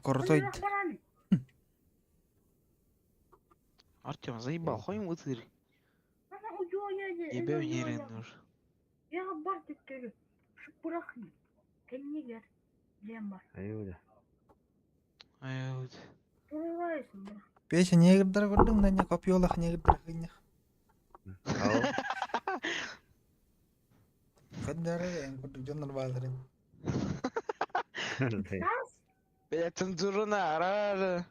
Крутой. Артем, заебал, ходим в ытыр. Ебем нерен уже. Ай, Пеша негрдар көрдүң да не копьелах негрдар хыннях. Ау. Каддары эн курдук дьоннор бааларын. Бля, цензурuna арар.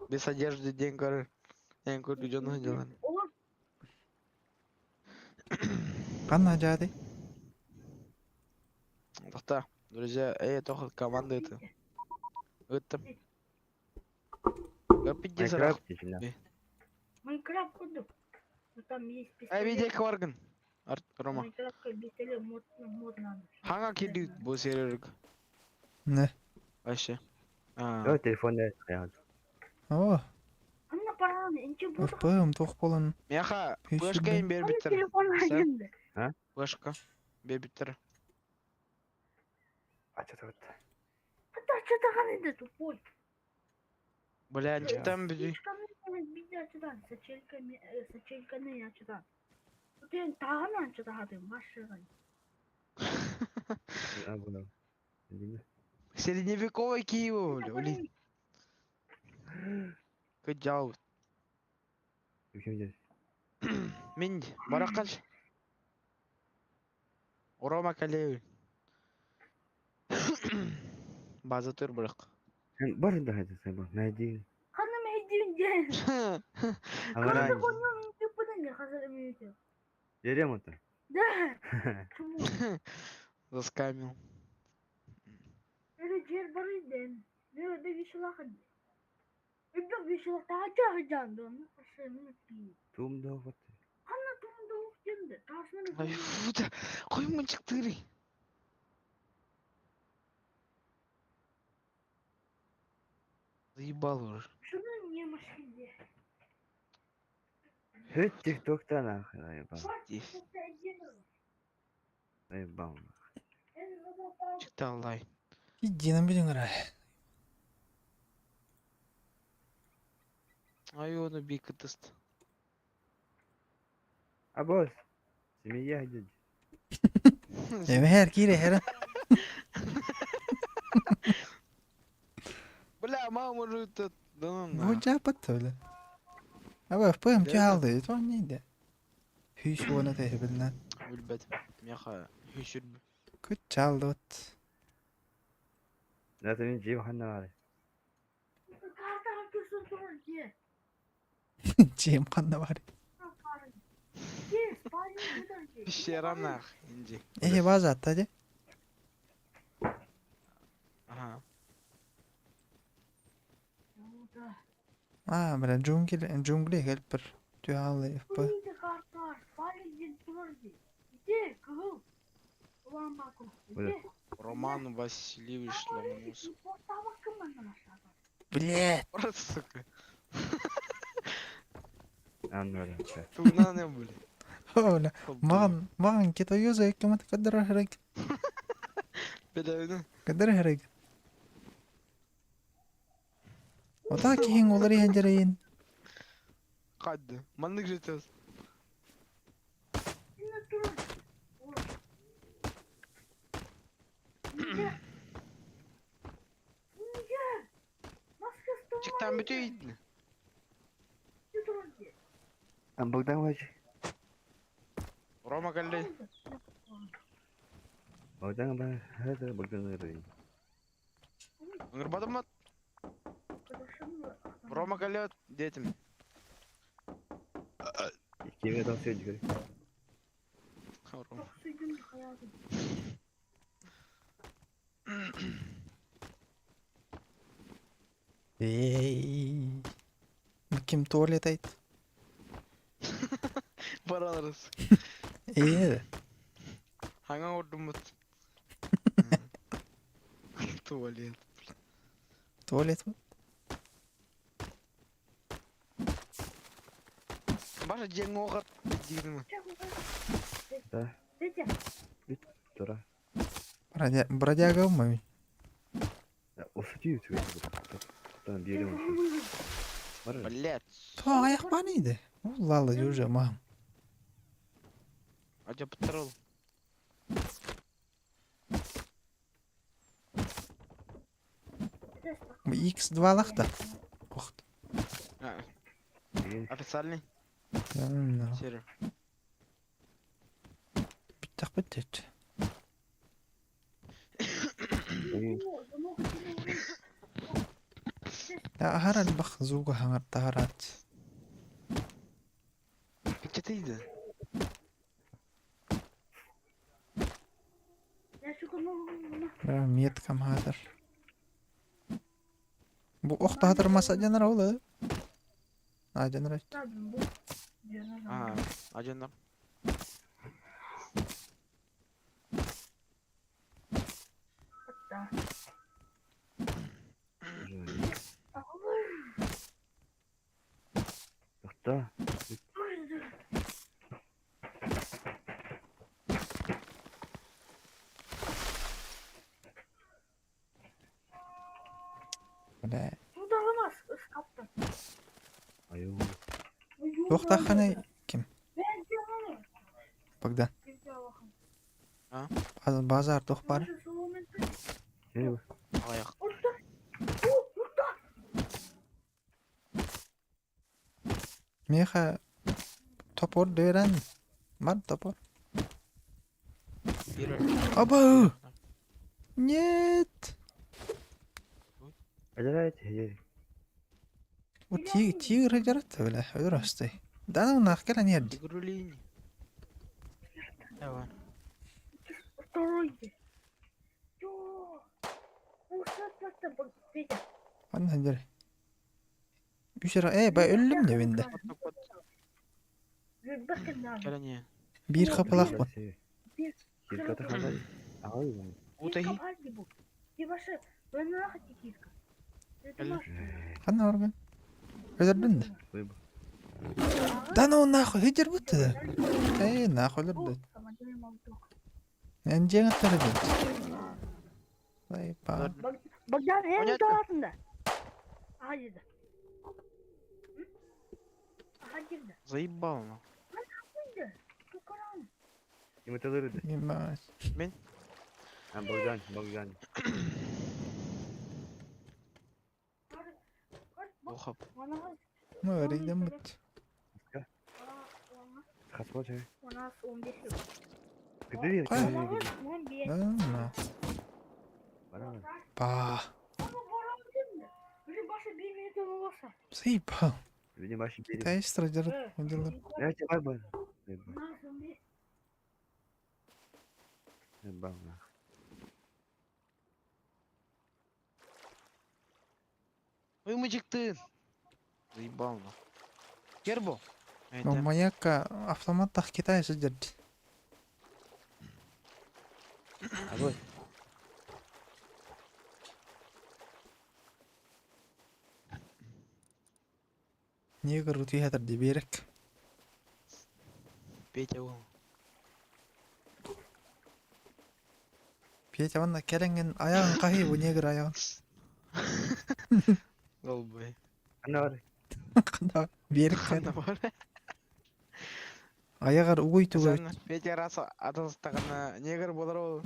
Без одежды день көрөр. Эн курдук дьону дьалан. Ханна дьаады? Тохта, друзья, эй, тоха команда это. Это. Пиздец, Майнкрафт дичина. Майнкрафт курдук. Ну там есть Эй, пистолет. видео Кварган. Рома. Майнкрафтка пистолет мод, мод надо. Ханга киди бу серверг. Не. Вообще. А. Yo телефон да. О, Анна параны, инче буду. ФПМ туох буолан Мяха, Пеш флешка им Анна бербиттер. телефон Сэ? агенде. Флешка. Бербиттер. А что тут? Хата чатаган инде тупой. Бля, там бери. Видео сачельками, сачельканы я читан. Ты таган чатаган машина. А, буду. Средневековый Киев, бля, блин. Кыджал. Ким здесь? Мин, баракаш. Рома Калеви. База тур бырак. Бар да это саба. Найди. Ханым хедин Аварай. Хазар хазар минуте. Дерем это. Да. Чему? Заскамил. Это жер бар иден. Не öyle bir şey lakın. Bir bir şey daha çağıracağım onu. Aşağının bir. Тум да вот. Ханна тумда уктенде. Тасмын. Ай, фу, да. Коймун чыктыры. Заебал уже. Şunu niye maşinde? Хит тиктокта нахуй заебал. Здесь. Заебал. Чыкты Аллай. Иди билин ара. Ай, оны бик тест. А босс. Семья дядь. Эмэр кире хера. Бля, мама уже это... Да ну Бу на. жапат бля. Аба ФПМ Да. чалды, то не иде. Хүйс уона тэһибилна. Билбет. Мяха. Хүшүр. Күт чалды вот. Да ты мен жеп ханна бар. Карта kürsün durur diye. Жем ханна бар. Diye, spalin gider diye. Пещеранах. Инди. Эхе база атта же. Ага. А, бля, джунгли, джунгли келип бир түйалды ФП. Neydi kartlar? Spalin durur diye. Diye, kıvıl. Ulan bak o. Diye. Роман Васильевич Ломоносов. Porta bakın benden aşağıda. Блять. Просто, сука. Анна. Тугна не были. Оля, маған маған кето юза эккемат каддара хэрэг. Бля, Каддара хэрэг. Ота киһин олар иһэн дьэрейин. Кадды. Маннык жетес. Şimdi durur. Niye? Niye? Maskesi Чыктан бүтөйдү. durur diye. А Богдан вообще. Рома Каллей. Богдан ба. Это Богдан это. Ыңырбадым Рома Каллей детим. Кеме там все дигер. Рома. Çok sürdüm hayatım. Эй. Ким туалет айт. Бараларыз. Ээ. Хаңа ордумут. Туалет. Туалет. Баша жең оғат дегенім. Да. Дете, Тура. Бродяга мын. Осути үчүгэй. Биэрим. Блядь. То аяқ бар еді. Лала уже мам. А патрол. X2 лақта. Охт. Официальный? Серый. Биттақ бітті. Ахар албах зуга хаңар тахарат. Кичетейді. Меткам хатар. Бу охта хатар маса жанар олы. А жанар. А, ажанар. Охта. Бля. Судағымас, ысқаптан. Айо. Тоқтақхана ким? Богдан. А? Базар тоқ бар. Аяқ. Меха топор дөрен. Бар топор. Аба! Нет! Тигр жарат бля, өлөр Да ну нах кэлэн ерди. Тигрулини. Давай. Второй. Анна жер. Үсер ба өллүм де бенде. Бир хапалах бу. Ханна орган. Өлөрдүн де. Да ну нахуй, хидер бутты. Эй, нахуй өлөрдү. Мен жеңет тарабын. Ба. Богдан, en tarafında. Aha girdi. Aha girdi. Заебал нахуй. Girdi. Yukarı. Ким это өлөрдү? Мен. А, Богдан, Богдан. Охап. Ну, өрейден бут. Хасма чай. 15 Где Кай? 15. Да, ну. Ба. Заебал. Видимо, баши бери. Китайстар жарат. Оделар. Я тебе бай. Бам. Ой, мужик ты. Заебал нахуй. Кербо. Ну, маяка автоматтах Китай сидерди. Абы. Негр утуятыр ди берек. Петя ол. Петя онна келенген аягын кахи бу негр аягын. Голубой. Ана бар. Канда берек Ханна бар. Аягар угуй тугай. Петя раз атастағана негр болар ол.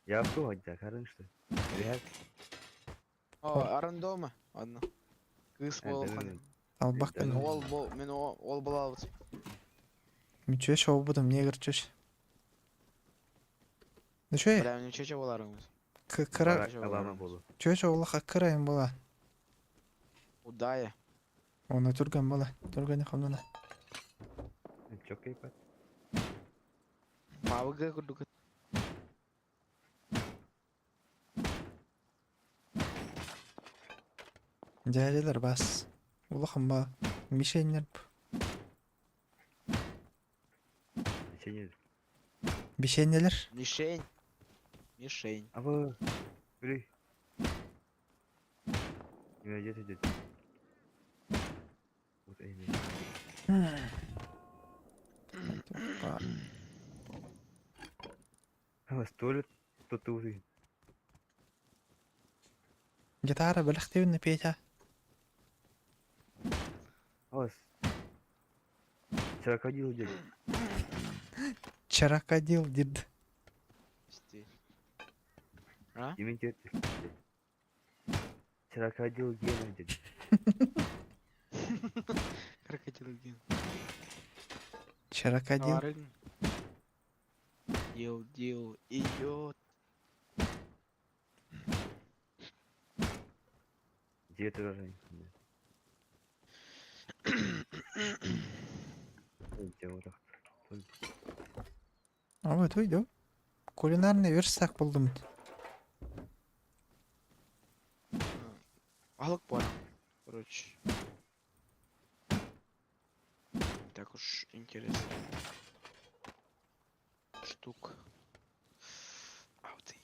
Я авто хадя, карын что. Рехат. О, арандома. Ладно. Кыз бол хан. Албак Мен ол бол, мен ол бола албыт. Мен чөш обудум негр чөш. Ну чөй? Бля, мен чөчө боларыңыз. Кыра Обама болу. чөш олаха кырайын бола. Удая. Оны түрген бола. Түрген хамдана. Чок кейпат. Павыга курдук. Жайлар бас. Улахан ба. Мишеннер. Сене. Бишеннелер. Мишень. Мишень. Абы. Бери. Не идет, идет. Вот эми. Туттубутуй. Гитара бэлэхтиибин Петя. Ос. Крокодил дед. Чаракодил дед. Стиль. А? Имитет. Крокодил Гена дед. Крокодил Ген. Чаракодил. Товарын. Дел, дел, идет. Дед тоже. А вот уйду. Кулинарный верстак булдум. Алык бар. Короче. Так уж интересно. Штук. А вот и.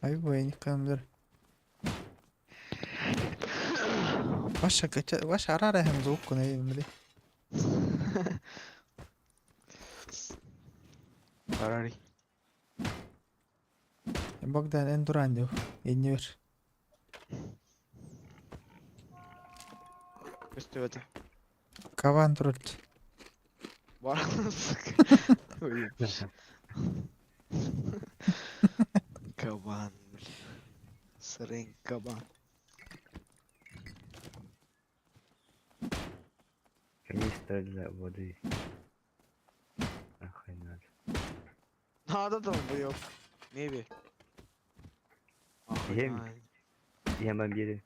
Ай бу Ваша кача, ваша арара hem звук на имели. Феррари. Богдан Эндурандев. Иннер. Көстүбэтэ. Каван тролль. Бар. Ой, Кабан, блин. Сырын кабан. Канистра для воды. Охренеть. Надо там, боёк. Maybe. Ем. Yemem biri.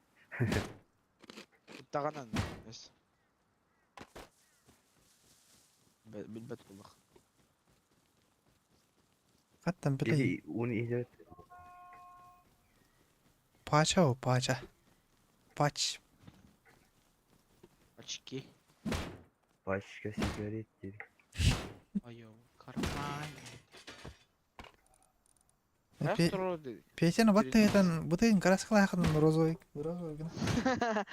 Таганан. Эс. Билбет кулах. Хаттан билей. Biri onu icat. Пача о пача. Пач. Очки. Başka sigaret dedi. Айо, карман. Пе- Петяны баттыгытан бутыгын краскалаахын розовый розовый гына.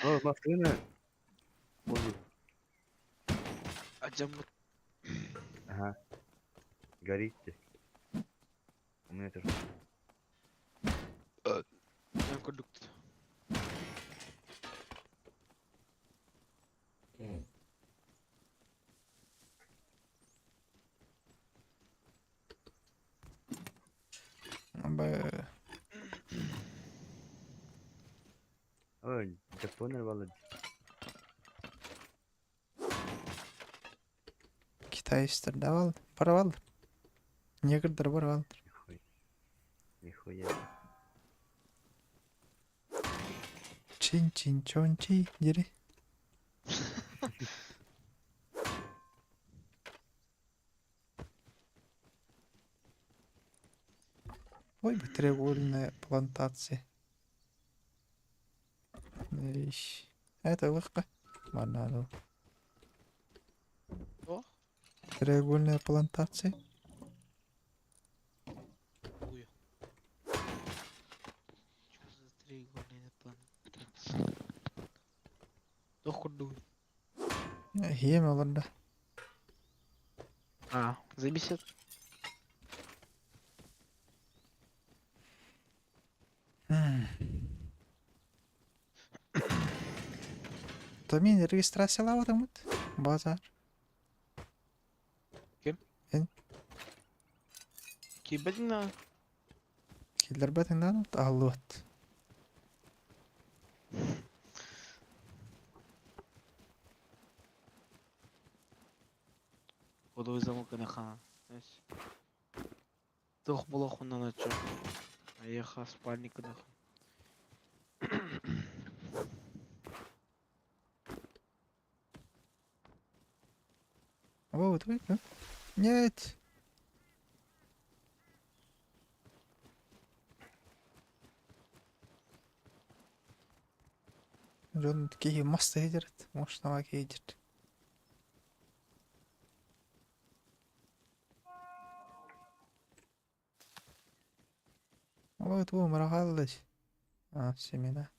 О, машина. Bozuk. Ажаммыт. Ага. Горит. У меня тоже. Продукт. Б- Ой, Japonlar vallahi. Китайстар да бал. Бар бал. Негрдар бар бал. Нихуя. Нихуя. Чин чин чон чи дири. Ой, бы треугольная плантация. Иш. Это легко. Манадо. О? Треугольная плантация. Ой. Чё за треугольный плантация? Дохуду. Хем олорда. А, зависит. Томин регистрациялаабатыҥмыт? Базар. Ким? Эн. Кибетина. Киллэрбэтиҥ аһыллыбат. Кодовый замок на. Тох болохун на чё. А еха спальник на. О, вот вы, да? Нет. Дьон киһи мас тэһидэрт, муштама киһидэрт. Вот бу мырахаллыч. А, семена.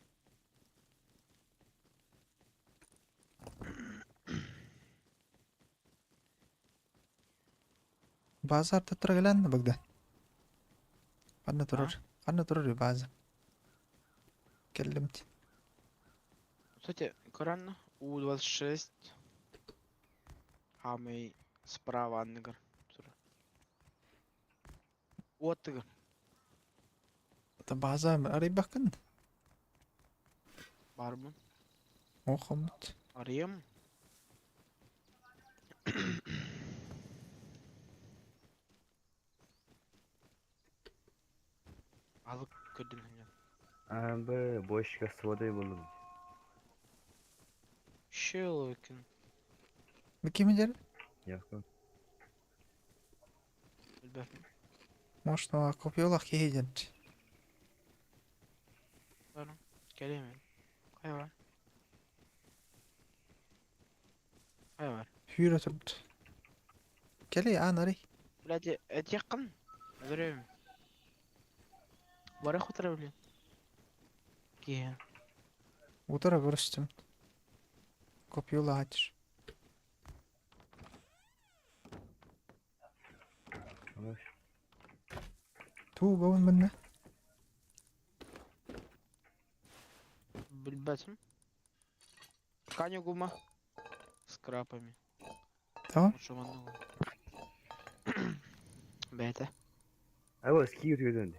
Базар туттара кэлэн Богдан. Ханна турар? Ханна турар база? Кэллим. Кстати, Коран У-26 Хамый справа анныгар турар. Уоттыгар. Это база арыйбаккын? Барбын. Охомут. Арыйам. Алып көрдүм сынньан. Abi boş сводой buldum. Шелокин. Ким дер? Yok. Билбэппин. Может, копиолах киһи диэн. Барым. Кэлиэм. Хайа бар? Хайа бар? Сүүрэ турбут. Кэлий аан арый. Блядь, этиэххин? Өлөрүөм. Бары хотора блин. Киһи. Утара көрүстүм. Копиолаачыр. Хорош. Туу бабын манна. Билбэтим. Каня гума. С крапами. Tamam. Лучше манныгы. Бэйэтэ. Abi eski yürüyor döndü.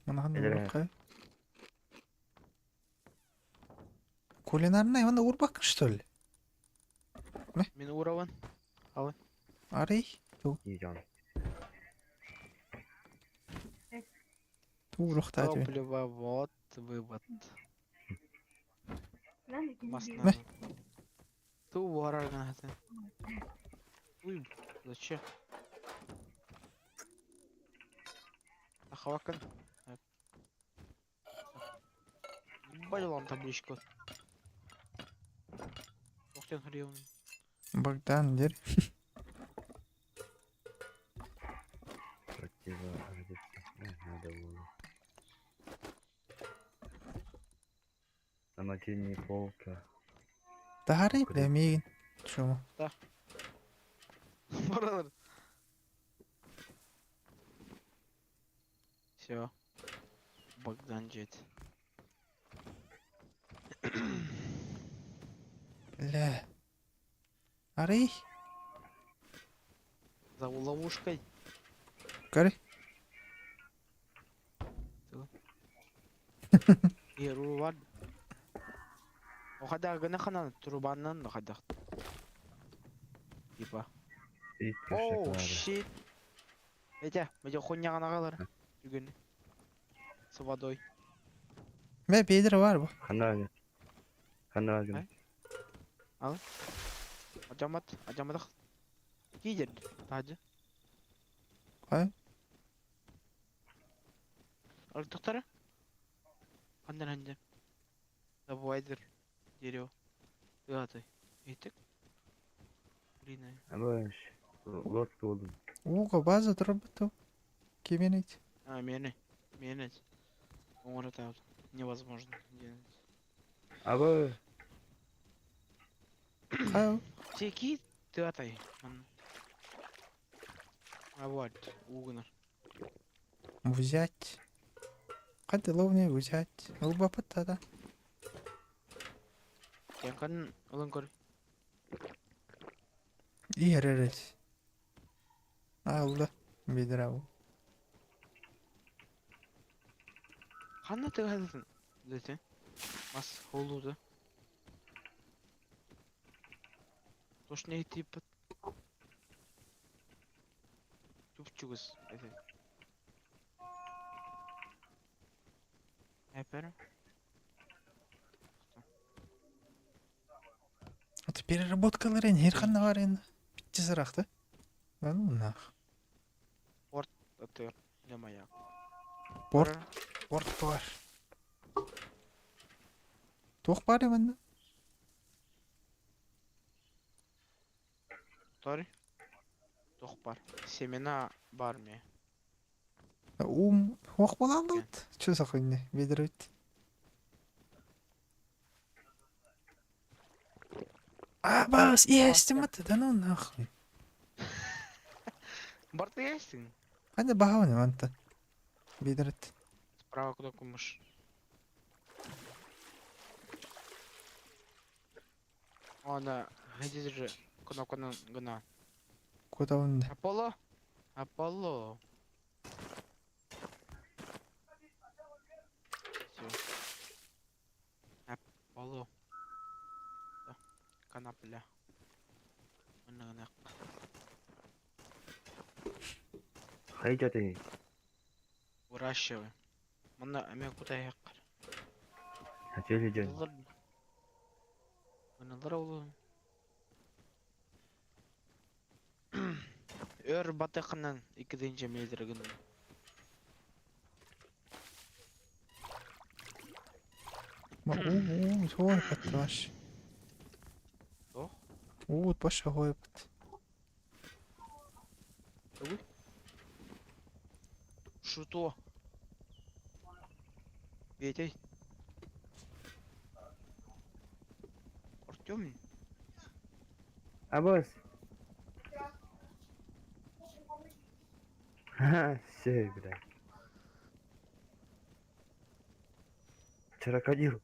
Манахан Элэрэ. уурбакка. Кулинарный онно уурбаккын что ли? Мин уурабын. Арый. İyi can. Туу уруохтаат үһү. Топливо, вот, вывод. Мас Маснаны. Туу буһарар гына хатын. Уй, зачем? Ахавакын. Ебать табличку. Охтен хрен. Богдан дер. Противо надо было. Самодельная полка. Таһарый бля миигин. Чума. Баралар. Все. Богдан жет. Бля. Арый. За ловушкой. Көрүй. Еру бар. Охада гына ханан трубаннан охада. Типа. İlk Оу, köşe щит. Этя, мөдө хуйняга агалар. Бүгүн. С водой. Мэ бедер бар бу. Хана Хана Ажамат, ажамадах. Кидер. Тажы. Хай. Артыктары? Андан андан. Забывайдыр. Дерево. Тыгаты. Этик. Блин. Ama lot buldum. Ууга база турбут. Киминит. А, мени. Мени. Оңор Невозможно делать. Abi Хай. Теки тыгатай. А вот, угнар. Взять. Қанты ловне взять. Ылбапыт да. Якын ылын көр. Иһэрэрет. Алла. Бедер ау. Ханна тыгадын? Дете. Мас холуду. Тош не тип. Чупчугус. Эте. Эпер. Это переработкалар эн хирханна бар эн. Битти сарахты. Да ну нах. Атыр. Лемая. Порт, порт бар. Туох бар эмэн. Тори. Тох бар. Семена бар ме. Ум хуох болалдыбыт. Чү сахынне бедер бит. А, бас, иэстим это, да ну нахуй. Барты ясен. Ханна баһаҕын мантан. Бидрат. Справа кнопку мышь. Она, здесь же кнопка на гна. Куда он? Аполло? Аполло. Всё. Аполло. Да. Конопля. Мына Хайдаты. Выращивай. Мына эме кутайык. Хотели день. Мыналар ол. Өр батыкынан 2 метр гын. Ма уу уу батташ. Ох. Уу баш хойбат. Что? Петя. Артем? Абас. Ха, все, блядь. Крокодил.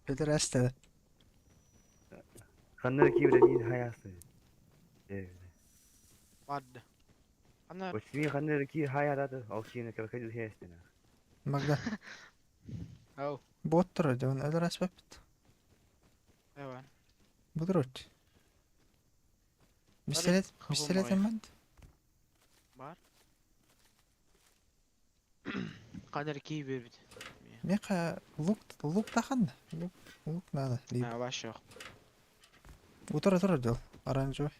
Педерастер. Ханнар кибренин хаясы. Ладно. Она... Восьми ханнар ки хаярады, ал кийин крокодил хаястына. Магда. Ау, Боттор дьон өлөр аспаппыт. давай. Будурут. Пистолет, пистолет эммат. Бар. Қаныр кей бербит. Меха лук лук тахан. Лук лук надо. Либо. А, вообще. Утара тура дел. Оранжевый.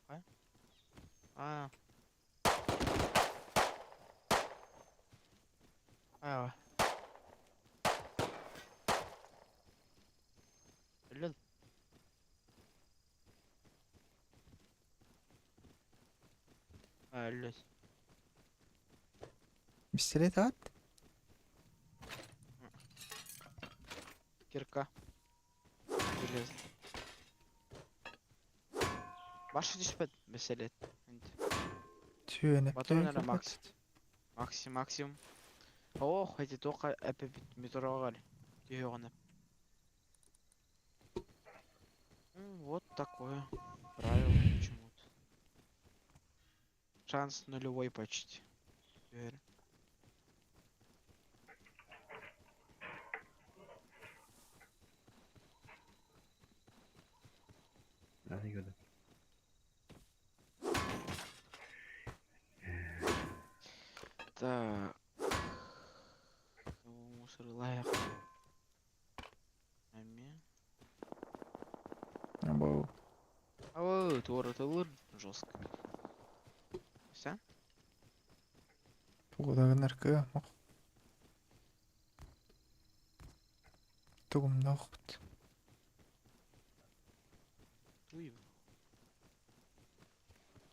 А. А. Өлөл. А, өлөл. Пистолет ат. Кирка. Железно. Башы түспэт бэсэлэт. Түйөнө. Батон эрэ Макс. Максим, максимум. Ох, эти только эпи метроғали. Түйөҕүнэ. Вот такое правило почему-то. Шанс нулевой почти. Теперь. Надо года. Так. Мусор лайк. Ами. Або. А туора тылыр жестко. Все? Тугудагынар кыа. Тугум нохпут. Туй.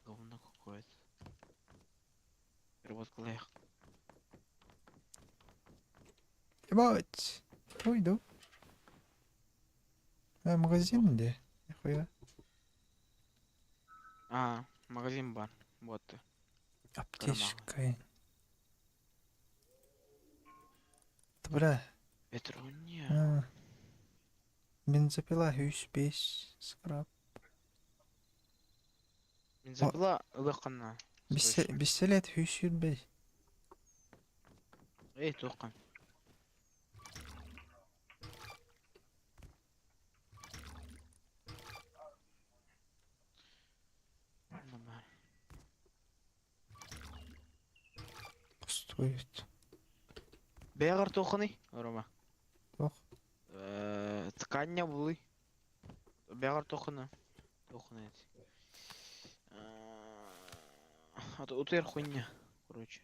Говно какое-то. Перевод лайк. Ебать. Пойду. А, магазин где? Нихуя. А, магазин бар. Вот ты. Аптечка. Да бля. Петруня. А. Бензопила, үс, бес, скраб. Бензопила ылыққана. Пистолет үс бей. Эй, тоққан. Нормально. Пустует. Бәғір тоқыны, Рома. Тоқ. Тканья булый. Бәғір тоқыны. Тоқыны ет. А то утыр хуйня, короче.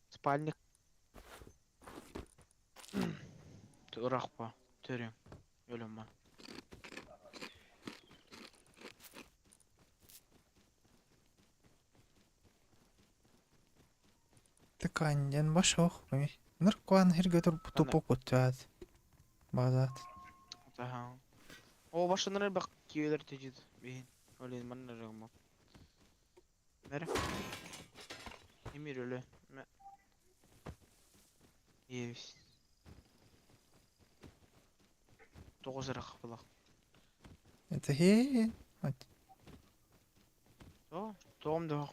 Спальник. Турақпа, төрем. Өлім ба. Ткань, башох. Ныркуан хирге тур тупок утят. Базат. Ага. О, башынары бак киелер тежид. Бейин. Олен манна жагма. Мере. Эмир өлө. Ме. Иебис. 9 эрэ хапылах. Это хе. То, тоом да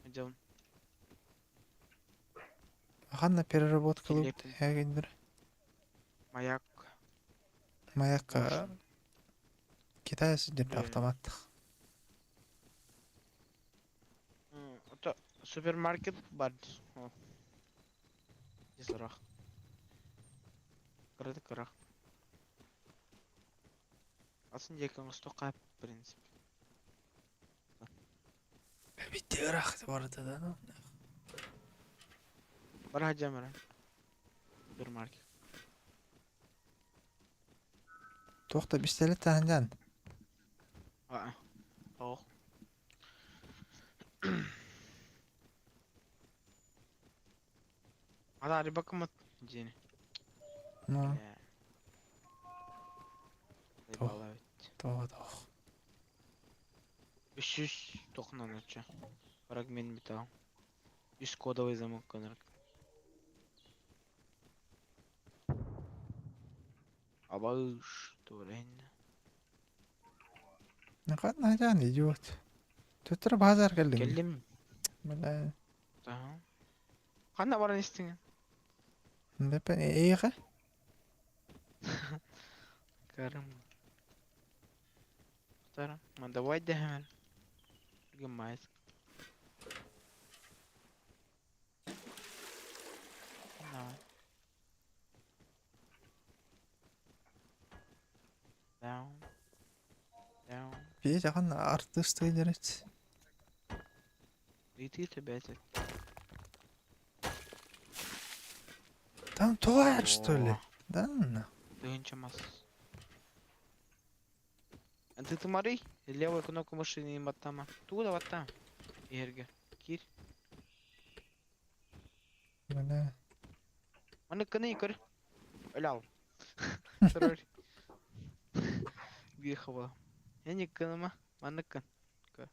Дьон. Ханна переработка Килиэп. Хэгендер. Маяк. Маяк Мощный. Китай сидит Э. автомат. Ото супермаркет бар. О. Десарах. Кырады кырах. Атын жеке остоққа в принципе. Биттерах барда да ну. Бар хаджамара. Супермаркет. Тоқта пистолет таһынжан. Аа. Ох. Ада арибакымат жени. Ну, Тох. Тоқ. то тох. 393. Фрагмент металл. Үс кодовый замок конрак. Абаш, турен. Нақат жан идиот. Төттөр базар келдим. Келдим. Бля. Ага. Қанда баран истиң? Депен эйге. Карым. Тара, ма давай дәһәмәл. Гымайс. Давай. Down. Down. Бие жахан артист дерет. Иди тебя это. Там туар что ли? Да. ну. Дыгынчамас. А ты тымарый? Левую кнопку мыши не баттама. Туда вот там. Эрге. Кир. Бля. Аны кыны көр. Лял. Тролль. Бихова. Я не кыныма. Маны кын. Көр.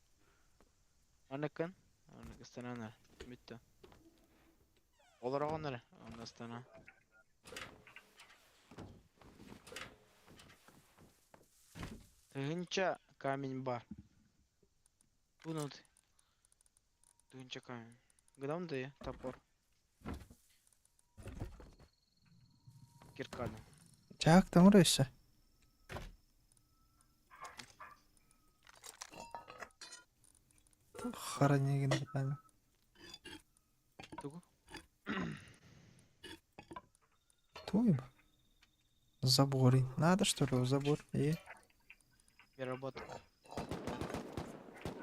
Маны кын. Аны кыстананар. Бүтті. Олар оғанар. Аны астана. Тыгынча камень бар. Тунут. Тыгынча камень. Главное топор. Кирканы. Чак там рыся. Хоронигин битан. Тугу? Туем. Заборы. Надо что ли забор? И Переработка.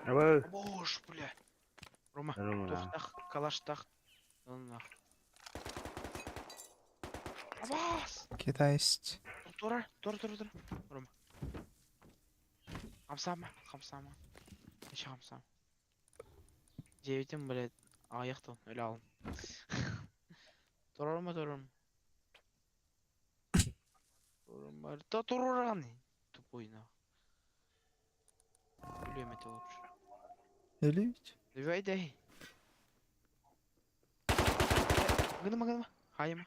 Абы. Бош, бля. Рома, Рома. тухтах, калаштах. Нах. Абас! китайст. Тура, тура, тура, тура. Рома. Хамсама, хамсама. Еще хамсама. Девятим, блядь. Аяқтан, өлі алым. Тура, Рома, тура, Рома. Тура, Та туруран. Тупой, нах. Өлем это лучше. Или ведь? Давай, дай. Гыныма, гыныма. Хайма.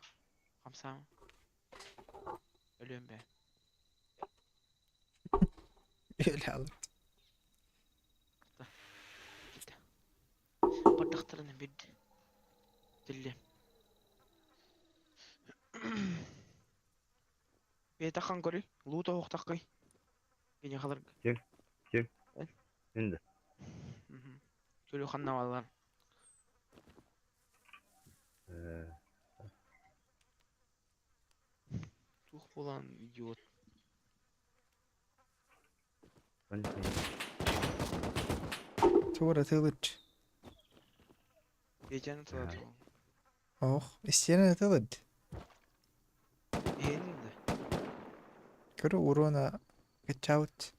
Хамсама. Өлем бе. Или алым. Кит. Бардақтарына бирди. Тилли. Бетахан көрүй. Лута оқтаққай. Гене қалыр. Енді. Төлі ханна балалар. Тух болан идиот. Тура тылыч. Бетяны тылады. Ох, истина тылыч. Енді. Көрü урона качаут.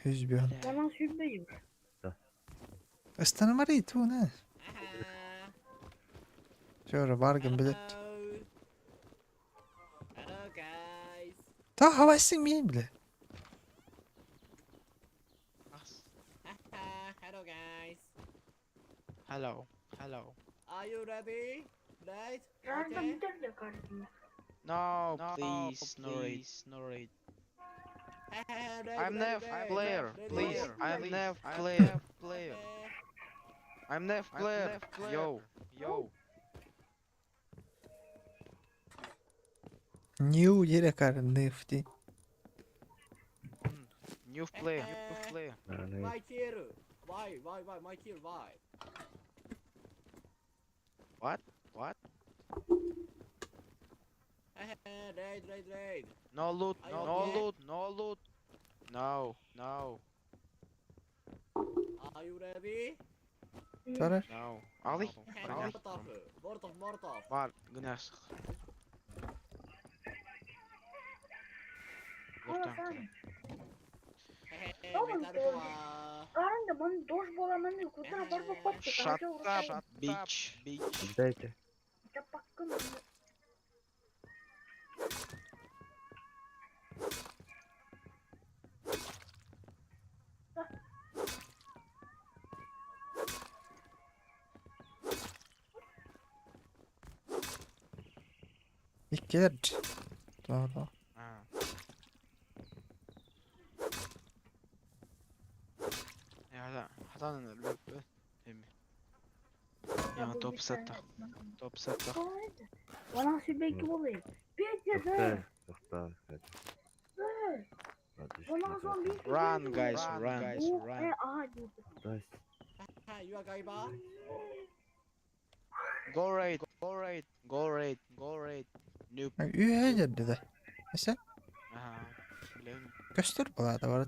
Хүзбен. Bana sürbeyim. Останамари туна. Чора барган билет. Hello guys. Та хавайсың мин бля. Hello guys. Hello. Hello. Are you ready? Right? Random Okay. bir de kardeşim. No, please, no raid, no raid. Ready, I'm ready, Nev ready, player, ready. please. I'm Ready. Nev player, player. I'm Nev player. Yo, yo. New yere nifty. New player, new player. Yani My kill. Why, my kill, why? What? What? Raid, raid, raid. No loot, Are no you okay? loot, no loot. No, no, Are you ready? Tarar. no. Ali, Ali. Molotov, Molotov, Molotov. Var, güneş. Ama sen Oğlum, Karın da bana doş bolamanı kudra var bu patlı. Shut up, bitch, bitch. дайте. Bakın. Иккилер. Doğru. Ha. Ya hadi, hadi lan, Ya top sette, top sette. Bana sübeki olayım. Bir de Тохтой, тохтой. Ondan sonra bir Run guys, run guys, run. You are galiba. Go raid, go raid, go raid, go raid. Noob. Üye geldi de. Mesela Aha. Biliyorum. göster bu da var.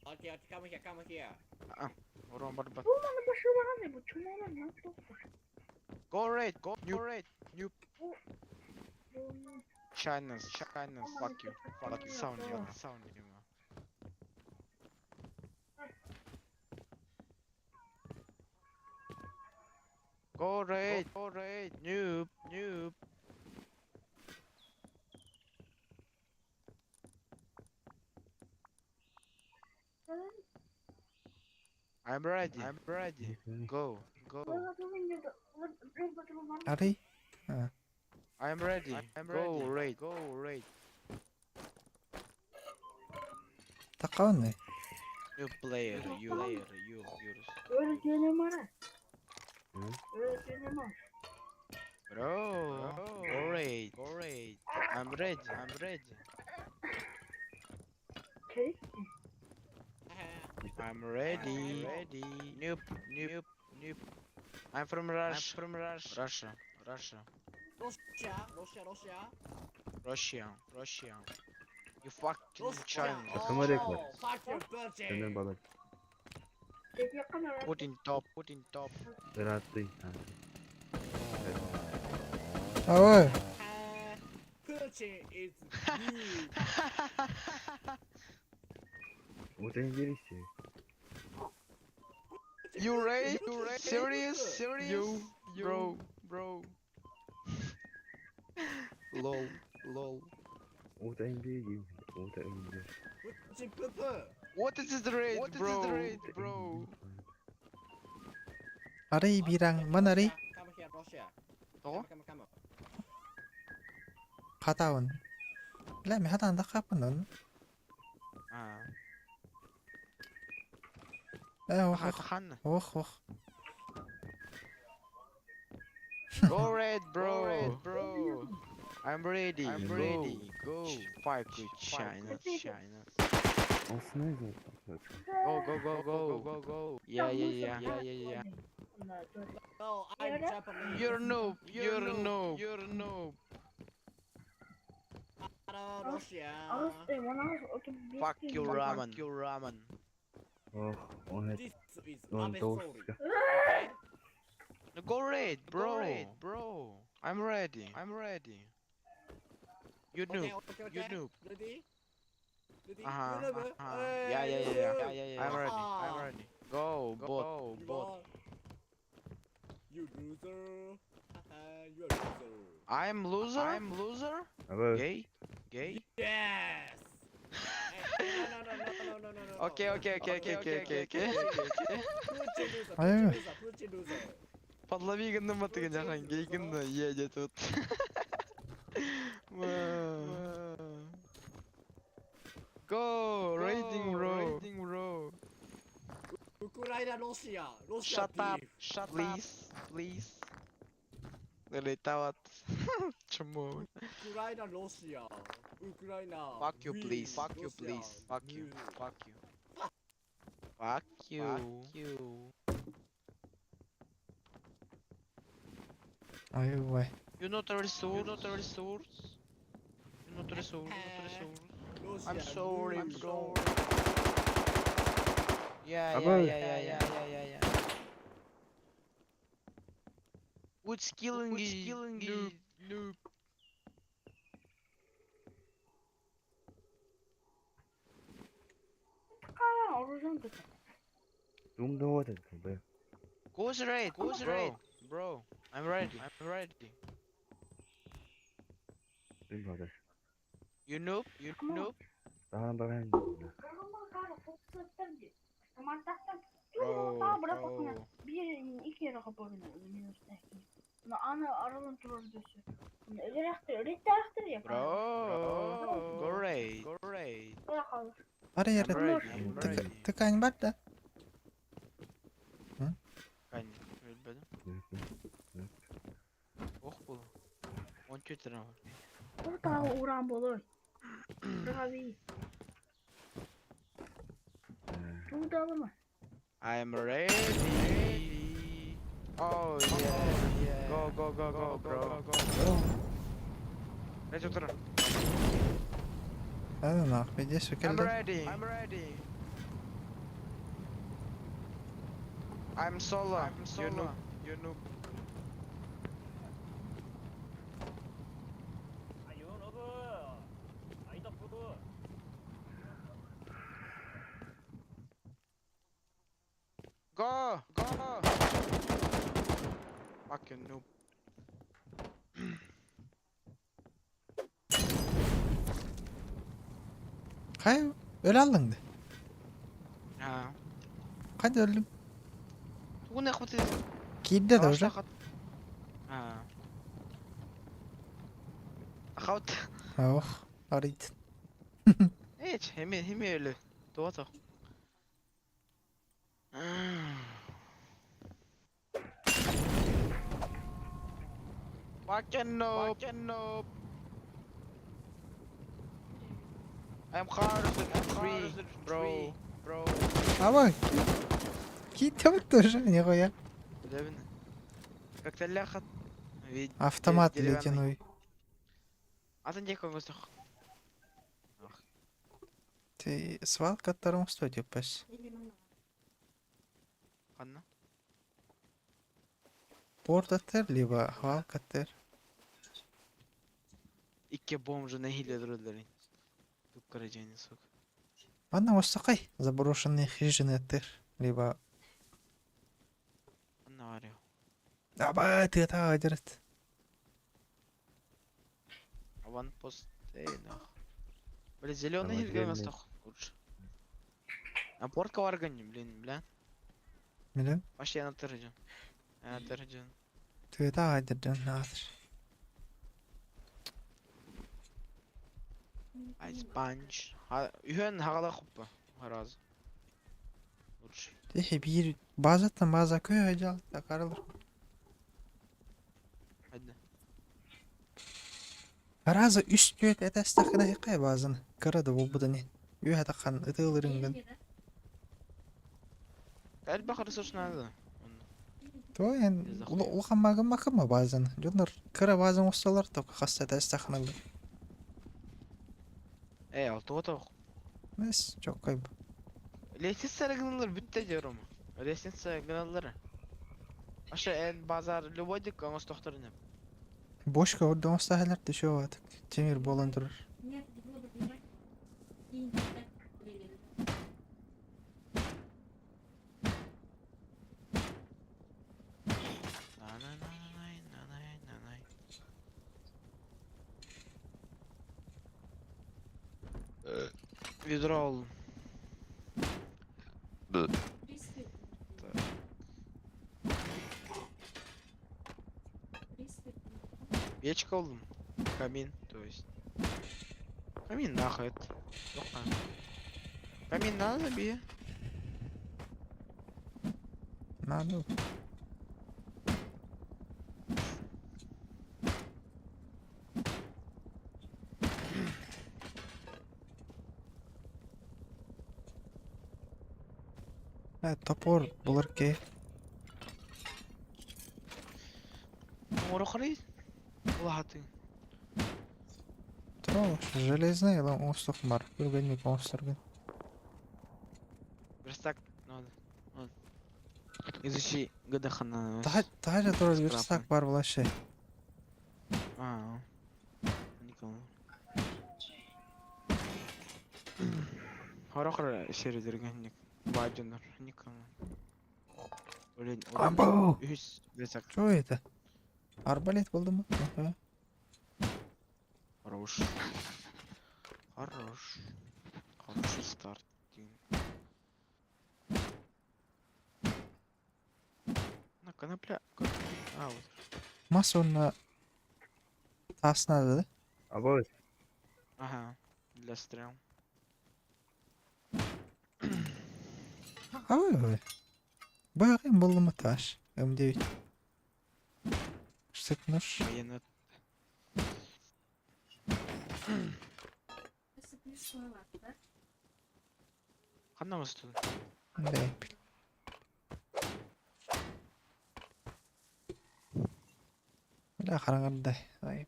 Okay, okay, come here, come here. Vuran bar bat. Bu bana başı var ne bu? Çumalar ne yaptı? Go raid, go raid. Noob. China's, China's. Fuck you. Fuck you. Sound you, sound you. Go raid, go raid. Noob, noob. I'm ready. I'm ready. Go, go. Arı. I'm ready. I'm ready. Go raid. Go raid. Takan ne? You player, you player, you yours. Öğretmenim var. Hı? Öğretmenim var. Bro, go raid. Go raid. I'm ready. I'm ready. Şey. I'm ready. Ready. Noob, noob, noob. I'm from Russia. I'm from Russia. Russia. Russia. Russia, Russia, Russia. Russia. Russia. You fucking Russia. China. Takıma renk var. Oh, fuck you, Virgin. Senden balık. Putin top. Putin top. Rahatlayın. Ava. Putin is good. O senin gerisi. You raid? You raid? Serious? Serious? You, bro, bro. Lol, lol. O da NBA gibi. O da NBA. Putin poo What is this raid, bro? What is this raid, bro? Arı birang man arı. Come here, Russia. Toh? Come, come, come. Kataun. La mi hatan da kapın onu. Ha. Eh oh oh Tahan. oh oh. Go red, bro. Go bro. I'm ready. I'm ready. Go. Fuck with China. China. Olsun ne zaten. Go go go go go go. Yeah yeah yeah yeah yeah yeah. No, I'm Japanese. You're noob. You're noob. You're noob. Hello, Russia. Fuck you ramen. Fuck you ramen. Oh, o ne? This is Lan Abe dost. story. Okay? No, Go raid, bro. Bro. I'm ready. I'm ready. You Okay, noob. okay, You okay. noob. Ready? Ready? Uh-huh. You noob? Uh-huh. Hey, Yeah, yeah, you yeah, yeah. noob. Yeah, yeah, yeah. I'm ready. I'm Ah. ready. Go, bot. You Bot. are- You loser. You are loser. I'm loser. I'm loser. Abi Gay. Gay. Yes. No, no, no, no, no, no, no. Окей, окей, окей, окей, окей, окей, окей, окей. Putin loser, Ай. Putin loser, Putin loser. Подлови гынным атыгын жахан гейгин едет тут. Go, raiding bro. Raiding bro. ウクライナ、ロシア、ロシア Shut up, ビーフ。 shut please, please. Залетават. Чмо. ウクライナ、ロシア、ウクライナ。 Fuck you, ビー please. フ Fuck you, ロシア please. Fuck you. ビーフ Fuck you. Fuck you. Fuck you. Ай ой. You not a resource. You not a resource. You not a resource. You not a resource. ロシア I'm sorry, ビーフ bro. Yeah, yeah, Абы. yeah, yeah, yeah, yeah, yeah, yeah. What's killing What's killing noob, noob. Aa, orozan kötü. Думдоо гэдэг. Go straight, go straight, bro. I'm ready. I'm ready. Энэ бодож. You noob, you Come on. noob. Баан баан. Bro, bro. Bir iki yere Ana aralım turur düşü. Öyle ya. Bro, go raid, go raid. Бары I'm ярат. ready, I'm ready. Тыкань бар да. Кань, өлбөдүм. Ох бул. 14 lira var. Orada uğran bolur. Ravi. Burada mı? I'm ready. Oh yeah, yeah. Go go go go bro. Go. Ready otur. Да нахуй, иди I'm сюда. ready. I'm ready. I'm solo. I'm solo. You noob. You noob. Go! Go! Fucking noob. Кай өлө алдың да. Ha. Кайда өлдүң? Bu ne kutu? Кийди да уже. Ha. Ахаут. Ох, арит. Hiç, hemi hemi öyle. Doğa tak. Fucking noob. Fucking noob. I'm hard as a tree, bro. Bro. Аба. Кийди тоже, нихуя. Блин. Как-то ляха. Ведь Автомат деревянный. ледяной. А ты некого воздух. Ты свалка втором студию пас. Ладно. Портатер, либо хвалкатер. Икки бомжа на хиле друдлерин. Туп сука. Ладно, осакай. Заброшенные хижины тер. Либо... Ладно, варю. Аба, ты это одерт. Аванпост, эй, нах. Блин, зеленый Давай, хиль зеленый. гомостох. Лучше. А портка варгани, блин, бля. Милен? Вообще я на терджен. Я на терджен. Ты это одерт, надо. Айс панч. Үһөн хагала хуппа. Раз. Лучше. Тихи бир базаттан база көй ажал такарылыр. Hadi. Разы үс түөт этастахына хикай базын. Кырады болбудан. Үһә такан ытылырынгын. Элбэх ресурс надо. То эн улахан магын макыма базын. Жонор кыра базын оссалар только хасса этастахына. Эй, алтыга ток. Mes çok kayıp. Лестница гыналар бүтте diyorum. Лестница гыналар. Аша эн базар любой дик аңыз тохторын. Бошка орда остахалар түшө атык. Темир болан турur. Нет, не буду понимать. И не так выглядит. На на на на на на на на. Ведро алдым. Печка алдым. Камин, то есть. Камин нахуй это. Камин надо бе. Надо. Э, топор булар ке. Оҥоро Улаһатын. Тура железный ылан оҥостуох бар. Түргэнник оҥосторгун. Верстак надо. Вот. Изучи ГДХ на Таһа таһа турар верстак бар булашы. А. Никого. Хорохор сирдиргэнник. Баадьоннор. Никого. Блин, Абау! Үһүс верстак. Что это? Арбалет булдым Ага. Хорош. Хорош. Хороший старт. На конопля. А, вот. Мас уонна таас наада да? Або Ага. Для стрел. Ой, Быҕын буллум таас. М9. Штык нож. Военный. Ханна мастын? Бэй. Бля хараҥардай. Ай.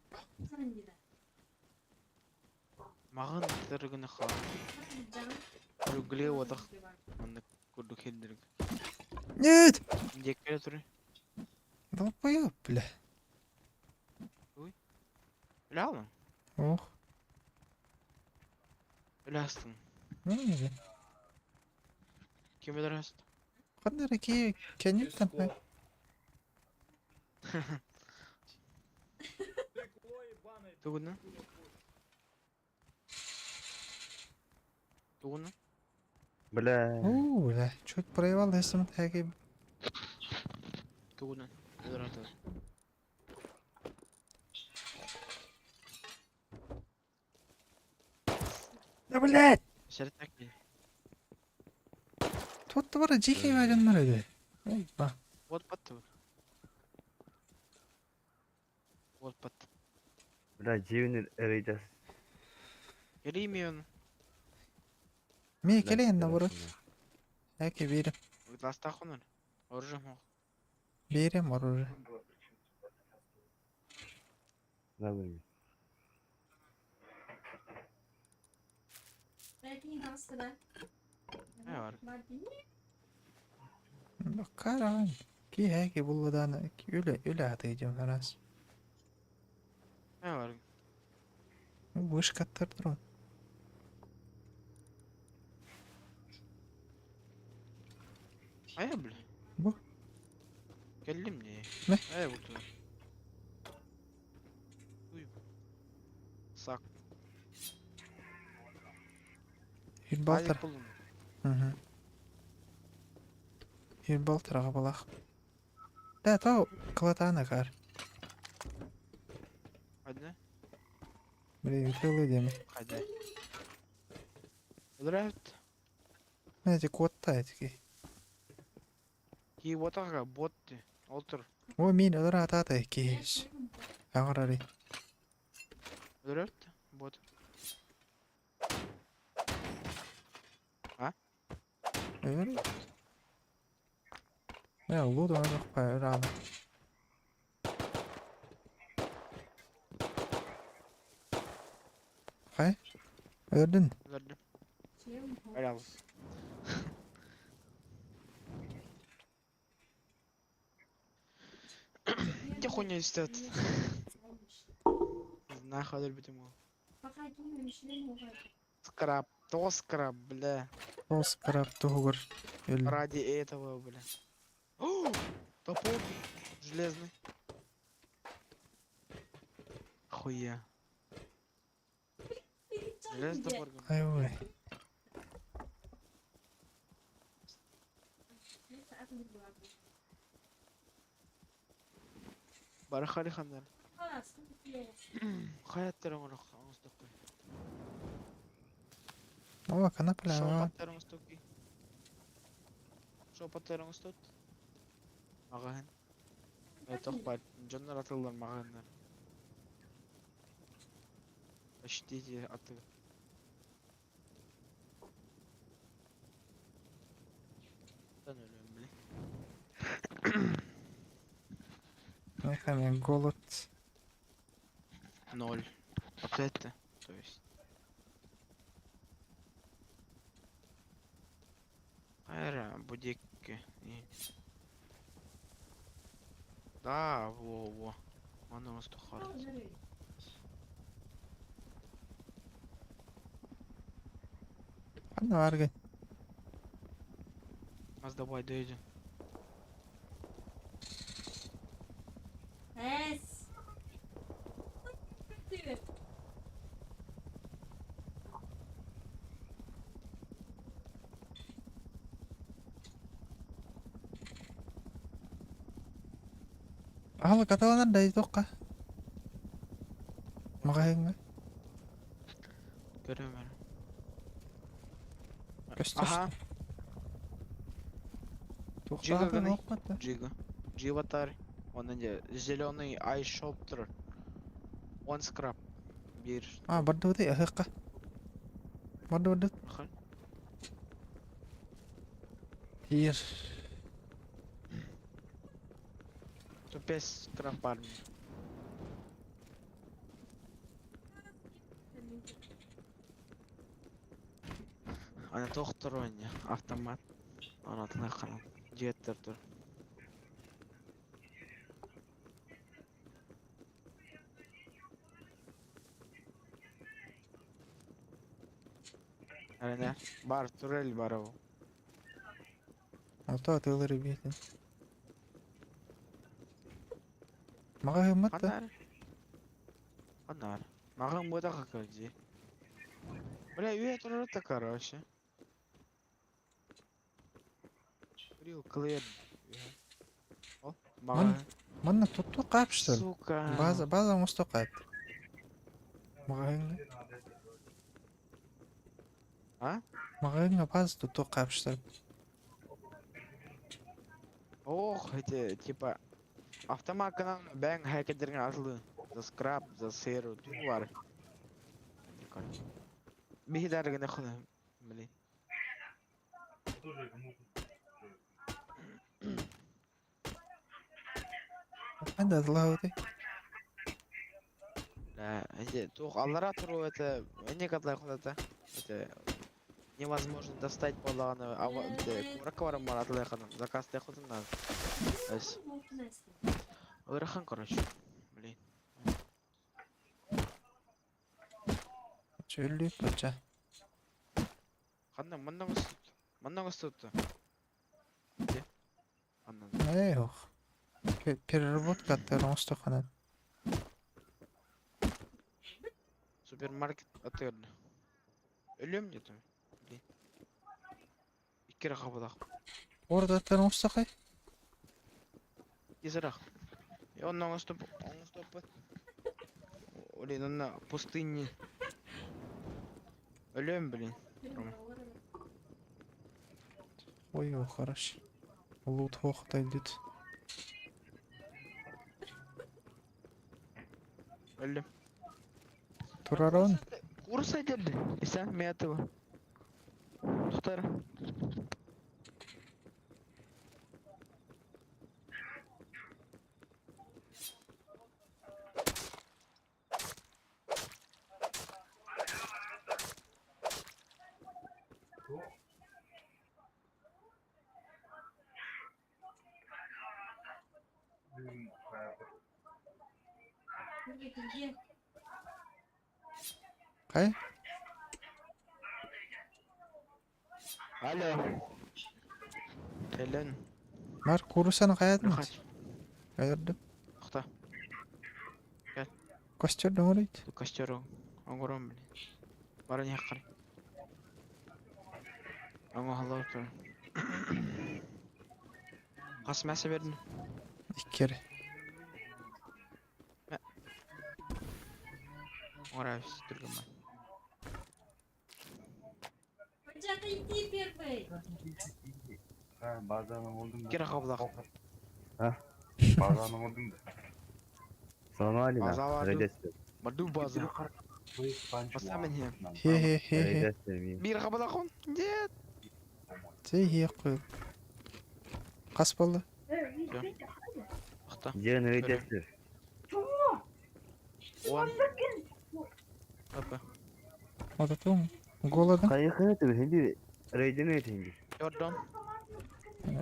Маҕын тыргыны хаа. Рүгле одах. Маннык курдук хилдирг. Нет! Диэккэ туры. Долбоёб, бля. Үлэ Ох. Үлэ астын. Ну, не Ким өлөр аст? Ханна эрэ киһи кэнниттэн Тугуна? Тугуна? бля. Уу, бля, чуть проебал десем тэги. Тугуна? Өлөр ата. Да, блядь! Сэртак. Тут бара жихи варяннар эди. Ой, ба. Вот пат. Вот пат. Бля, дьиэбин эрэйдэс. Кэлиимион. Ми келейин наоборот. Эки биирим. Ластахонор. Оружие мох. Биирим оружие. Да, блин. Ne var? Каран. Ки хэки булладана үлэ үлэ атыйдым харас. Ne var? Вышка дрон. Хайа бля. Бу. Кэллим дии. Не? Хайа бултулар. Уй. Сак. Хирбалтар. Булдум. Угу. Хирбалтар аҕабалаах. Да, то кылатаана каар. Хайда? Блин, веселый деми. Хайда. Өлөр Знаете, куотта этики. Ки ботага бот. Олтур. О, мин өлөр атаата киһис. Аҥарари. Өлөр бот. Өлөр. Я луду аны өлөр Хай? Өлөрдүн. Өлөрдүм. Өлө Где хуйня истет? Нахуй өлөрбүтүм ол. Скраб. То скраб, бля. Ол скраб туһугар. Өл. Ради этого, бля. О, топор железный. Хуя. Железный топор. Ай ой. Бары хариханнар. Хайаттар оҥорох оҥостоххой. О, конопля. Шоу-паттар оҥостоккуй. Шоу-паттар оҥостот. Маҕаһын. Тох бар. Дьоннор атыллар маҕаһыннар. Почти аты. Өлөм били. Меха голод. Ноль. Вот это. То есть. Хайра, будикки. Да, во, во. Манна мастухар. Ханна баргын. Мас давай дойдем. Эс. Аһылык аталанар да тоққа. Маҕаһыҥҥа. Көрөм эрэ. Көстөр. Аха, Туохтаах гыный. оохпат. Джига. Дживатар. Он где зеленый айшоптер. One scrap. Бир. А, бардыбыт аһыахха. Барды барды. Аха. Тиер. Тупес скрап бар. Ана тохтор ойня. Автомат. Ана тына харан. Жеттер тур. Әне бар турель бар ол. Алта атыылар эбиэтин. Маҕаһыыммат да. Анар. Анар. Маған бұда какади. Бля, үйе турар та короче. Рил клэр. О, маған. Манна тутту каапштыр. Сука. База база оҥосто каап. Маҕаһыҥҥа. А? Маҕаһыҥҥа база тутту каапштыр. Ох, эти, типа, автомат бәң хакердерге атылды. За скраб, за сыру, ту бар. Бихидаргы хуна, блин. Ханда атылаабытай. Да, эти, тух, аллара туру, это, не катлай худата. Это, невозможно достать полаганы, а вот, курак барым бар атлай ханам, заказ ты худын надо. Эс. Ырахан, короче. Блин. Чөллүү бача. Ханна, манна гостут. Манна гостут. Где? Анна. Эй, ох. Переработка аттар оҥосто ханан. Супермаркет отель. Өлөм где-то. Блин. Икки рахабадах. Орда аттар оҥосто хай. Израх. И он на стоп, он стоп. Блин, он на пустыне. Өлөм, блин. Рома. Ой, о, хорош. Лут хох дойдет. Өлөм. Турарон. Курс әдерді. Иса, мятого. Тухтар. Кай? Алло. Элен. Бар курусаны каятын. Рахат. Кайырды. Тохта. Костер доңоройт. Костер оңором, блин. Бары не қарай. Аңа халар тұр. Қас мәсі бердің. Иккери. Нравится другому. Хотя иди первый. Кира хаблах. Сомали База на. var. Redesi. Баду база. Басамин. Хе-хе-хе-хе. Redesi. Бир хаблахон. Нет. Те хе Қас болды. Ахта. Ден redesi. Он. Опа. Ототуң. Голодың. Kayıkını tabii hindi. Redini hindi. Йордан.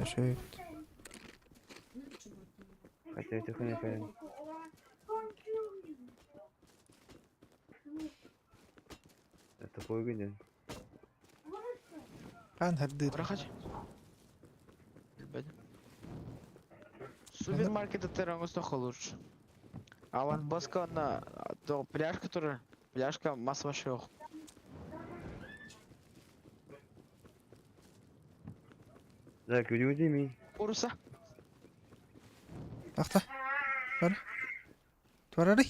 Шөй. Kaçta takın efendim. Topu günü. Қан хәрді. Рахач. Билбедим. Супермаркетте тераңыз лучше. А вон баска на то пляж, который пляжка масса шох. За görüyor değil mi? Уруса. Ақта. Бар. Турары.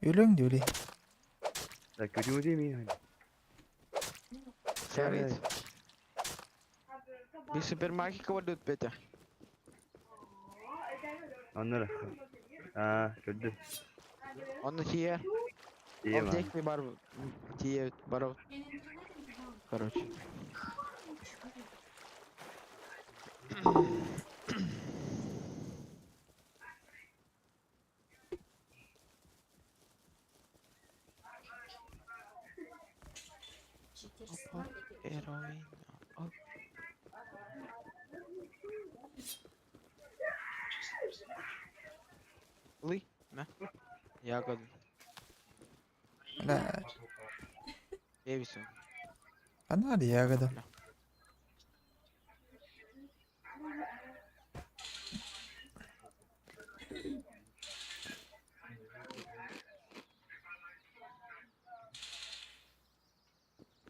Өлең де өлең. За görüyor değil mi? Сарит. Би супермаркет кого Петя. Onları. Aa gördüm. Он тие. İyi Он var. техни бар. Тие бар. Короче. Эроин. Оп. Ли? Мә. Ягоды. Ля. Бебису. Ана ягода.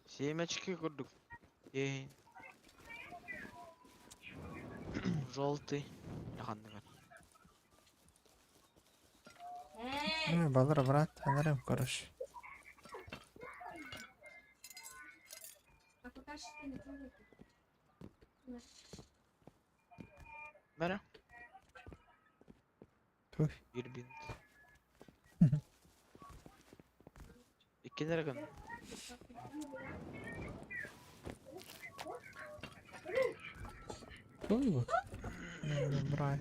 Семечки курдук. Ей. Желтый. Лахандыгар. Эй, Балар брат, анарым короче. а пока что не трогай. Бәрі. Туй. Bir бинт. Икки нерген. Туй бу. Брай.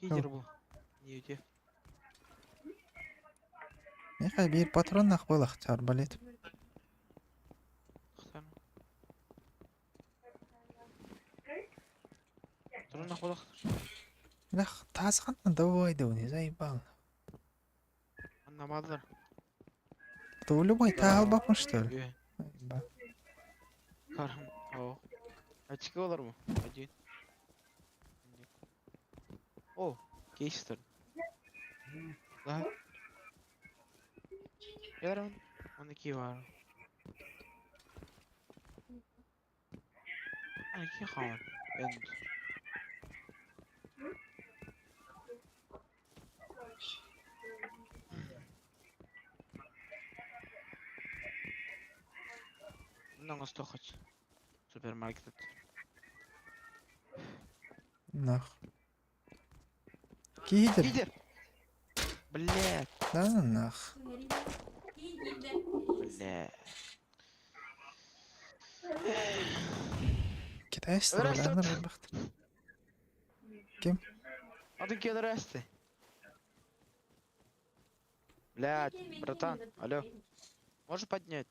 Кидер бу. Не өте. Михай бир патрон нах болах арбалет. Патрон болах. Лах тасхан давай да не заебал. Аннамадыр. То любой тағыл бапмын что ли? Е. Карым. О. Очки олар mı? Один. О, кейстер. Да. Яран, он var. 12 хан. Энд. Много стохать. Супермаркет. Нах. Кидер. Лидер! Блядь, Да нах. блядь. Китайцы Здравствуйте. бахт. А ты кедрасты. Блядь, братан, алло. Можешь поднять?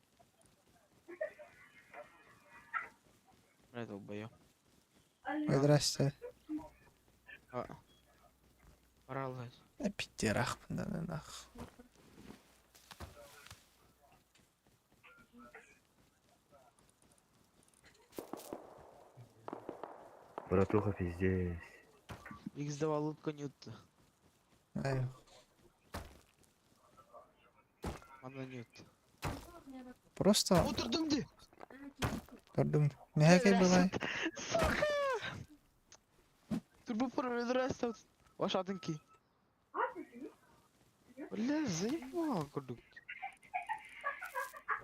Блядь, долбоёб. Здрасте. А. Поралась. Питерах, да нах. Братуха, пиздец. Икс-2 лутка ньютта. Ай, Манна ньютта. Просто Утурдум ди! көрдүм. Нэһэкэй былай. Сука! Турбо прорастет. Ваш атынки. Бля, заебал курдук.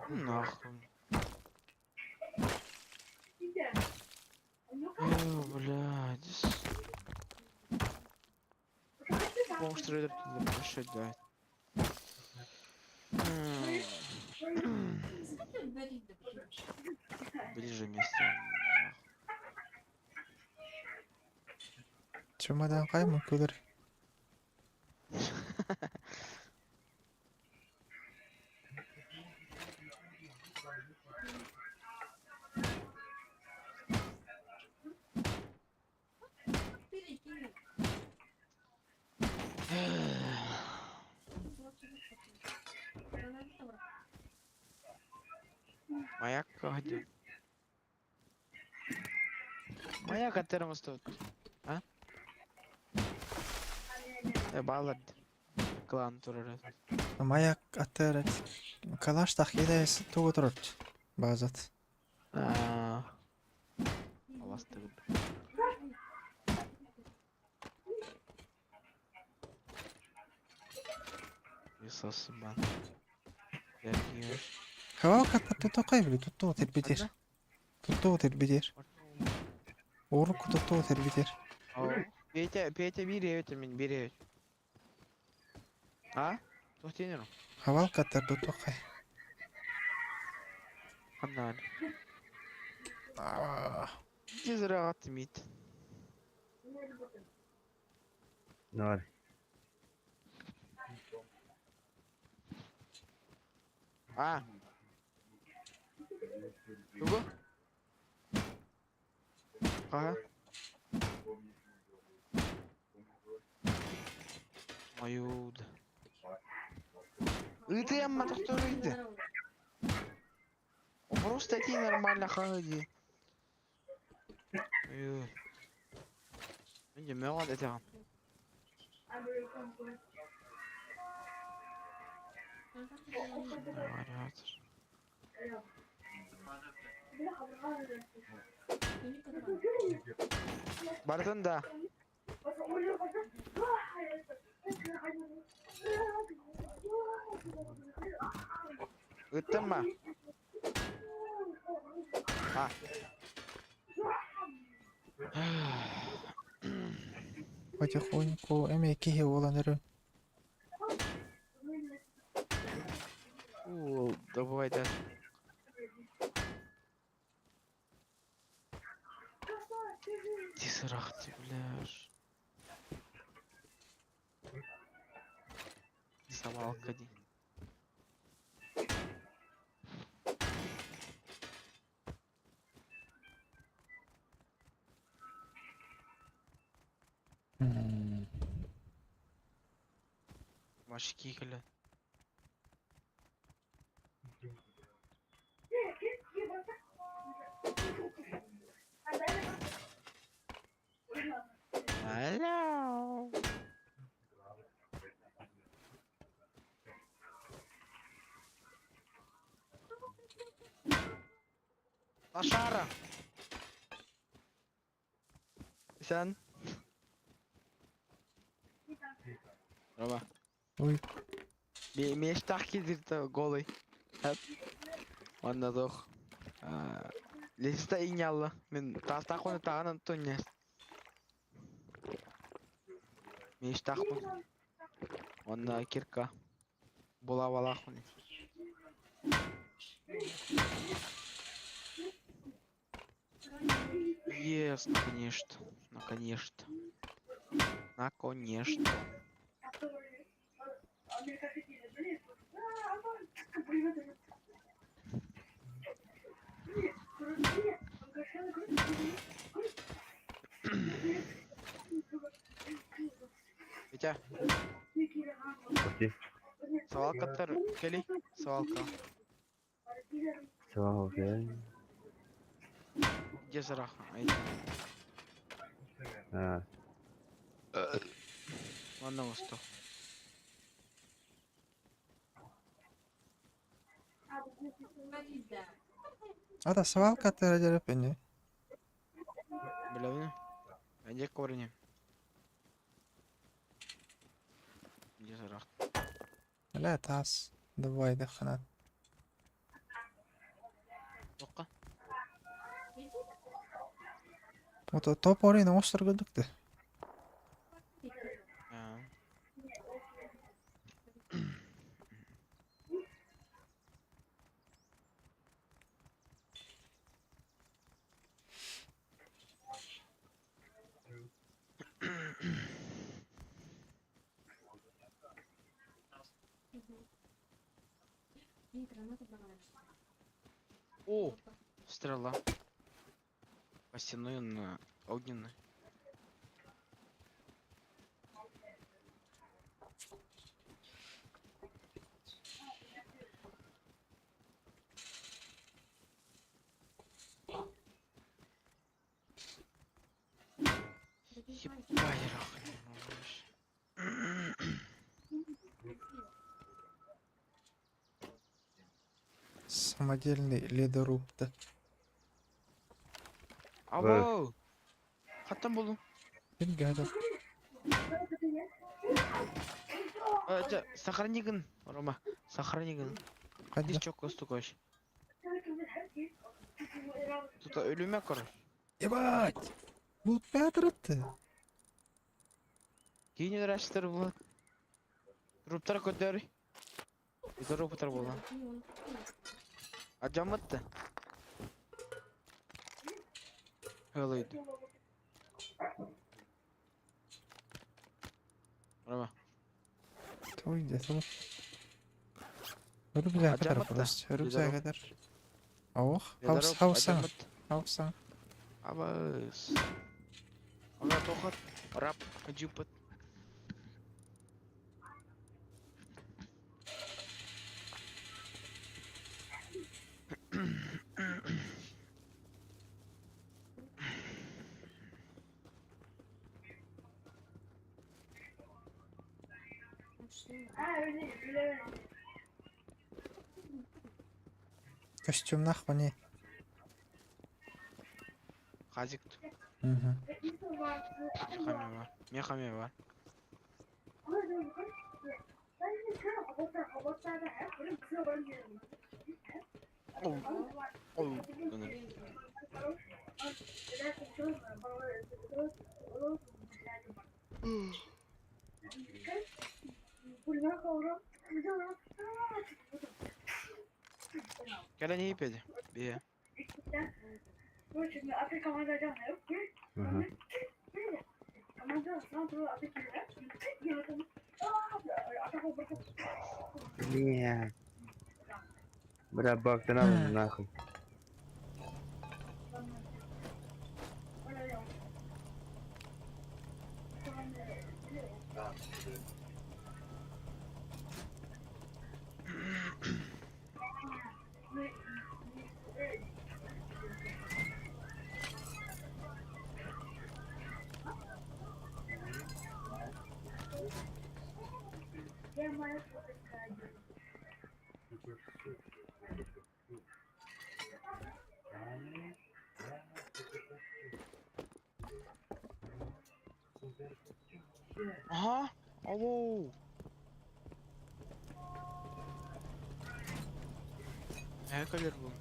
Нахуй. О, блядь. Помощь трейдер вообще дать. Ближе место. Чемодан каймы көлөр. Маяк где? Маяк от термоста. А? Э, баллард. Клан турар. Маяк атырат. Калаш тахида тугу турат. Базат. А. Аласты. Висосыбан. Хавал катта били тутту тербитер. Тутту тербитер. Урук тутту тербитер. Петя, Петя, бери это, мен, бери. А? Тохтенер. Хавал катта тутукай. Аннан. Тезірек мит. Давай. А. Тугу? Ага. Маюд. Ыты амма тохторуйды. Просто эти нормально ходи. Ой. Инде мөғат этягам. Бардын да. Ыттымма? А. Потихоньку эме кихи боланыры. У, давай да. Тисырахты, бляж. Самалка ди. Машки кіля. Алло. Лошара. Sen? Рома. Ой. Мечтах кидирт голый. Онна тох. Листа инялла. Мен тастах оны тағанан тоннес. Мечтах Онна кирка. Була валахуни. Yes, наконец-то. Наконец-то. Наконец-то. Витя, Окей. свалкаттар кели, свалка. Салам, окей. Где зараха? Ай. Аа. Манна оҥосто. Ата свалка атыыра ини. Билэбин. Эдьиэ корни. Дьэ сарах. لا таас. Давай даххана. Туохха? Ото топорин оҥостор курдук да. Аа. О, стрела. Костяной на огненный. Ебать, рахать. Самодельный ледоруб да. Або! Хаттан булдум. Ким гадов. Э, Сохрани гын, Рома. Сохрани гын. Хайда. Здесь чё костукаешь? Тут өлүмэ кор. Ебать! Бу пятрытты. Кейин раштыр була. Труптар көтөр. Труптар була. Ажамытты. Өлөйдү. Рома. Той где то. Рюкзак kadar Ажамытты. просто. Рюкзак Ледоруб. kadar. Ох, хаус Ледоруб, хаусан. ажамыт. Хаусан. Абыс. Ана тохот. Раб. Джипот. Костюм нахуй не. Хазик. Угу. Мехами бар. Мехами бар. Оу. Оу. Гыныр. Кэлэн иипэди. Бие. Мгм. Бля. Бля, бак, ты нам нахуй. Аха. Алло. Э, кэлэр бу.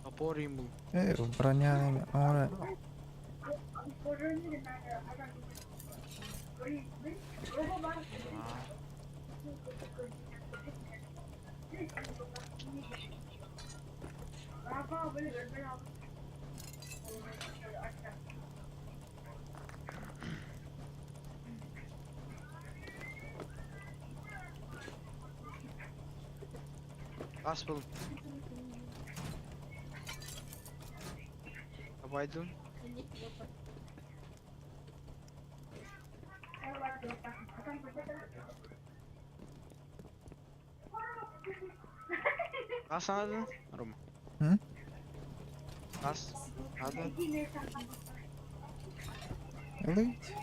Топор им бул. Э, броня ора. Ас бул. Абайдын. Ас анадын. Рома. М? Раз. Надо. Ылыйт.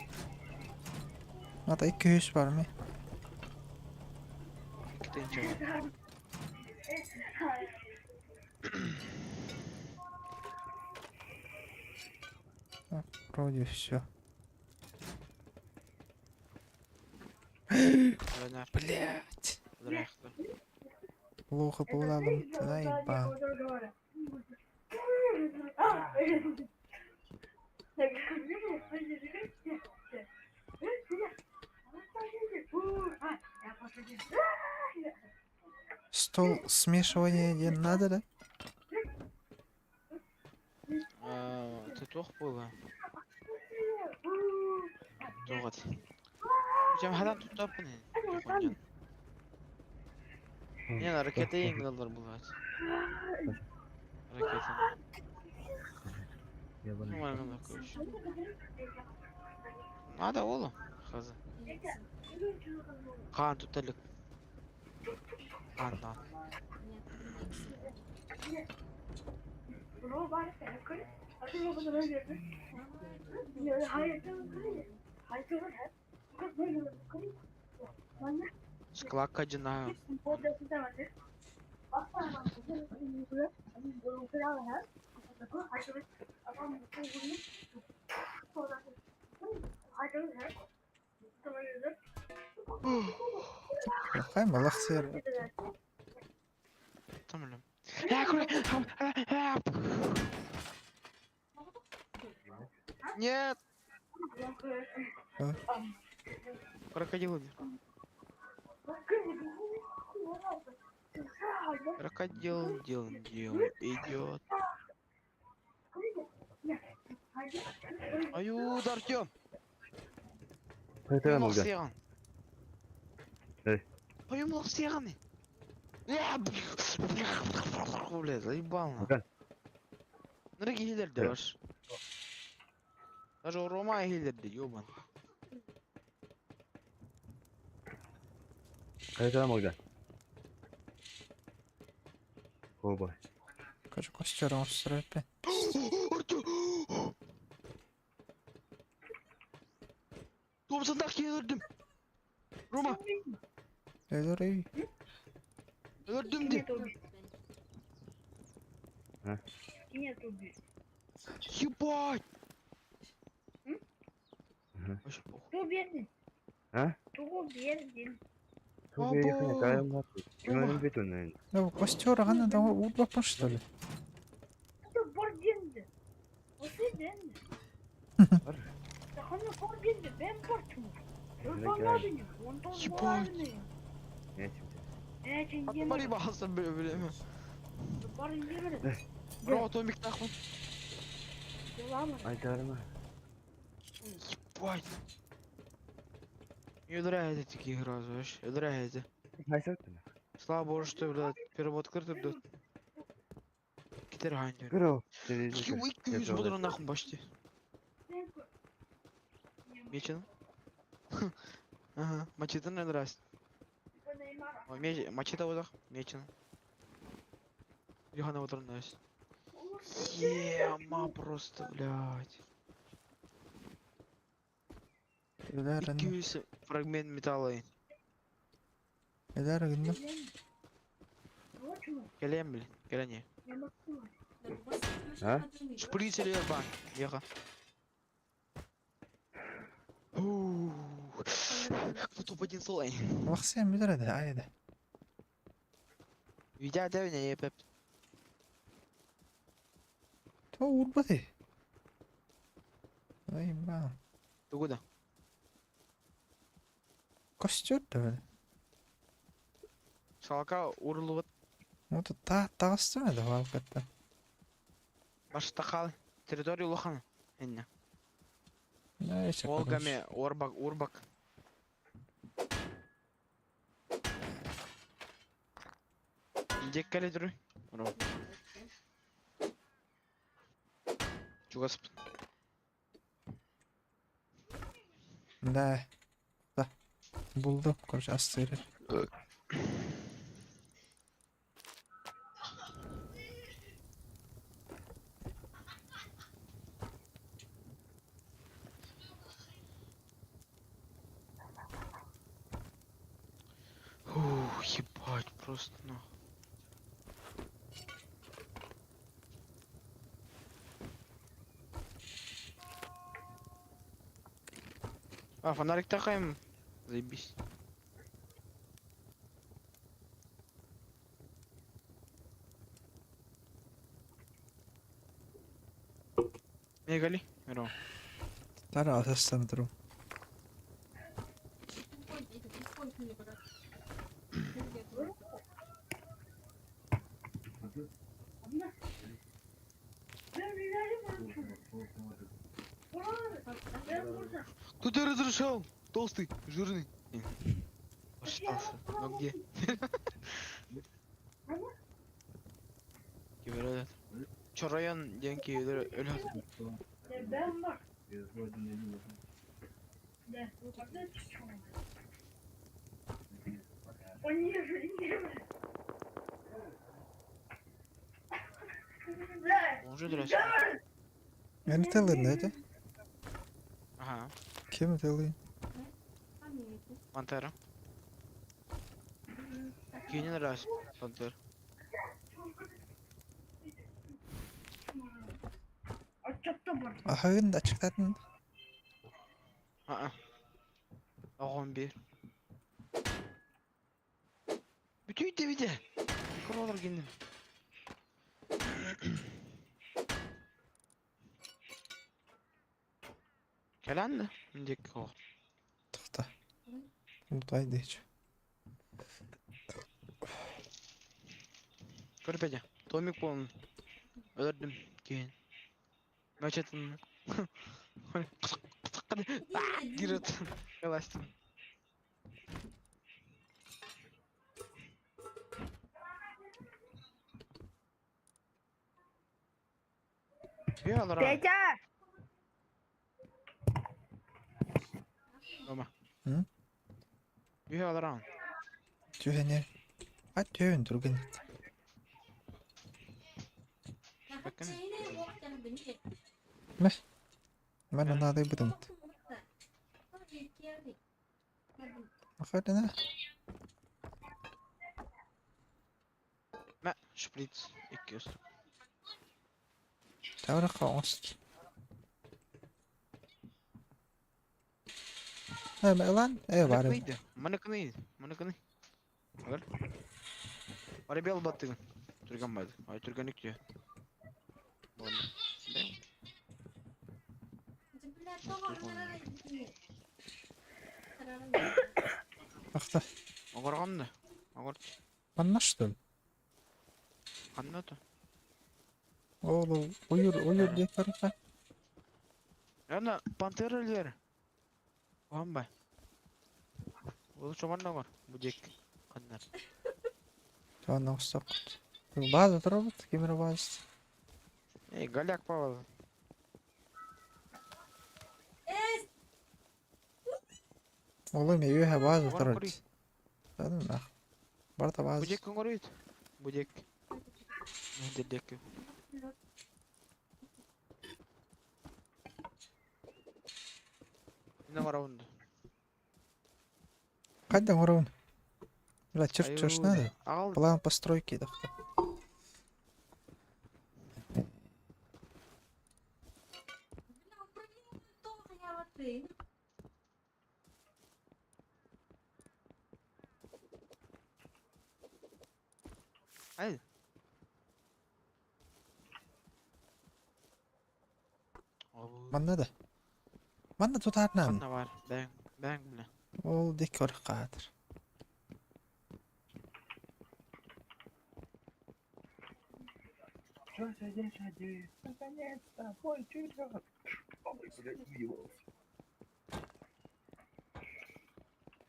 Ата 200 бар ми? 2000. Так, вроде все. Өлөнөр. Блять. Өлөрөхтө. Плохо буолалым заебал. Стол смешивания не надо, да? Ты туох буолла? Туох эт. Дьэ хадан туттаппын. Не, ракета ең булат. Ракета. Ебаный. Ну, короче. Надо оğlum. Хазы. Хаан тутталык. Хаан Склакка жина. Какая малахсер. Тамам. Нет. А? Крокодил умер. Крокодил, дел, дел, идет. Аюд, Артем! Қайтарам Богдан. Мулақсиған. Эй. Ой, мулақсиған. Бля, заебал. Богдан. Нұры хилерді Э. баш. Даже Рома хилерді, ёбан. Қайтарам Богдан. Обай. Короче, костер устроить. Артем! Томсандақ хилердім. Рома, Өлөр. өлдім де. А? Нет, убить. Ебать! Мгм. Вообще похуй. Ту бердин. А? Ту бердин. Бу Ну, костер гана да урбаппын что ли? Ту бординди. Осы денди. Бар. Таханы бординди, ben бортум. Ебать. Ебать. Бари бахасан бля, бля. Рома, томик нахуй. Айтарыма. Ебать. Өлірәді такие игра, знаешь, өлірәді. Қайсы өттің? Слава богу, что, блядь, перевод открыт, блядь. Китер хандер. Кіро. Ебать, буду нахуй почти. Мечен? Ага, мачете не нравится. Ой, меч, мачете вот так, мечен. Йохана вот нравится. Ема просто, блядь. Өлөр. 200 фрагмент металла. Өлөр гынным. Келем, блин, келе А? Шприц или бан? Еха. Кто топ-1 слой? Малахсер мүдөрөдө, айда. Видя девне епеп. То урбаты. Заебал. Ты куда? Костер да. Шалака урылып Ну тут та тагыстым да валкатта. баштахал. Территорию Лохана. Энне. Да, еще Волгами, Орбак, Урбак. Деккали дүрү. Ром. Чугас. Да. Да. Булдум, короче, астыры. Просто, ну. А, фонарик такаем. Заебись. Мегали, Миро. Тара асастан туру. Кто тебя разрешал? Толстый, жирный. Посчитался. Но где? Киберолет. Чё, район деньги өлөт. Уже здрасте. Мени телин это? Ага. Ким телин? Пантера. Кини нравится Пантер. Ахын ачыктатын. Аа. Огон бир. Бүтүйдэ бите. Королар гинним. Кэлэн диэк Тохта. Лутай дич. Көрбөдө. Томик болун. Өлөрдүм кийин. Мачетин. Кирет. Эластин. Петя! Дома. М? Бүйаларан. Түһэне. А түһэн турган. Мен анады бутын. Ахадына. Мә, шприц 200. Тавра қоңст. Э, лан, э, бар. Маныкны, маныкны. Алар. Бары бел баттыгын. Түргөн байды. Ай түргөнүк дүйө. Болду. Ахта. Огоргонду. Огор. Манна что ли? Кандай то? Ол уйур, уйур диэк барыта. Ана пантера лер. Оһанбай. Ол чоман огор. Бу диэк. Каннар. Туанна остоқпут. База турабыт, кемер база. Эй, голяк Павел. Ол эми үйе база Огор турар. курий. Тадан ах. Барта Бу база. диэк көңөрүйт. Бу диэк. Мендер диэк. Мына карабынды. Кайда орун? Бля, черт, что ж надо? Агал План постройки дахта. Ай. Манна да. Манна тутарнан. Канна бар. Бәң, бәң биле. Ол дик орқатыр. Наконец-то, мой черед!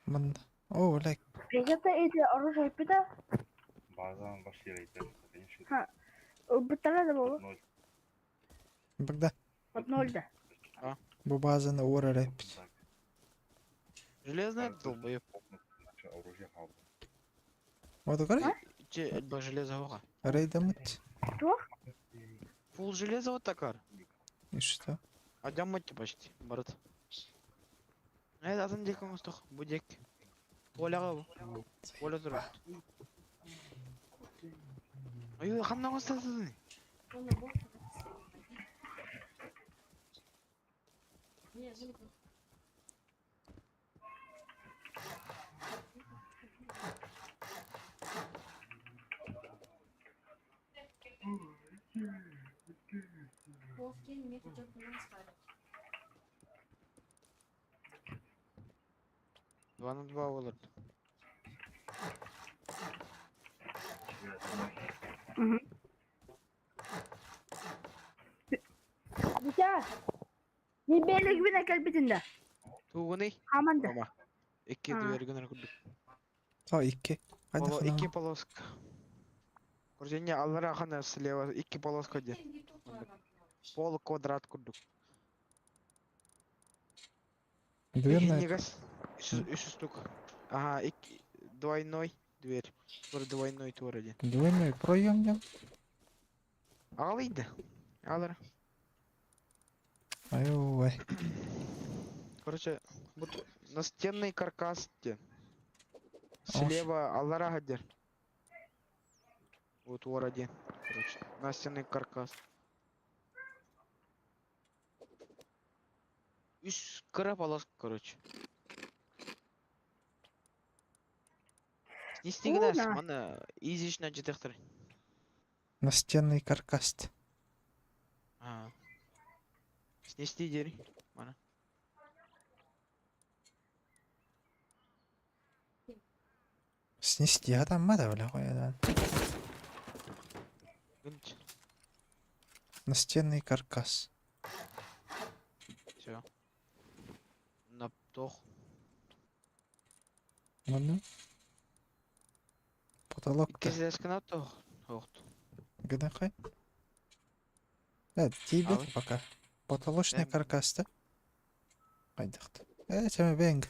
Манна. О, бля, Петя, эти оружие пита? Базан вообще конечно. Ха. Бутала да было? Ноль. бігда. От ноль да. Бу базаны ора репит. Так, Железная долбоеб. наше оружие хаб. Оду көрі? Че, бу железо оға. Рейдамыт. Фул железо вот такар. И что? Адямытты почти, барыт. Э, атын дек оңостох, бу дек. Оляға бу. Оля турат. Ой, ханна оҥостотун? 2 на 2 олорду. Витя, Небелегбин кэлбитин да. Тугуный? Хаманда. Рома. Икки А. дверь гынар курдук. О, икки. Хайда Поло, икки ханан. полоска. Короче, аллара хана слева икки полоска где. Пол квадрат курдук. Дверная. Ихинигас. Үс штук. Ага, икки двойной дверь. Тур двойной тур один. Двойной проем дем. Аҕалыйда. Аҕалара. Ай-ой. Короче, вот настенный каркас те. Слева аллара хадер. Вот вор один. Короче, настенный каркас. Үс кыра полоска, короче. Снести гынас, Уна. мана изично жетехтер. Настенный каркас. А. Снести дери. Мана. Снести хатаммата бля хуядан. Гынч. Настенный каркас. Все. Наптох. Ладно. Потолок-то. Иккис тох. Охт. Гыдахай. Да, тебе Алый. пока. Потолочный Эм. каркас-то. Хайдахт. Э, тема бенг.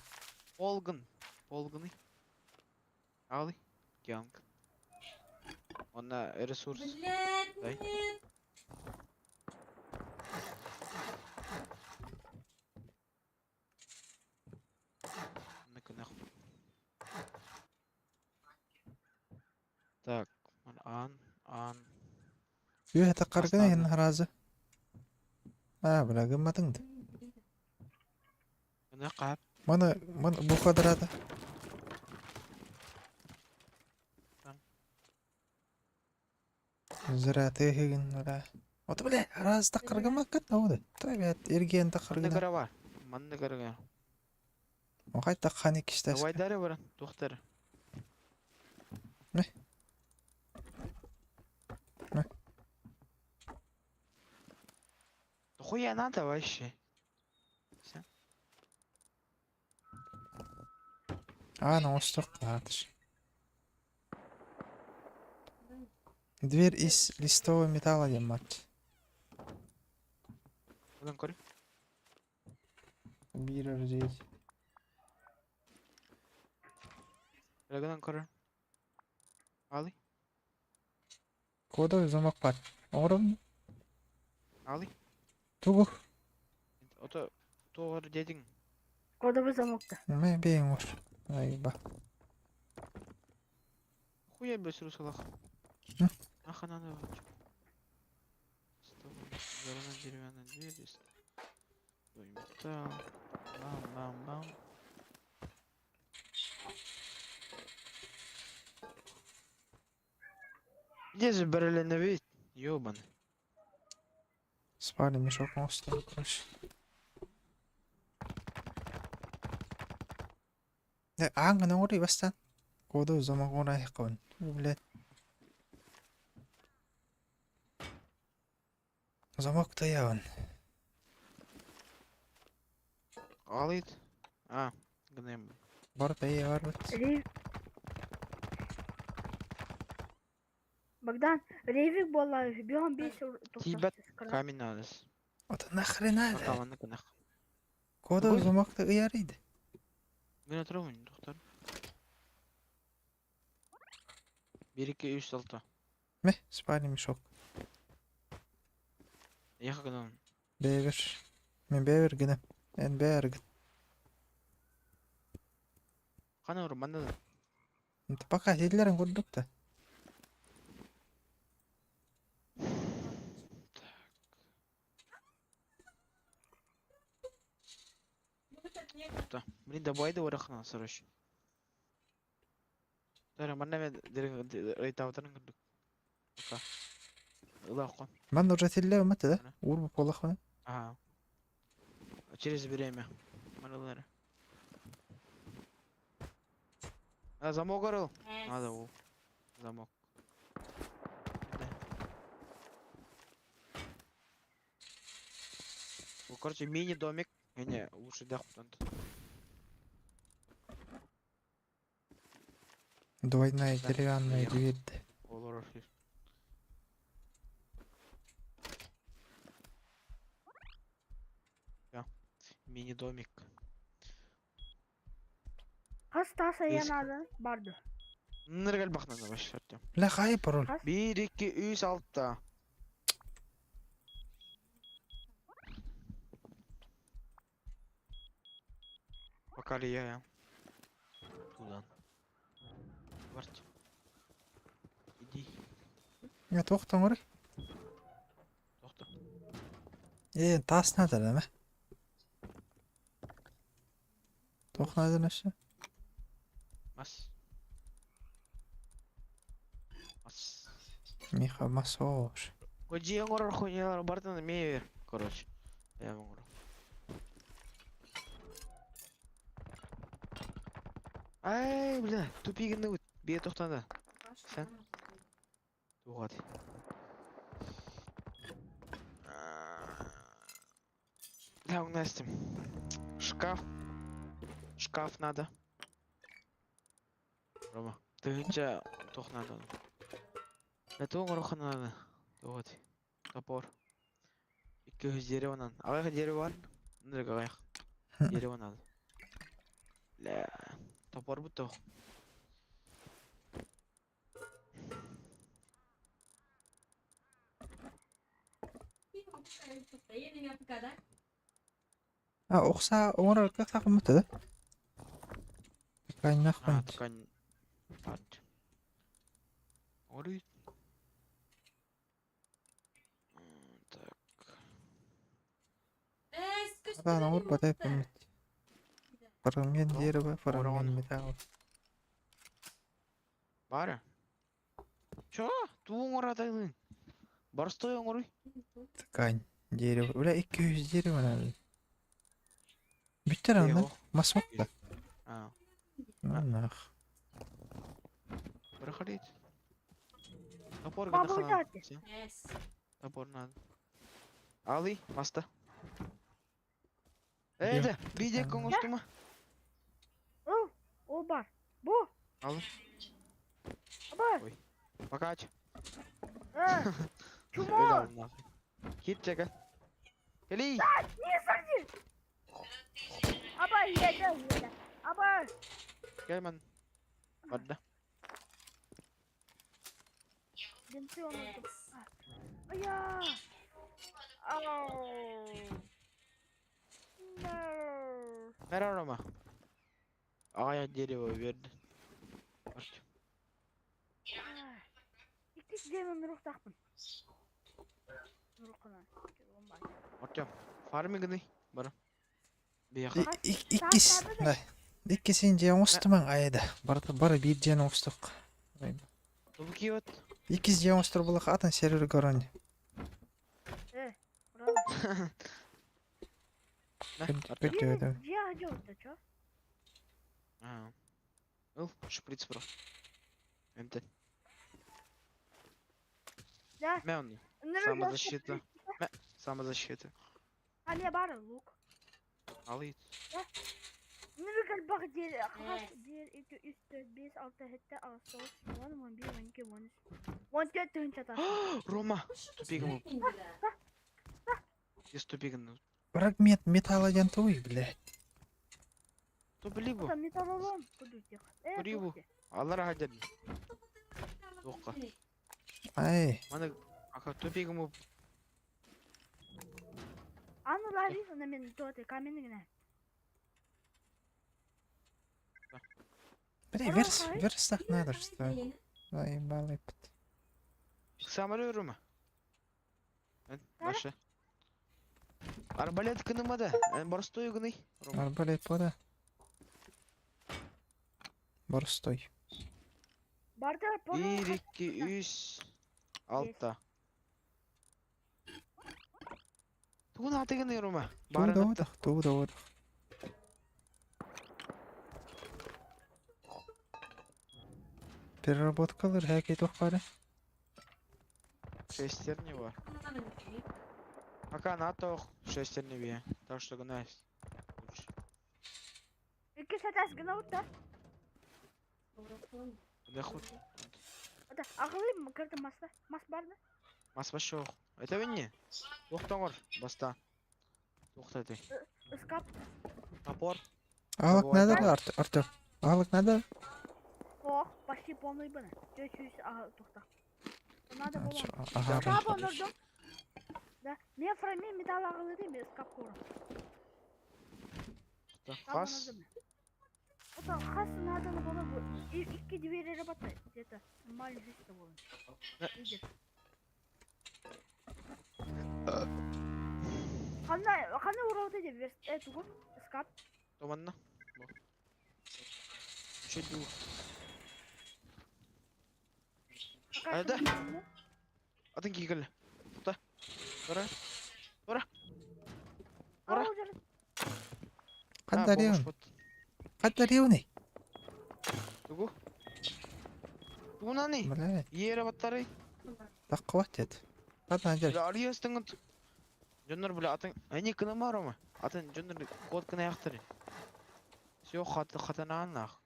Полгын. Полгыны. Алы. Гянг. Онна ресурс. Блядь, Дай. нет. Ну-ка нахуй. Так, ан, ан. Үө таққаргына Бастады. хин харазы. А, бля, гымматыңды. Мына қап. Маны, маны бу квадрата. Там. Зря ты хигин, бля. Вот, бля, раз таққаргымаккат науды. Той, эрген Манны таққаргына. кара бар. Манны кара. Оқай таққаны киштәс. Давай дәрі бар. Тоқтар. Не? Не? Хуя надо вообще. А, ну остық атыш. Дверь из листового металла дем мат. Одан көр. Бир здесь. Одан көр. Алы, Кодовый замок бар. Оңырым. алы. Тугу. Ото тоғыр дедің. Кодовый замокта. Мэ бейін ор. Ай, ба. Хуя бесіру салақ. М? Аха надо. Сторона деревянная дверь. здесь. Ой, металл. Бам, бам, бам. Где же бареленовит? Ёбаный. Спали мешок моста, короче. Да, аңгына ори бастан. Кодовый замок орай қойын. Блядь. Замок таявын. Алит. А, гнем. Бар тая бар бит. Рев... Богдан, ревик буолла бион бес Тибет Камень надо. Ата нахрена да? Каманны кынах. Кодовый Какой? замокты ыярыйды. Мен отырамын, доктор. 1 2 3 6. Мeh, спальный мешок. Яха гынан. Бэбер. Мен бэбер гынам. Эн бэбер гын. Қана ұры, манда да. Пока хиллерин курдук та. Блин, добавь до орахна, сорочь. Тара манна мен ыйтаабытарын курдук. Пока. Ылааххын. Манна уже тиллэ умат да? Уурбу буоллахпына. Ага. Через время. Манылары. А, замок орыл. Надо ол. Замок. Да. Ну, короче, мини-домик. Не, лучше дохуй Двойная Да, деревянная приехал. дверь. Олорор. Мини-домик. Хас таас Есть. айанаады барды. Ныргал бахнана баш Артем. Бля, хай пароль. 1, 2, 3, 6. Пока ли я, я. Туда. Варт. Иди. Я тоқтан орай. Тохто. Э, тас надо, да, ме? Тоқ надо нэші? Мас. Мас. Миха масош. Ходи оҥорор хуйнялар бартын эмиэ короче. Я оҥорор. Ай, бля, тупигин бие тохтана. Sen? Тугат. Бля, Настя. Шкаф. Шкаф надо. Рома, тыгынча тох надо. Да туң надо. Тугат. Топор. 200 дерево надо. Ағайға дерево бар? Нырык ағайық. Дерево надо. Бля, топор бу тох. А, оқса оңор кақ тақымыты да? Ткань А, нахуй. ткань. Ат. Ори. Так. Ата оңор батай пымыт. Фрагмент дерева, фрагмент металла. Бары. Чё? Туң оратайлын. Барстой оңоруй. Ткань, дерево. Бля, 200 дерева надо. Бүттер анда. Масок да. А, Ну нах. проходить. Топор Бабу гына дати. Топор надо. Али, маста. Эйде, биде коңостума. Ол, ол бар. Бу. Ал. Бар. Покач. Э. Чмо. Кит чека. Кели. Не сади. Аба, еде, еде. Аба. Гел мен. Барда. Бинты unuttum. Aya. Oh. No. Ver arama. Aya дерево берді. Артем. Икки демон рухтахпын. Рухына. Артем. Фармингны. Бара. Бияха. Иккис. Да. Иккисин же оңостумаң айда. Барда бары бир жен оңостук. Тубки вот. Иккис же оңостур булак атын сервер горон. Э. Браво. Көтөдө. Жа жолда чо? А. Ыл, шприц про. МТ. Да. Мә оны. Самозащита. Мә, самозащита. А не бар лук. Ал ит. Ныргал бак дер, хас 1 2 3 4 5 6 7 8 9 10 11 12 13 14 тыгынча тас. Рома, тупигин был. Из тупигин. Фрагмент металла дентуй, блядь. Тупли бу. Там металлолом кудутик. Э, Курибу. Алар хадер. Тоққа. Ай. Мана ака тупигин бу. Аны лари, на мен тоты каменный Бля, верс, верстак надо, что ли? Заебал епт. Самолет Рома. Башы. Арбалет гыныма да. Боростуой гыный. Рома. Арбалет пода. Боростой. Барда 1, 2, 3, 6. Тугун аты гыный, Рома? Тугу Барын да атта. одах, тугу да одах. Переработкалар хәкей туох бары. Шестерни бар. Пока на шестерни бие. Так что гынай. Лучше. Икки сатас гына да. Да хуй. Да, ағылы кірді маста. Мас бар да? Мас вообще ох. Это не? Ох тоңор. Баста. Тухта ты. Ыскап. Топор. Аалык Давай, надо, давай. Артем? Аалык надо? Ох, почти полный бына. Чуть-чуть, ага, тухта. Надо было. Ага. Скап онырдым. Да, мен фрами металл ағылы дейм, ыскап көрім. Хас. Это хас надо было бы. И икки двери работает где-то. Нормально жизнь было. Видишь. Хана, хана урауды деп верст, тугу, ыскап. Томанна. Чуть ду. Айда. Атын кигел. Тута. Бара. Бара. Бара. Қандар Қандар еуни? Тугу. Тугунани. Бля, Ере баттары. таққуат деді. Қадан жер. Бля, арьястыңын. Жоннор бля атын. Әне кына марома. Атын жоннор код кына яқтыры. Все хат хатана нах.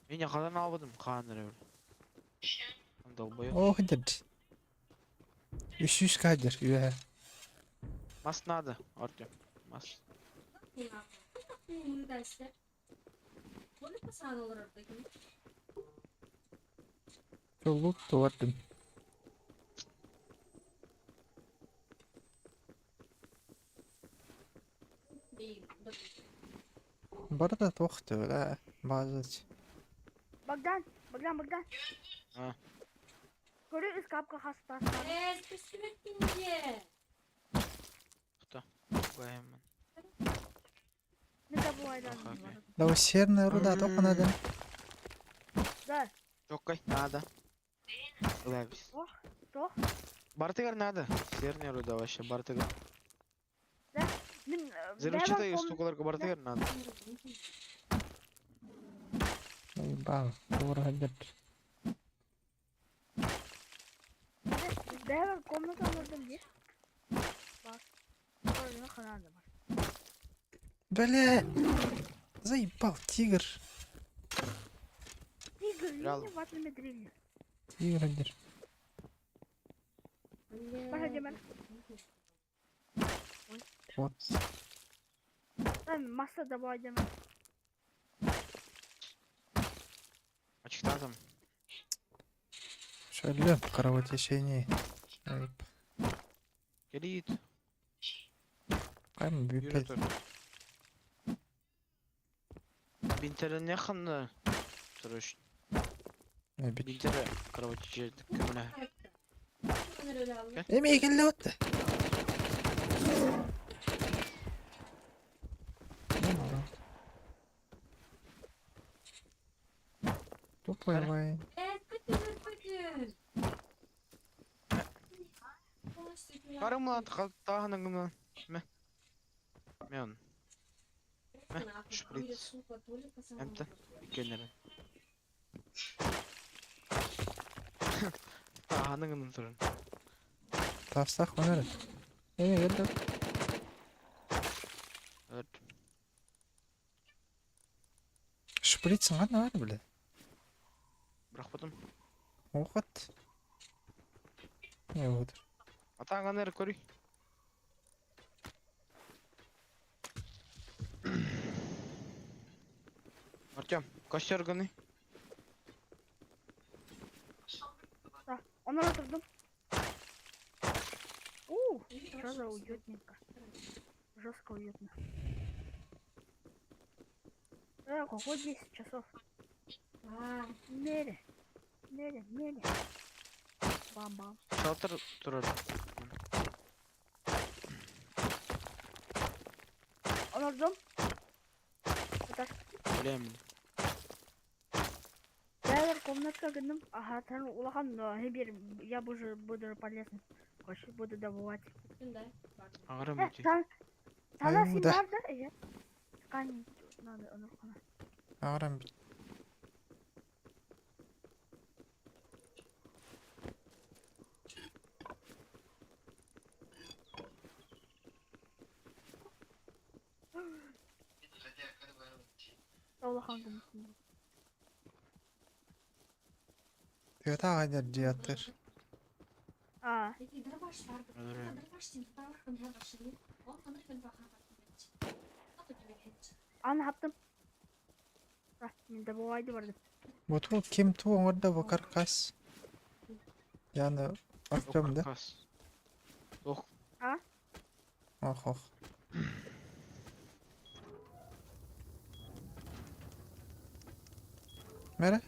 Меня хатана албадым хааныр бля. Долбоёб. О, деді. Үш үш кадр. Үе. Мас надо, Артем. Мас. Лут туардым. Барда тоқты, бля. Базыч. Богдан, Богдан, Богдан. А. Көрі ыскапка хаста. Кто? Гайман. Не забывай да. Ага, Да серная руда тоқ надо. Да, Чоккай, надо. Левис. тоқ. Бартыгар надо. Серная руда вообще, бартыгар. Мен Взрывчатые штукаларга бартыгар надо. Бал, тура деді. Бәрі комната алырдым де. Бар. Бар, ханада бар. Бля! Заебал, тигр. Тигр, Реал. не ватными дрели. Тигр дер. Бар, демен. Вот. Там масса давай демен. Ачыктазым. Шөллөм, кровотечение. Айып. Келит. Кайм Yürü бүпет. тур. Бинтере не ханны? Туруш. Бит. Бинтере кровотечение көмөлө. Эме келе отты. Тупой вай. Карымлан таханын гымнан. Ме. Мен. Шприц. Эмте. Икеннere. Таханын гымнан турун. Тапсақ өнер. Эме келе. Evet. Шприц ғана бар, бля. Бырахпатым. Оқыт. Не отыр. Атаңаныр көрүй. Артем, костер гыны. Оны отырдым. У, что за уютненько. Жестко уютно. Какой 10 часов? Мере. Мере, мере. Бам-бам. Шалтыр турар. Оҥордум. Ытар. Билэм. Бэйэр комнатка гынным. Ага, там улахан, но теперь я уже буду полезным. Короче, буду добывать. Аҕарым Э, ити. сан- Сана Аю, да. син бар да? Э, ткань надо, ону- Аҕаран бит. Улахан гыммытым. Тыата аҕай дьиэ аттыр. А, аны хаптым. А, мен добывайды бардым. Бу ким туу оҥордо бу каркас? Яны Артем да? Каркас. Ох, Ох ох. Mere?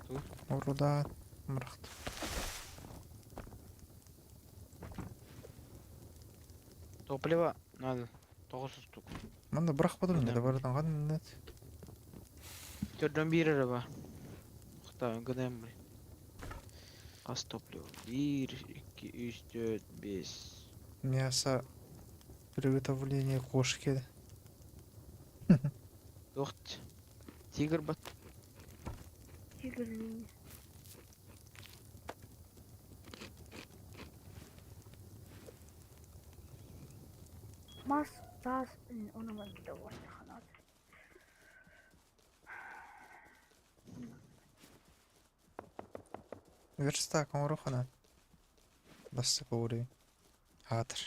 Ту? Уруда мырахт. Топливо надо. Тоҕус штук. Манда бырахпадым Да. да бардан ган нет. Төрдөн биир эрэ бар. Хта гынайм бри. Хас топливо. 1, 2, 3, 4, 5. Мясо приготовление кошки. Тохт. Тигр бат. Тигр Мас, тас, оны ман ханат. Верстак оҥороххуна. Бастакы уурай. Аатыр.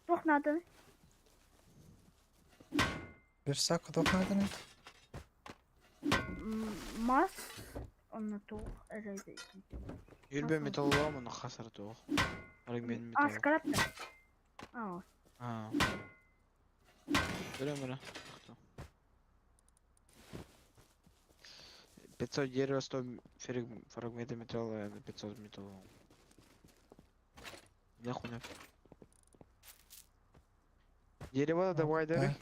Туох нааданы? Верстак туох нааданы? Мас, оны туох эрэ. Юрбе металлолом оны хасар туох. Фрагмент А, металла. скрап. А, А. Көрөм эрэ. 500 дерева, 100 фрагмента металла, 500 металла. Нахуй не. Дерево давай Да. дары.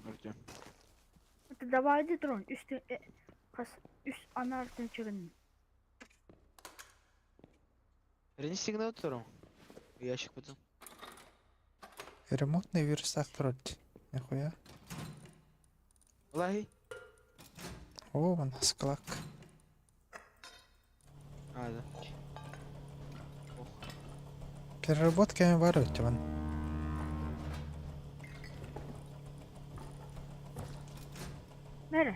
Артем. это давай трон. Үстü хас үс анар чыгын. Принеси сигнал Ящик потом. Ремонтный верстак турар. Нихуя. Лаги. О, вон склак. А, да. Ох. Переработка бар өттү Mere.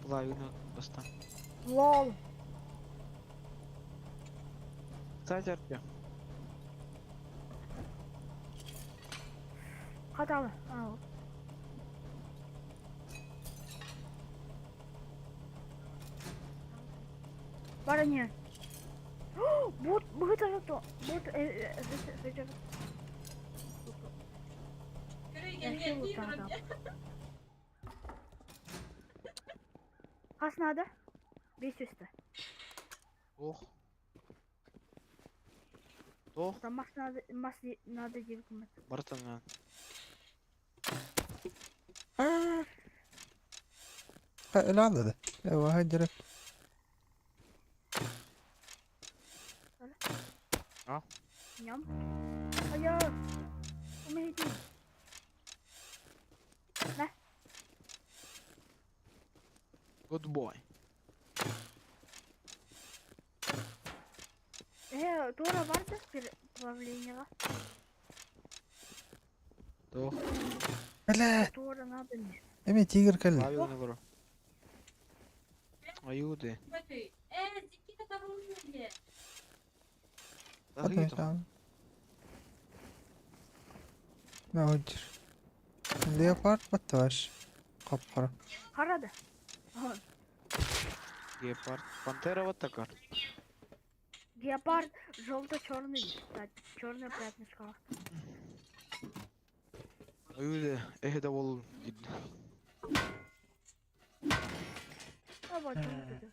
Половину достан. Лол. Кстати, Артем. Хаталы. А, Бара не. Бут, бут это бут э Хас надо? Бес үсті. Ох. Ох. Там мас надо, мас надо девкам. Бартан. العدد هو هجرت. Ням. А я... Помогите. На. Good boy. Тура барда плавление. Тох. Бля, Тура надо мне. эми тигр кэллэ. Половину говорю. Аюды. Научишь. Леопард батташ. Капкара. Харада. Гепард. Пантера вот такая. Гепард желто-черный. Да, черное пятнышко. Аюды. Эх, да бол. А вот он тут.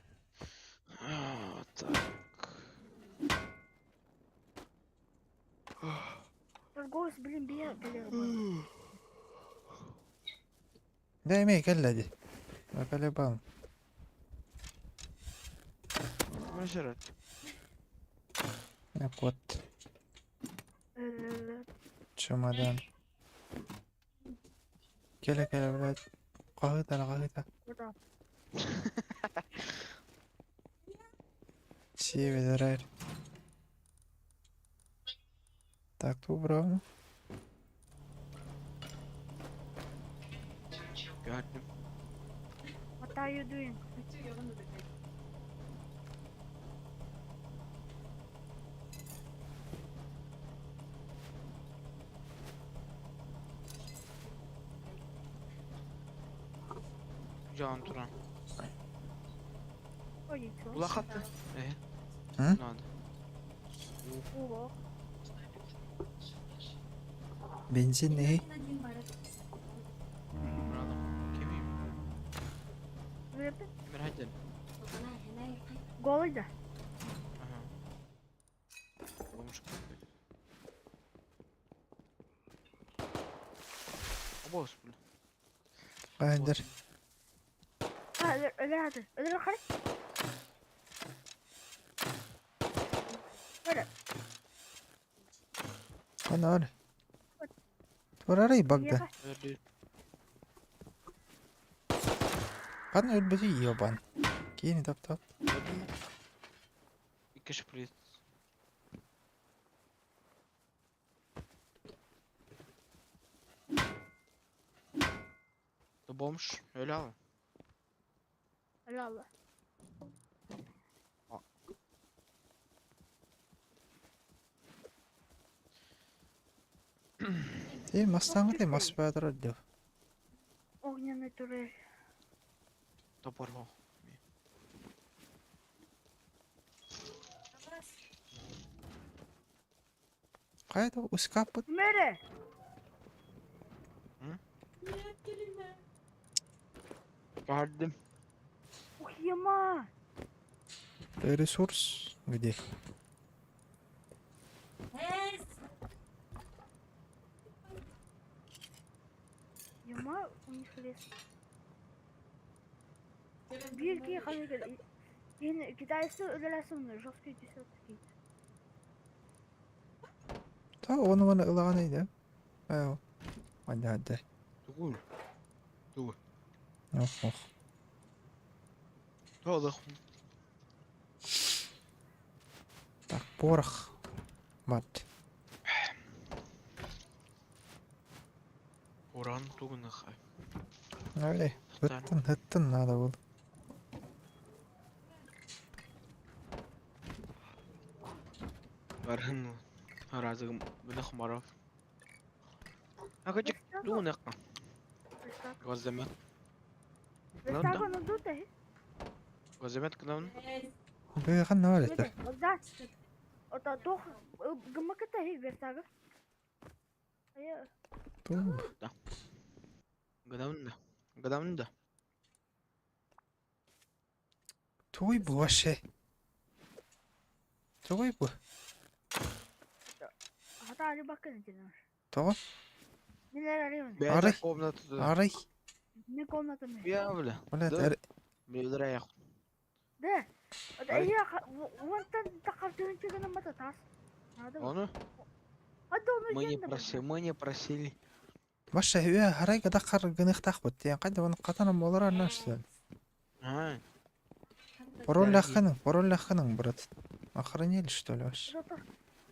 А, так. Обос, блин, бия кэлэр. Да эмиэ кэллэ дии. По-любому. Мөсөрөт. Кот. Чемодан. Кэлэ кэлэ блядь. Хаһыта хаһыта. Куда? Север. Так, убрал. Gördüm. What are you doing? Can Turan. Ой, чё? Улахатты. Э. Hı? Надо. О, Бензин не? Брадым. Кемим. Вырыпты? Мир хадден. Голый да? Ага. Бомж какой. Обос, бля. Хайдер. А, өлөр өлөр хар. Өлөр. Анар. Турарай багда. Öldü. Кан өлбөтү ебан. Кийин топ топ. Öldü mü? İki şprit. Бомж. Öyle al. Allah Allah. Ти мастаңы ти мас баатыр дeo. Огненный турель. Топор ho. Кайда ускапыт. Мере! Gördüm. Ух, ема! Ресурс где? Ема, у них лес. Бирки ханыгыр. Ен китайцы өлөрөсүн жесткий десятки. Та оны маны ылаган иде. Аяу. Хадда хадда. Тугул. Ох ох. Тугул. Так, порох. Мат. Уран тугунах. Ай, хыттын хыттын надо было. Бархын. Разыгым бинах марав. Акачык тугунах. Газемет. Верстак он дута. Газемет кынан. Быган ноль это. Да. Ото тох гымаката хи верстага. Ая, Ту. Гадамында. Гадамында. Туй буаше. Туй бу. хата али бакын динар. То. Нилер арыйм. Арай. Комната. Арай. Не комната ме. Я бля. Блядь, Да. ар... Билдер аяк. Да. Ото Арый. я вон там такар чыгына мата тас. Надо. Оны Ато ну мы не просили, мы не просили. Маша үе харай гада кар гыныхтах бут. Ян кайда оны катанам болар арнашты. А, Пароль Да, лаханың, пароль лаханың, брат. Охранили, что ли, вообще?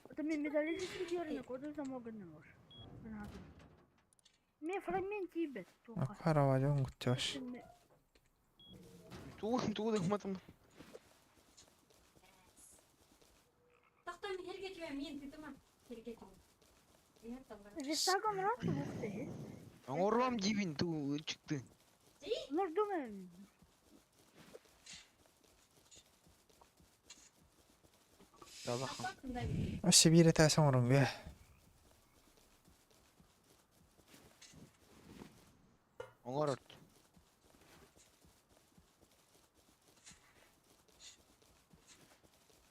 Это ми металлический дернек, вот это могут не можешь. Ме фрагмент тебе. Каравалён күтөш. ту ту матым. Верстагом раз бухты. Орлам дивин ту чыкты. Ну думаю. Табахан. Вообще бире тәсең орын бе. Оңорот.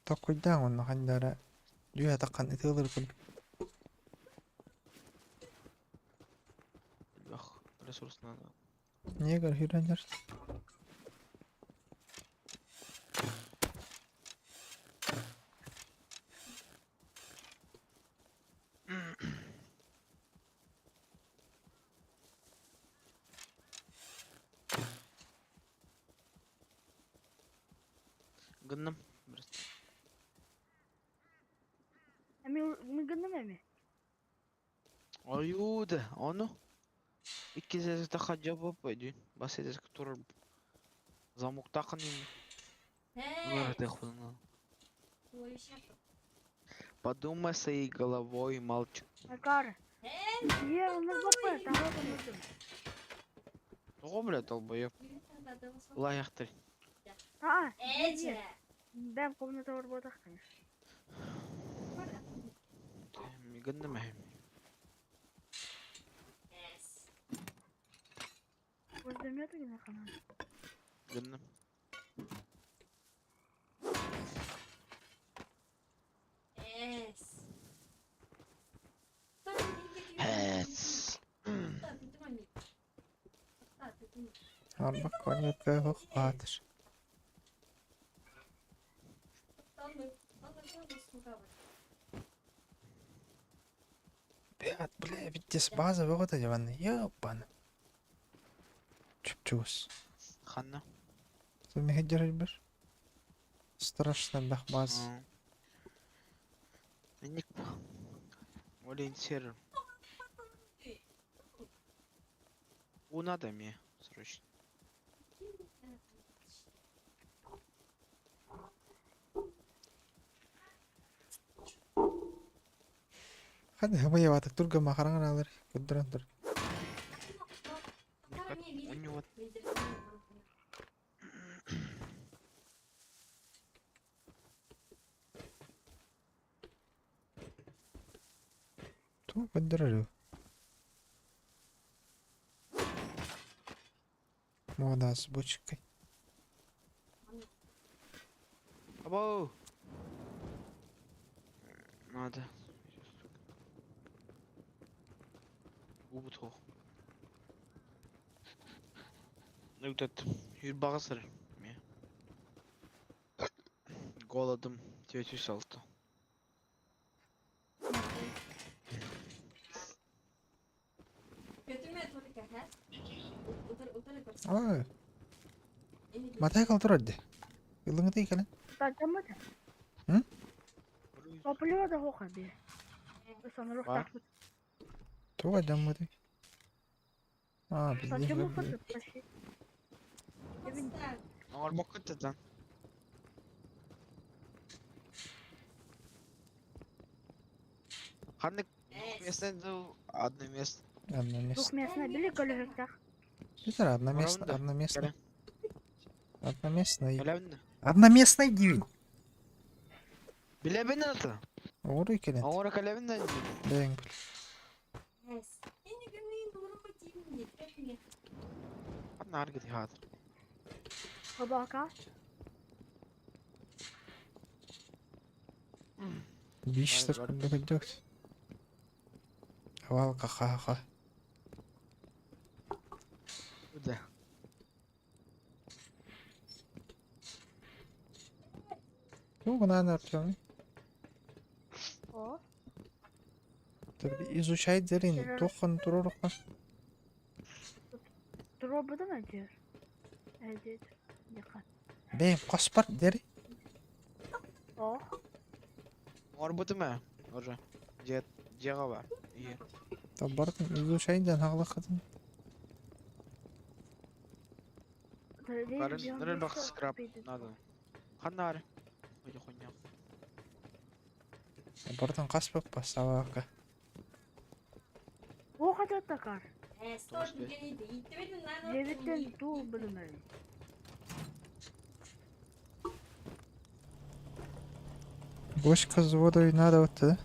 Токуйдан оны хандара. Дүйә таққан итылыр күл. Ресурс надо. Негр хирандер. Гынным. Мигынным эми. Ойууда, ону. Икки зезекте хаджа боп өйдүүн. Бас эдеске турар. Замоктакын Подумай своей головой, мальчик. Акар. Я онор боппа, тағы онордум. Тоҕо бля долбоёб. Лайахтыр. Аа, бэм комната бар ботах, конечно. Гынным эһим. Возле гына ханан. Гынным. Хэс. Арбак коньякка хох баатыр. Бят, бля, ведь база выхода диван. Ёбан. Чуп-чус. Ханна. Ты меня держишь? Страшно бах баз. Ник. Олень сервер. У надо мне срочно. Hadi hava yavatık dur gama karan alır. Gönderen dur. У него Ту gönderiyor. Мода с бочкой. Або. Надо. Убутох. Нүгдэт юрбаҕа ме. Голодом 906. Aa, матай калтырады. Илыңды икән. Тажамыт. М? Топлива да хоха би. Сонор Бар. тахпыт. Туга даммыды. А, бізде Тажамы фото почти. Оҥорбоккут Ханнык место одно место. Одно место. Двухместная били көлөһөктах. Это одноместно, Правда? одноместно. Одноместно. Билэбин. Одноместный дивин. Билэбин это. Оҕуруй кэлэн. Оҥоро кэлэбин да. Бэйэҥ бил. Ханна аргыт хаат. Бабака. Биш Бар, төр күндү күндүк. Авал каха. Да. Ту гына Артем. О. Изучай дерин. Тохан турурукка. Дробыдан әдер. Әдет. Яка. Бэйм коспар дери. О. Оҥорбутум ээ. Уже. Дьиэ дьиэҕэ бар. Ие. Табартын изучай ден хаглахатын. Барын ныры скраб надо. Ханна ары. Ойо хуйня. Бартын каспап басавака. О хататтакар. Деветтен тул билмер. Бочка с водой надо вот да?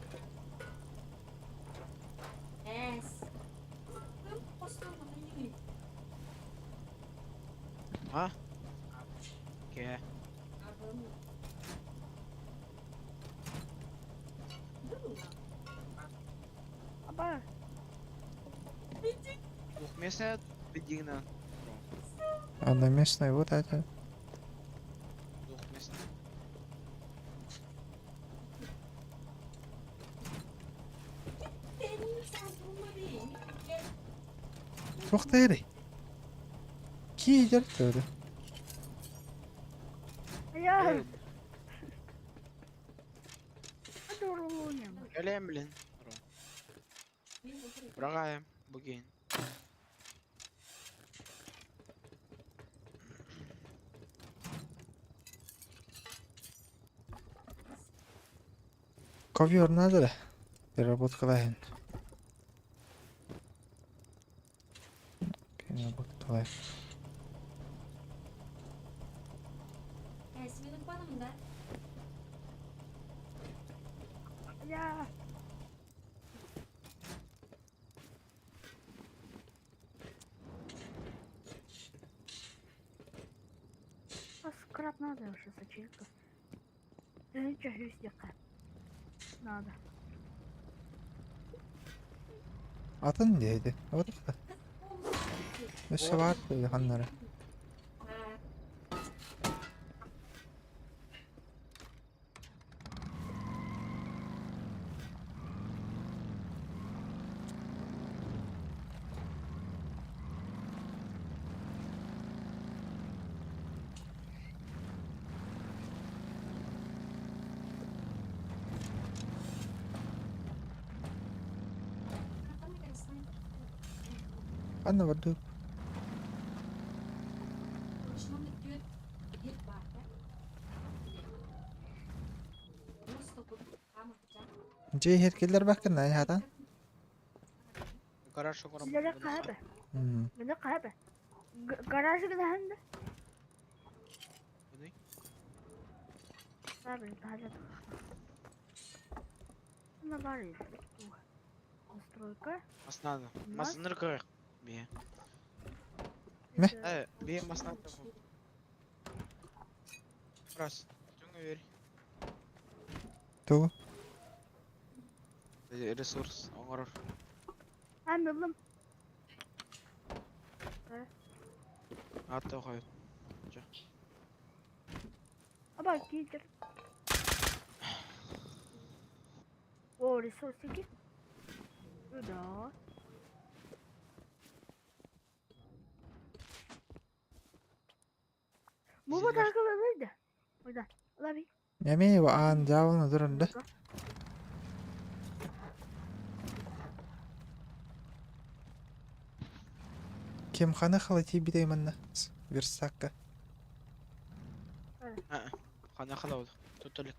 А? Ке. Аба. Двухместная. Бедигна. Одноместный вот это. Двухместный. Туох дээрий? Киидер төдө. Я. Кэлэм блин. Брагаем бугин. Ковер надо да? Переработкалайын. Переработкалай. Я. А скраб надо уже зачем-то. Да ничего, Надо. Атын диэди. Отта. Өссө баар ханнары. Ханна бардыы. Дьиэ иһэр киллэрбэккин ээ хатан. Гараж оҥорон Силэрэ хаһа М. Маны хаһа Гаражы гынаһын да? Бары таһырдьа Мына бары Настройка. Мас надо. Мас ныркырых. Бие. Мэ? Э, бие мас надо. Раз. Түҥ үөр. Тугу? Ресурс оҥорор. Анылым. Аты хой. Аба киитер. О, ресурсики. Ну да. Бу таргыланыр да. Ойда. Лаби. Эмиэ аан дьаабылана турар да? Ким ханы халатий манна верстакка. Хана халабыл. Тутулик.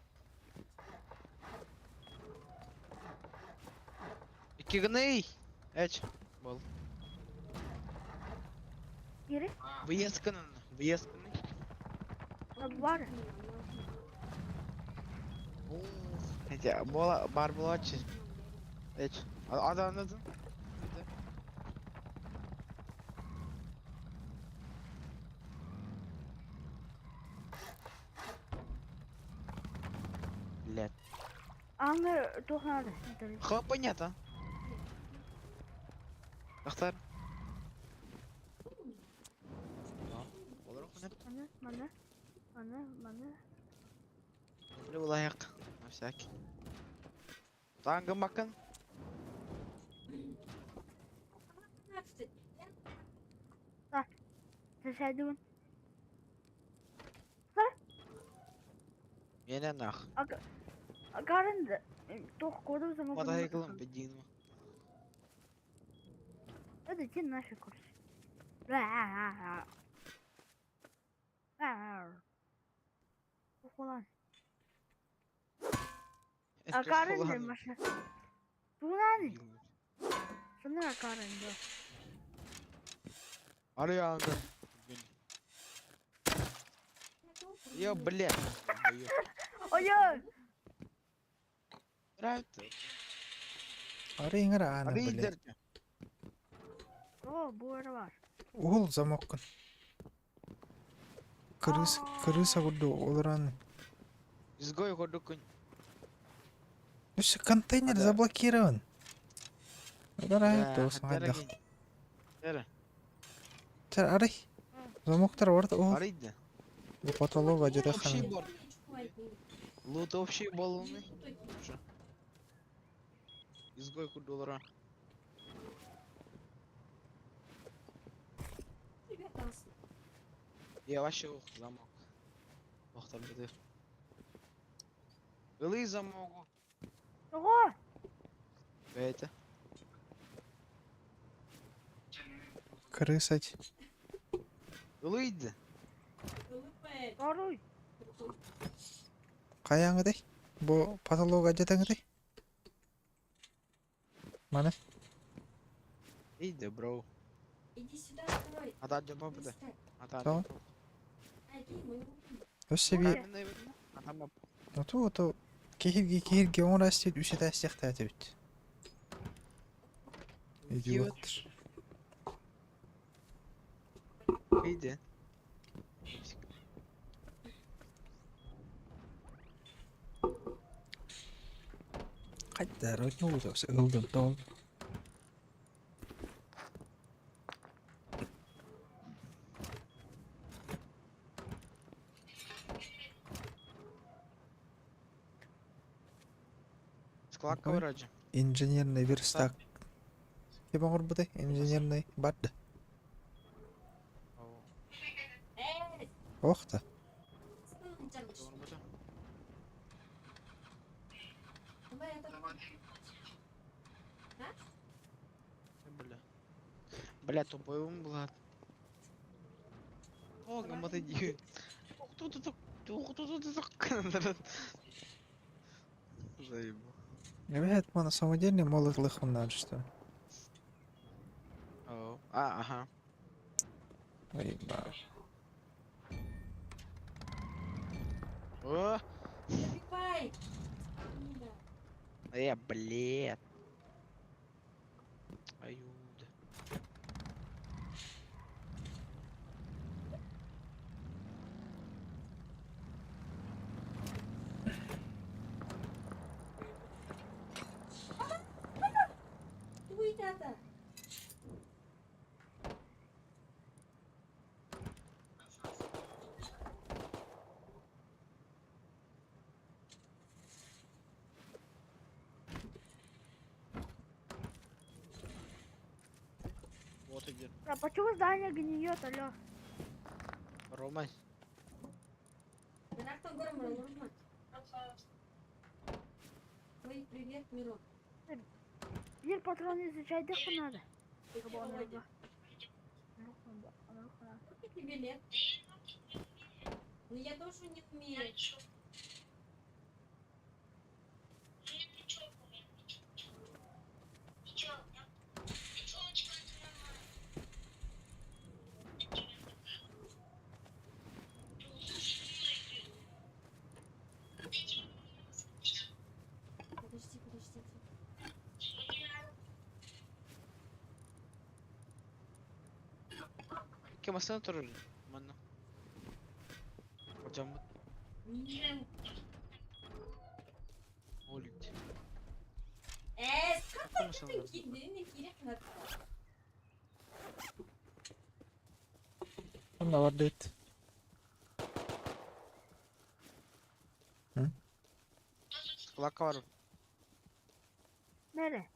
Икки гыный. Эч. Бол. Geri. Выезд гынан. Выезд гыный. Бар. Эти бола бар болачы. Эч. Аданladın. Блядь. Аңы тоқнады. Хоп, понятно. Ахтар. Маны, маны, маны, маны. Улайык. На всякий. Таңғы макын. Сәдуін. Менен нах. Гарынды. Тоқ көріп заман. Мотоциклым бедин. Это те нафиг, короче. Ухулан. Акарынды машина. Тунаны. Шуны акарынды. Арыянды. Ё, блядь. Ой-ой. Нравится. Ары иҥэр аана Ары блядь. идерте. О, буора бар. Уһул замоккун. Крыс крыса курдук олорон. Изгой курдук күн. Өссө контейнер Ада. заблокирован. Дарай, Да, тоос хаттара хайдах. кин. Эре. Арай. Замоктар бар ол. Арыйды. Бу потолок Общий ажыда бор. Лут общий болуны. Изгой курдулара. Я вообще ух, замок. Ох, там беды. Ылый замогу. Ого! Это. Крысать. Ылыйды. Арый. Каяңыдай? Бу потолок ажытаңыдай? Маны. Иди, бро. Иди сюда, открой. Ата жопа буда. Ата. Tamam. Өссө би Атама. Оту оту кехирги кехирги оңор астет үсет астек тәтебит. Идиоттыр. Иди. Кайда родню ылдым дол. Склад Ой. вроде. Инженерный верстак. Кем оңор будай? Инженерный барды. Охта. Бля. Бля, тупой ум, Влад. О, гамма иди. Заебал. Evet, мана самодельный молот лыхым что. О, А, ага. Ой, ба. О, блядь. Аюда. Вот иди. А почему здание гниет, алло? Рома. Ой, привет, Мирон. Bir патрон изучать надо. Сколько тебе лет? Ну я тоже не умею. Подожди, подождите. Кем астана турul? Манна. Hocam Нет. Олить. Сколько ты кидин, кирик Онна бар дейт. Склад var. Nere?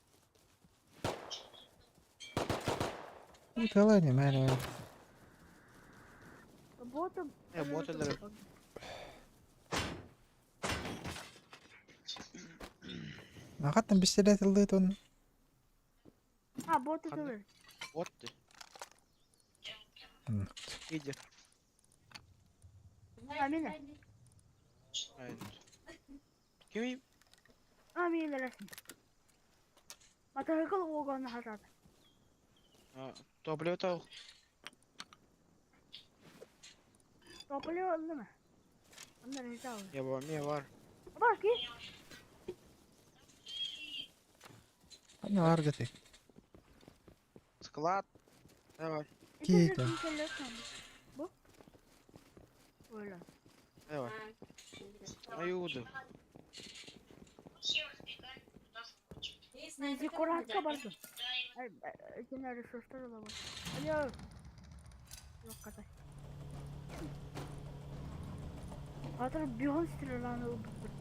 Уталай не мәне. Боты... Бот элер. Ахаттан пистолет ылдыт он. А, боты Ханны. тылыр. Бот. Иди. Амина. Ким? Амин рәсми. Мотоцикл оғаны хатады. Топливо тау. Топливо алды ма? Онда режа алды. Я бар, мен бар. Бар ки. Ана бар гете. Склад. Давай, Кита. Bu? Öyle. давай. Аюда. Зиккуратка бардым. Ay, Gene resurslar olamaz. Alo. Туоххата. Аатыр бьон стреланы ылбыппыт.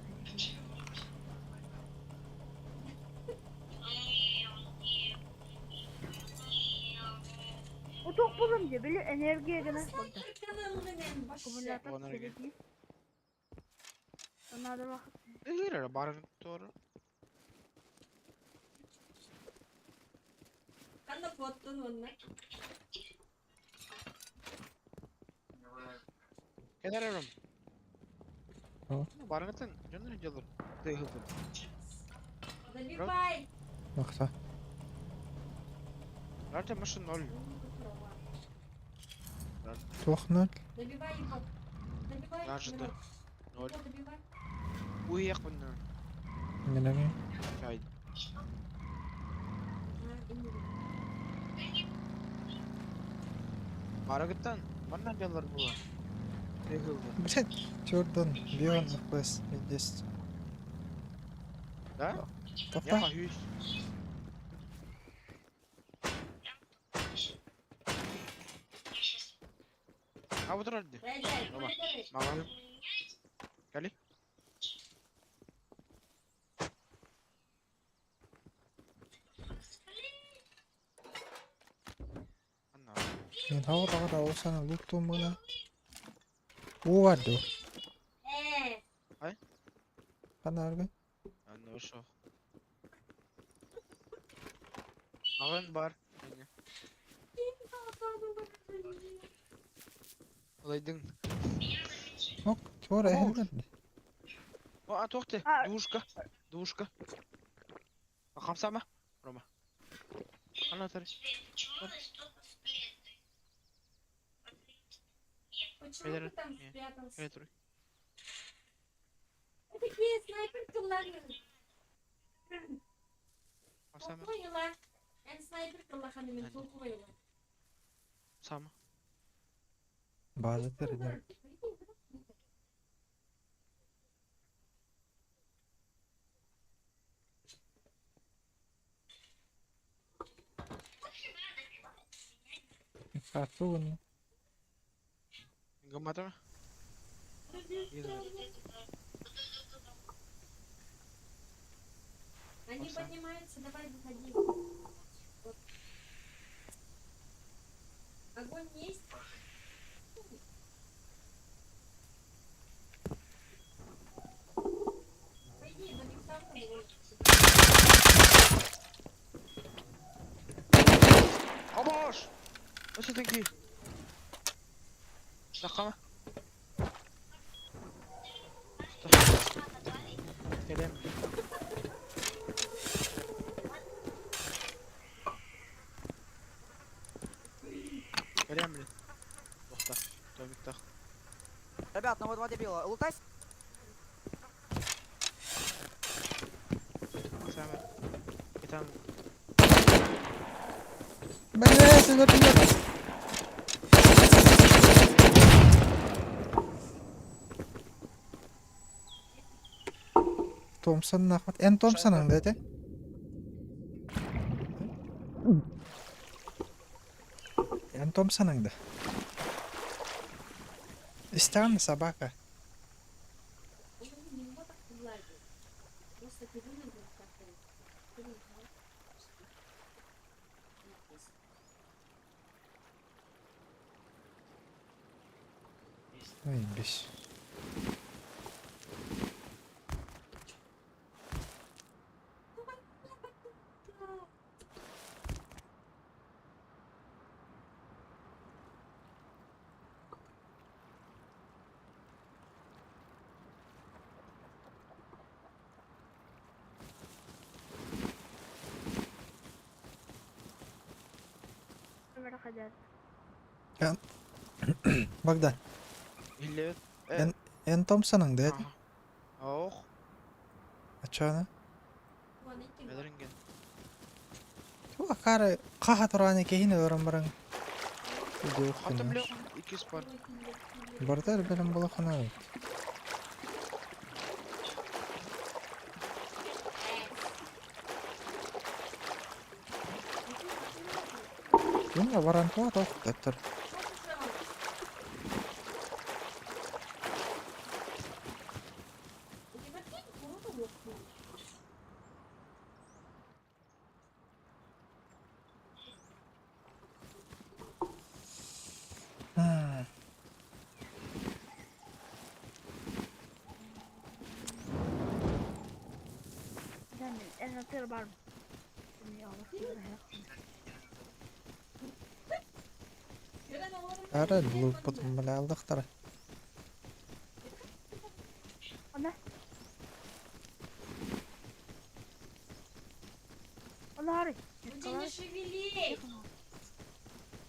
Отох булам дии, били энергия гына барда. Аккумулятор Онор кириги. Надо Ыгырара барын туору. Ханна куоттун уонна? Кэлэр О. Барыгытын дьоннор дьоллор. Тыһылдым. Добивай! Махта. Рарта машин ноль. Туох ноль? Добивай его! Добивай! Даже да. Мирон. Ноль. Его добивай! Уехал на. Нелеми. Чай. А, именно. Барыгыттан манна дьоллор була. Тыһылдым. Блядь, Jordan, Beyond FPS 10. Да? Тоқта. Я боюсь. А вот роль. Проезжай, Оба. проезжай. Маған. Кали. Анна. Мен хауа тағара осаны луктум бұна. Уу бар ду. Э, Қана аргын? Анна ошо. Маған бар. Әне. Олайдың. Ок, тура Оо. әхілдер. О, а тоқты. А. Двушка. Двушка. Хамсама. Рома. Анна тары. почему ты там Не. спрятался? Кэлэ туры. Это такие снайпер кылларын. Хамсама. Толкуйла. Эн снайпер кыллаханы мен Әне. толкуйла. Сама. База тәрі. Карту бұны. Гамата. Они Оксана. поднимаются, давай выходи. Вот. Огонь есть? Пойди, на них там Абаш! Осы теңки. Сақама. Келем. Келем, блин. Тоқта. Томик тақ. Ребят, ну вот два дебила. Лутайся. Сама. Кетам. Блядь, это блядь. Томпсон нахуй. Эн Томпсон деді. Эн Томпсон да. Истан собака. Он не мог так гладить. Просто ты вынужден как-то. Ты не знаешь. Ой, бес. Камера Богдан, Иллет. Эн Томпсон деді. Ох, Ачана. Вон эти Медеринген. Туа кары қаха тұраны кейін өрін барың. Хатым леқ. Икис бар. Бардар білім бола қана. Юнга баран туа тоқтаттыр. Ара лууппутун балаалдахтара.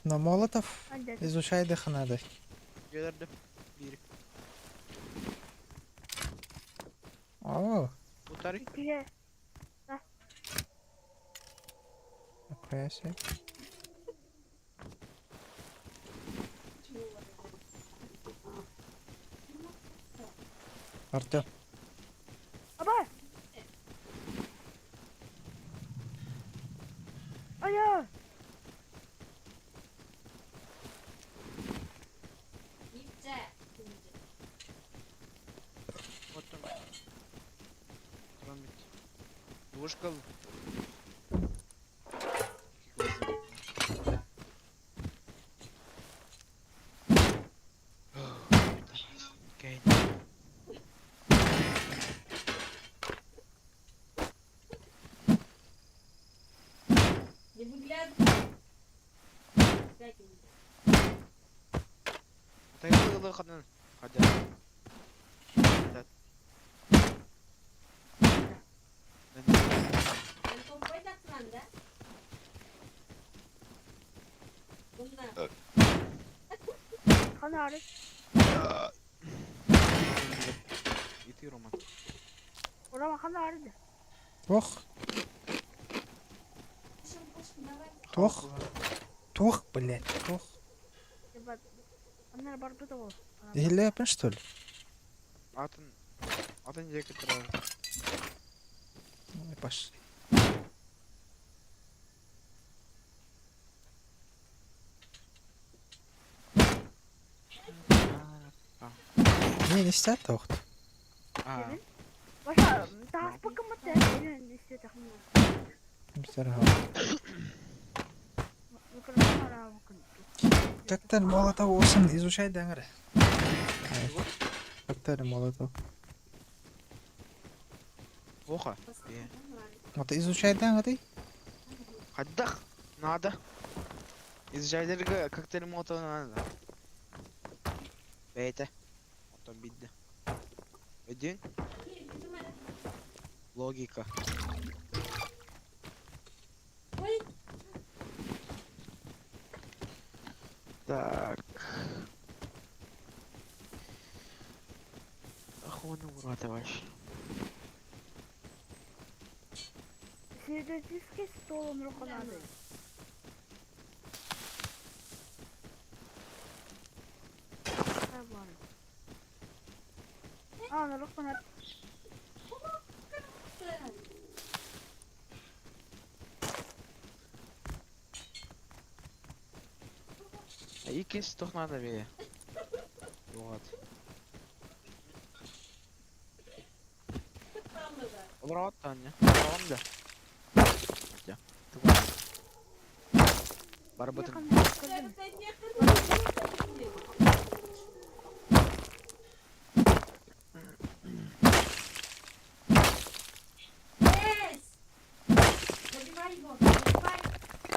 Но Молотов изучай дыханады. Өлөрдүм. Биир. О, Утары. нихуя себе. Артем. Аба! Ая! Оттон. Туран бит. Двушка. Окей. Не выглядывай. Тайылы ханын. Хадя. Ханары. Ити Роман. Урама ханары. Ох. Тох. Тох, блядь, тох. Аннар барбыта ол. Иһиллээппин что ли? Атын атын диэки турар. Ой, пошли. Не, не сидят тохт. А, Баша, тааспакка мытта, элен истетах. Коктейль Молотов усын изучай даңыр. Коктейль Молотов. Оха. Вот изучай даңыр. Хаддах. Надо. Изжайдерге коктейль Молотова надо. Бейте. Потом бидде. Один. Логика. Так. Охуенно уратываешь. Средотический стол он руханады. А, ну руханады. Икис toch надо бе. Вот. Олар Таня. Tamam да. Барбытын. Добивай его, добивай.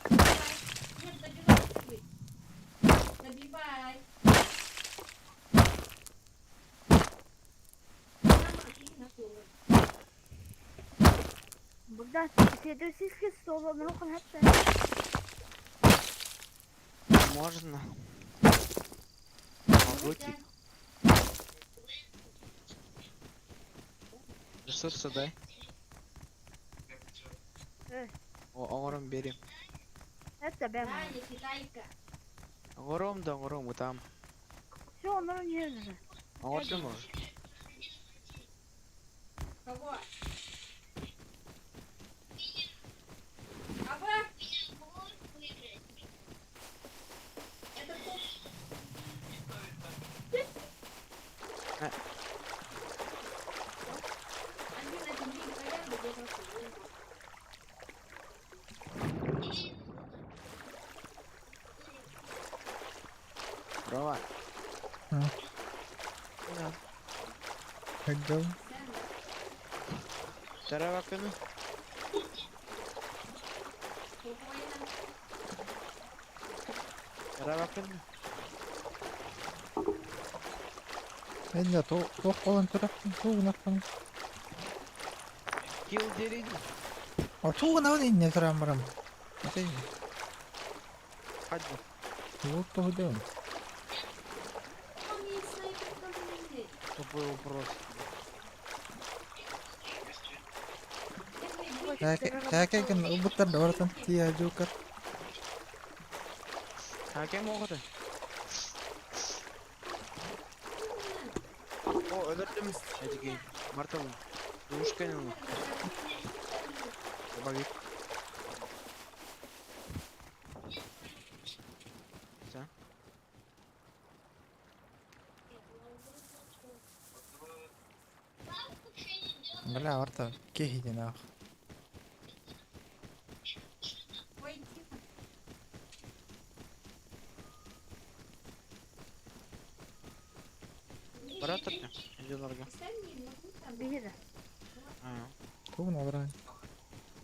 Добивай. Нет, добивай. Добивай. Богдан, средотический стол он руханады. Можно. Могу типа. Ресурсы дай. О, оҥорон бери. Это бэм. Да, не китайка. Оҥором да оҥором там. Все, он не же. Оҥордум уже. Кого? А вы? Это кто? Э. Один, один, Өйдөм. Тарабакыны. Тарабакыны. Эннэ туох буолан турахпын, тугу гынахпын? Килл дерин. О, тугу гынабын иннэ туран баран. Ити Hadi. тугу туһудуом. Тупой вопрос. Кээкэ ылбыттар да барытын тиийэ Джокер. Hakem оҕото. О, өлөрдүм. Эдигей. Мартыл. Душканыл. Дробовик. Все. Бля, барыта киһи ах. Ой, тихо. Барат турда. Дьонорго. Биһиги. Аа. Тугу гынабын?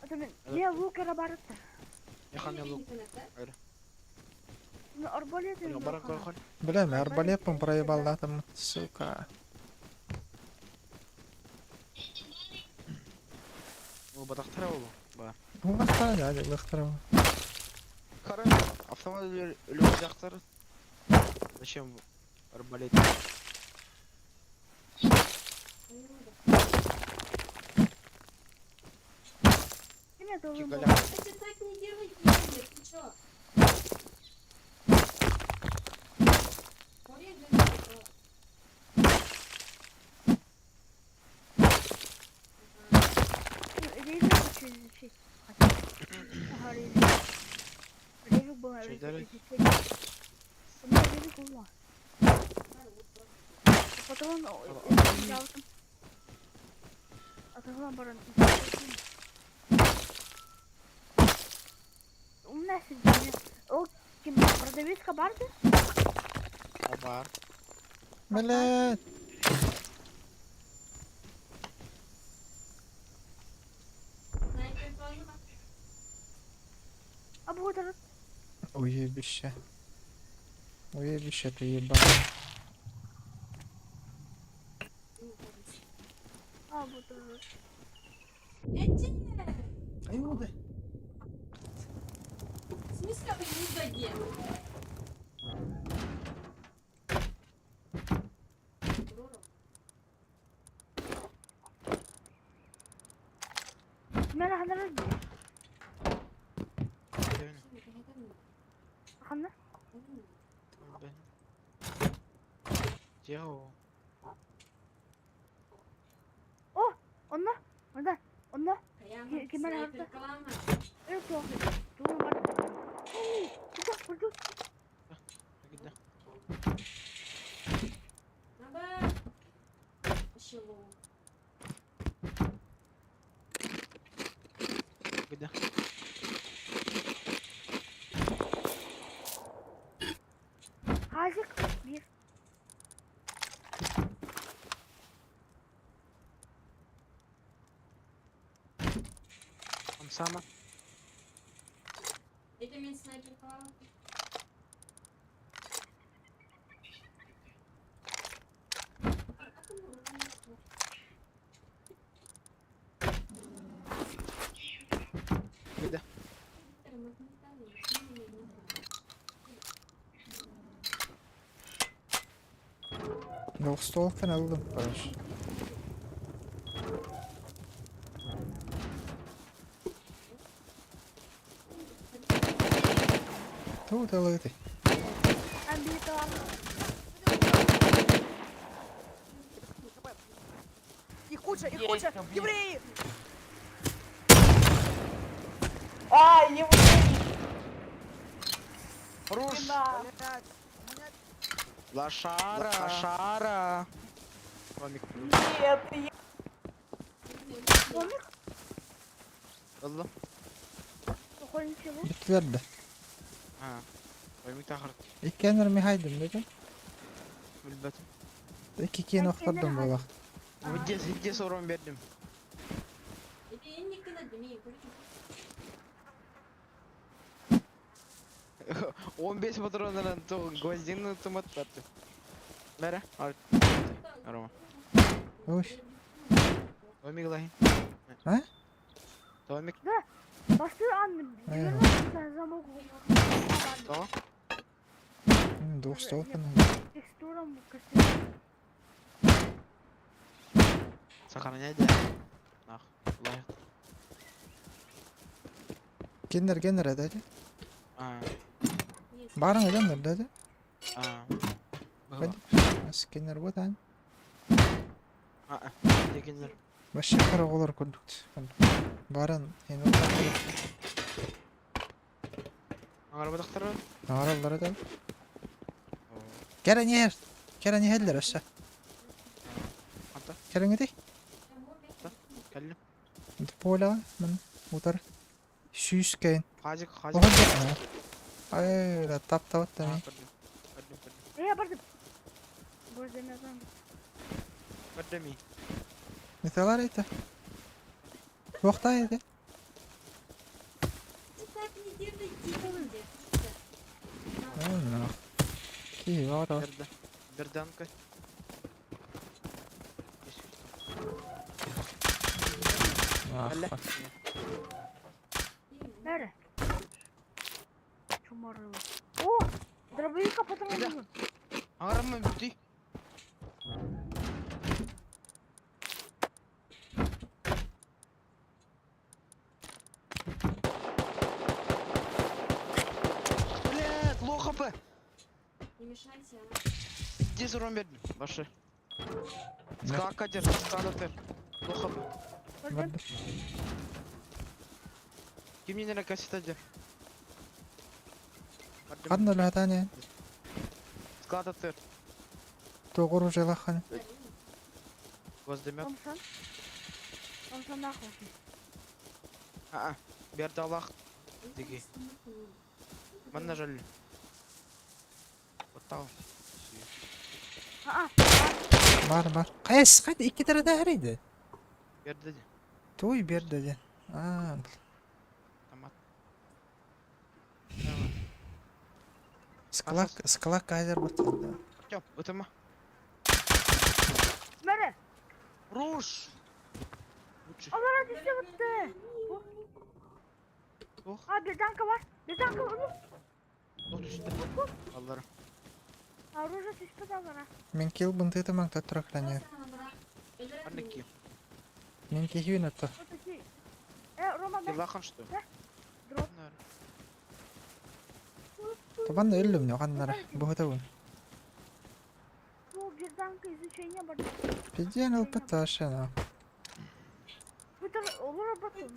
Ата мен не лук эрэ барытта. Яхан лук. Ну арбалет. Баран көрхон. Бля, мен арбалетпын проебаллатым, сука. Ол батахтара ол. Ба. Улахтара дядя, улахтара. Хара автомат өлү жактар. Зачем арбалет? Ким должен был? Кигаля. Кстати, так не делай, Игорь, ты чё? Ой, я говорю, Ну, режим хочу изучить. Ага, режим. Режим был Что делать? изучить. У меня режим был. Потом он взял там. Атаҕынан баран Умная сиденье. Ол ким продавецка барды? Бар. Бля, Снайпер тоже. А будет уебище. Уебище ты ебаный. А будет. Эти! Айылды. В смысле, вы не в воде? Мен ханара ханна. Жео. О, онно. Онда. Онно. Ким Снайпер арда? Калама. Өр тоқ. Тугу бар. Куда? Куда? Кида. Наба. Вообще лоу. Кида. Хазик bir. Амсама. Это мен снайпер Калама. Кида. Yok столктан aldım короче. Тугу талыты. Ben bir tamam. Их куча, их куча! Евреи! А, еврей! Руш. Блядь, у меня Лошара. Лошара. Вамик. Нет, ты Komik. Алла. Okulun bu. Биттилер да. А. Вамик тахарт. Иккенер михайдым дедим. Билбетим. Икки киин охтордум буолах. Где сором бердим? 15 патронынан гвоздины туматтарды. Бәрі, Рома. Ой. Томик лахин. А? Томик. Бастыр ан. Замок. То. Двух столкан. Текстурам Сохраняй, да. Нах. Лайк. Кеннер кеннер эдәди. А. Барың эдәннер дәди. А. Скиннер бу тан. А. Дегеннер. Вообще караголар көрдүк. Барын эми Аңарбадактар Аралар да. Кәрәнер. Кәрәнерлер өссө. Ата. Кәрәңеди. Кәллем. Поля мен утар. Сүүс кәйін. Хазик, хазик. Ай, да тап тап та ми. Я бардым. Гвоздемет. Көрдüm. Нетелар эти. Вақта еді. Ки бар. Берданка. Nerede? Чумарылы. О! Дробовика патроны. Аңарама бити. Блядь, ло хп. Не мешайте, а. Где урон бердим? Башы. Скакатер, скалатер. Ло хп. Көрдüm. Кимнен кассета дер. Қандай латане? Скалатер. Тоғыру желахан. Гвоздемет. Томсон. Томсон нахуй. А, берді Аллах. Диги. Манна жаль. Вот там. А, Бар бар. Қайсы қайда екі тарада әрейді. Берді. Той берді де. А, Томат. склак, склак азер бат. Артем, өтема. Mere. Руш. Лучше. Alara düştü bitti. Ох, Aa bir tanka var. Bir tanka var. ох düştü. Аллара. Оружие түспөт алара. Мен кил бынтыты маң татрахлане. Арники. Мен кихюн ата. Вот такие. Рома, мен Киллахан что? дроп. Табан өллүм не каннара. Бухта бун. Бу bir tanka изучение бар. Пиден алпаташана. Bu da olur bakın.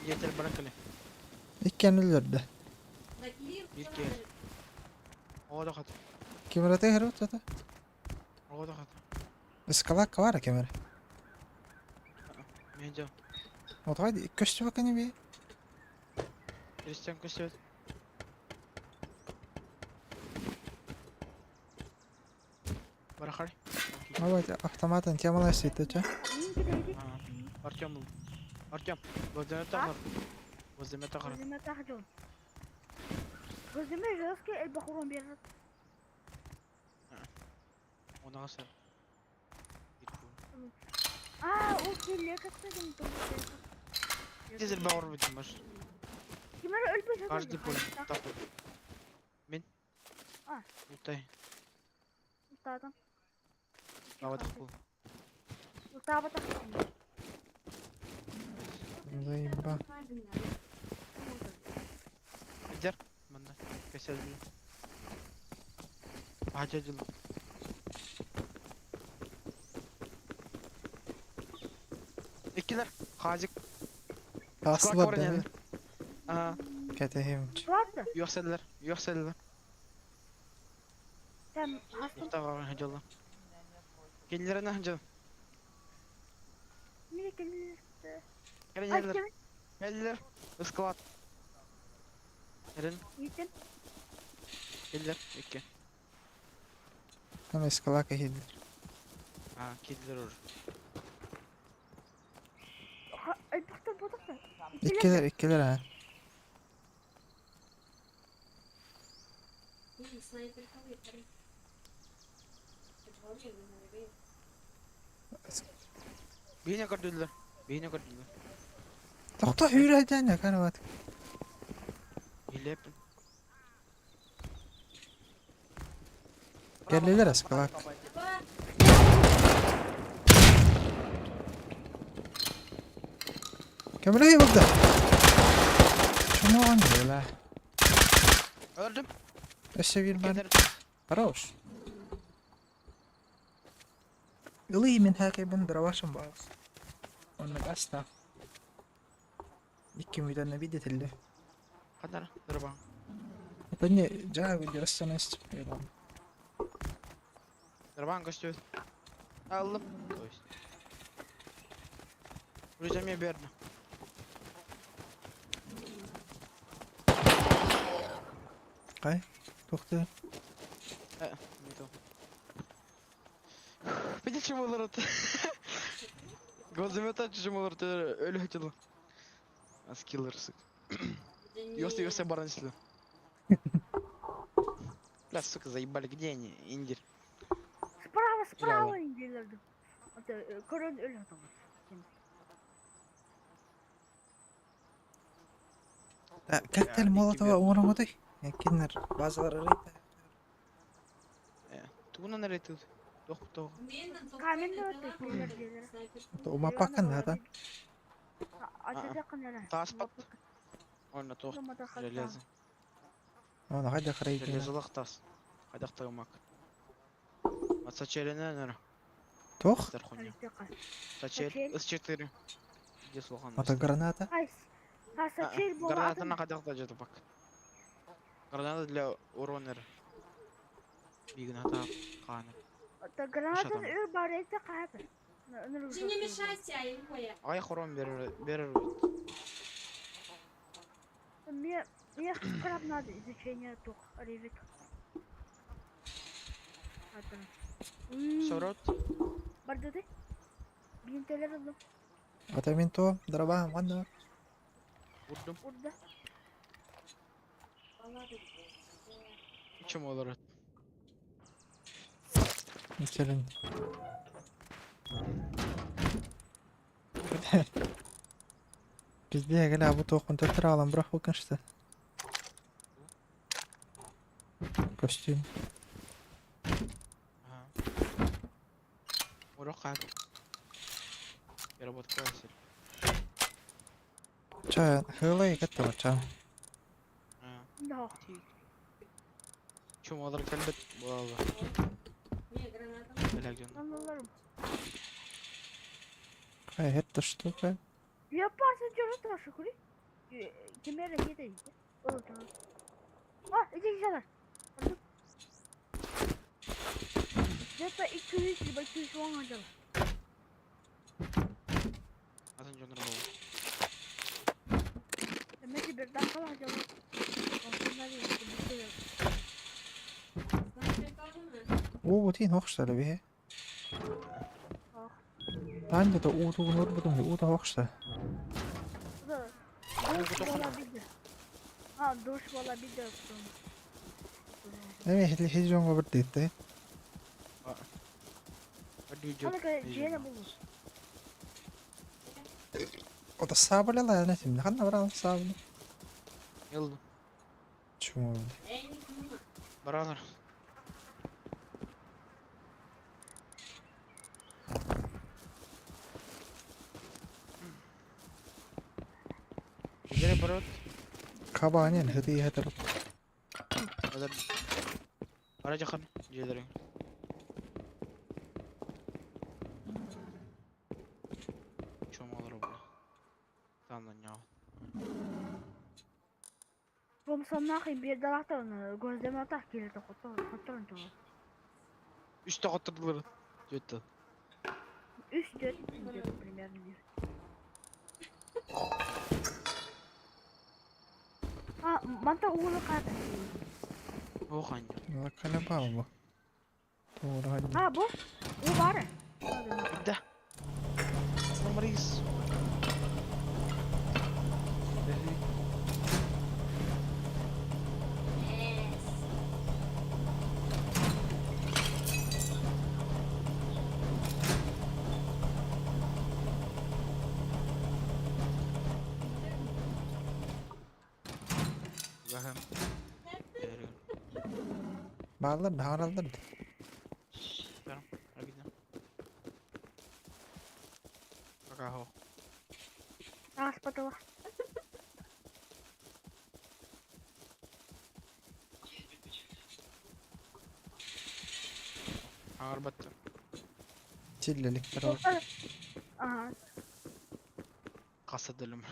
Yeter bırak hele. Иккен өллөрдө. Bir kere. Ода хат. Кемерате херут ата. Ода хат. Скалак бар кемер. Мен жа. Отгай көстү баканы би. Кристиан көстөт. Барахар. Мабать автоматын темалай сөйтөчө. Артем. Артем. Возьми тахар. Возьми тахар. Gözüme takacağım. Gözüme жесткий el бахурон берет. Ona sen. А, окей, лекарство Дизель бауыр битим баш. Кимер өлбөй Каждый поле. Так. Мен. А. Утай. Утадым. Авадық бул. Утаба тактым. Заеба. Gider. Мында. Кесел. Ача жыл. Иккилер. Хазик. Тасылар да. Аа. Кетехим. Ладно. Юкселдер. Юкселдер. Там астым. Уктага жылы. Келлерine жыл. Міне келді. Келлер. Келлер. Склад. Эрин. Иитим. Киллер. Икки. Там эскалака киирдилэр. А, киллер уже. Элбэхтэр буолбатах. Иккилэр, иккилэр аа. Биһине көрдүллэр. Биһине көрдүллэр. Тохто үүрэ карават. Илеппин. Кэллилэр эскалак. Көмөлөһүй булда. Чумоон дела. Öldüm. Өссө биир бар. Киллер. Хорош. Ылый мин хакебин дровашым баас. Оннук аста. Икки мүтәнне бидетилде. Хадара. Дырбан. Это не жаа видеостанность. Дырбан көстүбүт. Аллым. То есть. Друзья берді. Кай? Тохты. Не то. Видите, чему олар Глазомета чему олар өлі хотела. А скиллер, сука. Ёсты, ёсты баран сюда. Бля, сука, заебали, где они? Индир. Справа, справа индилерdi. Көрөн өлө аталар. Коктейль Молотова оҥороҥҥутуй? Кинилэр базалар арыйда. Тугунан эрэ тут. Тох тох. Каменный өттө кинилэр дьиэлэрэ. Умаппаккын наада. Ачачаккын эрэ. Тааспат. Онно тох. Железо. Оны хайда харайгына. Железолах тас. Хайдах тагымак. Ат сачелене нөрө. Тох? Тар хуйня. Сачель. С4. Где слухан? Ата граната. Ай, а сачел Граната буолаатын. на хайдах да жатыпак. Граната для урона. Бигната каны. Гранатын там? өр барайта каапы. Ты не мешайся, моя. Ай хорон берер берер. Мне мне скраб надо изучение тух ревик. Сорот. Бардыды. Бинтелер алdım. Ата мен то дроба манна. Vurdum. Orada. Чем олар? Келин. Бизде геле бу тоқын төттөр алам бірақ өкінішті. Костюм. Ага. Урок как? Переработка сир. Ча, хылай кетті бар ча. Да. Чем олар келбет болады. Не, граната. Элек Anlalarım. Кай это штука. Yaparsın canı taşı kuri. Kemere gidelim. Olur tamam. Ah, iki kişiler. Где-то 200 либо 210 acaba. Атын жонор болду. Demek ki bir dakika var acaba. Olsunlar ya, bir şey yok. Снайпер kaldı mı? Оо, тийм хоохштаа би. Таанда да уу тугун урбудум уу да хоохштаа. Bu da duş olabilir. Ha duş olabilir. Эми хил хил жоңго бир дейт. Hani ciğer bulur. Ота саабалала яна тим. Ханна барал саабала. Йылды. Чумо. Эй, не кума. Баралар. Жере барат. Кабанен хыты хатыр. Азыр. Бара жакын жерлериң. Чомолор бу. Тандан яа. Комсомнахи bir dalaktan gözleme atak gelirdi kotorun çoğu. Үстө коттурдулар. Жетти. Üç dört где-то примерно. А, манта ууну хаата. Ох, Аня. Заколебал бы. Тура. А, бу? Уу баар. Да. Самарис. Баһым. Бааллар да хараллар да. Пока хо. Ааспатыла. Арбатта. Чиллеликтер ол. Ага. Касадылым.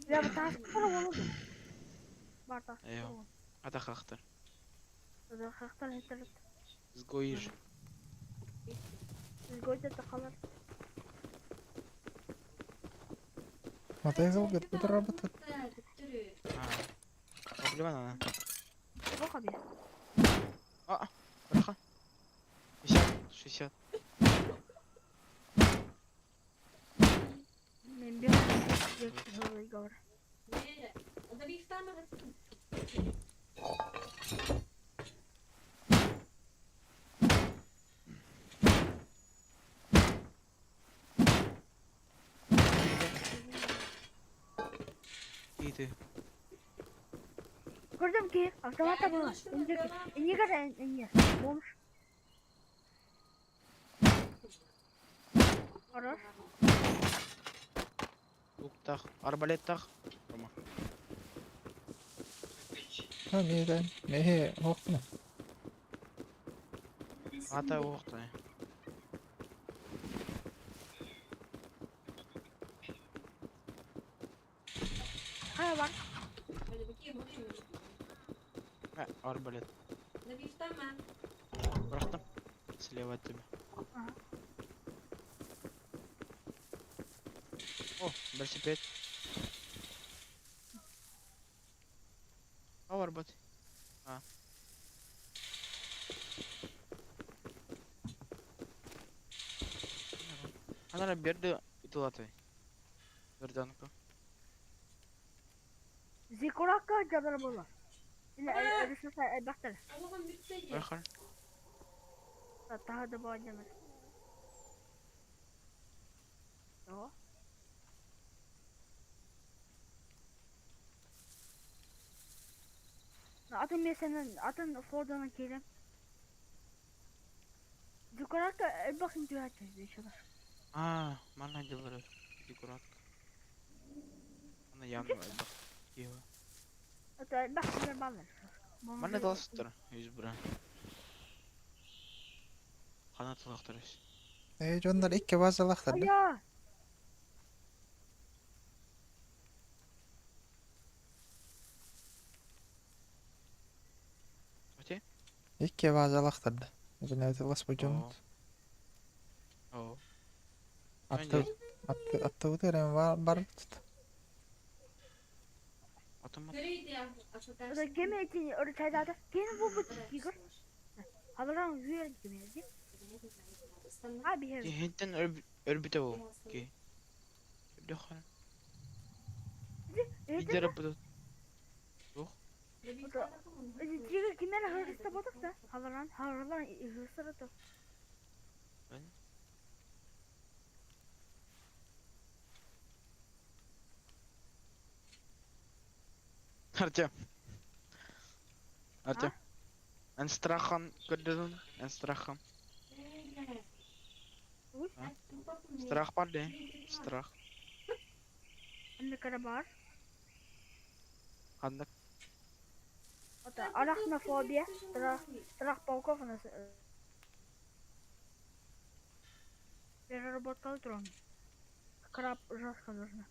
Я тааспатыла болду. Бар тааспатыла. Эйо. Ата хахтар. Хахтар хетер. Сгоиш. Сгойда тахалар. Мотоцикл будет работать. Проблема она. Бу хаби. А, браха. 50, 60. Мен бир говорю. И ты. Көрдүм ки автомата була. Инеге инне. Бомж. Хорош. Луктах, арбалеттах. Рома. Ha меhe меhe хохна. Ата охта. Хай бар. Арбалет. Брахтам. Слева от тебя. Ага. О, велосипед. Ау, арбат. А. Ана берді итылатай. Берданка. Зикурака жабар була. Или бахтар. Бахар. Тахады баажамыр. О. Атын месенен, атын Фордонан келем. Зикурака бахын түйәчі дейшілер. А, мана делали. Декоратка. Ана явно бах. Ева. Это бахтар балар. Мана далсыттыр. Yüz бра. Канат лактырыс. Э, дьоннор икки базалахтар да. Ая! Оте? Икки базалахтар да. Өзүнө лас божомут. О. Атты атты атты утерем бар бар тут. Атом Это кеме эти орчайдады. Кени бу бу тигр. Аларан үйер кеме. А бихер. Хинтен өрбүтө бу. Ки. Өрдө хан. Идер бу. Тигр кимер хырыста бодук да. Аларан харалан хырыстара то. Артем. Артем. Эн страхан көрдүн, эн страхан. Страх бар де. Страх. Анны карабар. Хандык. Это арахнофобия. Страх, страх пауков у нас. Переработал дрон. Краб жестко нужно.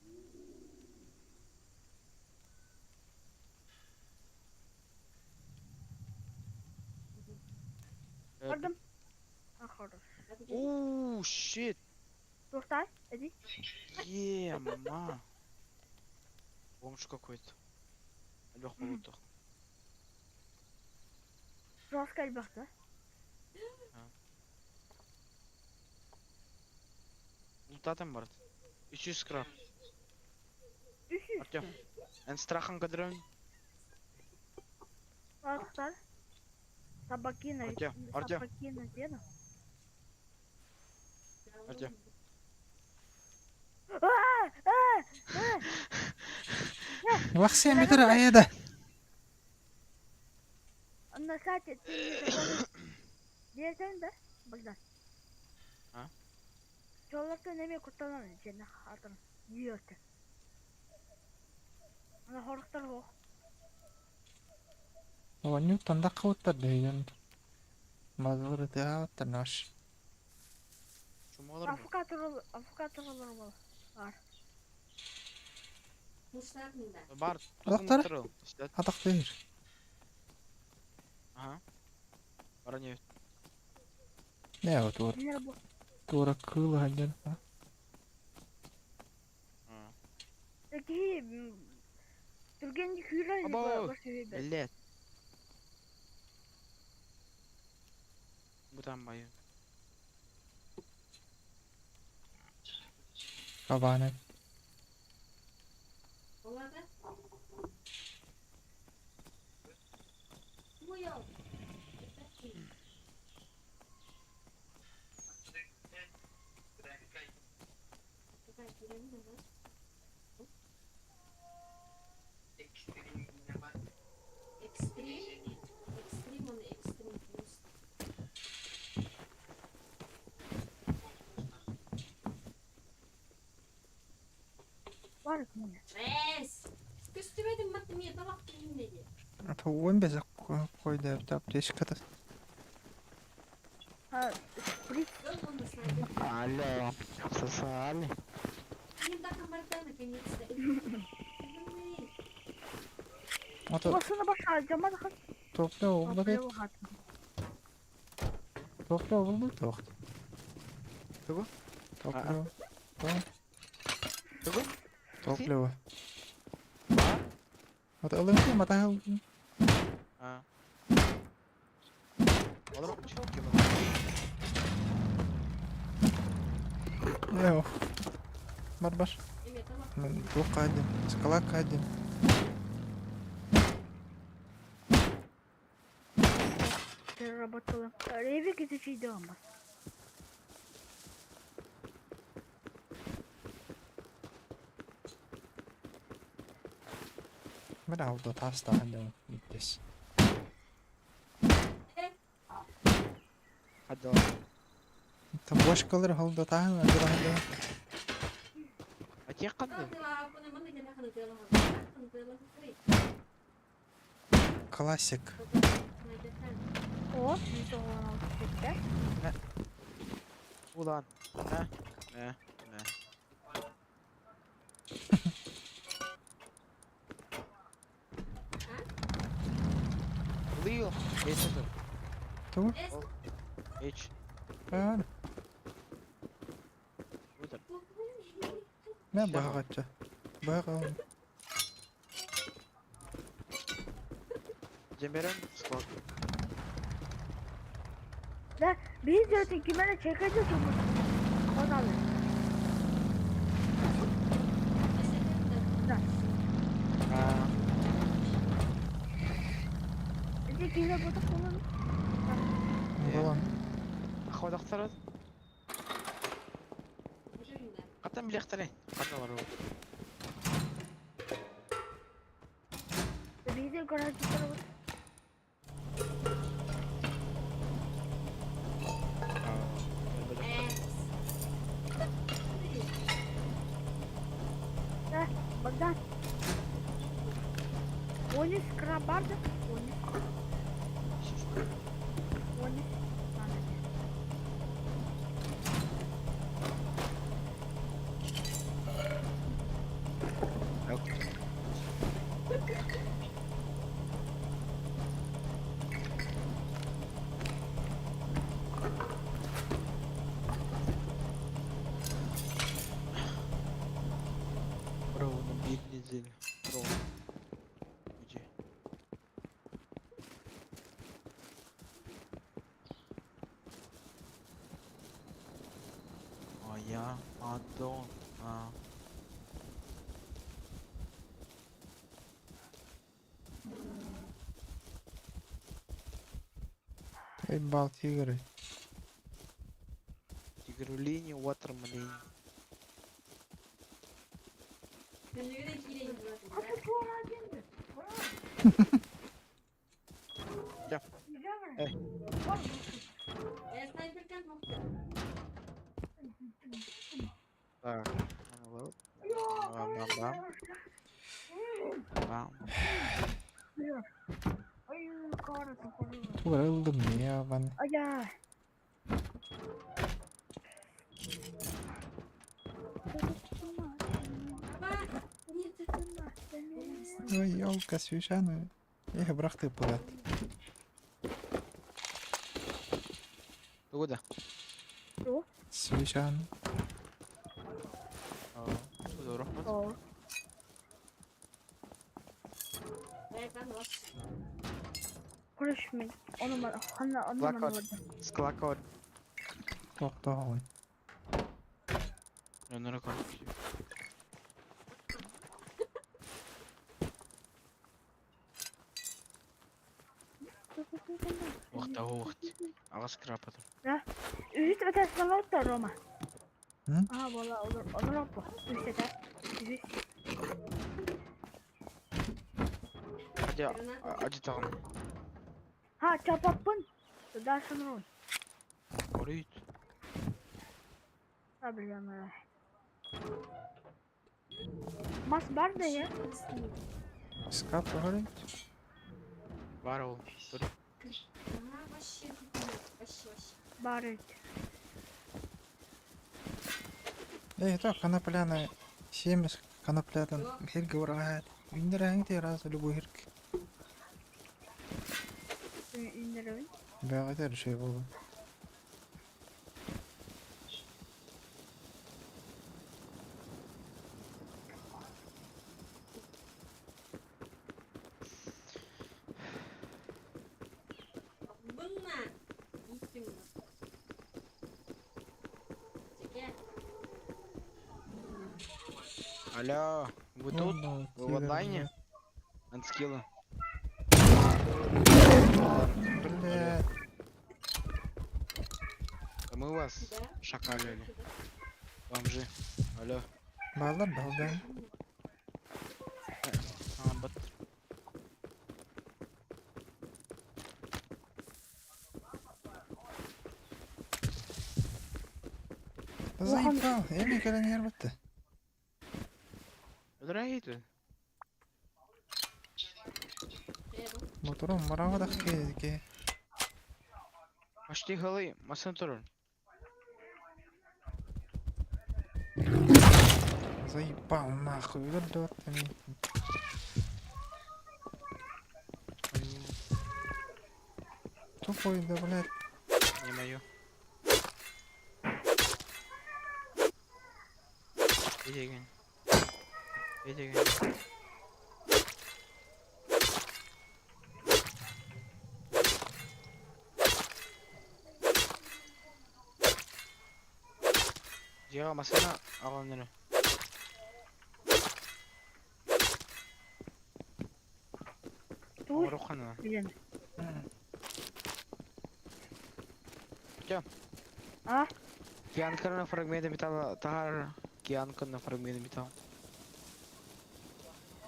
Пардон. А, хорош. Оу, shit. Туохтай? Эди. Ема. Бомж какой-то. Лех болотах. Жестко элбэхтэ. Лутатым барт. 300 скраб. 300. Артем. Эн страхан кадрын. Туохтар. Табакина. Артем, Артем. Табакина деда. Артем. Вахсия метр аяда. На сайте ты не забыл. Диэтен да? Богдан. А? Чолларта неме куттанан дьэнэ атын диэте. Ана хорохтор хоох. Оонньуу тандакка дейден. Мазыр театр наш. Чумалар mı? Афка туралар бол. Бар. Муштар мында. Бар. Алақтары? Атақ дейір. Ага. Бара не. Не вот вот. Динер бу. Тура кыла ханжан. Такие түрген хүрен Абау! бар себебі. Блять. Bu там байы. Кабаны. Оларда. Муял. Экстрим. Экстрим, он экстрим плюс. Бар міне. Эс! Көстүбөдүм мат эмне табак кийимдеги. Туын без койды тап тешик ката. Ha, шприц. Алло. Сосали. Ким да камарда наконец-то. Ата Басына баша жаман хат. топла обла кет. Топла обла тоқт. Тугу? Топла. Тугу? Топла. Ата ылын мата хыл. А. Олар чё кем? Йо. Бар бар. Туққа один. Скала один. Переработала. Ревик изучить дома. Мен алды тастаған деп иттес. Hadi. Та бошкалар алды тағын алды. Ате қанды? Классик. О, 196 жетті. Улан. Не. Не. Не. Лил. H это. Ту? H. Ан. Утыр. Мә бағатчы. Баға. Жемерен склад. Да, biz de öteki kimene çekeceğiz onu. Onu Да. А. Öteki kime burada kullanın. Балам. Ходақтар. Қаттан білектірей. Қаттан бар ол. Biz de garajda var. Да, Богдан. Онис крабарда. Онис. Онис. Надо. Ровно биир неделя. Ровно. Где? Моя Мадонна. Ебал тигры. Тигрулини, Уотермалини. Я. Эй. Так. Бам, бам, бам. Бам. Тугрылдым я ван. Ая. Ой, елка священная. Я брахты пулат. Тугу да? Священ. О. Короче, onu ханна onu Плакат. Склакот. Тоқтоғын. Уақта уақт. Ағас крапатым. Үһүс этээс олорто Рома. М? Аа буола олор олороппу. Үһүс этээс. Үһүс. Хотя, ажытағын. Ха чапаппын. Дашын рун. Орыйт. Проблема. Мас бар да я. Скап говорит. Бар ол. Тур. Бар эбит. Эй, то конопляна. Семес коноплятан. Хирг врагат. Индираңти раз любой хирг. Индиребин. Бәғәтәр шөй булды. Алло, вы тут? Вы в онлайне? Анскилла. Бля. Да мы вас шакалили. Бомжи. Алло. Балдар балдан. А, бат. Заебал. Эми кэлэн ярбатты. Дорогие. Мотором марава ки. Почти голый, масын турун. Заебал нахуй. Вертолет Тупой, да, блядь. Не мое. Иди, Иди. Дига машина алыныр. Туй. Рухана. Билен. Чё? А? Кианка на фрагменты металла. Тагар. Кианка на фрагменты металла.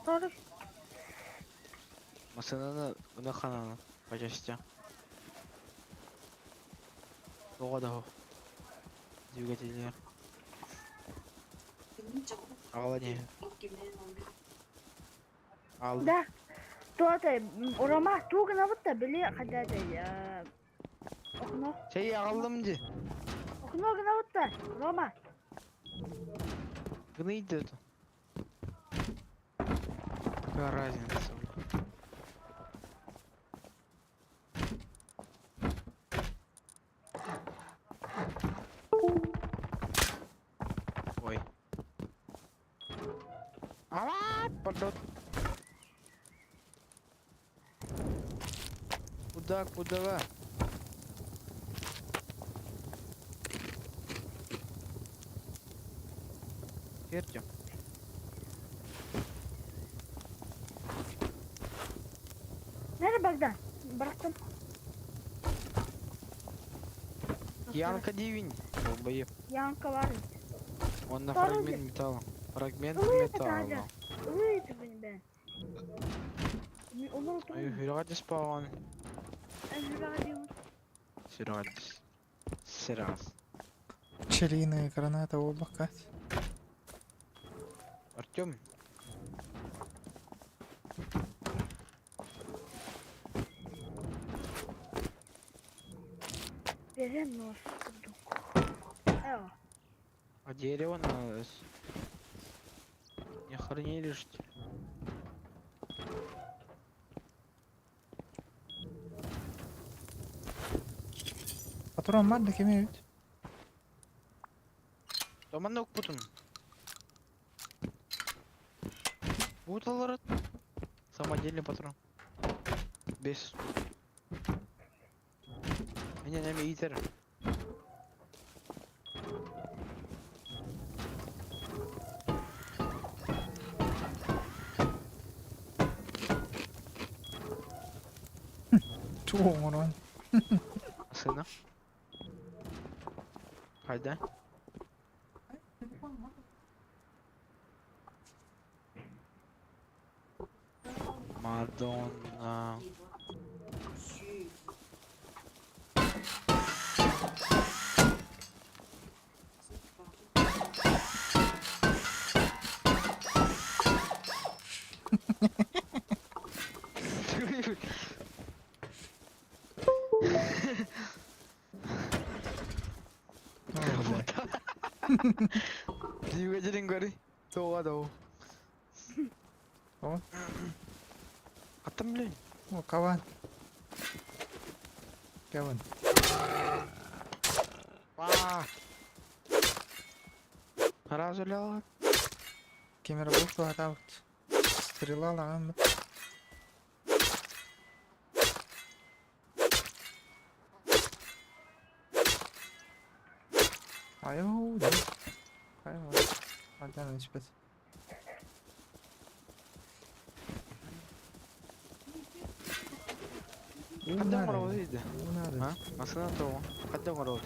Тарыш. Машинаны гына по части. Тоға да Двигатели. Ағала не? Ал. Да. Туата Рома тугына бутта били хадада я. Окно. Сей ағалдым де. Окно гына бутта Рома. Гныйды это. Какая разница? Ой. Ават, пардон. Куда, куда вы? Артем. Nerede Bogdan? Bıraktım. Янка дивень. Долбоеб. Янка var. Он на Второй фрагмент металла. Фрагмент Ой, это металла. Надя. Ой, ben. Onu Ай, hürriyet spawn. Ben Сирас. Сирас. Пчелиная граната оба кать. Артем. Берем нож. Эо. А дерево на... Не хранили ж те. Патрон бар да кеме бит. Томан укпутун. Буталар. Самодельный патрон. Без. Меня нами итер. Туоҥорон. Сына. Хайда. Мадонна. Двигатель горы. Това да. О. А там, блин. О, каван. Каван. Па. Разу ляла. Камера булту атаут. Стрела лаган. Айо, да. Айо. Ладно, испет. Хадда мороз иди. Надо. А? Масына того. Хадда мороз.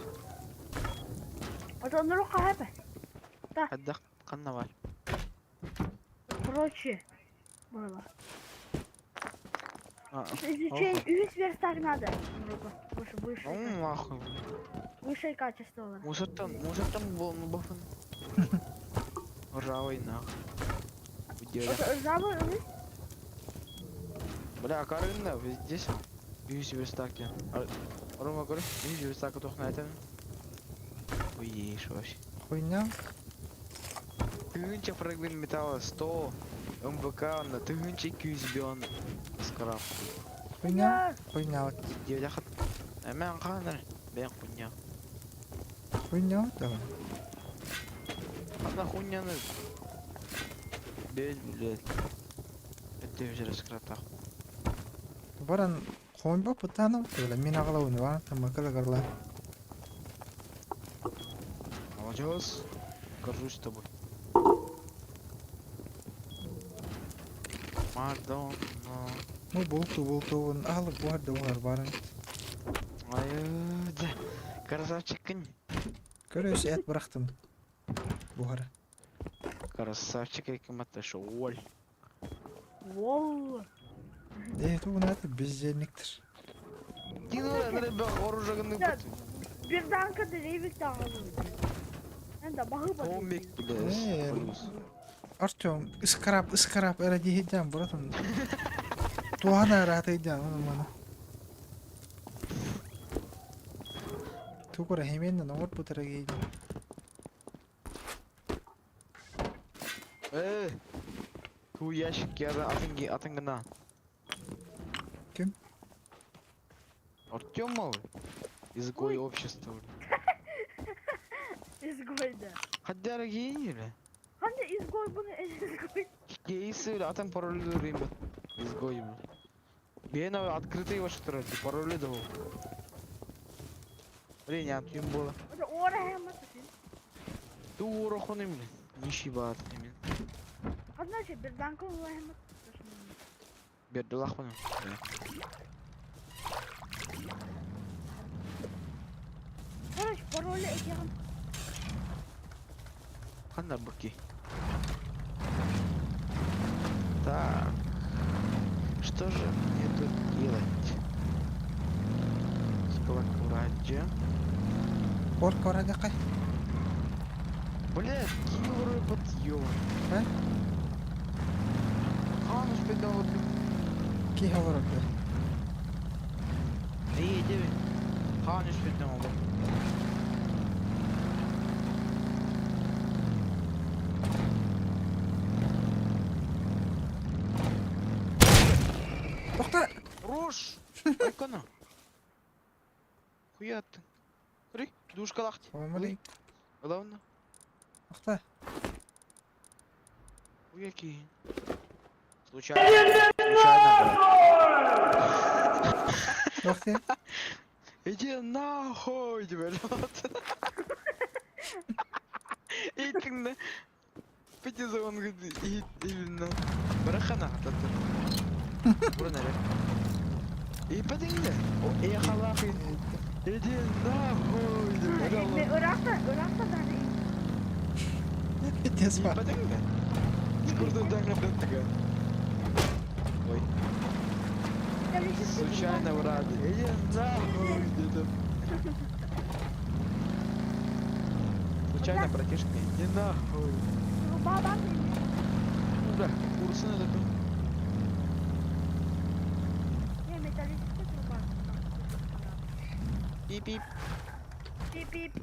Отонрука хэпэ. Хадда канна бар. Короче. Было. А, Изучение весь верстак надо. Выше, выше. Ну нахуй. Высшее качество. Мусортан, мусортан был бафан. Ржавый нахуй. Где? Ржавый? Бля, Карина, здесь. Юсь верстаки. Рома, говорю, юсь верстака только на этом. Уешь вообще. Хуйня. Тысяча фрагмент металла, 100 МВК на тысяча кюзбен. Скраб. Хуйня. Хуйня. Где хат? Мен қаныр. Бен хуйня. Хуйня давай. Одна хуйня на. Бен, блядь. Это уже раскратах. Баран хомба путанов, бля, мин агалауны бар, там кыла Молодец. Горжусь тобой. Мадонна. Ну булту булту он алып бар да бар баран. Ай, да. Красавчик. Көрөс эт бырактым. Бугара. Красавчик, яким это шоу. Воу. Э, ту надо бездельниктир. Да. Берданка деревик тағылы. Енді бағы бар. Томик, Э, блядь. Артем, ыскрап, ыскрап, эра дихидян, братан. Туана ратайдян, оны мана. Тугура хеменна ногор бутара гейден. Э, Ту ящик я атын атын гына. Кем? Артем малый. Изгой общества. Изгой да. Хотя гений, бля. Қандай изгой бұны изгой. Кейсы, а там пароли ребят. Изгой, блин. Бена открытый его что ли, пароли давал. Блин, я им было. Это ора хэммат. Ты урохон им, блин. Нищий бат, именно. Одна же берданка хэммат. Бердулах он. Короче, пароли этих. Ханна быки. Так. Что же мне тут делать? Склакураджа. Орка орадакай. Блядь, киллеры подъем. А? Хан успел вот. Ки говорит. Эй, деви. Хан успел вот. Тохта. Руш! Айкона. Хуя ты. Смотри, душка лахти. Омри. Главное, Тохта. хуяки. Случайно. Случайно, брат. Тохта. Иди нахуй, блядь. Итин. Пяти за он говорит, именно. Барахана, тата. Бурнаре. И подойди. О, эх, Аллах, иди нахуй, блядь. Урахта, урахта даже. Пиздец. И подойди. Скоро да да Ой, случайно брат. Иди нахуй, где-то. Случайно, братишка, иди нахуй. Баба. Бля, курсы надо там. Не, металлическая труба. Пип-пип. Пип-пип.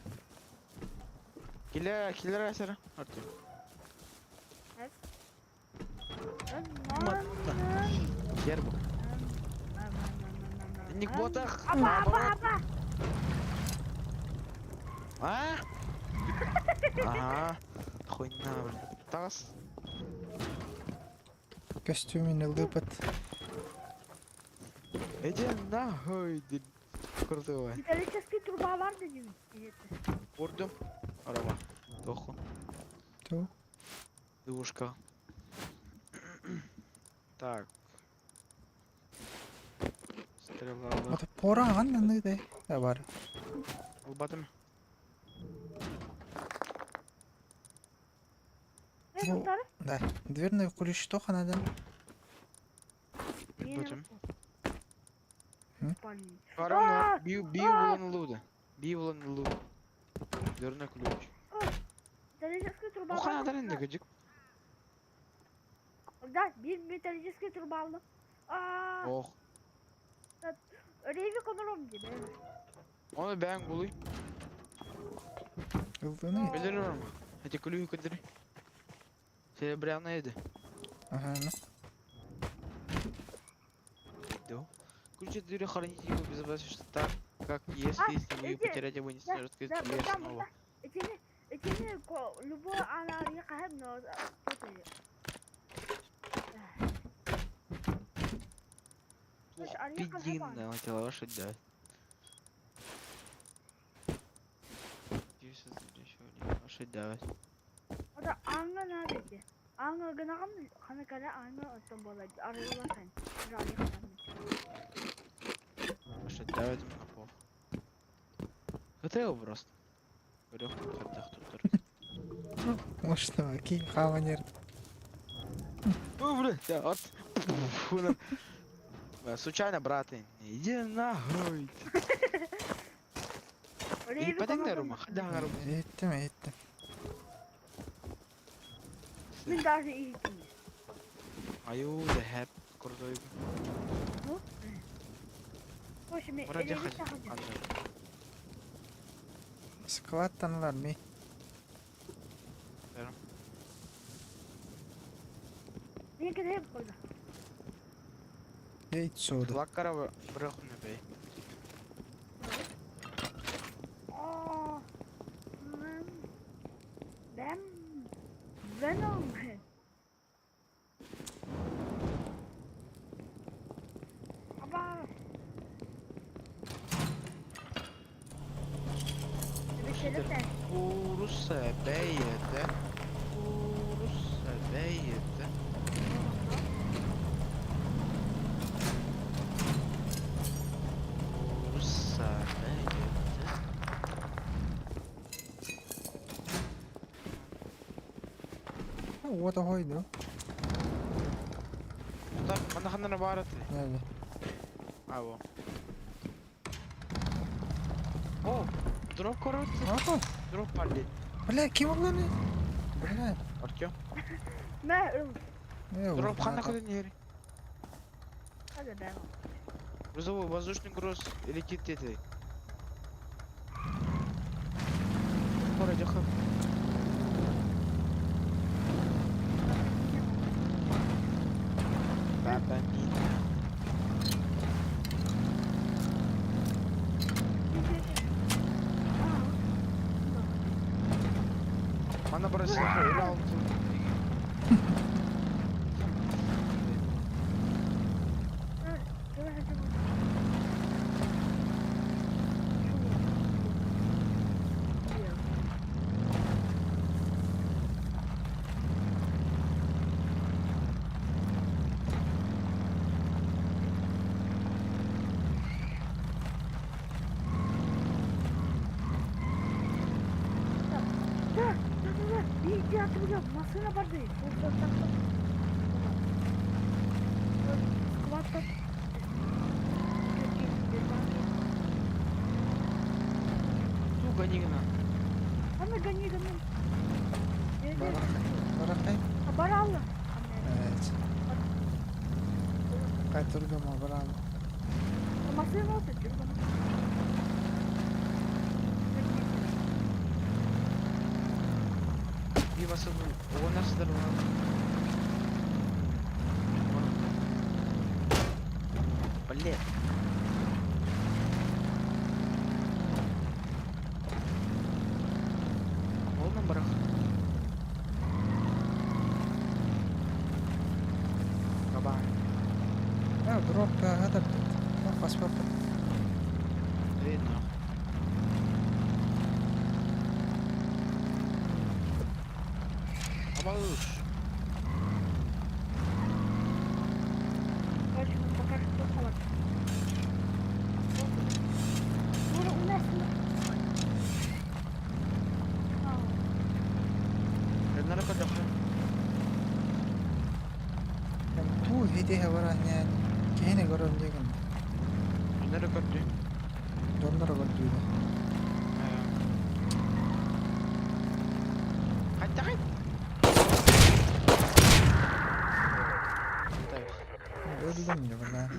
Киллер, киллер, сэр. Артем. Гербу. Ник ботах. Апа, апа, апа. А? Ага. Хуйня, блин. Тас. Костюмин лыпат. Иди нахуй, деб- Крутого. Металлическая труба бар дедим. Урдум. Арава. Тоху. Ту. Девушка. Так. Стрела. Вот пора анны да. Да бар. Албатым. Ну, Да. Дверной ключ тоха надо. Батым. М? Арам, бью, бью булан луда. Бью булан луда. Дверной ключ. Металлическая труба. Оха, надо не гадик. Да, bir металлическая труба aldım. Aa, Ох. Рейви konurum gibi. Onu ben bulayım. Ылдыны. Bilirim. Hadi kulüyü kıdırı. Серебряная еда. Ага, ну. Да. Ключ от двери храните его безопасно так, как если, А, если вы ее эти- потеряете, вы не да, сможете открыть да, дверь да, снова. Etini, etini ko, любой ana yıkahım no. Ух, Слушай, а я как пидин, хотела лошадь дать. Лошадь давать. O da anga neredeydi? Anga gınağım kana kara anga ötüm bola arıyorlar sen. Rali kadar. Лошадь давать мне пох. Хотел просто. Говорю, хотел тут. Может, ки хаванер. О, бля, да, от. Фу, на. Бля, Случайно, брат, иди нахуй. Рейви Подогнай, konurum. Рома, да, Рома. Еттим, еттим. Ben daha iyi gittim. Аю, да хэп, крутой. Hoş mi? Вроде Elini хоть. takacağım. Склад танлар ми. Ne kadar hep koydu. Ейт сода. Лаккара брахуна бей. Aa. Ben ben Venom. Бэлэхтэн. Куурусса бэйэтэ. Куурусса бэйэтэ. Куурусса бэйэтэ. What a hoy no? Так, манна ханна баар этэй? Nerede? А, во. О, дроп корот. Ага. Дроп палит. Бля, ким огланы? Бля. Артем. Мэ ыл. Не, Дроп ханна куда не Hadi ben. Грузовой воздушный груз летит этой. Скоро дехам. Баба Нина. Она бросила раунд. Да, да, да, да. Иди оттуда, машина барды. Вот, вот, так, так. Вот, склад так. Ну, гони гна. Ана гони, гони. Баракай. Баралла. Evet. Kaytırgama bravo. Машина вот эти. Bir basıldı. O nasıl lan? Блин. Полный барах. Кабан. Ya drop ya hadi. Bak bas bak. Видно. Абалыш. Короче, мы пока что холод. Ну, у нас... Bu hediye var yani. Kihine görün diyorum. Nereye gördü? Donlara gördüğünü. Hadi hadi. Öldüm ya ben.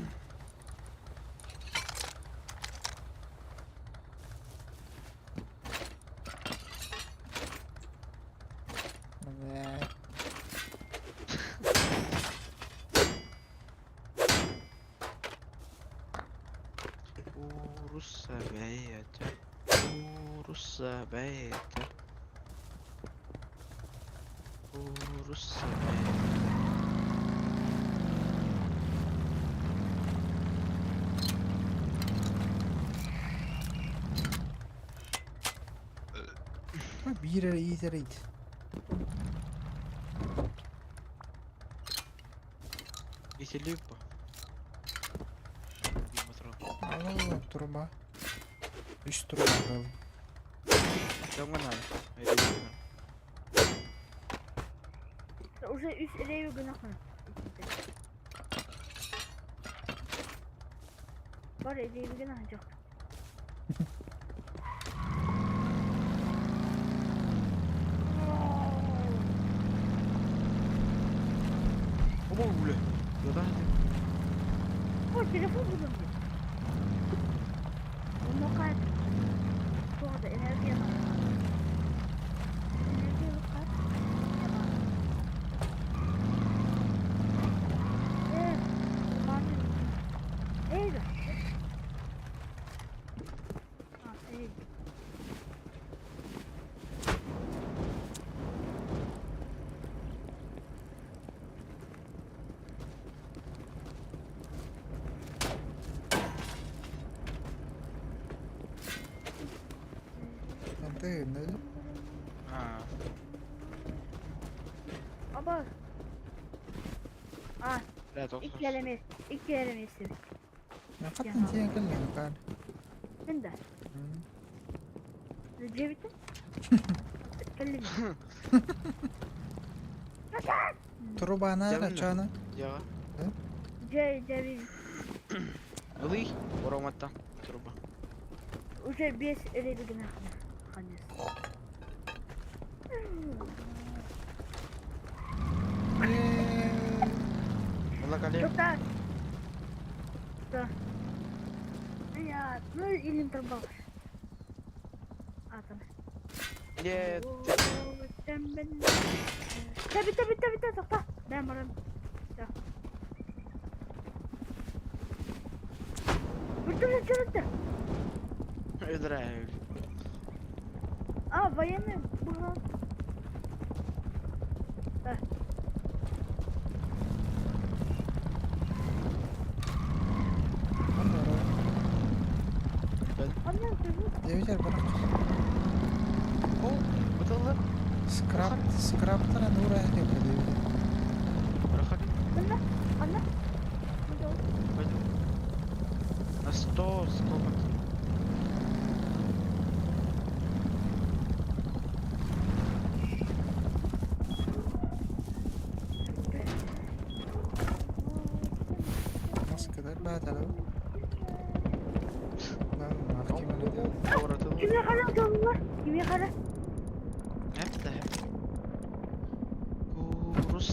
Evet. Урусса бэйэтэ. Урусса бэйэтэ. Урусса бэйэтэ. Bir yere iyi yere it. Веселипа. Al turba. Üç turba alalım. Кому надо? Уже үс элею гынахын. Бар элею гынахын жок. Оба уля. Да О, телефон булдум. Оно кайт. Тоғда энергия бар. Энергия кайт. Э, бар. Эй, да. А, эй. Ты, А, Аба. А, блядь, икки икки эрэ миэстэ. Хаттан тиийэн кэллэ Макар. Мин да. Дьиэбиттэн? Кэллим. Трубана Дьэбин чана. Дьиэҕэ. Дьэ, дьэбин. Ылый, Роматтан труба. Уже 5 религина ханес. Ыла кале. Что-то. Что? Я, ну или труба. А там. Нет. Таби, таби, таби, таби, тоқта. Дай марам. Да. Вертолет жүрді. Израиль. А, военный был. Да. Девятер барак. О, бытылды. Скраб, скрабтара нура девятер. Проходи. Анна, Анна. Пойду. На 100 сколько? Маскадар баатала. Кимге қара жолла? Кимге қара? Hep de hep. Курус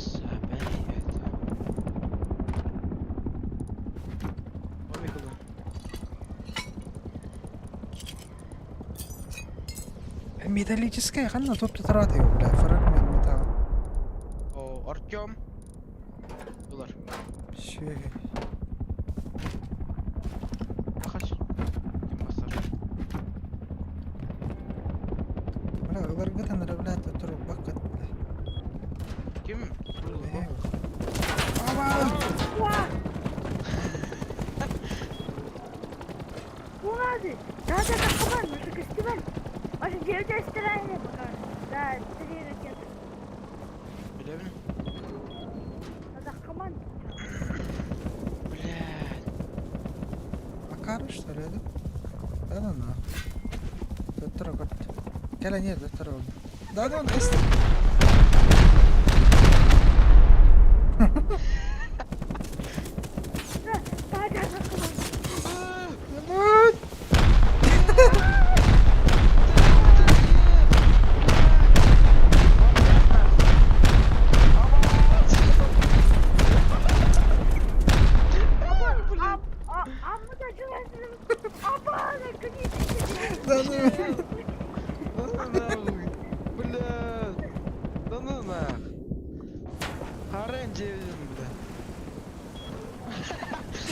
Металлическая, ханна топ траты, бля, фрагмент металла. О, Артем. Булар. Щё. Хаш. Ким басар? Бля, ыларгытан бля, турбаккат, бля. Ким? Аба! Улады! Да, да, да, кабан, наша фестиваль. Аж 9 стороны пока. Да, три ракеты. Билебин? Да, команд. Блядь. Макар, что ли, это? Да ну нахуй. Доктор, вот. Кэля нет, доктор. Да ну, эст. Да, да, да, да, команд. Нет! А, а, а мы даже Аба, наконец-то. Да ну. Да ну нахуй. Блядь. Да ну нах. Харен девин, бля.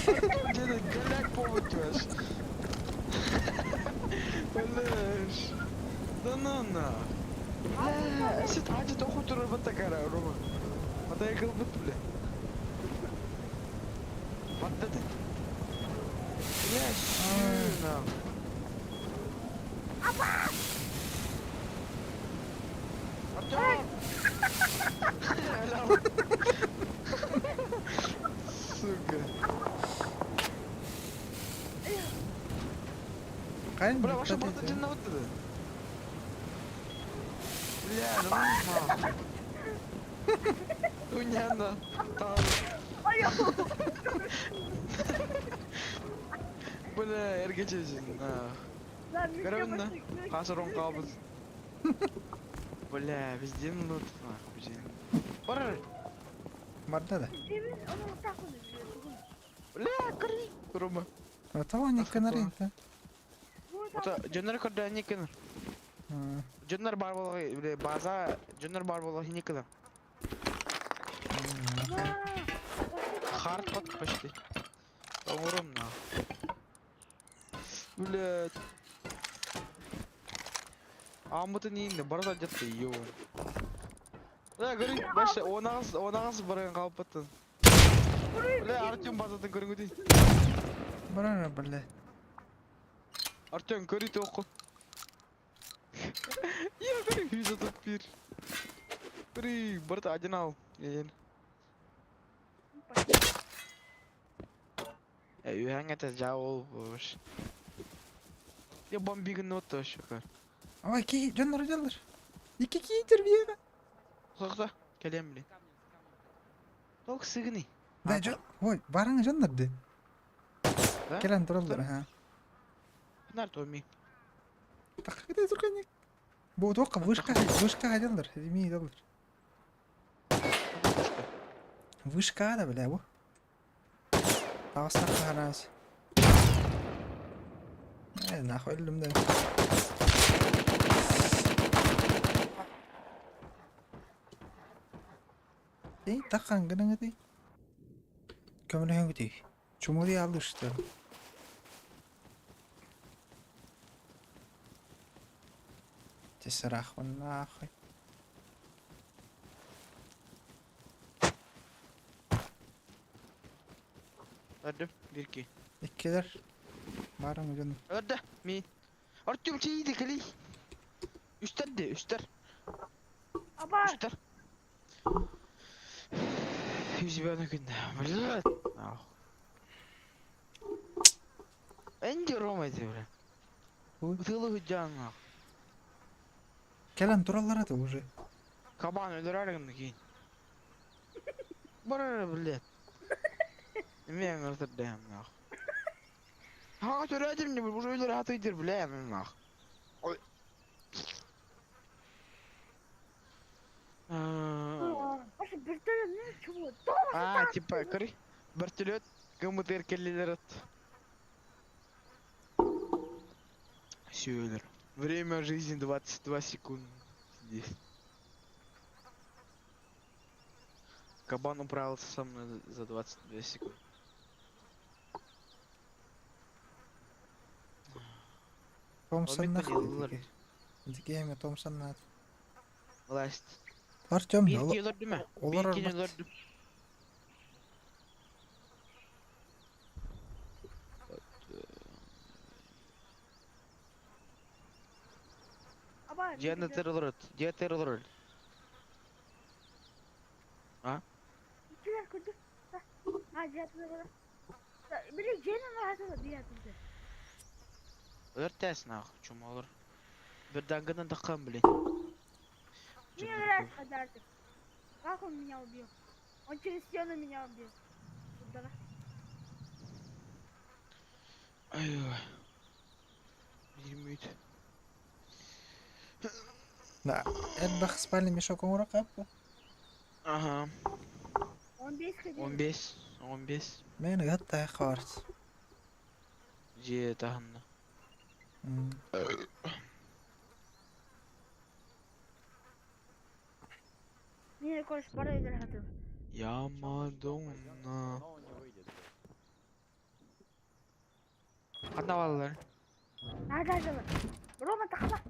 Артем голяк получишь. Блядь. Да ну нах. Бля, сит хачы тоху турар баттакара, Рома. Атай кылбыт, бля. Баттады. Бля, щу, нах. Артем! Сука. Кайн, Бля, ваша борта джинна вот это. Бля, ну нахуй. Уняна. Там. Бля, эргечесин. Көрөбүн да. Хасыр он калбыз. Бля, везде лут нахуй, блин. Бар. Барда да. Бля, кори. Рома. Это не канарин, да? Ота, жоннор көрдө не кенер. Жоннор бар болгы, бля, база, жоннор бар болгы не кенер. Хард под почти. Оңором на. Блядь. Амыты нейінде барда жатты, ё. Бля, көрей, башы, онағыз, онағыз барған қалып баттын. Бля, Артем базадан көріңгідей. Барара, бля. Артем, көрей тоқы. Я говорю, 131. Три, брат, один ал. Един. Үһәң это жауыл болуш. Я бомбигін отты шөкір. Ой, ки, дьоннор, дьоннор. Икки киитер биэҕэ. Тоқта, келем блин. Толк сыгыны. Да, дьон, ой, барың дьоннор ди. Да? Кэлэн тураллар, ха. Нар Томи. Таххыта турканник. Бу туохха вышка, вышка дьоннор, эми дьоннор. Вышка да, бля, бу. Таҕыстахха хараас. Э, нахуй өллүм да. Эй, таххан гыныҥытый. Көмөлөһөҥүтүй. Чумури алышты. Тесарахпын нахуй. Ördüm. Bir iki. Иккилэр. Барың дьон. Ördü. Mi. Артем чейdi кали. Үстер де, үстер. Аба, Үстер. Yüzü күнде. Блядь. Нахуй. Энди Рома эти, бля. Ой. Бутылы худжан, нахуй. Кэлэн тураллар это уже. Кабан өлөрөр кейін. Барар, блядь. Мен өлтірдім, нахуй. Ха, төрәдім не, уже өлөр атыйдыр, бля, мен нахуй. Ой. А, Башы вертолет не чего? А, типа, көрі, вертолет ГМТР келлелер ат. Сюэлер. Время жизни 22 секунды. Здесь. Кабан управился со мной за 22 секунды. Томсон Омик нахуй. поделалар. Дикеме Томсон нахуй. Власть. Артем, Bir iki öldürdü mü? Bir олар iki арбат. öldürdüm. Аба, Диана террор. Диана террор. İkiler kurdu. Ha, Cihat burada. Biri Cenan rahatı bir yatırdı. Öldür tersin ah. Чум olur. Bir dangından takkan bile. Мне нравится подарок. Как он меня убил? Он через стену меня убил. Куда? Ay ay. 23. Да, элбэх спальный мешок оҥоро каппа. Ага. 15 ходил. 15. 15. Мен гатта харт. Же тахынна. Мне короче, пора играть. Я Мадонна. Но он не выйдет, блядь. Қанда балалар? Да, да, да. Рома, тахла.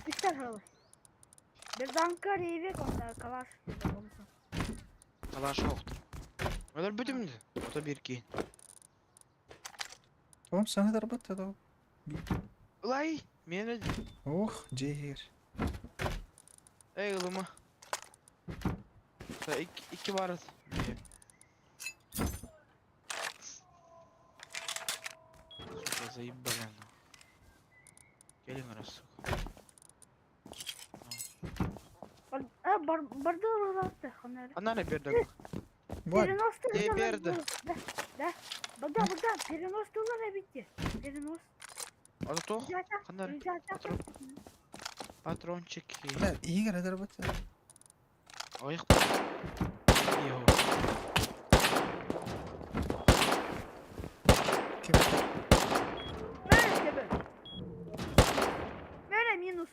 Üstten havalı. Bir danka reyvek onda kalaş dedi olsun. Калаш жоқтыр. Олар бүтімді. Ота бір кейін. Томсон дарбатта да. Лай, мені Ох, жер. Ey ылыма. Та iki, iki var. Сука, заебали нахуй. Gelin раз, сука. Bar, ha, bar, barda orada onları. Она на бердак. Вот. Перенос Ey, berdi. Да, да. Burada burada перенос dolar bitti. Перенос. Ата тоқ. Zaten Қандар zaten. Патрон. Патрончики. Бля, игры дарбатта. Аяқ. Йо. Ким? Böyle böyle. Böyle minus.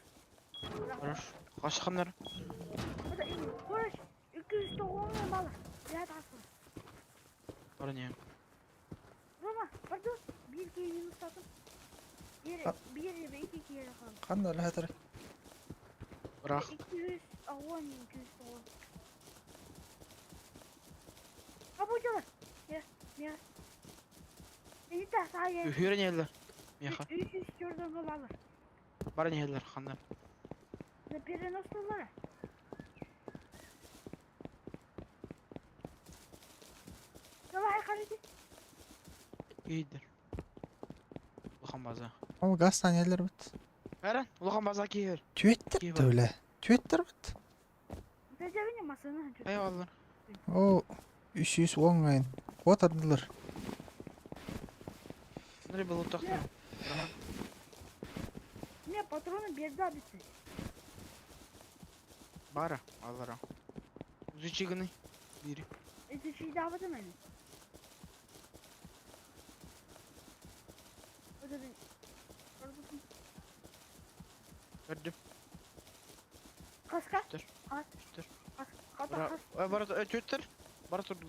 Хорош. Қашқандар. Burada iyi. Koş. 290 balı. Cihat aslı. Бар не? Roma, pardon. 1 2 minus atın. 1 Ha. 1 ve 2 2 yere kaldı. Қанда ләтір. Бірақ. 210 210. Ha bu canım. Ya ya. Beni de sahaya. Үйренелі. Меха. 304 dolar. Баран иһэллэр ханна. Да перенослылар. Давай, ходи. Иһийдэр. Улахан база. Ол газ таанелер бит. Бәрен, улахан база киһир. Түөттер Киһи бар. төле. Түөттер бит. Да деревня машина. Eyvallah. О 310 айын. Кот ардылар. Нere bulut taktım. Не, патроны берді бітті. Бара, алара. Үзүчигini. Biri. Это чей давыды мені. Вот это... Gördüm. Қасқа? Түр. Қас. Түр. Қас. Қата Бара, қас. Ой, бара, түттер. Бара турду.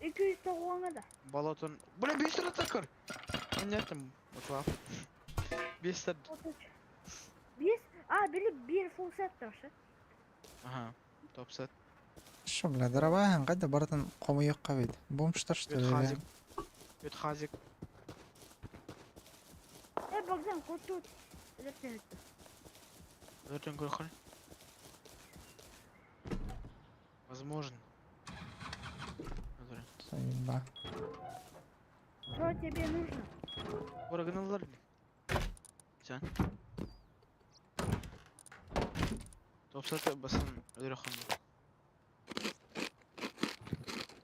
290 да. Балатон. Бля, 5 lira takır. Ben ne ettim? Mutfağa. 5 lira. 33. Biz, а, били bir full set ташы. Aha. Top set. Шо, бля, дарабахан кайда баратын комуек кабит. Бомжтар что Өт ли? хазик. Өт хазик. Э, Богдан, кот тут. Өліп өтті. Өртен көрхін. Возможно. Өлөрүн. Заеба. Что тебе нужно? Орагыналар. Sen. Top set basın өлөрөхөн.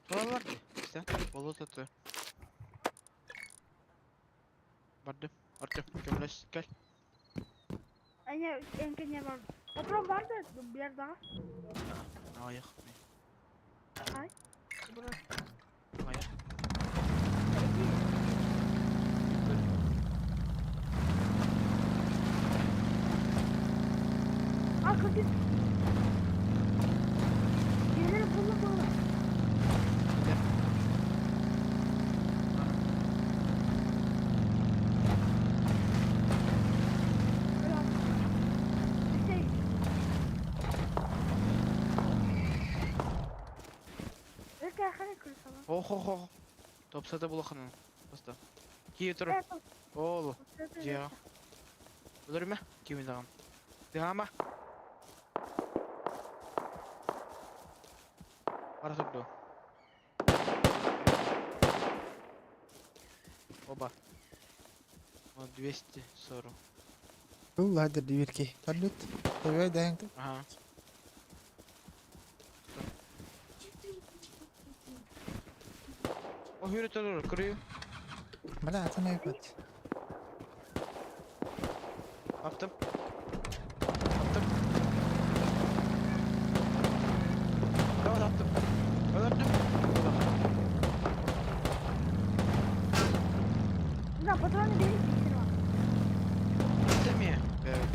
Туралар ди. Sen болот атı. Барды. Артем, көмлөс, кел. Әне, әнке не бар? Патрон бар да, bir daha. Аяқ. Ай. Burası. Аяқ. А, көтен. Gelir bulun bulun. Şey. Өте ақыры күл салам. Ох, ох, ох. Топ сата булаханын. Баста. Кие тур. Э, Ол. топ сата Жа. Өлөрмө? Кимин даган. Дама. Бара турду. Оба. О, 240. Бул ладер дибирки. Тарлют. Давай даянг. Ага. О, хүрө турur, кырыы. Бля, атын айбат. Аптым. Аптым. Evet attım. Öldüm. Да, патроны бери, сперва. Değil mi? Evet.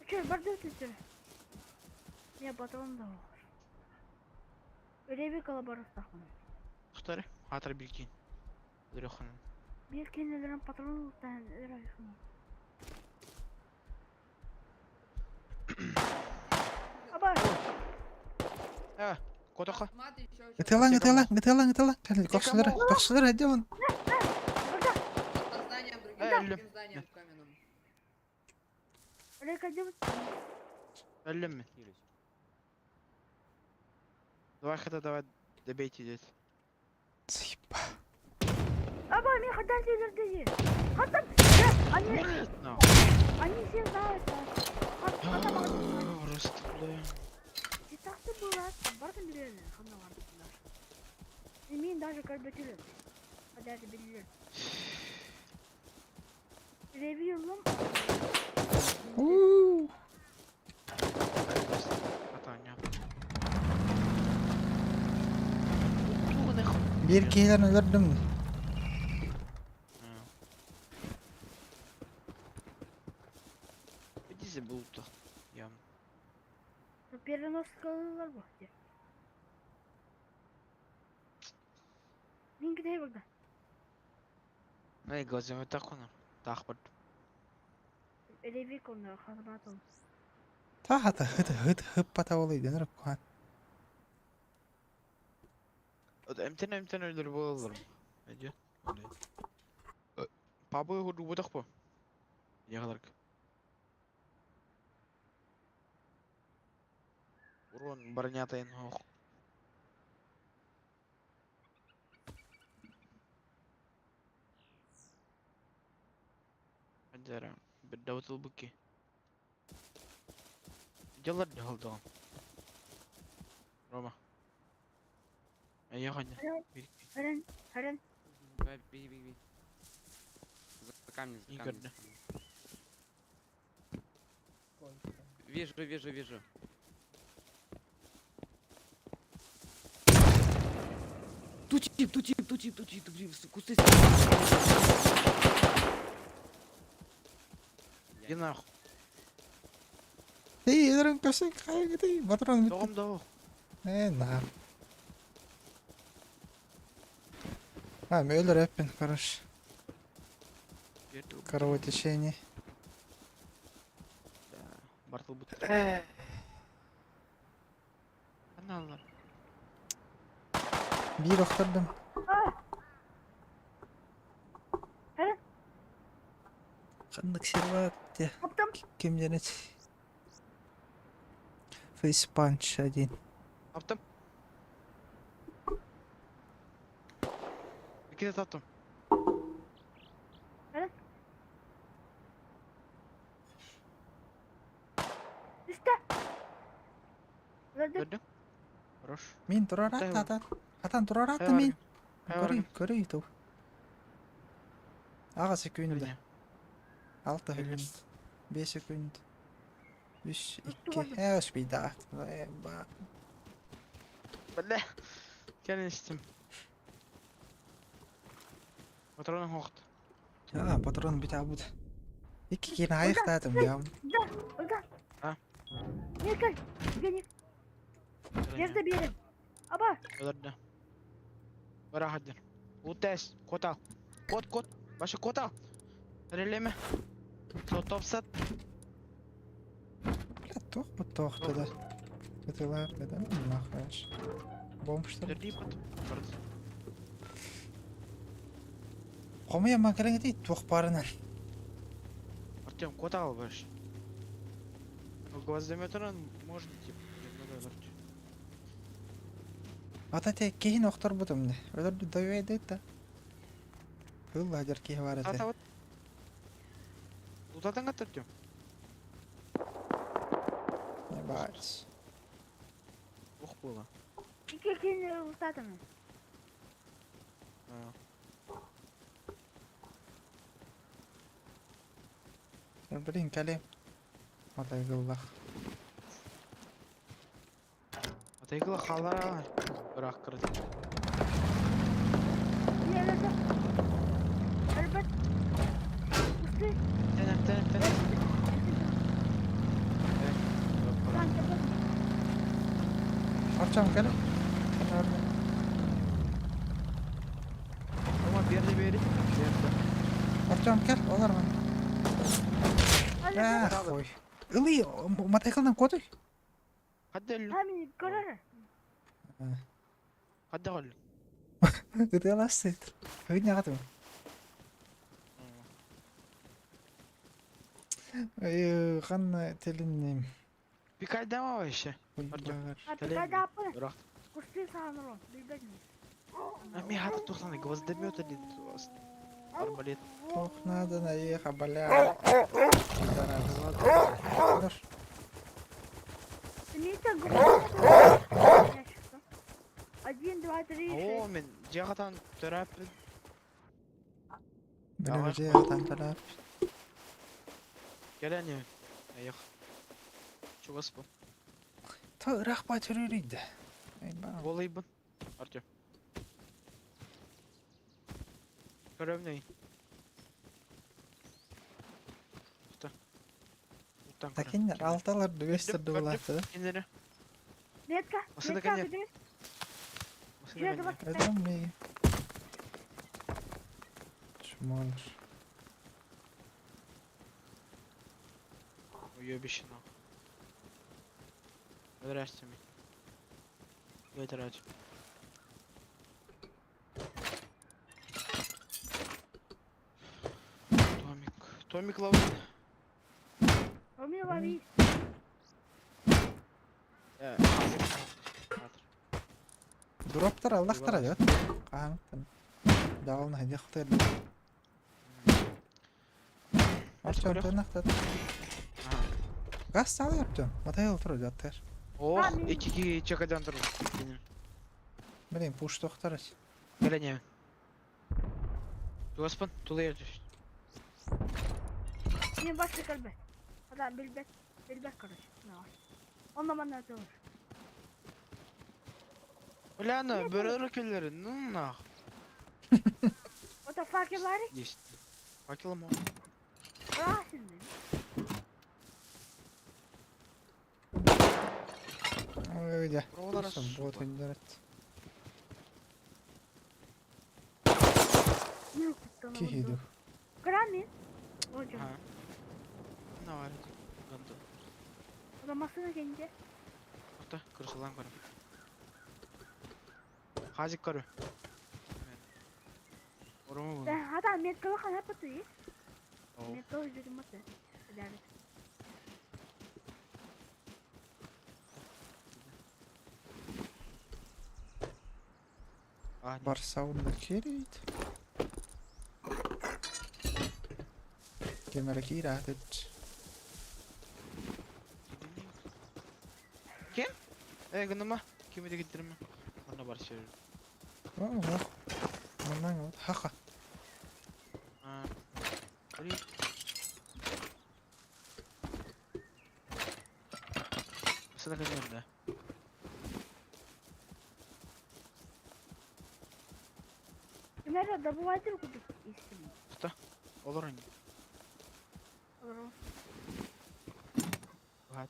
Че, бардак ты Не, патрон да бар. Ревик алабарыстақпын. Хтары. Хатыр билкин. Дрөхын. Bir kendilerine patron olup Аба, Ha, Котока. Ытылаң, ытылаң, ытылаң, ытылаң. Кәл, коксулар, коксулар әдемін. Под зданием другим, Э, другим Лем. зданием каменным. Река делать. Öldüm mi? Давай хата давай добейте здесь. Заеба. Аба, мен хадан жерлерде. Хатам, они, No. они все знают. Хатам, Просто, бля. Титақты болады, бардың біледі, қандай бардылар. Мен даже көрбетілер. Даже білер. Ревьюлым. Уу. Хата не. Бир кейлерин өлөрдүм. Иди булду. Я. Переноскалылар бұл. Мен кідай болды. Ай, глазами так он. Так вот. Ревик оны хазмат ол. Та хата хыт хыт хып пата болый денер куан. Эмтен эмтен өлдөр бололор. Эди. Пабы худу бутак по. Ягаларк. Патрон, бронята ингох. Дьара, бирдабыт ылбыкки. Дьаллар дьаһалдаҕым. Рома. Эйиэхэ Харан, харан. Давай, беги, беги, беги. За камни, за камни. Вижу, вижу, вижу. Тут тип, тут тип, тут тип, тут тип, тут тип, кусты. Иди нахуй. Ты, өлөрөн көсөй хайгыты, патрон бүттү. Тоҕом да Э, на. А, мен өлөр хорош. Кровотечение. Бартыл бут. Аналар. Биир охтордум. Хара. Ханнык серват те. Аптым. Ким денет? Фейс панч один. Аптым. Иккитэ таптым. Хара. Үстэ. Өлөрдүм. Көрдүң? Хорош. Мин турар Тай ата Атан турар ата Хайа мин. Хайа Көрүй, көрүй ту. Аҕа секунда. Билиэ. Алта Билиэ. секунд. Бес секунд. Үс, Усту икки. бардым. Э, успейда. Э, ба. Бля. Кэлин истим. Патрон хоқт. А, патрон бит абут. Икки киин айыктаатым я. Да, да. А? Некай, геник. Жерде берем. Аба, Өлөрдө. Бара хаддыр. Утес, кот ал. Кот, кот. Башы кот ал. Релеме. Сотопсат. Бля, тох бу тох тогда. Это да? Нахуй. Бомб что ли? Дерди бат. Барды. Хомуя макарың ити туох барынан. Артем, кот ал баш. Гвоздометрон можно типа. Надо өлөрчү. Ата те кихин охтор бутум не. Өлөрдү дойвайды та. Хыл хажар кихи бар Ата эте. вот. Утатан кат Артем. Ебать. Ох было. икки киин устатым. Блин, кале. Матайгыллах. Атайгыла халара. Бірақ кырды. Не өлөрдү. Өлбөт. Усты. Тенем, тенем, тенем. Артем, кале. Рома берди бери. Берди. Артем, кел, олар мен. Ах, ой. Ылый, матайгылдан котой. Хадда өллү. Хами көрөр. Хадда голлу. Ытыласы. Хыйня катым. Ай, хан телиннем. Пикайдама вообще. Артем. А пикайда апы. Бірақ. Кусты саанрон. Билбедим. Ами хата тухтан гвоздомет или арбалет. Ох, надо наехать, бля. Пидорас. Хорош. Мита гвоздомет. Один, два, три, О, шесть. мен жағатан төрәппін. Бля, Давай. где там толяп? Кәләне. Аяқ. Чугас бу. То рахба төрүрүйді. Волейбын. Артем. Көрөм ней. Ута. Уттан көрөм. Такиннер алталар дүбестер дулаты. Киндері. Метка. Масында Метка кәне. көтөрү. Масында Жерде кәне. бар. Ödüm mi? Чмолар. Уебище нахуй. Здрасте, ми. Ветер Томик. Томик ловит. Роми лови. Дроптар аллахтара дьот. Хаһан Даҕална хайдах Артем тынахтат. Газ салы Артем. Матай олтур жаттар. Ох, икки чекадан тур. Блин, пуш тохтарас. Кэлене. Туоспан тулайыр түс. Мен башка кэлбэт. Ада билбэт. Билбэт короче. Онно манна тур. Бля, ну, бөрө келлери, ну нах. Ото факеллары? Есть. Факелом. Красный. Ой, да. Пролара, Вот он Киһи Крами. Ожо. На варит. Ганду. Ото машина кенде. Ото, кырсылан көрө. Хазик көрө. Орому. Хата меткалы хана паты. Меткалы жүрмөтө. Барсаунна кирит. Кемere киирээтэт. Ким? Э, гыныма. Кими дегиттерме? Манна бар шер. О, Манна вот хаха. А. Ри. Сына да. Кемere добыватель кудук истин. Кто? Олор они. Олор.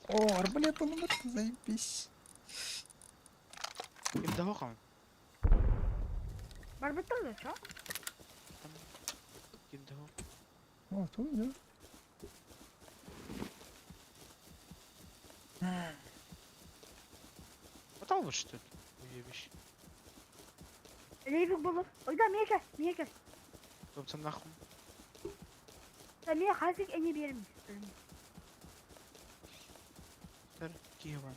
О, арбалет он заебись. Ким да хам? Барбаттар да чо? Ким да О, тут, да. Потал бы что ли? Уебище. Лейбик болуп. Ойда мека, мека. Топсам нахуй. Да ме хазик эне берем. Тар киеван.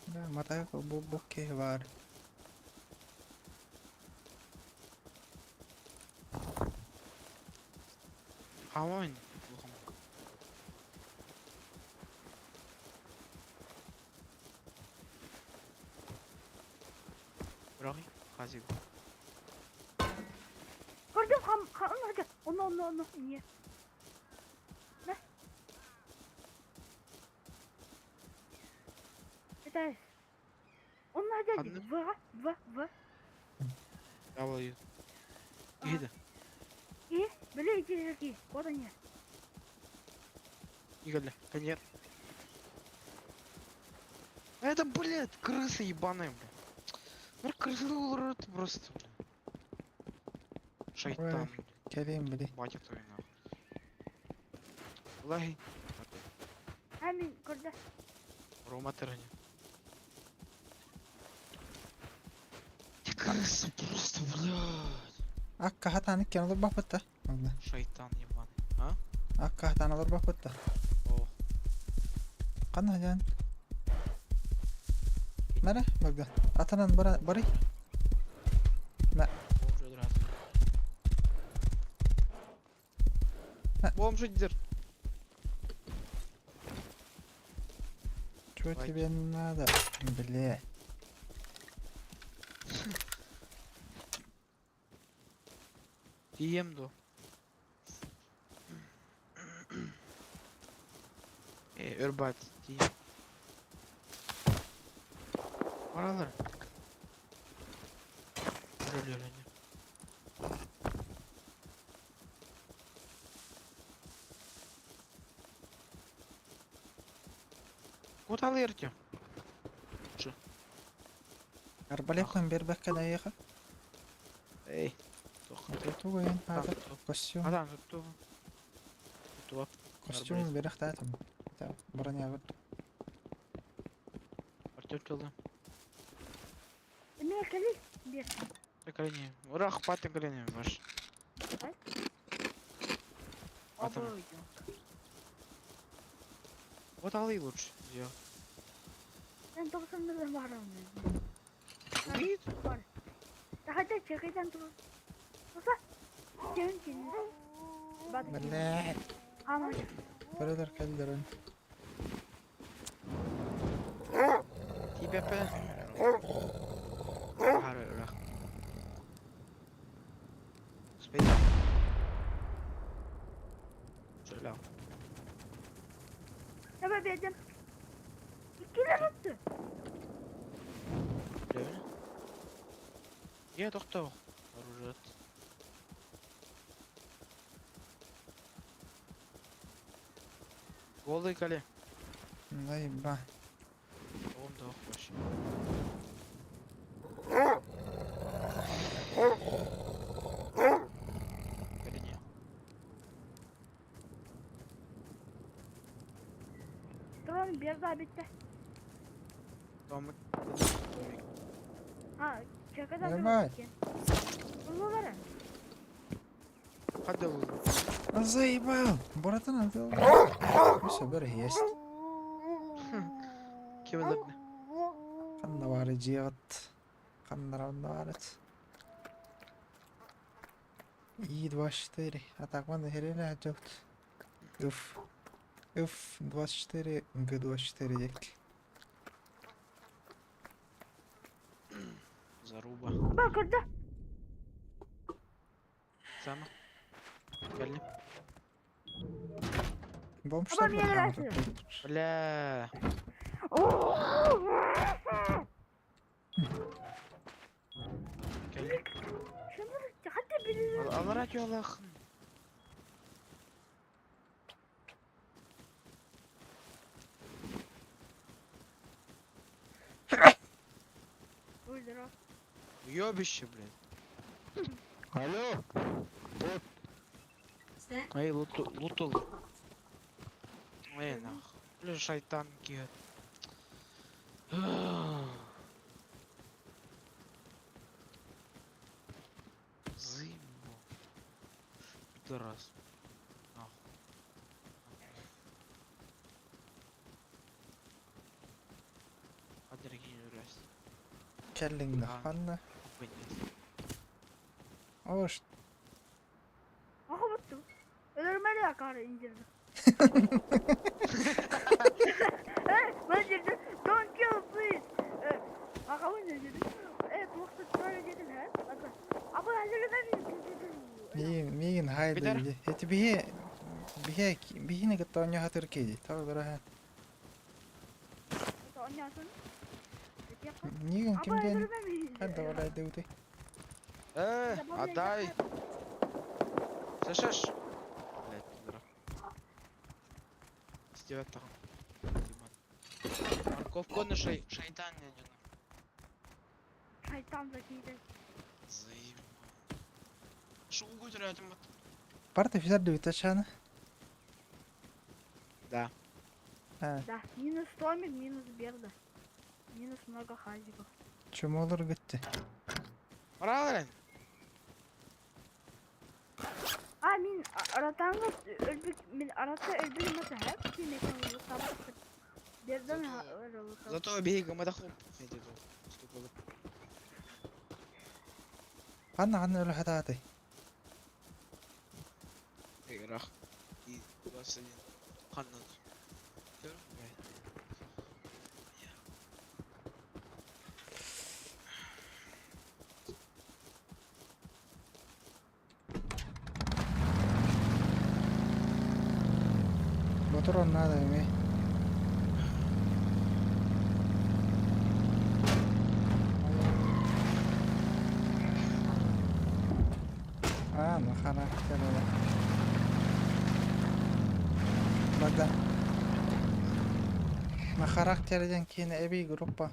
Да, матай бу бу бар. Хамын. Браги, хазик. Көрдүм хам хам Оны оны оны не. Не? Это Он надо В В В. W. Иди. И, били иди жаки. Вот они. Игорь, конец. Это, блядь, крысы ебаные, блядь. Ну, крысы урод просто, блядь. Шайтан. Келем, блядь. Батя твой, нахуй. Лаги. Амин, когда? Рома терни. Крысы просто, блядь. Акка хатаны кенолор бапытта. Шайтан ебаный. А? Акка хатаналар бапытта. О. Кана жан. Мәре, бөгдө. Атанан бара бары. Мә. Бомж дер. Чего тебе надо? Бля. Тием до. Э, өрбат, тием. Баралар. Рөлөрөнө. Куда алырте? Арбалет бербекке дайыга. Эй. Тугуен хата костюм. Адам ту. Ту. Костюм берехтатым. Броня вот. Артем чолды. Эме кели. Бер. Калини. Ура, хватит калини, ваш. Потом. Вот алы лучше сделал. Sen 90 var onu. Убит? Var. Daha da çekiden dur. Musa. Kimin kimin? Bak. Блядь. Ama Brother Calderon. ТПП. Хара, Спейт. Стрелял. Hemen verdim. İkiler attı. Реально? Я тоқтау. Оружие. Голый кале. Заеба. Он да вообще. Или не? Tamam bir daha bitti. Том. Ha çakadan Нормально. Bunlara. Hadi oğlum. Заебал! Братан, ты... Все, бери, есть. Kim bilir? Ханна бары жиғат. Ханна барыт. И24. А так вон херена жопт. Уф. Уф, 24, Г24 дек. Заруба. Bak orada. Sama. Geldim. Бомжтар Аба, мен рәсім. Бля. Geldim. Şunları hadi birini. Al alarak yola. Öldür o. Уебище, блядь. Алло. Sen? Эй, лут, лутул. Эй, нах. Бля, шайтан киет. Заебал. Пидорас. Нахуй. Адергин раз. Келлиңді А. ханна. Понятно. Ош, Aha battım. Ölürme de karı indirdim. Evet, ben dedim. Don't kill please. Evet. Aha ben dedim. Evet, yoksa böyle dedim he. Bakın. Ama öldürme beni. мигин, мигин хайды. Битер. Эти бихе, бихе, бихини кытта оня хатыр кейди. Тағы бара ха. Oynasın. Нигин Ama кимден? öldürme beni. Хадда валай деуди. Отдай! Слышишь? Блять, пидора. С девятого. Ебать. Морковку на шай... шайтан не не Şeytan zekiydi. Заебал. Шо угодит Парта физар девитачана. Да. А, Да. Минус Томик, минус Берда. Минус много хазиков. чумолор гытты. Правильно? А, мин аратаңы өлбүк, мин арата өлбүк мата хәп, ки мекан лутап. Берден лутап. Зато бей гамада хоп. Эти тут. Сколько вот. Ханна ханна өлі хататы. Играх. И 21. Ханнан. Көр, блядь. Мотор оннада эме. А, ну характер. Бада. На характерден кейін эби группа.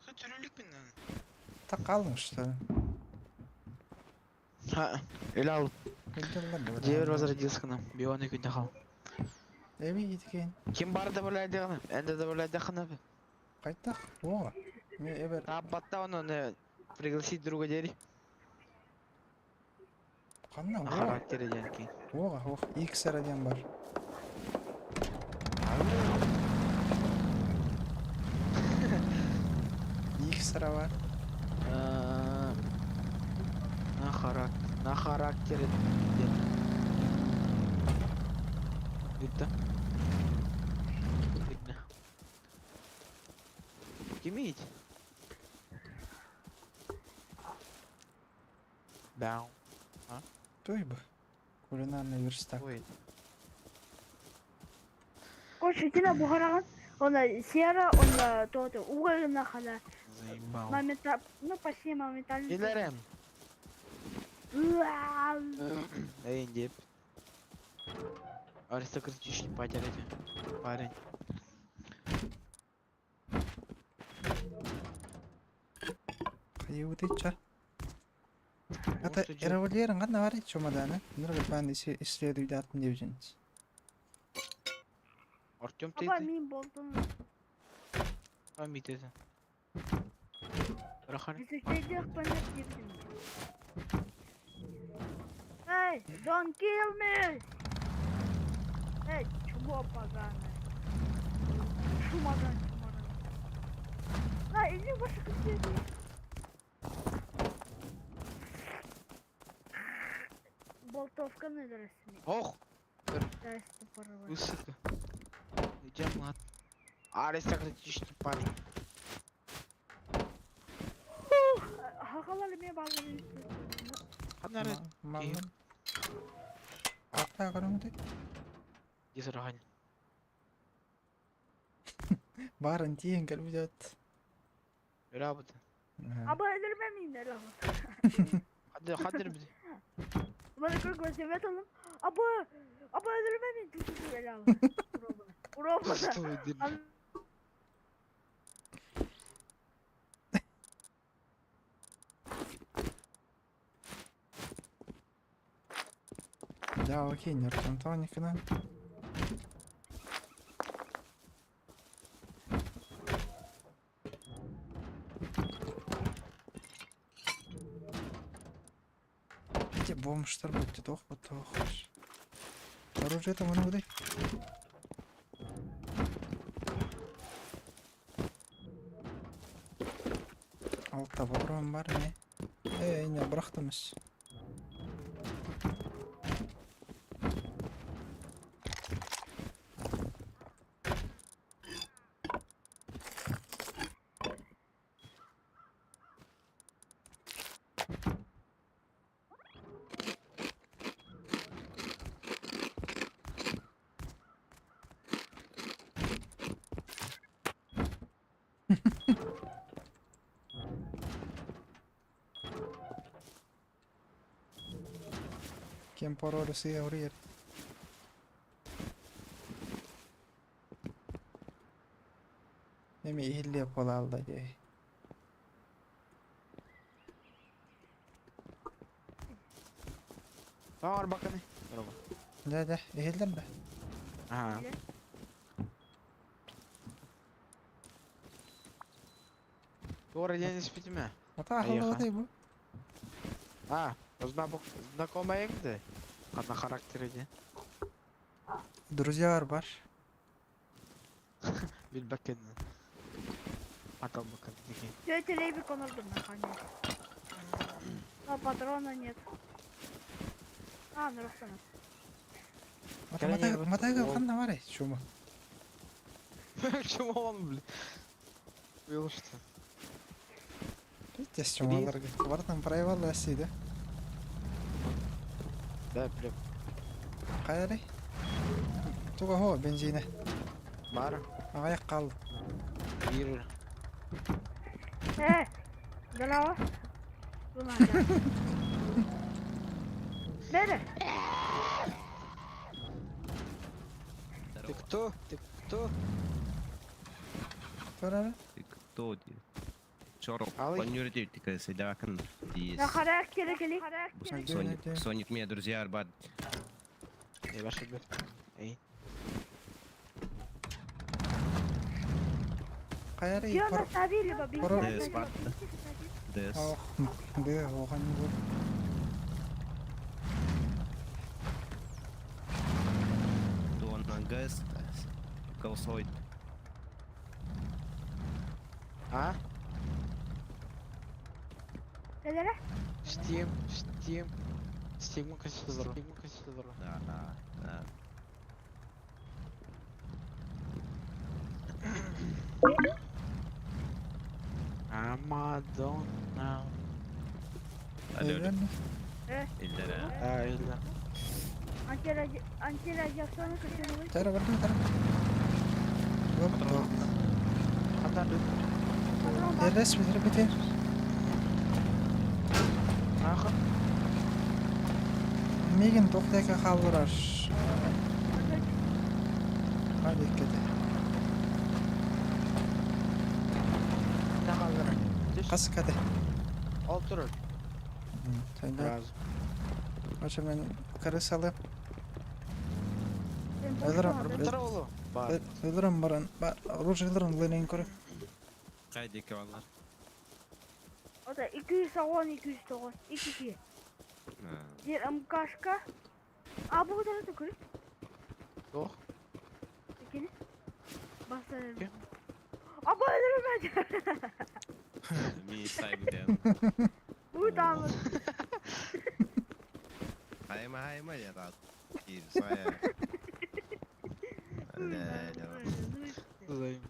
Хоть ролик мен Тақалың что ли? Ха, или ал. Bildirler Девер возродился к нам. Бионы күндә Эби кеткен. Ким бар да булай дигән? Энде да булай дигән бе. Қайттақ? О, мен эбер Аббатта оны не пригласить друга дери. қанна о. Характері дигән ки. Оға, ох, X радион бар. Сарава. На характер, на характере диэн. Бүттэ. Видно. Кимий? Бау. Той бы. Кулинарный верстак. Ой. Короче, тина буһараҕын, уонна сера, уонна то угольна хана Заебал. момента, ну почти моментально. Илэрем. Эй, деп. Аристократичный парень. Парень. Хайыбытыча. Это револьверын қандай бар чемоданы? Нұргүл бән исследуйдатын деп жүрміз. Артем ты Апа мин болдум. А ми ты. Рахар. Эй, don't kill me! Эй, чмо поганое. Чумадан, чумадан. На, иди ваши конфеты. Болтовканы дөресми. Ох! Дөрести порвать. Высоко. Идем, ладно. Аристократичный парень. Хахалар мен баланы. Ханары. Малын. Ата көрөңдү. Дизрагань. Барын тиен келип жатат. Работа. Аба өлөрмө мин Хадыр, хадыр бит. Bana korkma semet alım. Аба, аба өлөрмө мин. Ура. Ура. Да, окей, Артем Тоникина. Эти бомжтар будет тох вот тох. Оружие там оно выдай. Алта патрон бар не? Эй, не бырахтымыз. Кем пароль сия урьер. Неме ихилле полалда дей. Бар баканы. Да, да, ихиллем да. Ага. Тора день спитиме. Ата ахылды бу. А, знакомая где? На характере де. Друзья бар. Билбәккен. Атал бакын деген. Тетя Лейбик он наконец. А патрона нет. А, ну Рахтана. Ата матага ханна бар чума. Чему он, блин? Был что? Тес чумаларга. Бартан правила асида. Да, блин. Кайры? Туга хо бензине. Бар. Аяк кал. Бир. Э, здорово. Бери. Ты кто? Ты кто? Турары? Ты кто? Чоро, На характере кели. Сонит меня, друзья, арбат. Я ваш ребят. Эй. Кайры? Я наставили баби. Дес, Спарта. Дес. Ох, да, оған бу. Туон ГЭС. Колсойт. А? Элэрэ? Steam, Steam. Steam косилар, Steam косилар. Да, да, да. Madonna. Алло, алло. Иллэн. Иллэрэ. А, illa. Антирадиационный кочерговый. Тара бардым тара. Оп, тоқ. Хандан Эрес битер битер. Нахы. Мигин тоқтайка қалдырар. Hadi кете. Не қалдырар? Қас кете. Ол тұрыр. Тайда. Сразу. Ошо мен крысалы. Өлөрөм. Тұр олу. Бар. Өлөрөм баран. Бар. Оружие өлөрөм лынын көрө. Кайда эки баллар? Ота 210 209 2 Bir МКшка. А bu kadar da kırık. Жоқ. İkili. Basarım. Kim? Aba ölürüm ben. Ми сайбы Bu da mı? Хайма хайма я рад. Кир, сая. Займ.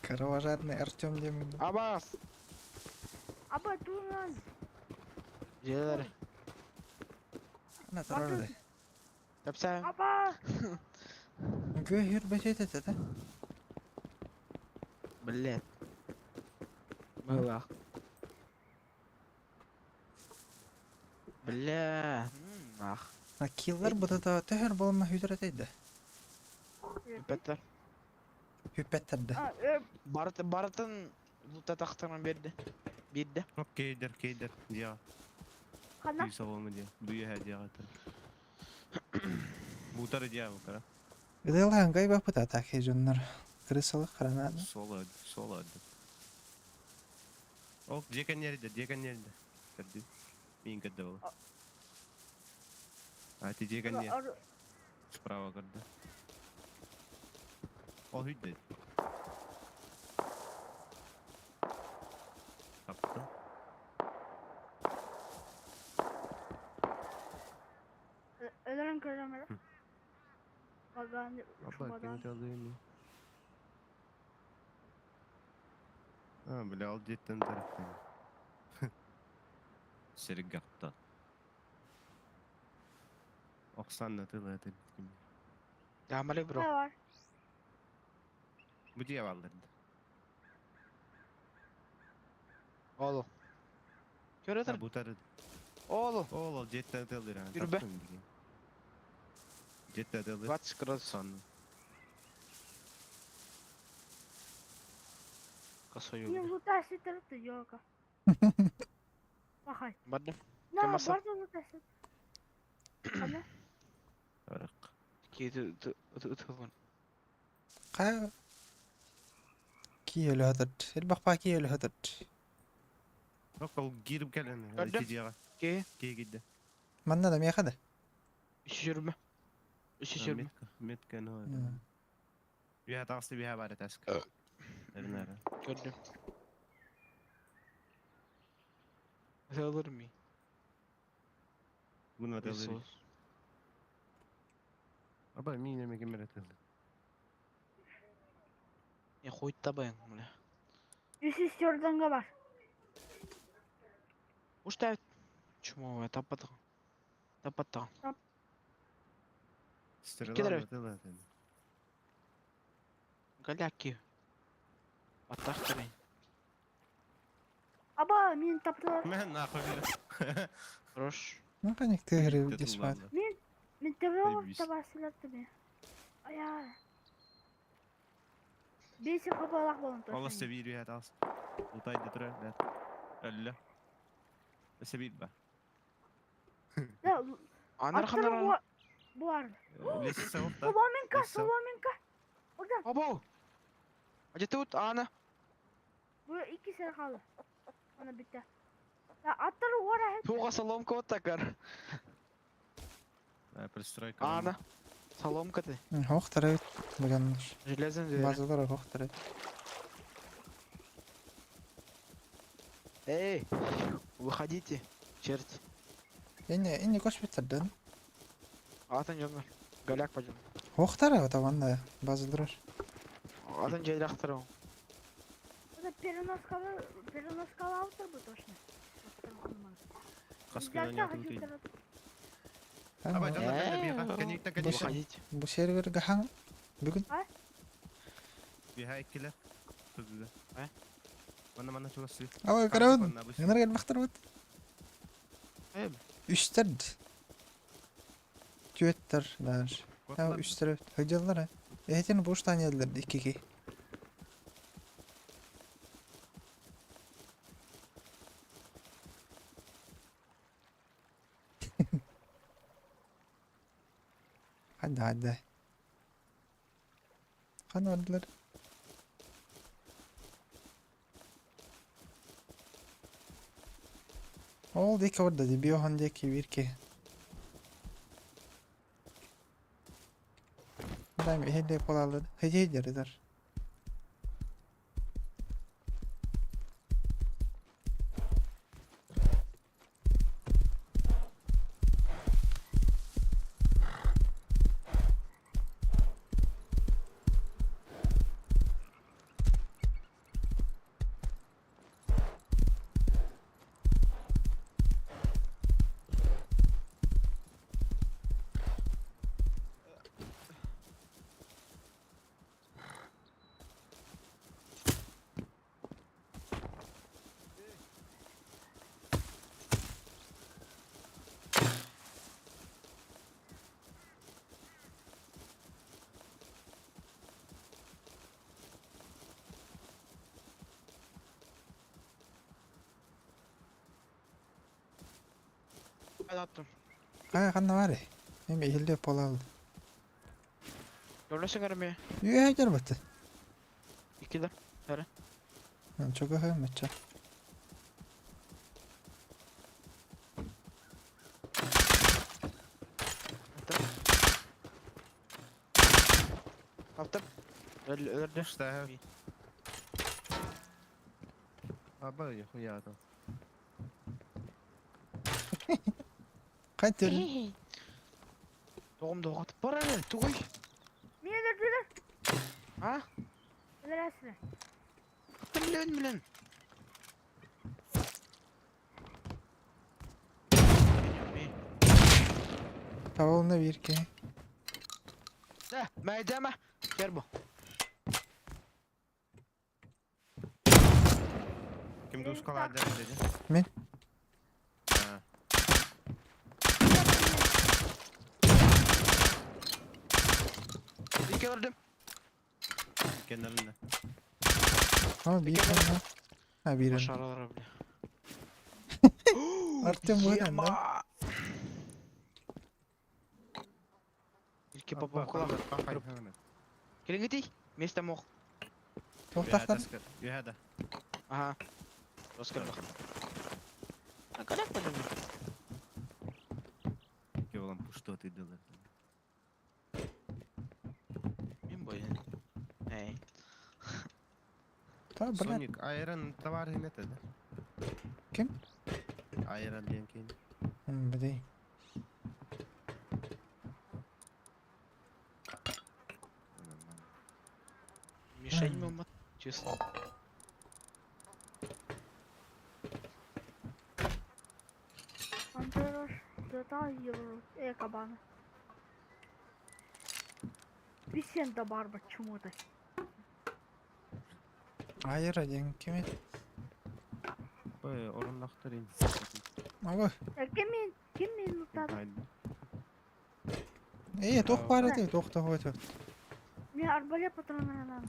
Кровожадный Артем демин. Абас. Aba dur lan. Желер. Ана тарарды. Тапса. Aba. Гө бетет это. Блять. Мылах. Бля. Нах. На киллер бу да төһөр болма хүдрәт әйдә. Беттер. Хүппәттерде. Aa, ö, Барыт барытын лута тақтырын берді. Берді. Кейдер, кейдер. Дия. Kana. Үй салоны дия. Буя дия. Бутары дия букара. Ыдылган гай бапыта так хежуннар. Крысалы каранады. Соло, соло. Ок, декан нерде, декан нерде. Кәдді. Мен кәдді бол. А ты декан не? Ar- Справа кәдді. Ол хүдді. Тапты. Ölürüm kırarım öyle. Bak ben de Апа, uçmadan. кем алды А, бля, ол жеттен тарафтан. Сергатта. Оксана тыла это. Гамали бро. Ne var? Bu diye aldırdı. Олу. Көрөтөр. Bu tarı. Олу. Ол ол жеттен тылдыр. Yürü be. Жеттен тылдыр. 20 градус. Сан. Косой. Yine bu tersi tarafta yok. Bakay. Барды. Ne Masa. var da bu tersi. Kana. Арак. Кейді ұтылған. Кай Киелі хөтөт. Элбак киелі хөтөт. Ок, ол кирип келен. Көрдüm. Дияга. Кей. Кей кидди. Манна да мехада. Үш жүрмі. Үш жүрмі. Метка, метка ну. Бия тагысы бия бар этаск. Эрнара. Көрдüm. Alır mı? Bunu da Аба, мин неме кемер этелди. Не хуй табайын, бля. Üst üste oradan var. Ушта чумовая таппатыгын. Таппатыгын. Стрела Кедер. тыла. Галяки. Атақ терен. Aba min taptılar. Мен нахуй. Хорош. Ну каник тегри десмат. Min tepeye Заебись. tabasılar tabi. Aya. Birisi kapalı balon والله السبيل بها تاس وطايد ترى لا لا السبيل با Ya Анар attırın ханар. bu bu var. ليش سوفت Solominka, Nasıl? Solominka. Oradan. Абау. Ажетут ана. Bu iki sene kaldı. Ona bitti. Ya attırın oraya. Туға соломка оттакар. Пристройка. Ана. Соломка ты. Хохтар буганнар. Железен двери. Базалар хохтар. Эй, выходите, черти. Инне инне көспүттэрдэн. Атын дьоннор. Голяк пойдем. Уохтара отаванна базылдырар. Атын дьиэлээхтэр ол. Это переноскала, переноскала автор бы точно. Хас күн оонньоотум тый. Абай, Абай, дьоннор кэллэ биһиэхэ. Кэнниттэн кэнниттэн. Выходите. Бу сервергэ хаҥ бүгүн Биһиэхэ иккилэр. Тудуда. Э? Манна манна чугас сыы. Абай көрөбүн. Ыныр келбэхтэр бут. Э, Үстэр. Түөттэр даже. Ha үстэр hıcallar ha. Ehetin bu tane yerler iki iki. Hadi hadi. Kan aldılar. Ол диэки барда дии, биохан диэки биир киһи. Дай иһиллиэ буолааллар. Хыдьыйдырыдар. Ben attım. Хайа ханна баарый? Эми иһиллиэ буолааллар. Görürsün görmüyor. Үөһэ дьарбыты. İki de. Чугаһы мачча. Attım. Attım. Öldü. Öldü. Что? Аба, хуя там. Хайта Тоғым доғатып бар әлі. Тугуй. Мені өлтірді. А? Өлересің. Attım bilen bilen. Таволна биир киһи. Да, мәйдәмә. Кер бу. Ким дускала dedi? Мен. Ha. İki öldüm. Kenarında. Ama биир ханна. Ha биир. Başarılar bile. Артем бу да. İki baba kulak. Gelin gidey. Место мох. Туохтаахтар. Юхада. Ага. Оскар бак. А как пойдем? Кевалам пушто ты дылы. Мен бой. Эй. Та блядь. Соник, Айрон товар химете да? Ким? Айрон диэн кин. Блин. Мишень мимо. Честно. Анторош, зата евро, кабана. Висента Барба чему-то. Айра диэн ким Б, оруннахтар ин. Ага. Ким мен, ким мен ұтады? Ээ, туох баар этэй, туох туох туох. Мен арбалет патронына надо.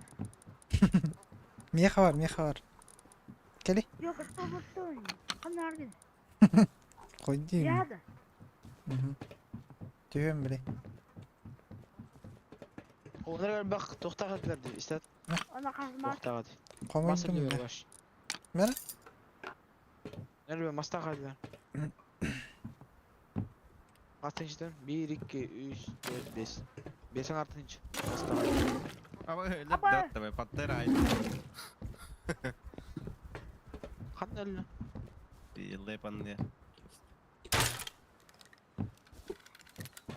Миэхэ бар, миэхэ бар. Кэли. Yok, что вот то. Қандай арген? Қойдим. Яда. Түһүм били. Onlar bak тоқтағадылар деп истәт. Ана қазма. Тоқтағады. Комойдум Маса бile. баш. Мэр? Нәрбе мастағадылар. Артынчыдан 1 2 3 4 5. Бесің артынчы. Мастағады. Аба, Аба. давай, паттер ай. Қандай әлі? Ебаные.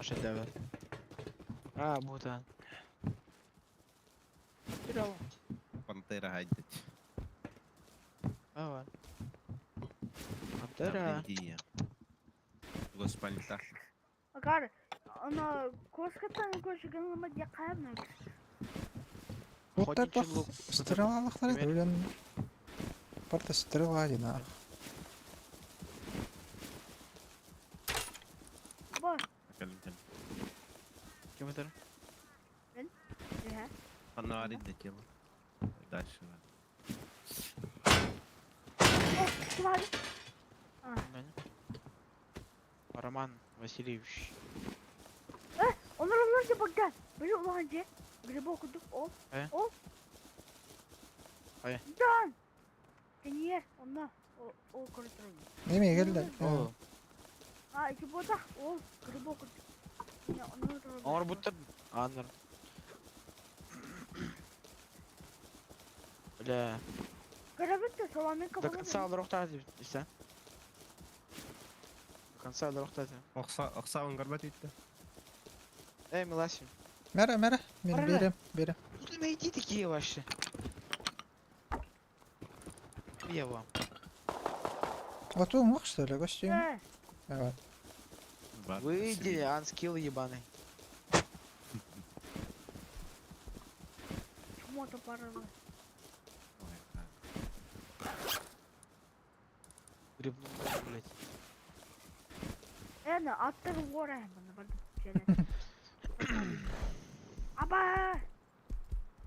Шедевр. А, бута. Пантера гайдать. Давай. Пантера. Госпальта. Агар, ана коскаттан көшігін де қайырна. Вот Охотничий это лук. стрела лохтарит, Теперь. блин. Парта стрела один, а. Бо, Кем это? иә. Фонарик для тела. Дальше. О, кім алды? Роман Васильевич. Onlar olunca bak gel. Biri ulanca. Biri okuduk ol. Э? Ol. Э? Dan. Niye? Onda o o kontrol. Неме келді? О, Ha iki bodak ol. Biri okuduk. Ya onlar da Ор будто Аннер. Бля. Garabit de soğanın До kafanı. конца алрохтады, и До конца алрохтады. Оқса, оқсауын көрмәт итті. Эй, Миласим. Мәрі, мәрі, мен Бара. берем, берем. Ну ты иди такие вообще. Я вам. Вот он мог, что ли, костюм? He. Давай. Выйди, анскилл ебаный. Чмо-то paralı. Грибной, блять. Yani attır var hemen bak şöyle. Aba.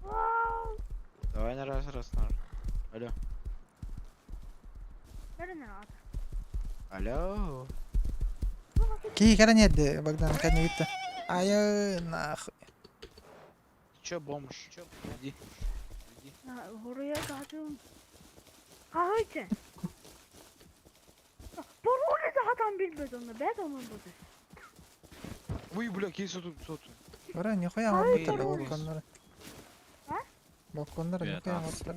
Wow. Давай на раз, раз, на. Алло. Nerede at? Алло. Ки, когда нет, Богдан, когда не видно. Ай, нахуй. Че, бомж? Че, иди. Иди. Ha, oraya dağıtıyorum. Kahve Parole zaten bilmez onu. Ben onun budur. Ой, бля, кейс тут, тут. Ора, нихуя Ай, алып пароль. балконнары. А? Балконнары Бля, нихуя тас. алып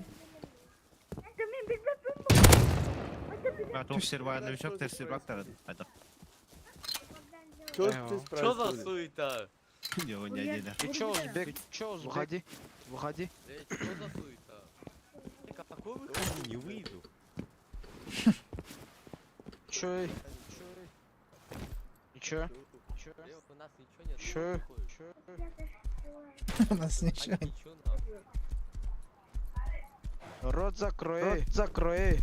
Demin bilmez ben bu. Hadi bir Тоқ сервайны үшіп, тер сервактар. Айда. Что Эво. здесь Что за происходит? суета? Не, он не отдельно. Ты чё, узбек? Чё, узбек? Выходи. Выходи. Эй, что за суета? Какой выходи? Не выйду. Чё? эй? И чё? Чё? Эй, у нас ничего нет. Чё? выходит. Чё? У нас А ничего. ничего нахуй. Рот закрой. Рот закрой.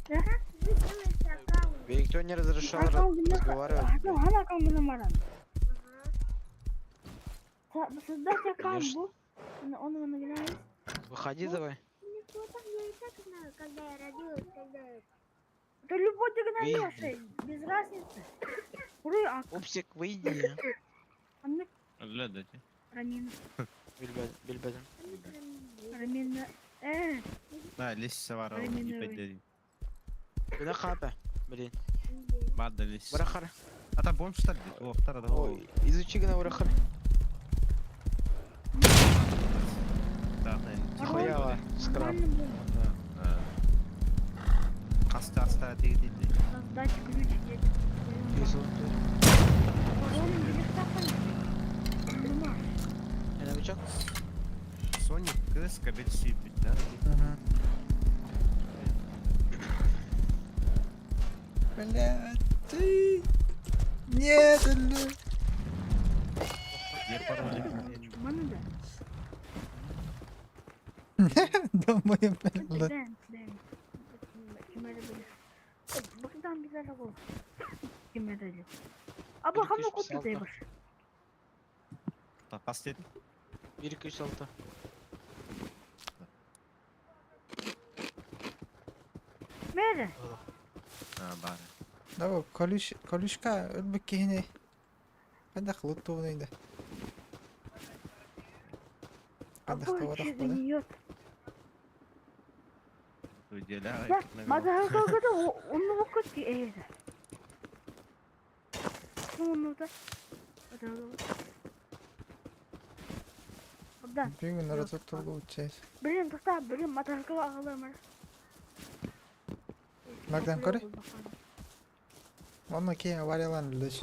Тебе никто не разрешал разговаривать. Hakan hala kan benim aram. Sizde çakan Конечно. bu. Onu onu girer. Выходи давай. Я и так знаю, когда я родилась, когда я Это любой дигналёшь, Выйди. без разницы. Бурaya ak. Пупсик, выйди. Anne Әлі дәте. Ramina. Билбедим, билбедим. Ramina. Э, Да, лестница бар, Ай, ол мен ипет ой. дедим. Бля хапа. Блин. Бар да лестница. Брахар. Ата бомжтар дейді, оқтар да. Ой, изучи гна брахар. Да, Хуява. Скраб. нормально было. Қасты аста тегі дейді. Создать ключ где-то. Пароль bir sakın. Numara. Я новичок? Соник кыз кабель сүйіп да? Блядь, ты... Нет, бля. Не пароль. Bana da. Домой, блядь. Ben, ben. Kime de bilir. Buradan bir araba. Kime de bilir. Aba Bir hamı kış kutu salta. deyir. Қас деді. 1 2 3 6. Mere. А, бар. Давай, колюш, колюшка, өлбік кehine. Қайда қылып туын енді. Қайда Aba қылып бада. çizgiyor. Өделі. Ya, Mada kalkada onu okut ki eğer. Onu da. Buradan. Бүгін ұры толы ұтчайыз. Birim tutar, birim matarka ağlamır. Богдан, көрі? Онно киһи авариялаан өллөч.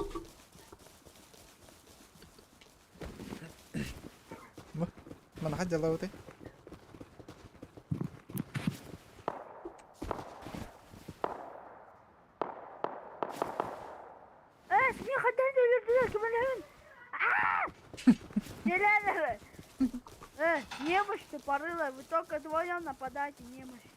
Бу, манаха дьалабыты. Э, смеха өлөрдүлэр көмөлөһүн. Нереально. Немощь тупорылая, вы только вдвоем нападаете, немощь.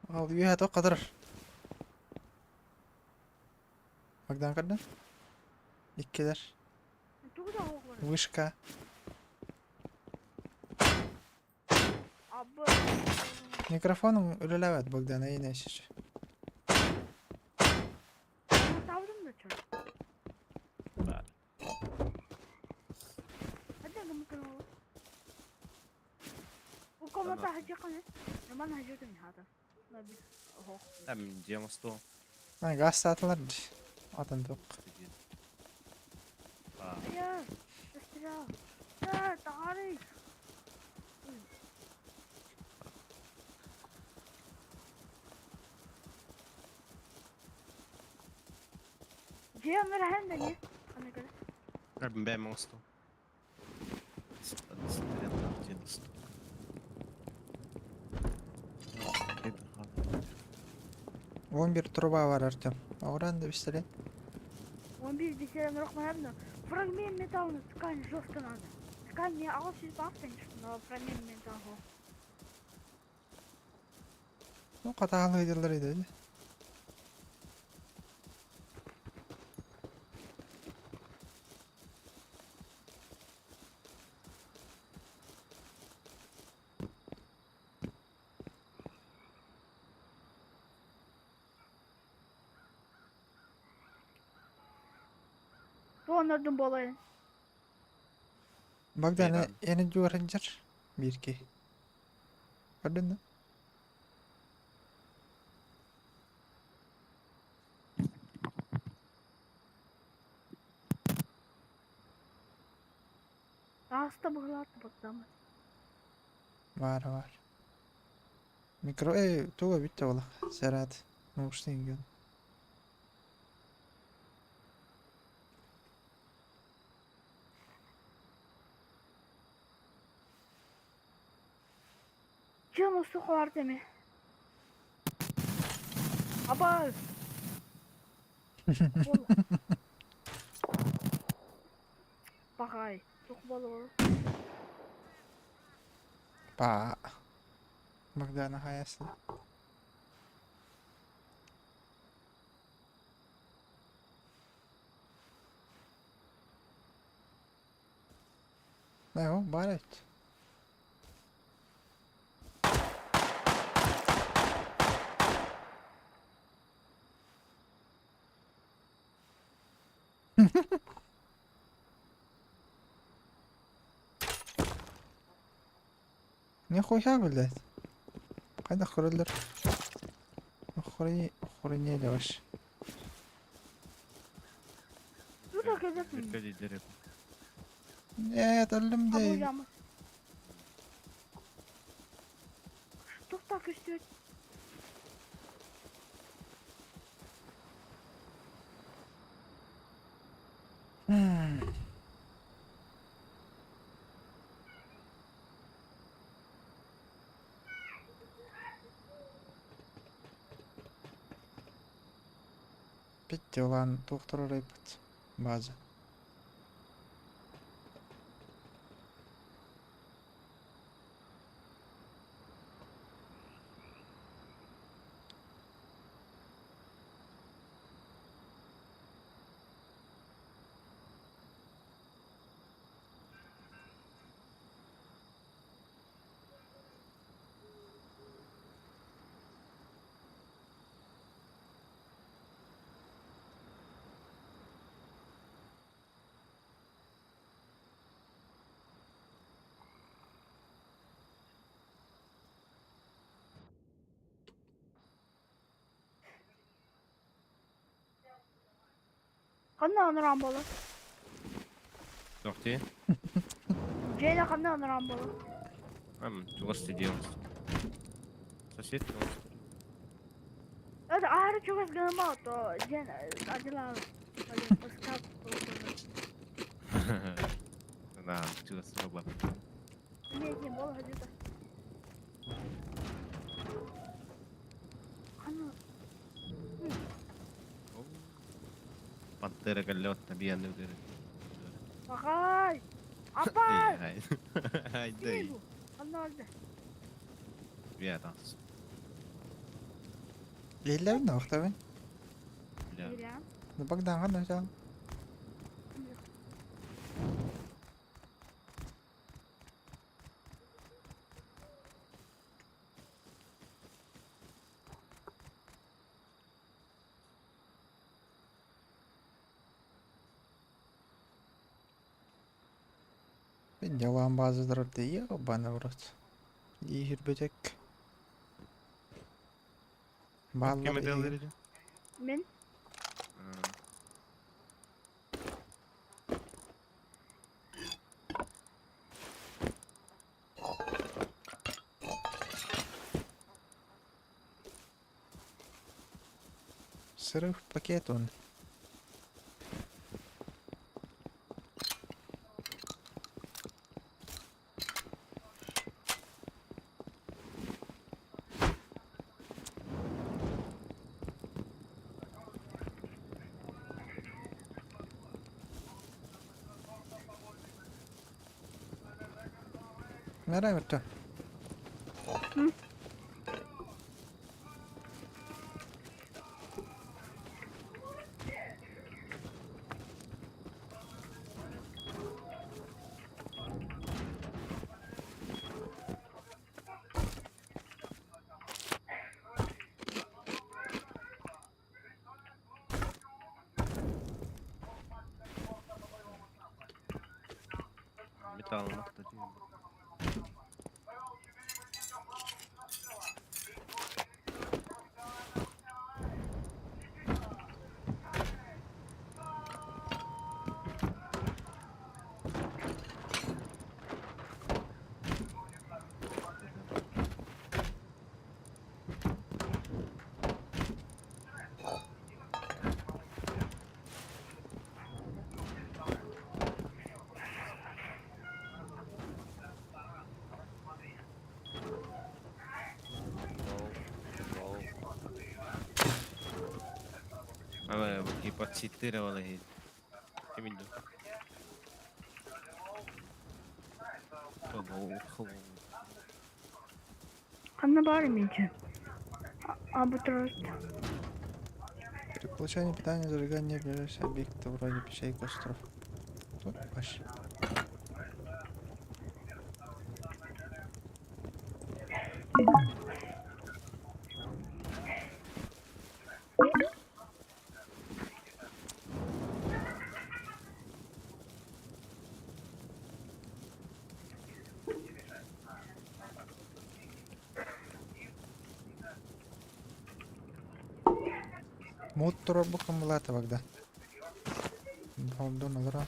Ал үөһэ тоқ катырар. Богдан көрдө? Иккилэр. Вышка. Микрофонуҥ үлэлээбэт Богдан эйиэнэ эсичи. Газ саатылар дии. Атын туох. 11 труба бар Артем. Оҕуран да бистэрин. 11 бисерен рохманабна. Фрагмент металла ткань жестко надо. Ткань не алсыз бак, конечно, но фрагмент металла. Ну, хатаалы ыйдылар иде. Туоннордун буолайын. Богдан эни дьуорынчар биирки. Көрдүн да? Ааста быһылаат Богдан. Бар бар. Микро э туга бүттэ буолах. Сэрат. Наушник Чым сухар деме. Аба. Бахай. Тух болор. Па. Богдана хаясла. Ne o? Baret. Нихуя, блядь. Қайда көрелер? Охренели охренели вообще. Нет, өлдүм дей. Что так көстүбөт? Питти улан туохтор орайпыт. База. Ханна онорон болор. Тохти. Жена ханна онорон болор. Ам, чугас сидел. Сосед чугас. Это аһары чугас гыныма то дьэн адьылаабыт. Ыскаап Да, чугас робот. Не, не, бол хадита. Аны Пантера кэллэ биянны үтэрэ. Агай! Апай! Айдай. Анна алды. Бия тахс. Иһиллэбин да охтобун. Бля. Мирям. Ну Богдан ханна саал. Мен ялан базыдыр дии бана в рот. Иһирбетек. Ким Баллар это иһи. делает? Мен Сырых пакет он. Nereye gitti? Металл нахта. А, подситировала их. Кем иду? Ханна бар менче. А бу турат. При получении питания зажигание ближайшего объекта вроде печей и костров. Тут вообще. Мут турар бу кымылата багда. Болдун олора.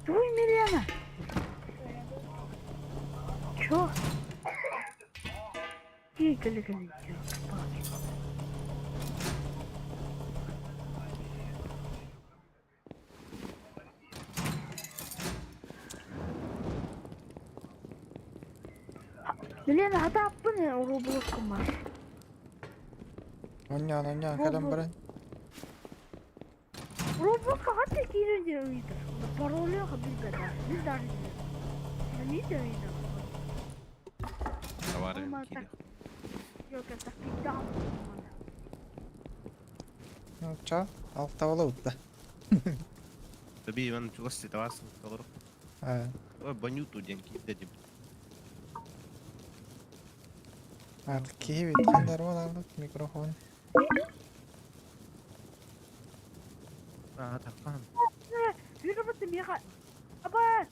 Туй Милена. Чё? Ей, кали кали. Милена, хата аппын Roblox бар. Оньян, оньян, кэлэн баран. Roblox'a hatta girince uyudur. Parolü bilmeden. Biz de Ne diyor yine? Товары Olmaz. кири. Yok yok bir daha. Ну, ча, алтавала утта. Таби Иван чугас тавас толор. А, Ой, банюту ден кидде. Artık киһи бүткәндәр алып микрофон. А, такан. Yürü миха. Аба!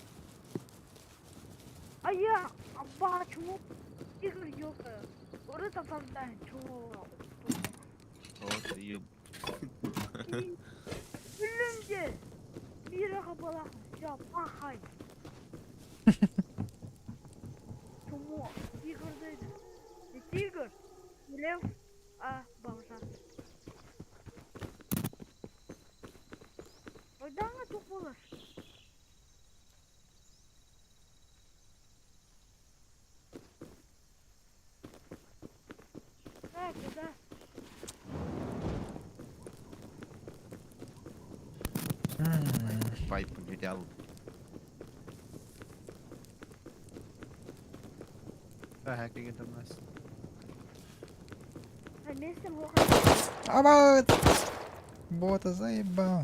А я аба чмо? Тигр ёлка. Вот это там чмо. Вот, еб. Үлүмде. Мираға балақ. Я пахай. Чмо? Тигр дейді. Не тигр. Не лев, а бомжа. Ойдаңа туқ болар. Так, куда? Пайп потерял. Вместе мог. Аба! Бота заебал.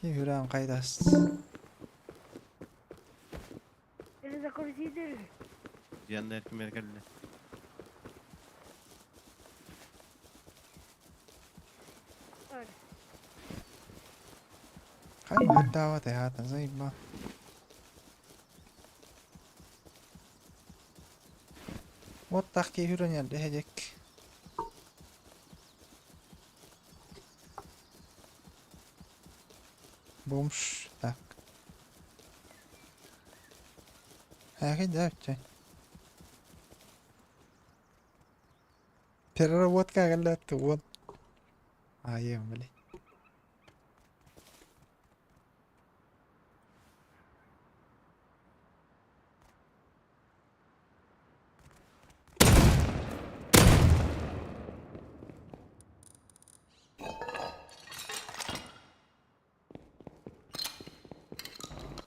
Киһи кайдас. Или загрузили. Дианна эрким эргелли. Хай дава театр заебал. Вот так киһи дehecek. Бомж. Так. Хәки дәпче. Переработка галлатты вот. Айым, блин.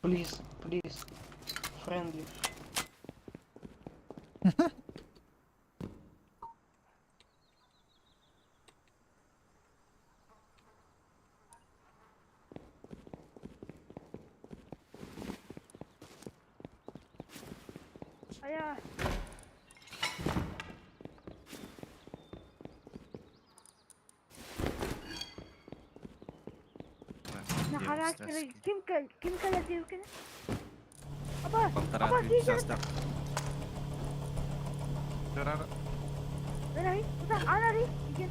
Please, please. Friendly. А я... На характере ким ким кала? Аба, Полтора аба, три киһи. часа. Ана куда? Ана ри, иген.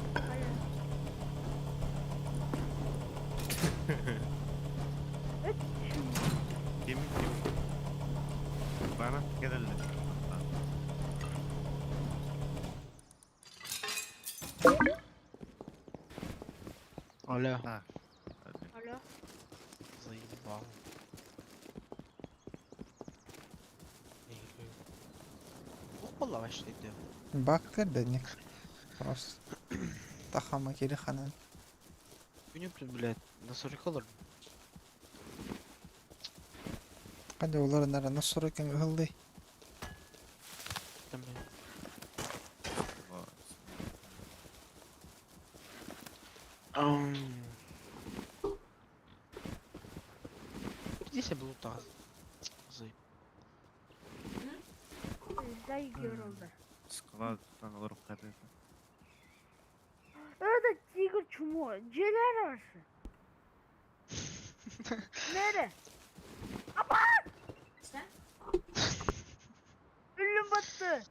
Ким ким? Бана келелли. Алло. Так. Алло. Заебал. Ух, была вообще ты. Бактер денег. Просто. Тахама кири ханан. Күнүп тут, блядь, на 40 олар. Кандай олар нара на 40 ылды. Там, блядь. Здесь я был таз. Заеб. Заиграл. Склад там олар карты. Это тигр чмо. Желер arası. Nere? Aman! Sen? Ölüm battı.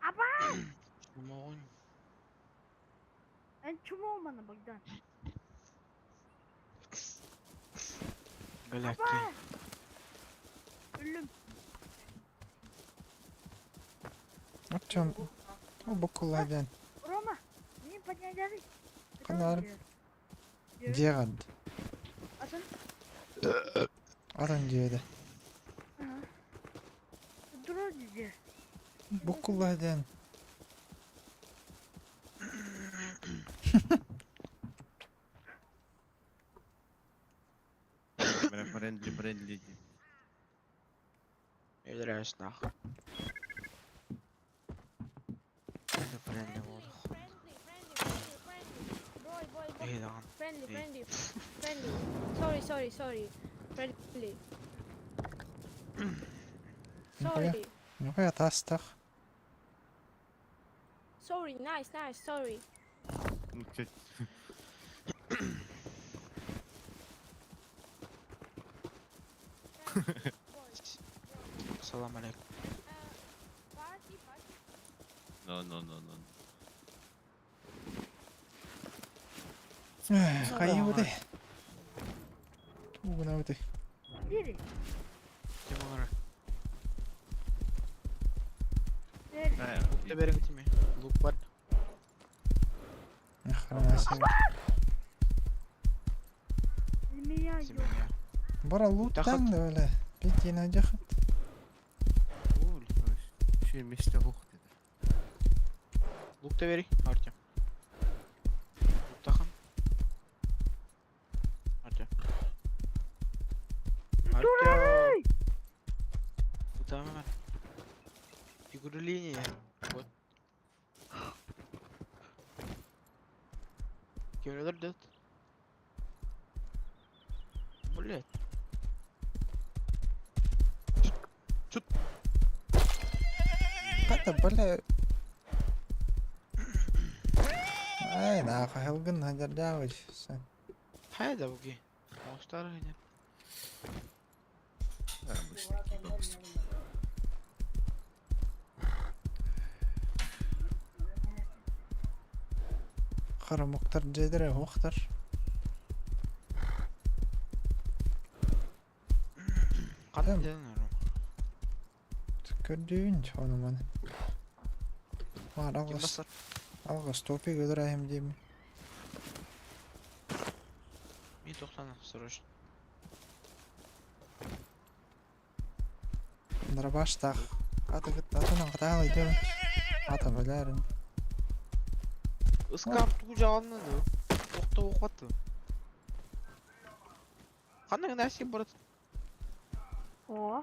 Aman! Чмо. Ben çumo olmadım Bogdan. Галяки. Aman! Ölüm. Артем, о букуладен. Рома, мне поднять Канар. Дегад. Атын. Атын диэде. Дура диде. Букуладен. Френдли, френдли. Играешь нахуй. Это френдли вот. Friendly, friendly, friendly, friendly. Boy, boy, boy. Эй, да. Friendly, Эй. friendly, friendly. Sorry, sorry, sorry. Friendly. Нихуя. Sorry. Нихуя тастах. Sorry, nice, nice, sorry. Салам алейкум. Party, party. No, no, no, no. Хайыбыты. Тугунабыты. Дири. Ким олорор? Дири. Лукта бериҥ тими. Лук бар. Нахрена себе. Змея, ё. Змея. Бара луттан да бля. Пяти надяхат. Şey месте лук dedi. Лукта бери, Артем. Луктахан. Артем. Артем. Куда мы? Фигуру линии. Вот. Кем дет? Блять. Ката бля. Ай, нахуй, хелгын хадердявыч. Хайда буги. Монстр нет. Харамуктар жедере хохтар. Катын дедин Көрдүүн чону маны. Мар Ким алгас басар? алгас топик өлөрөйм дейм. Ми тоқтана, срочно. Нарабаштах. Аты гыт атынан кытаалы идем. Ата билерин. Ыскап туу жаалынды. Токто окуатты. Кандай нәрсе барат? О,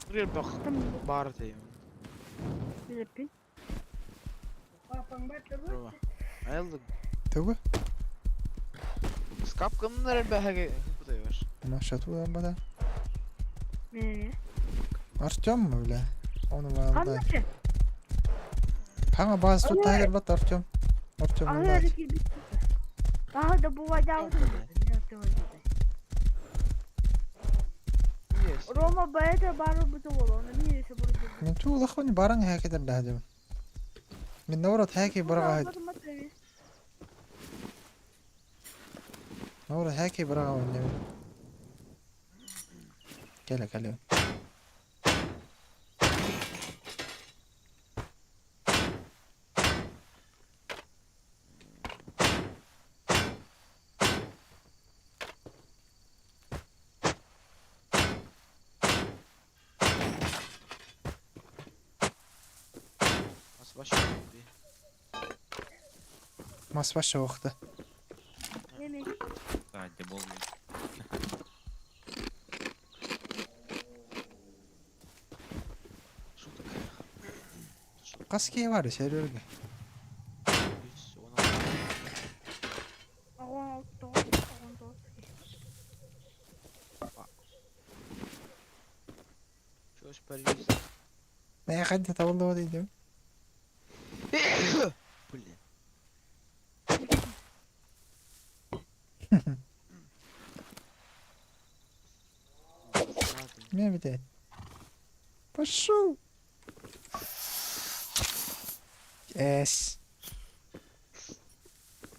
Бир бак там бар дейм. билеппин. Роба. Айылдың. Түгү? Ыскап кымнар бәһәге будай бар. Мына шату бада. Мени. Артем бля. Оны балда. Кандай? Паңа баз тут тагыр бат Артем. Артем Аны мында. кирбит. Daha da bu vada Есть. Рома бэйте бары буту боло, оны миесе бурду. Мен туу лахуни баран хакедер дадым. Мен наурат хаки барага наурат хаки барага ойнайм. Келе келе. Бас баш. Мас башы оқты. Неме? Hadi bol. Шутка. Каски бар серверге. 116. Агон алты, агон тоғыз. Чөш париж. Не кайда табылды дейдим. Блин. Мен бите. Пошел. Yes.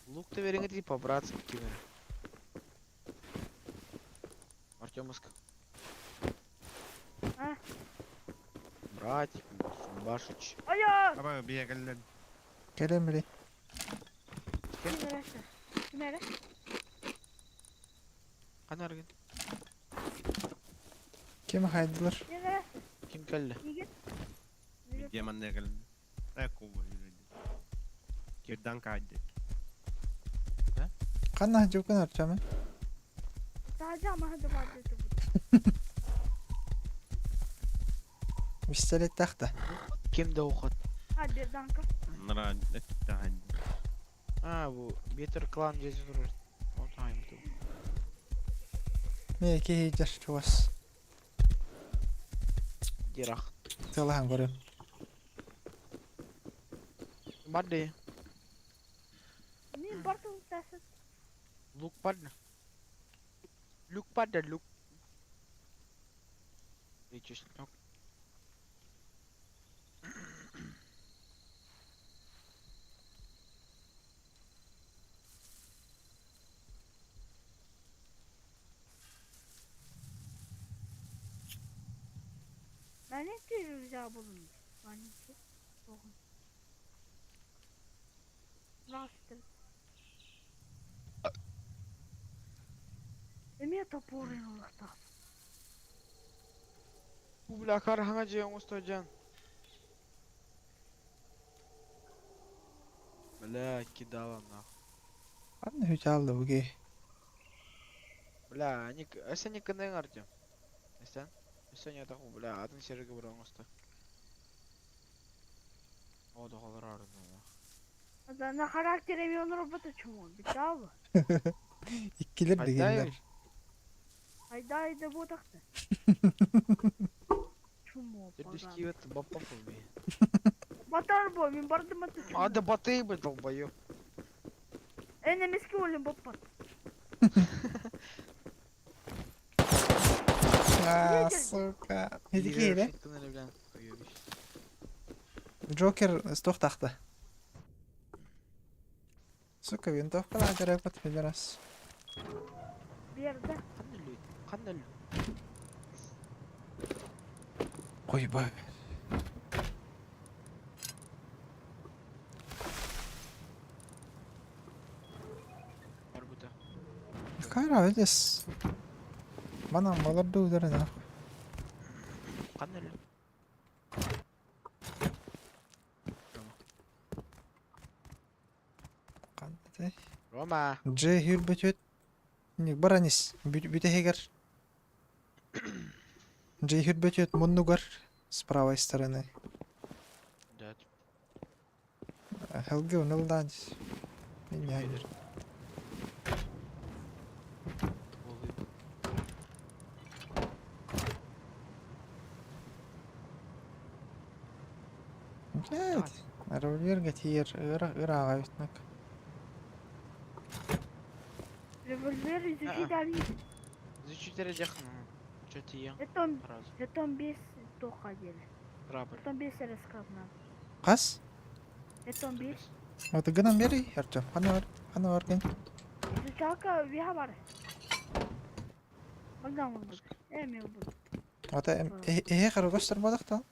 Лук-то верен типа по-братски кимер. Артемуск. А? Братик, Башич. Ая! Ama bir yerden Келем биле. Кимере? Кимере? Канаргин. Ким хайдылар? Кимере? Ким келди? Неге? Diamant ne geldi? Ne kovu Birden kaydı. Кана жукун Артем. Daha ama hadi барды. Пистолет тахта. Ким да ухат? Ha bir danka. Nara ne hadi. А, бу Бетер клан жези турар. Вот айм ту. Мен кейжер чуас. Дирах. Тылахан көрөм. Бар дии. Мин бар тылтасын. Лук бар да. Люк бар да люк. И чеснок. Ben ne güzel bulun. Annesi. Oğlum. Rastır. Эмиэ топорын олохтоох. Бля, хар хаҥа дьиэ оҥостуодьан. Бля, кидала нахуй. Ханна хүчаалла буги. Бля, они, эсэ не кынын Артем. Эстен? Эсэ не таху, бля, атын серге бар оҥосто. О, доҕолор арына. На характер эми он робота чумон. Битабы. Иккилер Айдай. дегенлер. Айда айда ботакты. Чумо. Тердишки баппа би. Батар бо, мин бардым аты чумо. Ада батый бы долбоёб. Эне миски олем баппат. А, сука. Эдикире. Джокер стох тахта. Сука, винтовка ла керек бат пидорас. Берді. Ханна лү. Ой, бай. Арбута. Кара видес. Манан баларды удары нахуй. Ханна лү. Кандай? Рома. Дж хүрбөтөт. Не баранис. Бүтехегер. Дж хүрбөтөт муннугар с правой стороны. Да. Хелге унылдан. Меня. Блядь. Револьверге тиер ырага бүтнөк. Револьвер изучить али. Изучить редех. Что ты ел? Это Сразу. это без тоха деле. Рабр. Это без раскраб надо. Кас? Это без. Вот гынан бери, Артем. Хана бар, хана бар кен. Изучалка виха бар. Богдан был. Эми был. Вот э карагостар бодакта.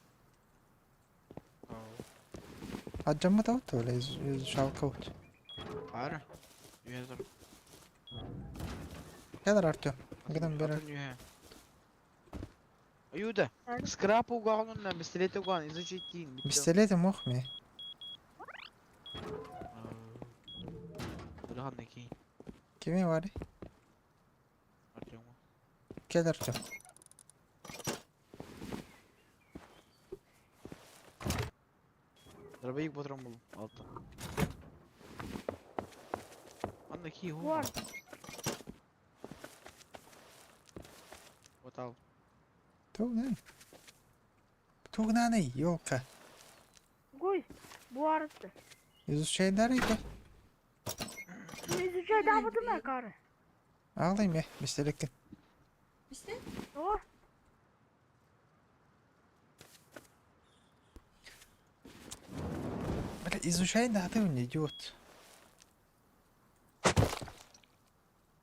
Аджамма таут ола изучалка ут. Ара. Юхе Келер Артем. Гынан бери. Аюда. Скрап уган на пистолет уган изучить тин. Пистолети мох ми. Кими бар? Артем. Кел Артем. Дробовик патрон был. Алта. Анна ки Бар. Вот ал. Тугнан. Тугнаны, ёлка. Гой. Буарытты. Изучай дарыйка. Изучай давыды ма кары. Ağlayayım ya, пистолетке. Бисте? О. Бля, изучай да, ты он идиот.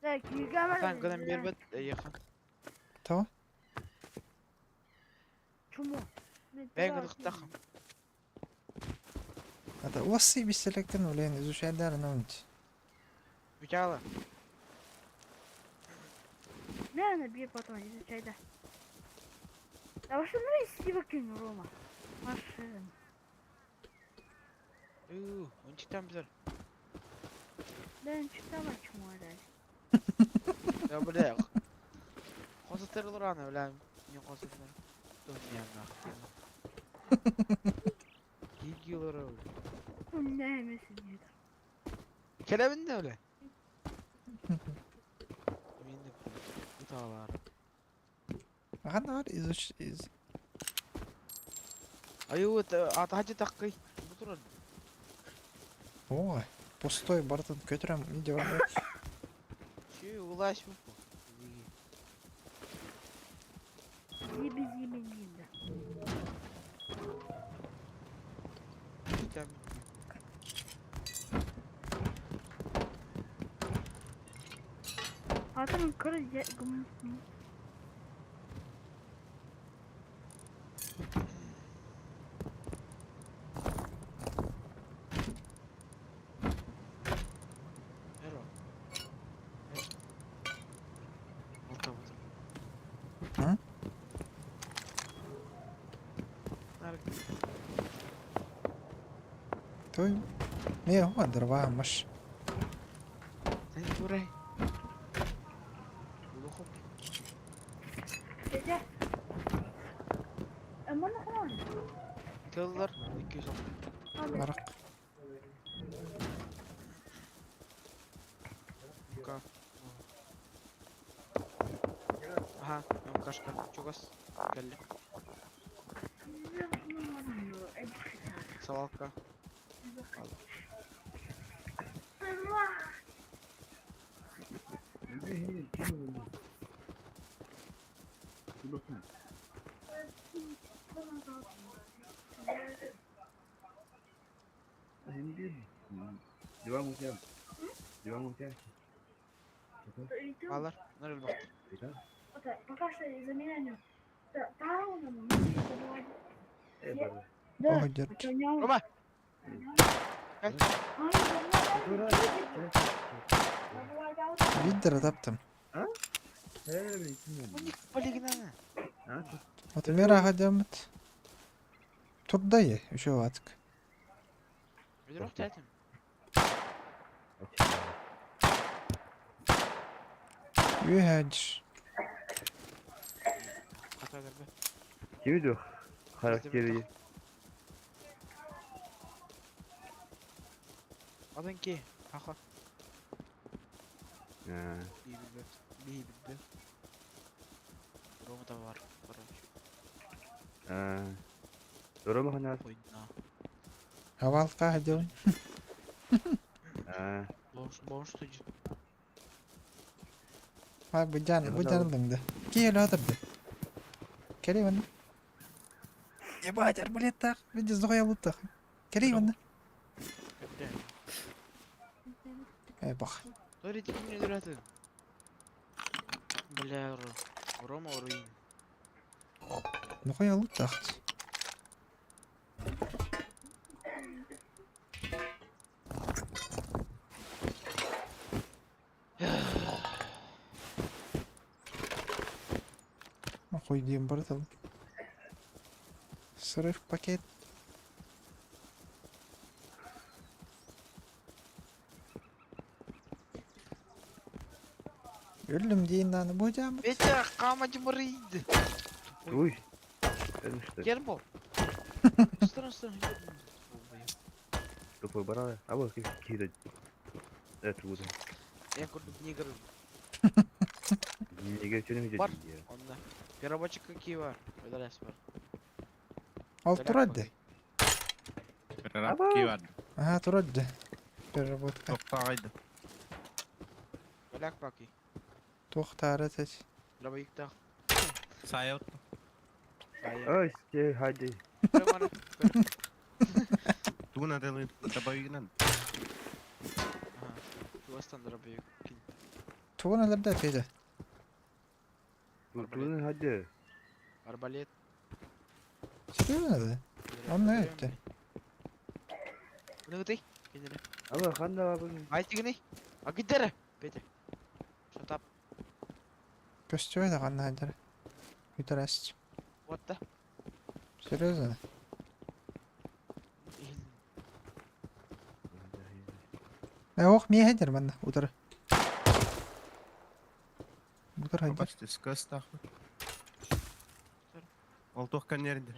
Да, күйгә Там гынан бербет яхан. То? Чумо. Бен гыдыктах. Это осы пистолеттен улен изучай дарын онт. Бүтала. Не, бир потом изучай да. Да вообще ну и сивакин Рома. Машина. Уу, он читам бизер. Да, читала чумо да. Я бля. Хосаттар аны бля. Не хосаттар. Дуня нахуй. Гигилер. Не, эмес дейді. Келебин de öyle. Мен буталар. Хана бар изуч из. Аю, ата хажы таккый. Бутуран. Ой, пустой бартын көтөрөм иди бар. Че, улась выпал. Зиби-зиби-зиби. Там. Атын кыр гым. Эро. Вот там вот. М? Той. Не, о, дрова, маш. Урай. Улухом. Дядя. Аман хон. Тыллар 206. Барак. Ка. Ага, МКшка. Чугас. Келли. Салалка. Алар. Нөрүл бакты. Пока что за меня не. Да, Ой, дед. Рома! Виддер таптым. Полигнана. Вот мера гадямыт. Турдай, еще ватк. Бирок тетим. Юхадж. Хата бербе. Kimi diyor karakteri? Adın ki. Аха. Ha. Би билбеп. Би билбеп. Рома да бар. Короче. Ha. Doğru mu hani? Койна. Авалка гадям. Ha. Бош бош туж. А, буджан, Evet, буджан abi. дыңды. Кел отырды. Келей ванна. Ебать, арбалет так. Види, зоя лутах. Келей ванна. Эй, бах. Дори ти кимне дураты. Бля, Рома руин. Ну хуя лутах. Нахуй дием братан. Срыв пакет. Өлім дейін аны будем. Петя, камать мрид. Uy. Ölmüştü. Gel bu. Üstüne üstüne. Topu bana ama ki ki Evet bu da. Я курду негр. Niye geçelim Бар. ya. Онда. Переводчик какие бар? Өдөрөс бар. Ал тұрады. Рапки бар. Ага, тұрады. Переработка. Тоқтағайды. Беляк баки. Тоқтары тәч. Дробовик тах. Сайып. Ay şey hadi. Тугун атылы добавигнан. Туастан дробовик. Туған әлерді пейді. Durun hadi. Арбалет. Серьезно да? Он на это. Ну ты? Кенере. Ama kan da abi. Айтигни. А гидере. Петя. Shut up. Көстөй да қандай әдір. Үтірәсті. What the? Серьезно? Э, ох, мне хедер манна, утыр. Утыр хедер. Бачте, скөс тахы. Ол тоқ коннеринде.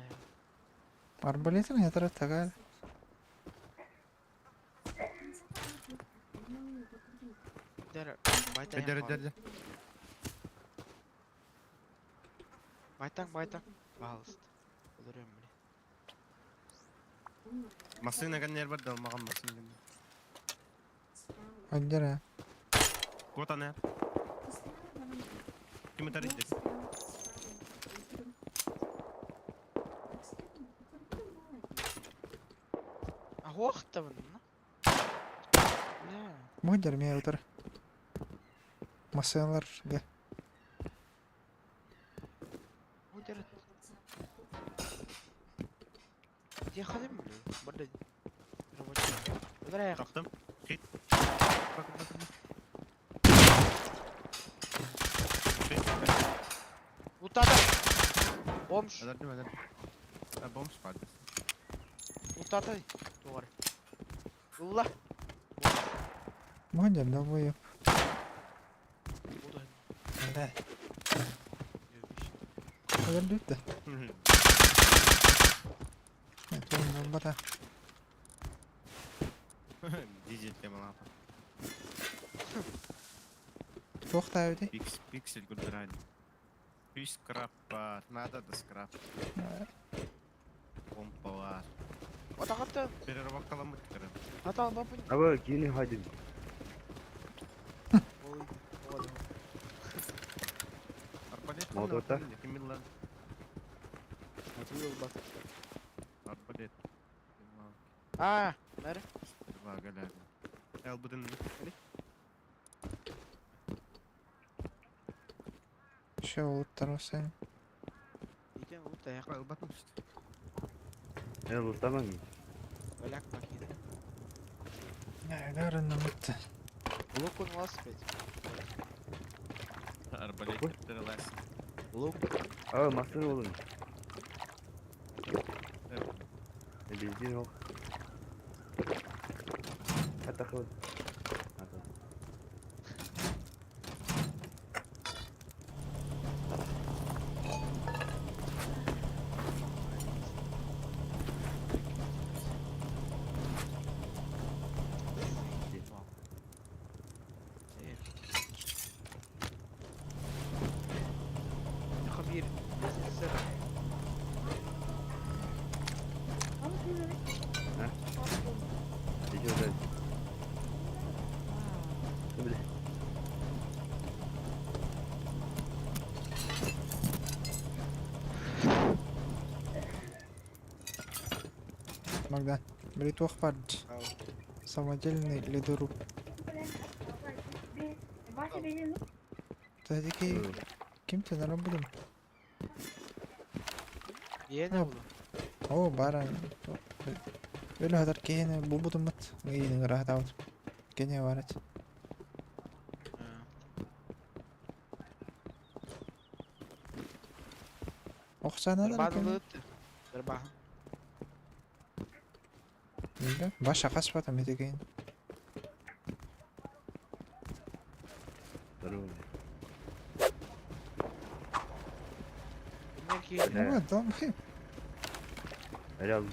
Арбалетин хедер тагар. Дер. Байтан. Дер дер. Байтан, байтан. Пожалуйста. Өлөрөм, блин. Машина коннер бар да, маған машина коннер. Андера. Кот аны. Ким это здесь? Аһуохтабын. Модер мия утар. Масыналар га. Модер. Дехадым барды. Рабочий. Таптым. Хит. Лутада. Бомж. Өлөрдүм өлөрдүм. Бомж баар. Лутада. Тугар. Ылла. Модер долбоеб. Да. Өлөрдүт да. Тугун болбата. Дизель темалапа. Туох таабыты? Пикс, пиксель гуддрайн. Үс скрап бар. Надо да скрап. Помпа бар. Отагатта. Переработкаламыт кырым. Ата бапын. Аба кини хайдын. Арбалет. Молотов. Кимиллан. Атыл бат. Арбалет. А, мэр. Стрела Элбудын. Еще улуттар sen. Итен лута як. Элбатын işte. Мен лутаман. Баляк макида. Наверное, мытты. Лук он вас опять. Арбалет Какой? стрелась. Лук. Аба масына болун. Бензин yok. Hatta kıl. Хабир. СССР. Идет. Бля. Магда. Бритвох пардж. Самодельный ледоруб. Таки ким ты наработал? Yine bu. О, баран. Өлө хатар киһини булбутуммут. Ыйын ыраатаабыт. Кене барат. Охсана да Дырбан экен. лут. Дырбан. Билбэм. Баша хаспатам этеген. Здорово. Мерки. Да. О, долбоеб. Реал.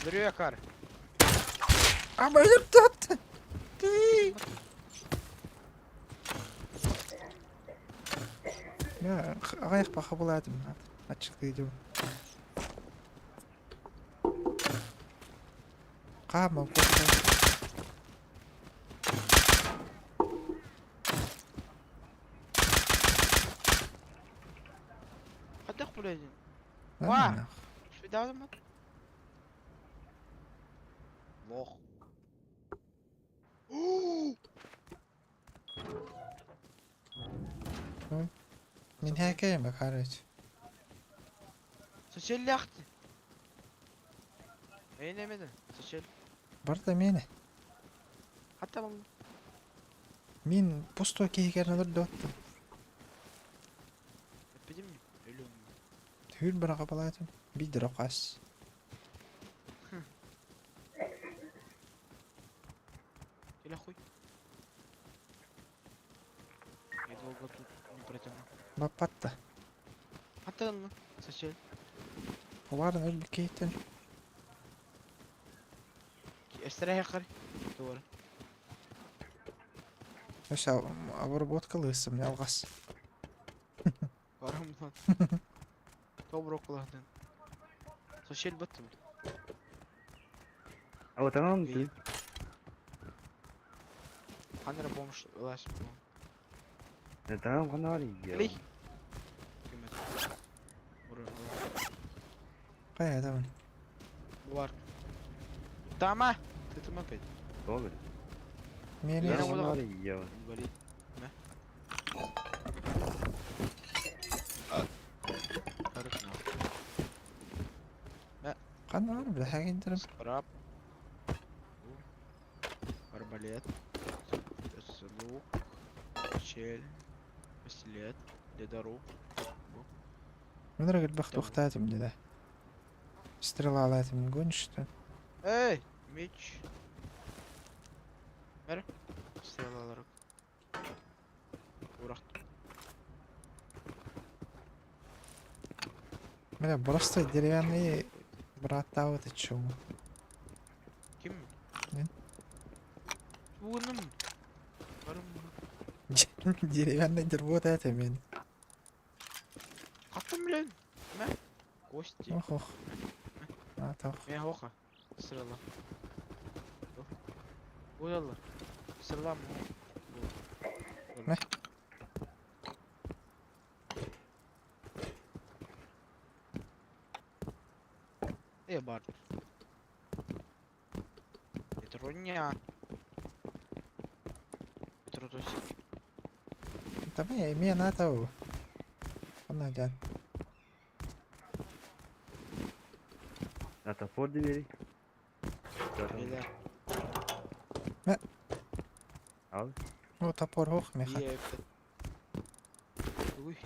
Дырю якар. А өлөрдү Ты. Я аяк баха буладым. Ачык дейдим. Каама корком. Хатак булайдын. Ва! Швидадым mı? Лох. Мин хәкәйм бакарыч. Сочел яхты. Эй немеди? Сочел. Бар да мени. Hatta bunu. Мин пустой киһигерин олорду оттум. Öpüdüm mü? Ölüyorum. Түүр быраға балаатым. Бидир оқас. Или хуй. Я долго тут не протяну. Баппатта. Hatta mı? Сочел. Оларын өлбүт киһиттен. Эстере якар. Doğru. Өсө обработка лысым ялгас. Барым lan. Добро кулаhdın. Сочел баттым. Аба tamam mı? Ханна эрэ бомж ылааччы буолуом. Таҥам ханна баарый? Кэлий. Ким это? Ура, ура. Хайа этабын? Булар. Тама! Ты там опять. Тоҕо били? Миэнэ Лена Таҥам ханна буолаҕын. баарый? Инвалид. Мэ. Хорошо. Ханна баар билэһээгин дирим. Скраб. Арбалет. Лук. Чель. Пистолет. Ледоруб. Мин эрэ элбэх туохтаатым дии да. Стрелалаатым гонишь что? Эй! Меч. Бер. Стрелалар. Урах. Бля, просто деревянные брата вот это чё? Ким? Мин. Уным. Барым. Деревянный дербот это мин. Хаттым блин. Мә. Кости. Ох ох. А тох. Мә хоха. Стрела. Уйалла. Стрела. Мә. Э, бар. Петруня. Петрутосик. Давай, эмиэ наата Ханна дьэн. А топор двери? Бля. Мэ. Ал. О, топор ох меха. Е, Уй,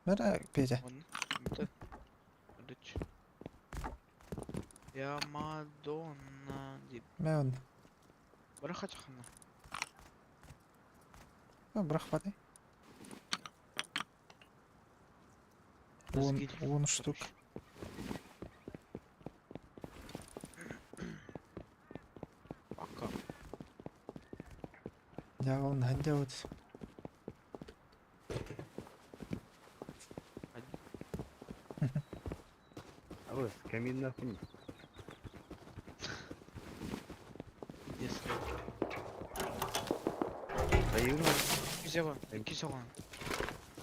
Мэрэ Петя. он. Это. Дыч. Я Мадонна. Дип. Мэ он. Бырахачахана. Бырахпатай. Он, он штук. Пока. Я он делает. Алыс, камин нахуй. Если. Дайым. Кисеҕин, кисеҕин.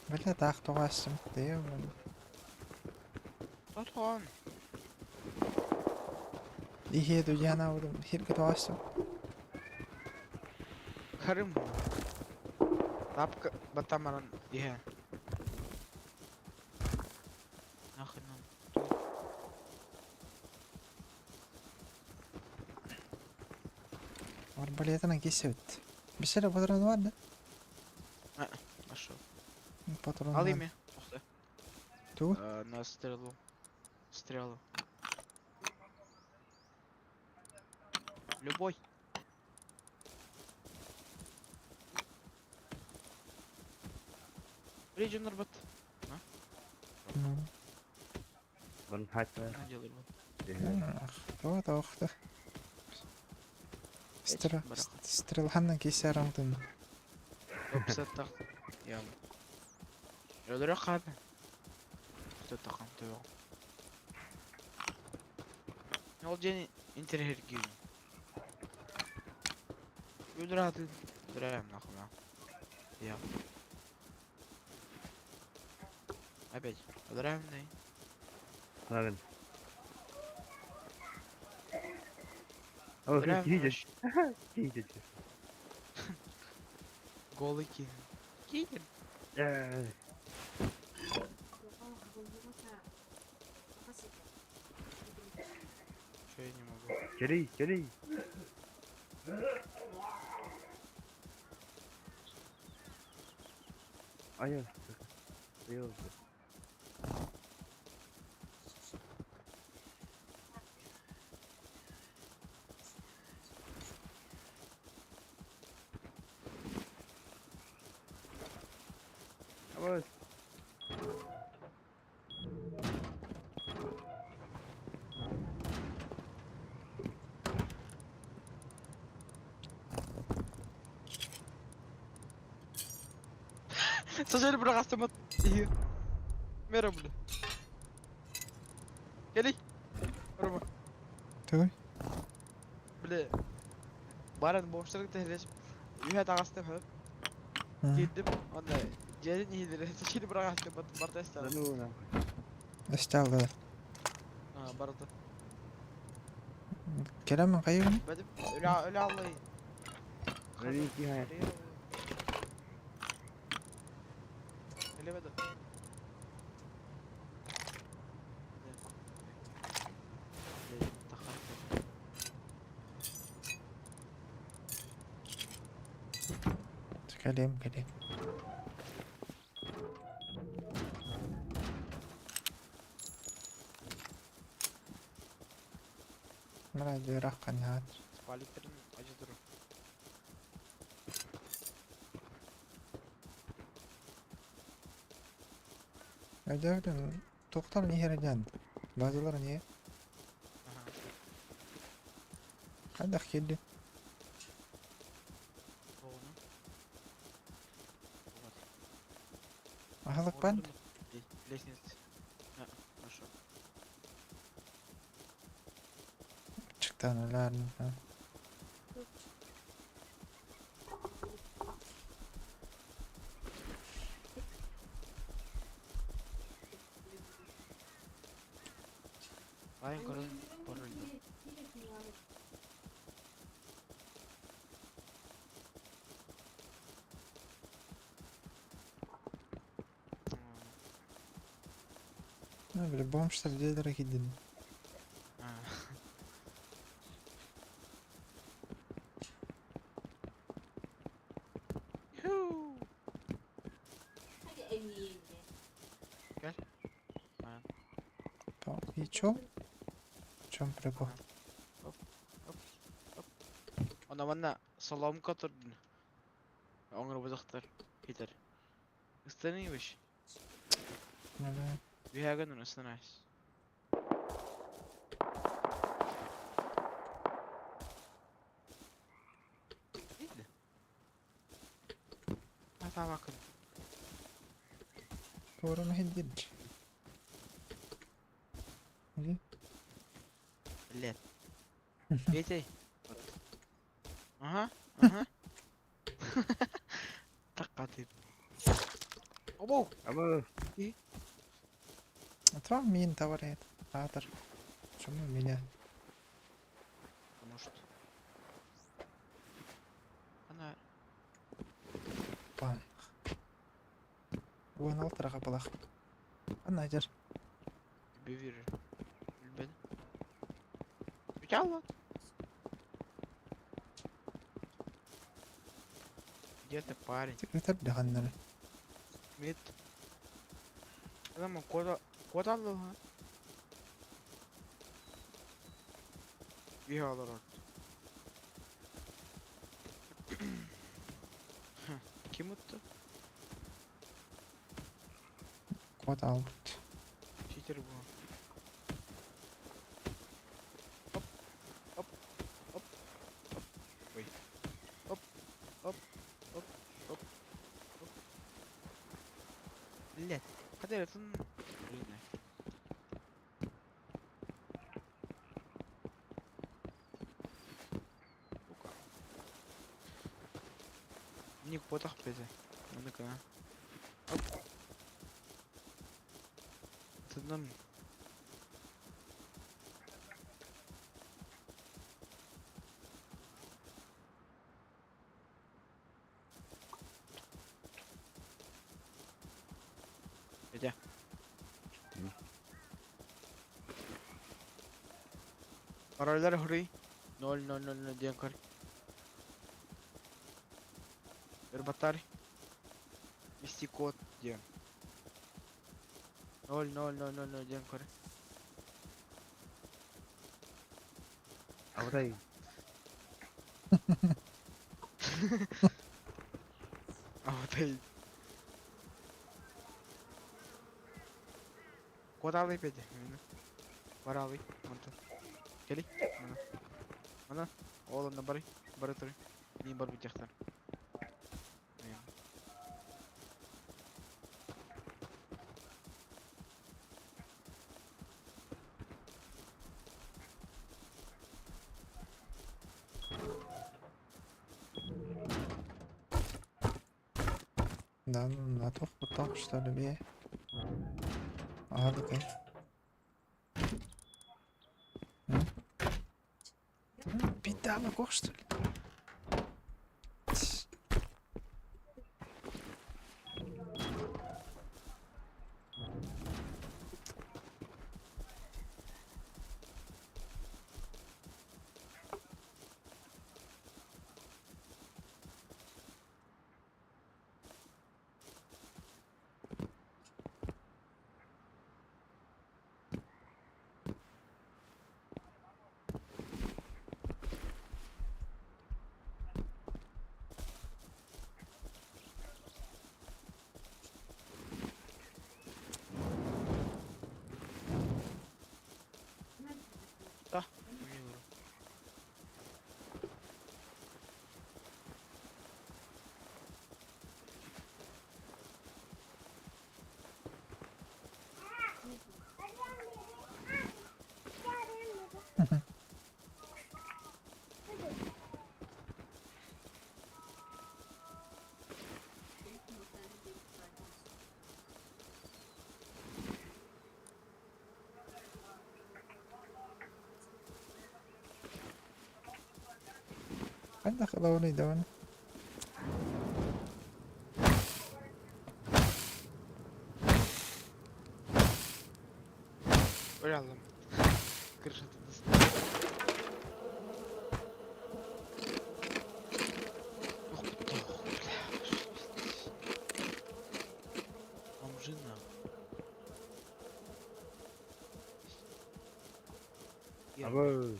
Бля, таах тоҕоосум. Тэйэ Тотхон. Иһиэ дуйаана удум хиргэ тоҕоосум. Харым. Тапка батамаран иһэ. Нахрен. Арбалетынан кисэбит. Бисere патрон бар да? Пошел. Патрон. Ал ими. Ухты. Ту? На стрелу. Стрелу. Любой. Рейджен арбат. Ну. Бан хатта. На делай бат. Тоҕо тоохта. Стрел барах. стрелханнан кисэ араҥтын. Опсаттах. Я. Өлөрө хабы. Что таком төө. Ол дьэн интерхергин. Өлөрө атын. Өлөрөм нахуй. Я. Опять. Өлөрөм ней. Лагын. Алыс, Өлөрөм. киһи Киһи Голый кин. Кин. Че я не могу? Кэлий, кэлий. Айыл. Айыл. Алыс. Сожаль бырахастымат. Мера бля. Кэлий. Рома. Тугуй? Бля. Баран бомжтары кытта Үһэ таҕыстым хөп. Киирдим онно дьиэтин иһилэрэ сичини быраҕааччы барыта истэҕин. Эсталлар. Аа барыта. Кэлэммин хайыыбын? Бэтим өлө өлө аллай. Элебеде. Кэлиэм, кэлиэм. Мына дьиэрэх ханнаат. Спалиттерин ажыдыру. Өйдөөбүтүм, туохтан иһэрэ диэн. Базалар не? Хайдах киирдин? Оҕону. Аһылык бан? Лестница. Хорошо. Чыктан өлөөрүн. Айын көрөн парольду. Ну, били бомжтар дьиэлэрэ киирдин. Gel. И чё? В чем прикол? Оп, оп, оп. Она манна соломка турдун. Оҥорбутахтар хитер. Ыстаныыбыш. Үһээгэн уну ыстанаас. Атаабаккын. Туора мэһэйдиир. Лет. Петей. Ага, ага. Таккатып. Обо! Абы. А то мин товарит. Атор. Почему меня? Может. Она. Пан. Уон алтыраға балах. Ана жер. Бивир. Билбедим. Бүтэ Где ты, парень? Секретарь дыханнары. Мид. Адам кода код алды ха. Bir alır orada. Kim uttu? Код албыт. Читер bu. Hop. Hop. Hop. Hop. Ой. Hop. Hop. Hop. Hop. Hop. Блять. Hadi атын. Блин. Сука. Ник потах пезе. Ну-ка. Оп. Тыным. Петя. Парольдар хуруй. 0 0 0 0 диэн көр. Ырбаттар. Ввести код диэн. 0 0 0 0 0 диэн көр. Абытай. Абытай. Код алый Петя. Бар алый. Мантан. Кели. Мана. Мана. Ол онно бары. Бары туры. Мин бар бутяхтар. Да ну на туох что ли бе. Ага, Беда, что ли? Да, bilmiyorum. Хайдах ылабыный даҕаны. Öyle aldım. Крыша тут. Ух, бля, бомжи нахуй. Абы.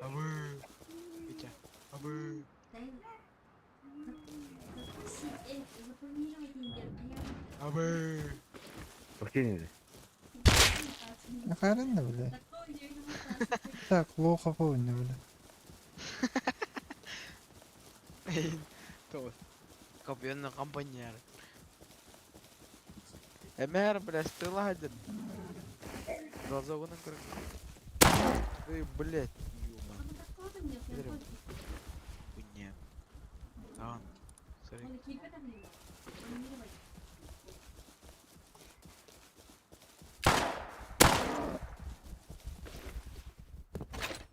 Абы. Витя. Абы. Абы. Тохтин Харин да бля. Так, плохо помню, бля. Тоҕус. Копьённый компаньер. Эмэр, бля, стрела один. Глаза вон как. Эй, блядь, ёма. Хуйня. А, сори.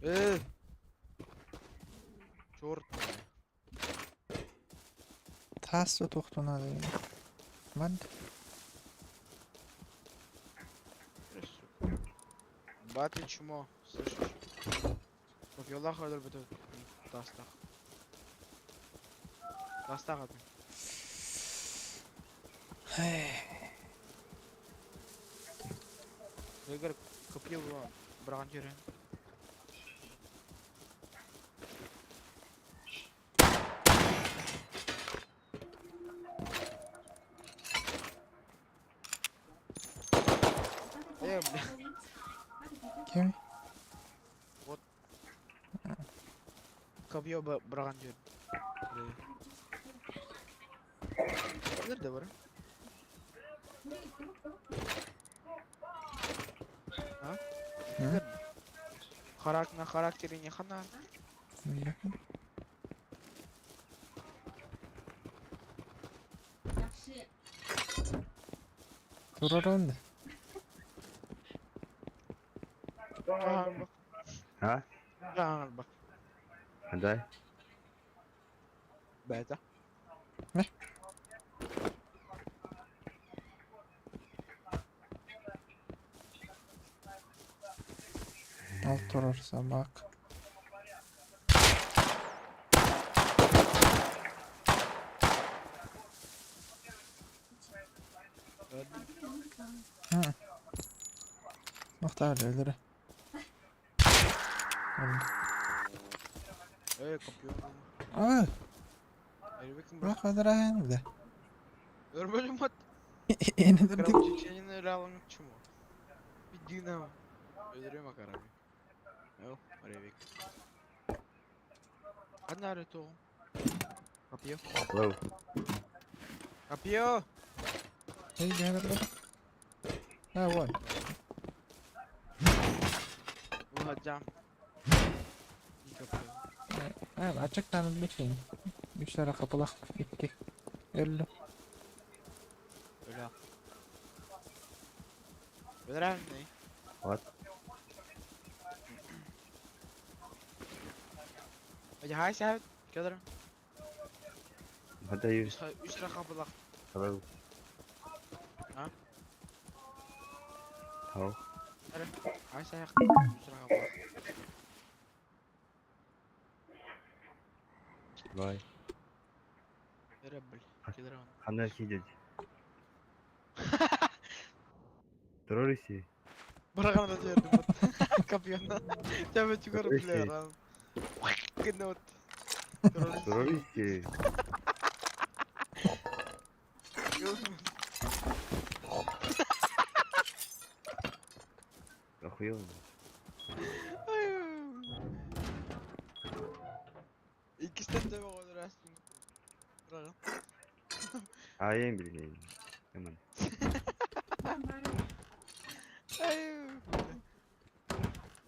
Эй! Чёрт. Таас туохтунаа. Манд. Баты чмо, слышишь? Копьёлах өлөрбүтү таастах. Таастах атын. Егер копье быраган жері. Э, бля. Ким? Вот. Копье быраган жер. Nerede var? А? Hı? Харак на характере не хана. Тураран. Ha? Bak. Хандай. Бета. Не? Ал турар собак. Мактар өлөрө. Эй, компьютер. А, Эрбекин бак өдөрөн бля. Өрбөлүм от. Эни дырдык. Кровотечение ралым чмо. Иди на. Өдөрөм акарами. Эл, Ревик. Анары то. Копье. Hello. Копье! Эй, гәдер. А, вот. Уходям. И копье. А, ачык танып битин. Үс эрэ хапылах икки. Өллүм. Өлө. Өлөрөҥ What? Хай сәбит. Кедр. What are you? Үс эрэ хапылах. Hello. А? How? Хай сәбит. Үс эрэ хапылах. Bye. Эрэ бил. Кедр. Ханна кидет. Terrorist. Быраган да жердим. Капьяна. Жабы чугар Terrorist. билер. Кынот. Terrorist. Охуел. Иккистен төбө койдурасың. Быраган. Айын билген. Hemen.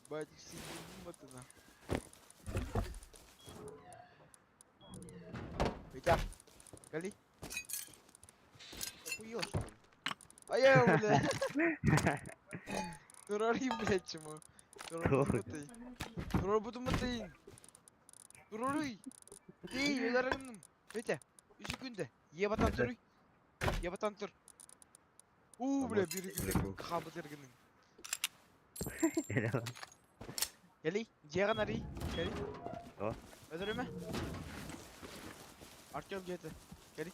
Батик сидим батына. Витя, Гали. Охуел, что ли? А я, бля. Турары, блядь, чему? Турары ты. Турары бутуматын. Турары. Ты, өләргеннең. Витя, үш күндә. Ебатан тур. Ебатан тур. У, бля, бир күндә хабы тергеннең. Гели, жеган ари. Гели. О. Öldürme. Артем где ты? Гели.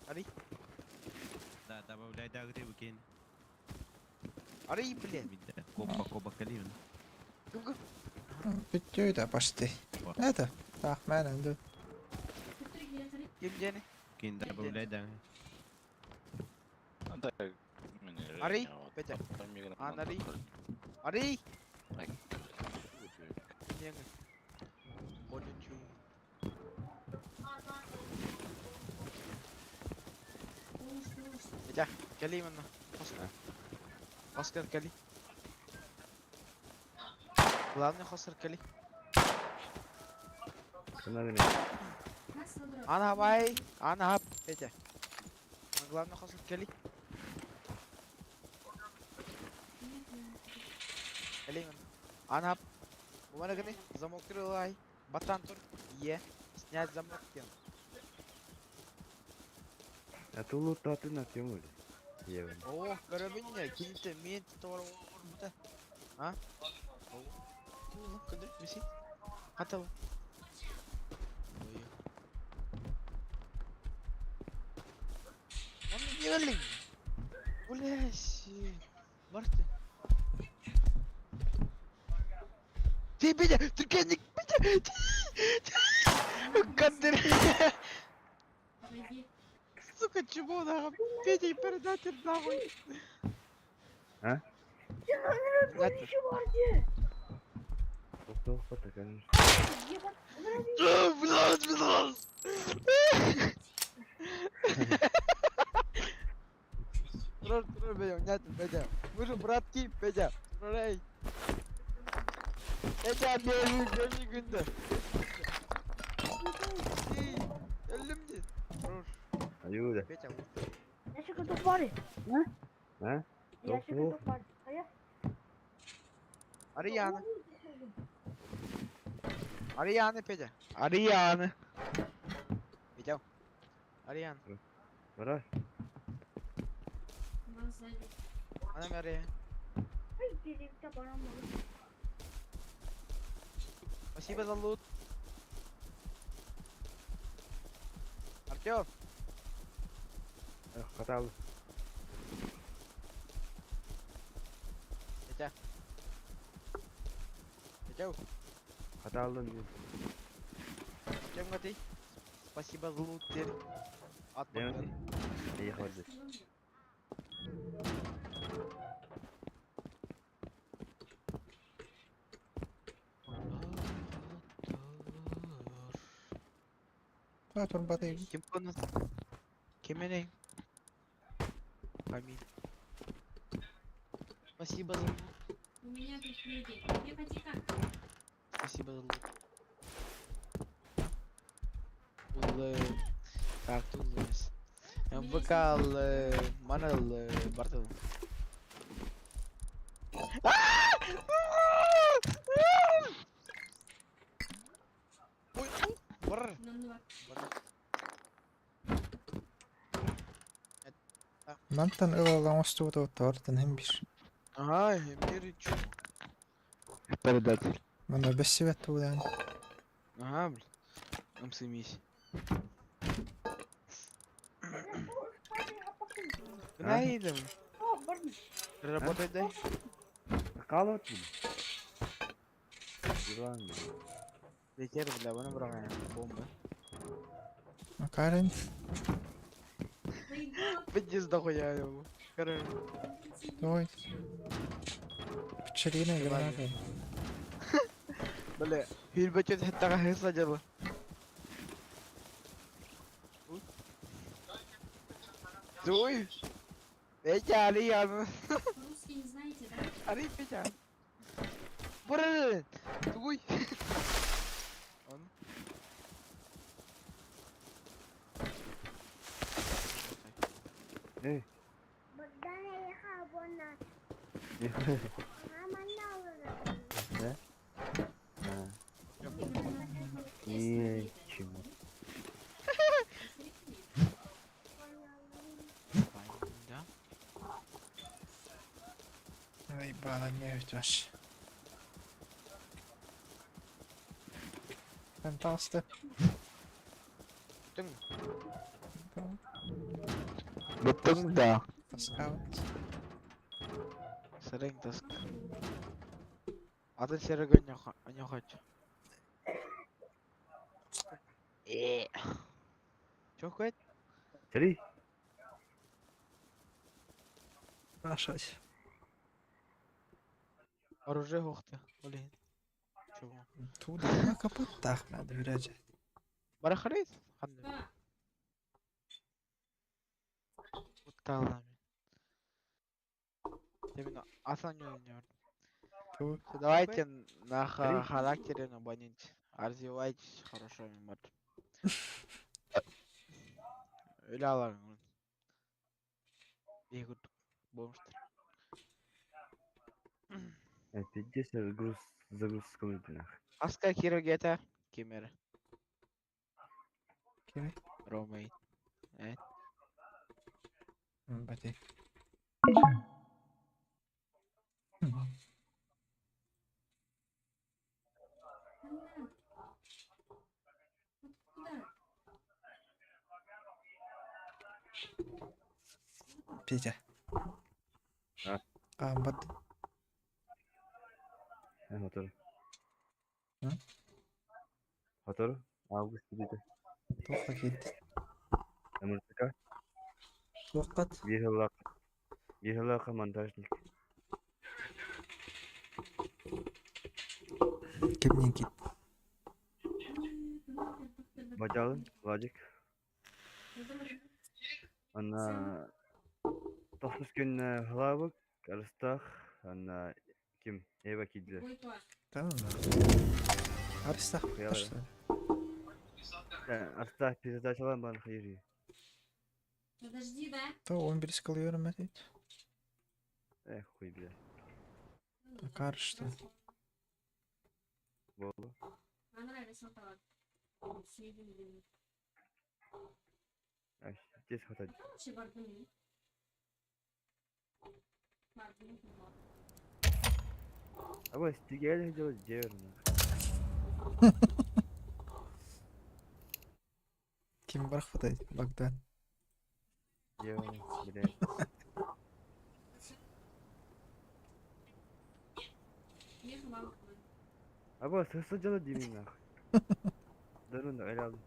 Ари. Да, добавляй да грибы кин. Ари, блин. Коба, коба, калин. Кым кым? Бүттүү почти. Это? Так, мен энди. Ким жени? Кин добавляй да. Ари, Петя. Ари. Ари. Петя, кели именно. Оскар, кели. Главный хосер кели. Ана бай, ана Петя. Главный хосер кели. Кели именно. Ана Умара гани, замок крылай. Батан тур. Е. Снять замок кен. А ту лутаты на тему ли? Ева. О, карабиня, кинте мент тор орбута. А? О, куда? Виси? Хатал. Он не Блядь. Марта. Ты меня, ты меня, Кандер. Сука, чего нахуй? Петя, передатель нахуй. А? Блядь, блядь. Трор, трор, Петя, нет, Петя. Мы же братки, Петя. Трорей. Петя, бери, бери, күндө. Өлүм ди. Трор. Аюда. Петя, Я готов бари. А? Я готов бари. А я? Ариана. Ариана, Петя. Ариана. Петя. Ариана. Бара. Она Ариана. Спасибо за лут. Артем. Хатал. Петя. Петя. Хаталдым. Артем, ты. Спасибо за лут теперь. От Не ходит. А, турбаты. Ким у нас? Ким Аминь. Спасибо за лут. У меня тут люди. Тихо, тихо. Спасибо за лут. Картуллумес. МВК Манал Бартыл. Ой, бар. Мантан ылалаң остубут оттортан hem bir. Ага, бир чу. Передатель. Мана бессибет тугдан. Ага, блин. Амсымись. Найдем. Работай дай. Калот. Диван. Летер, бля, вона брала бомба. Макарин. Пиздец дохуя его. Короче. Той. Пчелина граната. Бля, фильм хеттага хесла дела. Туй. Петя, али я. Русский не знаете, да? Али Петя. Блин, туй. Он. Эй. Да? А. Ничего. Да? Ай, бала, не өтөш. Фантасты. Бүтүң. Бүтүң да. Таскаут. Сырың таск. Атын сереге не хочу. Чё хочет? Три. Ашать. Оружие хохты. Блин. Чего? Туда капоттах надо вряд. Барахарит? Ханны. Утталами. Именно асан не Давайте на характере набанить. Развивайтесь хорошо, мат. Öyle İyi kurduk. Болмуштур. Пиздец, загруз, загруз комнаты нахуй. Аска киро гета кемер. Кими? Ромей. Evet. Бати. Петя. А? А, бат. Мотору. М? Мотору? Август где-то. Туха кит. Муртака. Вакыт. Бихалака монтажник. Кимнин кит. Бадялын, Владик. Она тохтус күн халабык, Арыстах, ана ким Эва кидлер. Да. Арыстах. Хуяла. Арыстах передачалар бар хайри. Подожди, да? То он бирис кылыyorum эт. Эх, хуй бля. Акар что? Болу. Ай, здесь хватает. А вот стигель делать деверно. Ким бар хватает, Богдан. Деверно, блядь. А вот, что делать Дими нахуй? Да ну, реально.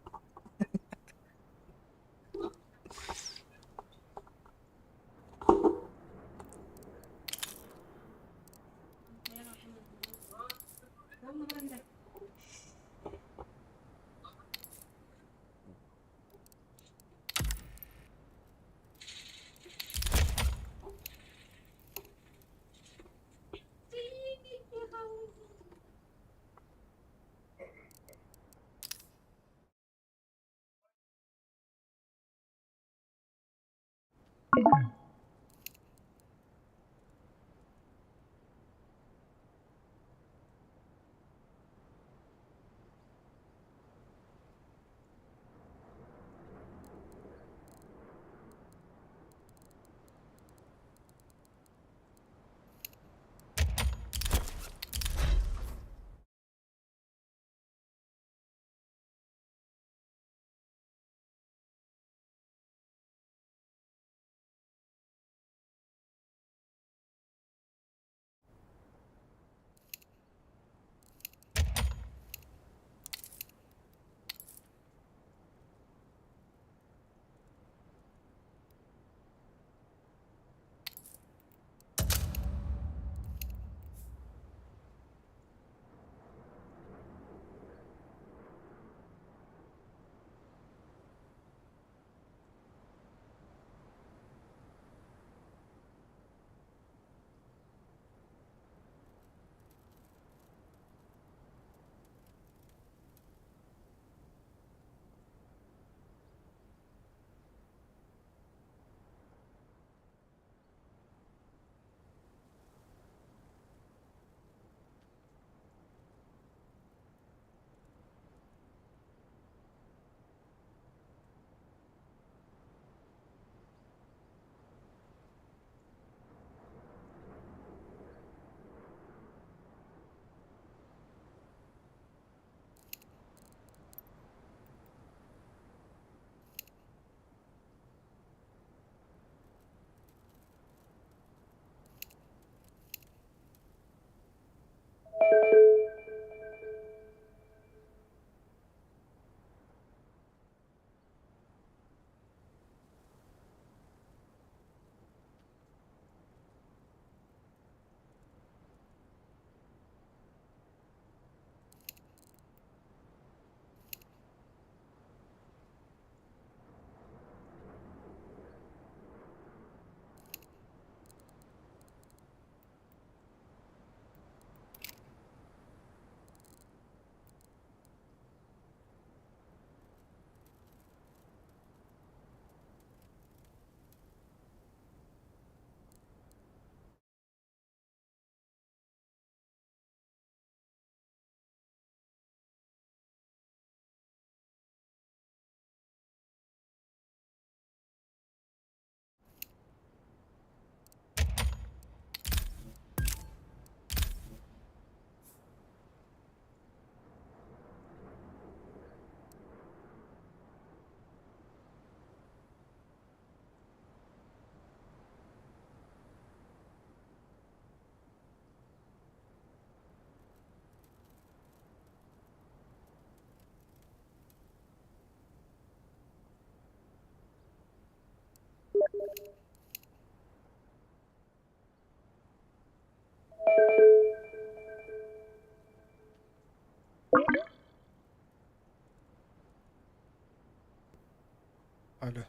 Алло.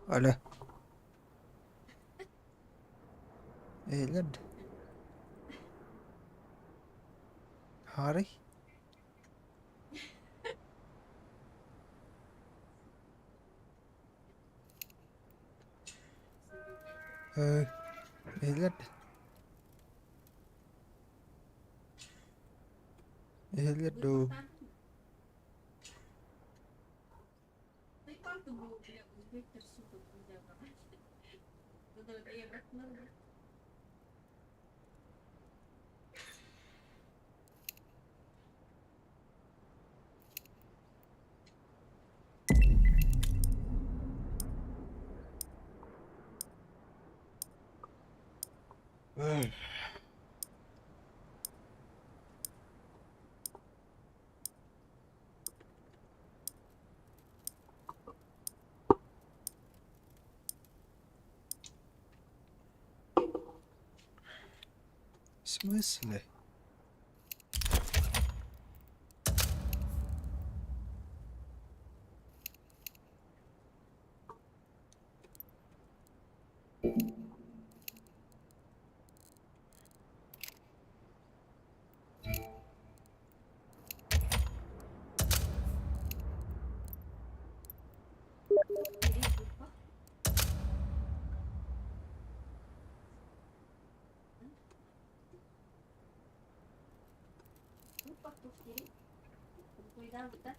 Алло. Эйлер. Харый. Эйлер. Эйлер дуу. В смысле? Да, да.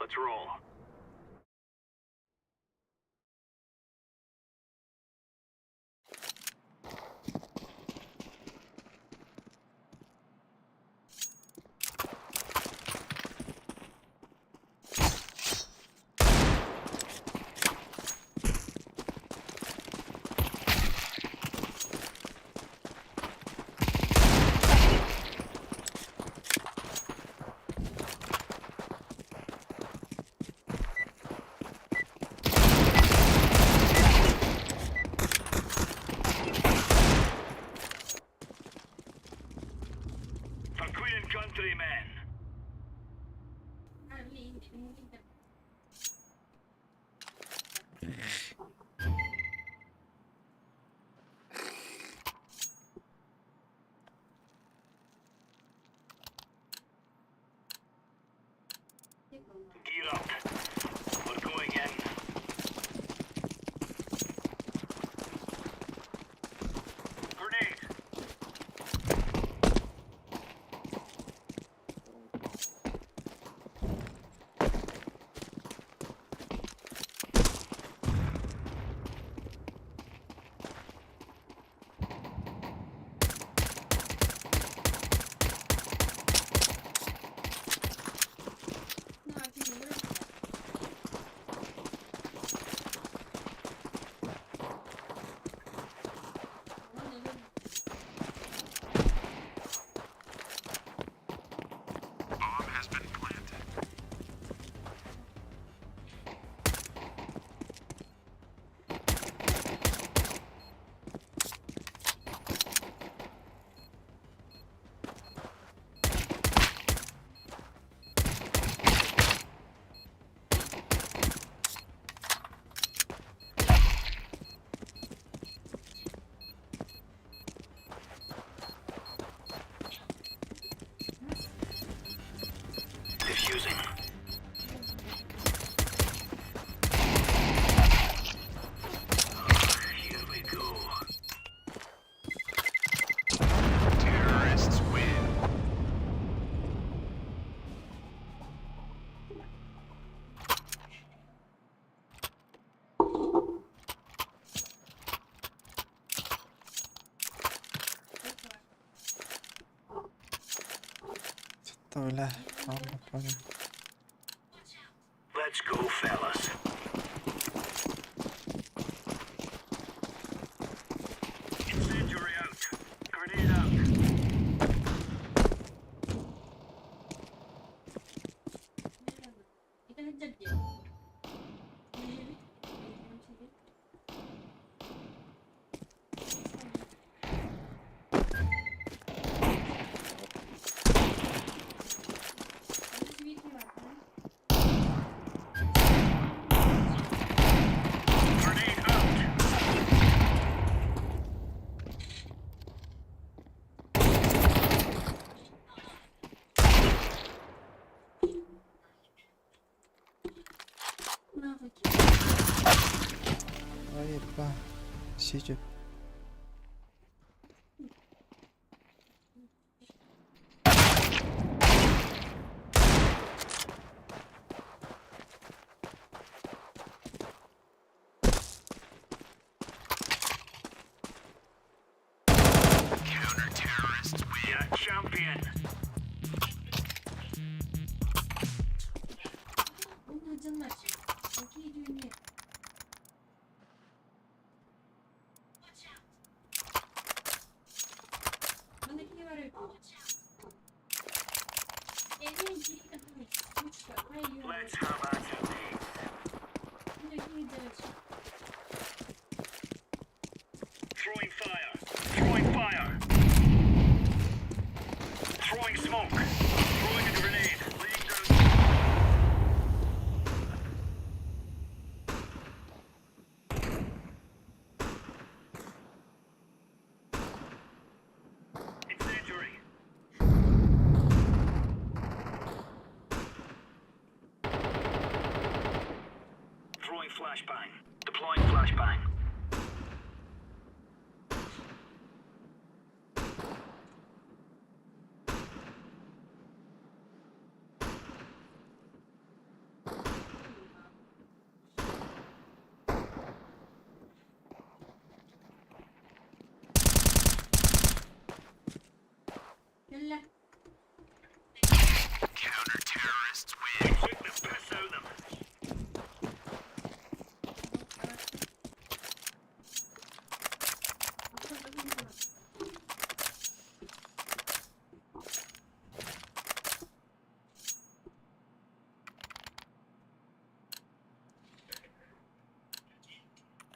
Let's roll. Gear up. We're going in. Grenade. Defusing. Here we go. Terrorists win. Ладно, понял. Let's go, fellas. Incendiary out. Grenade out. Grenade out. Ой, ба. Сидит. Counter-terrorists win. Champion. Let's have at it. Throwing fire. Throwing fire. Throwing smoke. Throwing a grenade. Laying down. Incendiary. Throwing flashbang. Deploying flashbang. Counter-terrorists win. Took the piss out of them.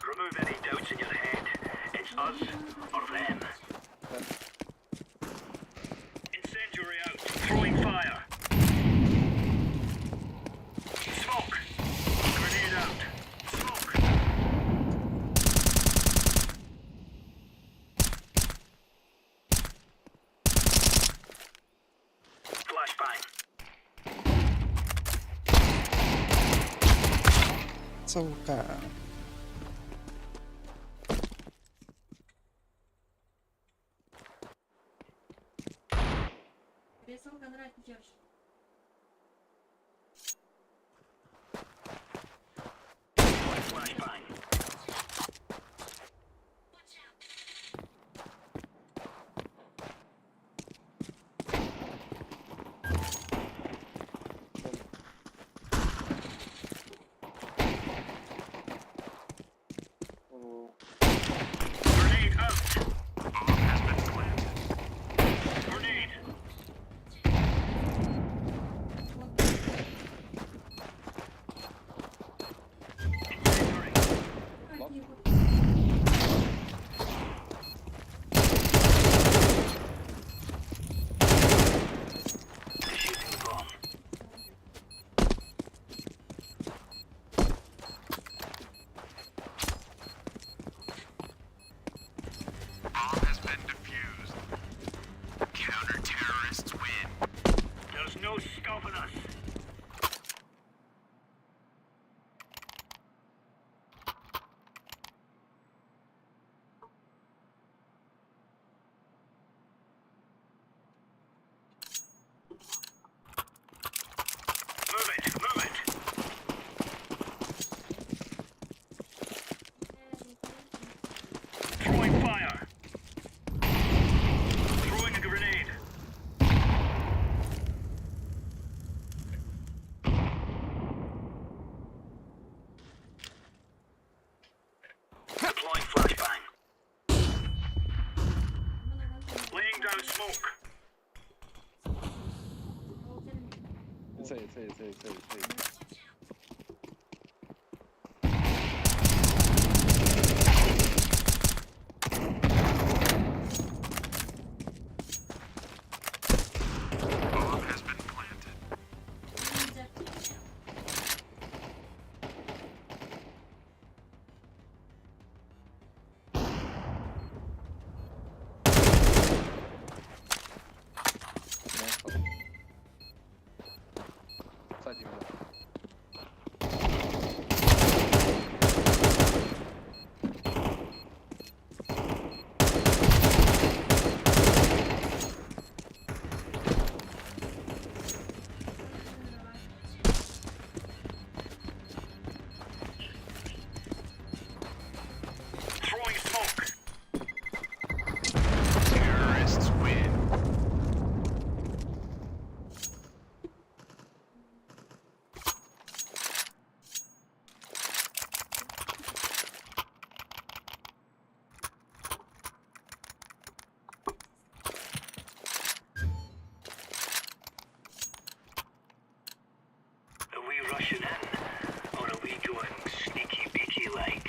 Remove any doubts in your head. It's us or them. Incendiary out. Throwing fire. Smoke. Grenade out. Smoke. Flashbang. Сука. Рисунка Кондратий идешь. Grenade out. Bomb has been planted. Grenade. Defusing the bomb. Bomb has been defused. Counter-terrorists win. There's no stopping us. Move it, move it. Throwing fire. Throwing a grenade. Deploying flashbang. Laying down smoke. Bomb has been planted. Throwing smoke. Terrorists win. Are we rushing in, or are we going sneaky beaky like?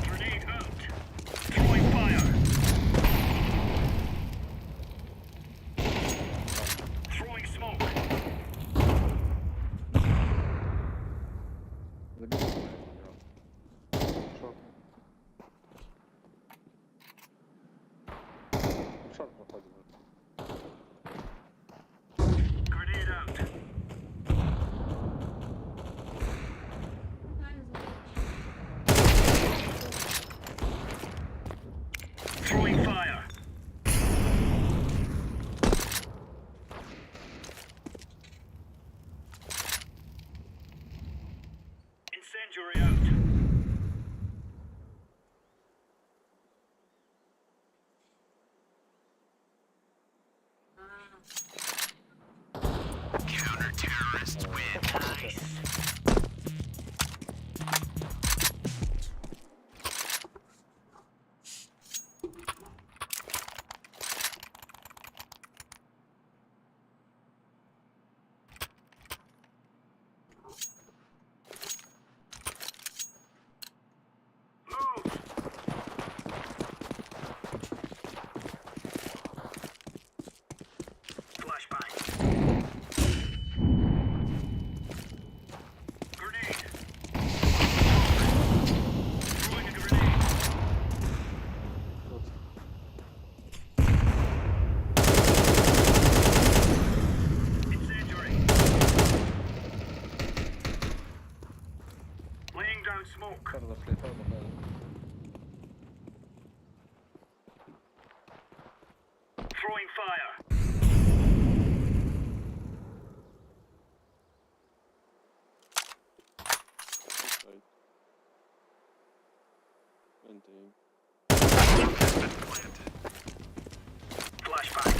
Grenade out. Throwing fire. Throwing smoke. Grenade out. Throwing fire. Incendiary out. Counter-terrorists win. Nice. Move. Flashbang. smoke. Throwing fire. Flashbang.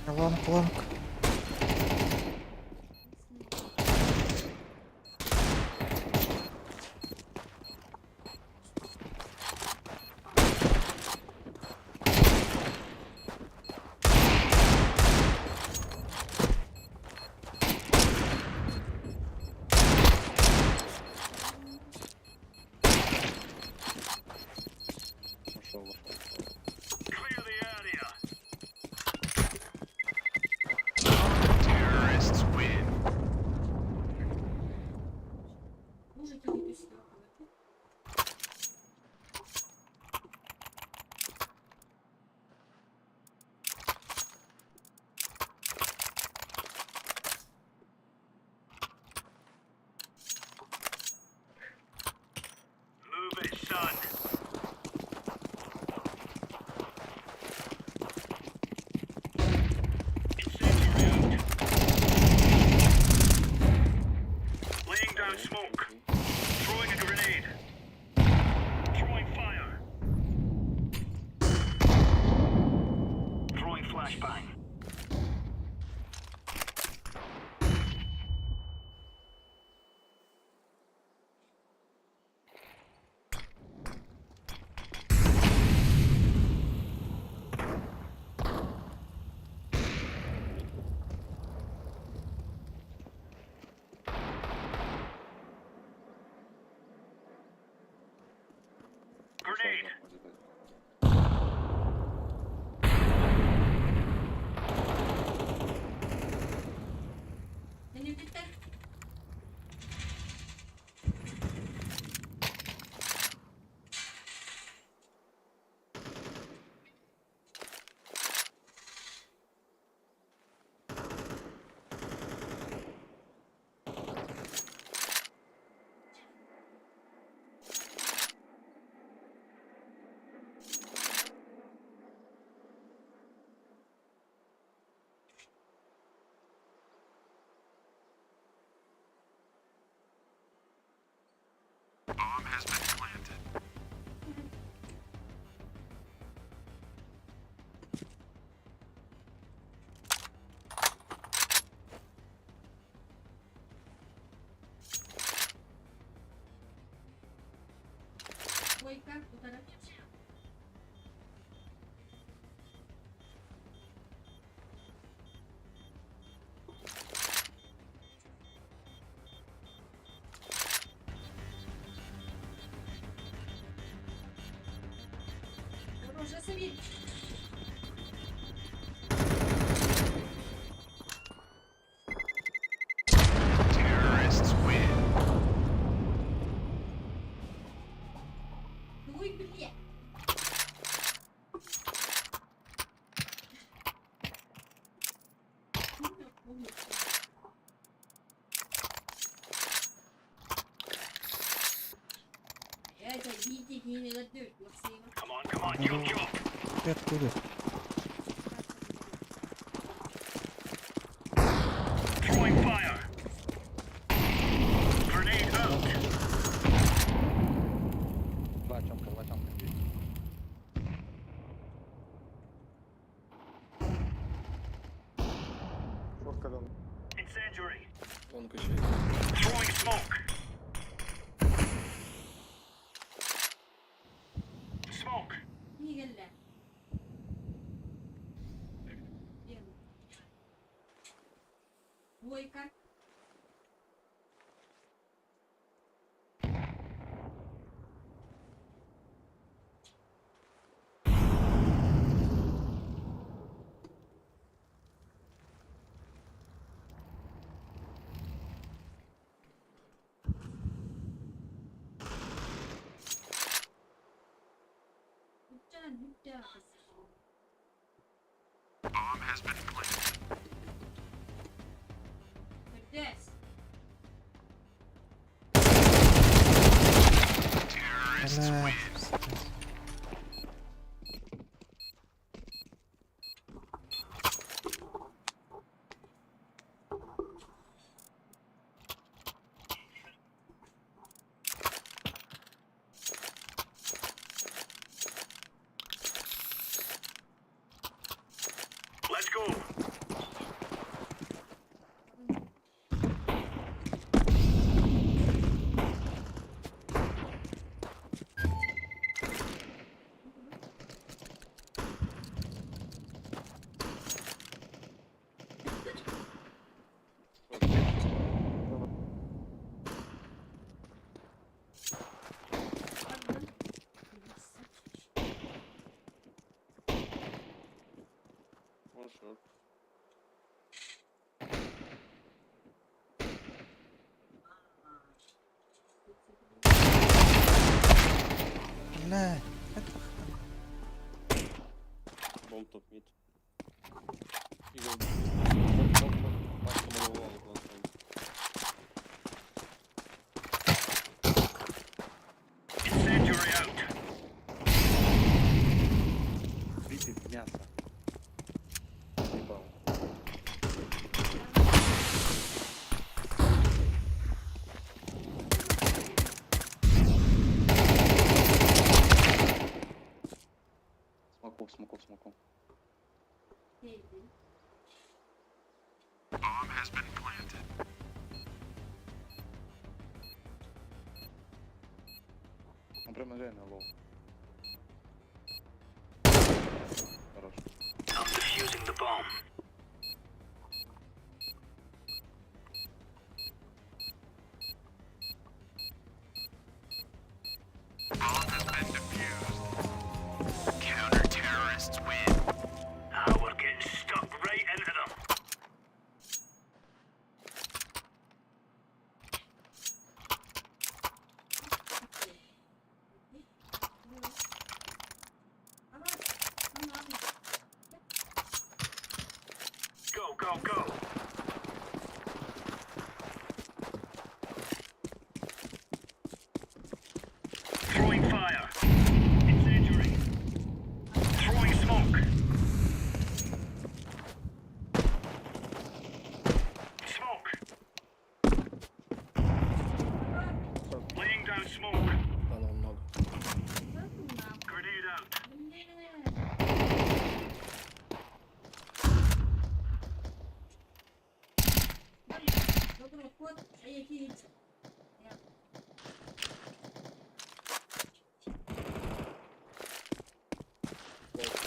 Long, long. Clear the area. Мужики не пішли. Move it, son. Incendiary out. Laying down smoke. Throwing a grenade. Throwing fire. Throwing flashbang. Grenade. Не втекти. Двойка, полтора. Хороша собі. Ой, бля. Come on, come on, chop chop. Ты откуда? Throwing fire. Grenade out. Два Тёмка, два Тёмка. Incendiary. Throwing smoke. Smoke. Нигелле. Двойка. Yes. Бля, пиздец. Let's go. Бля, это Bomb top mid. Eagle. Bomb, bomb, bomb. Bak, bomb, bomb, bomb, bomb. Incendiary out. Битый в мясо. Ебал. Смоков, смоков, смоков. Он прям реально low. Хорош. I'm defusing the bomb. Counter-terrorists win. Ah, we're getting stuck right into them. Go, go, go. Throwing fire. Incendiary. Throwing smoke. Smoke. Laying down smoke. Да, ну, много. Grenade out.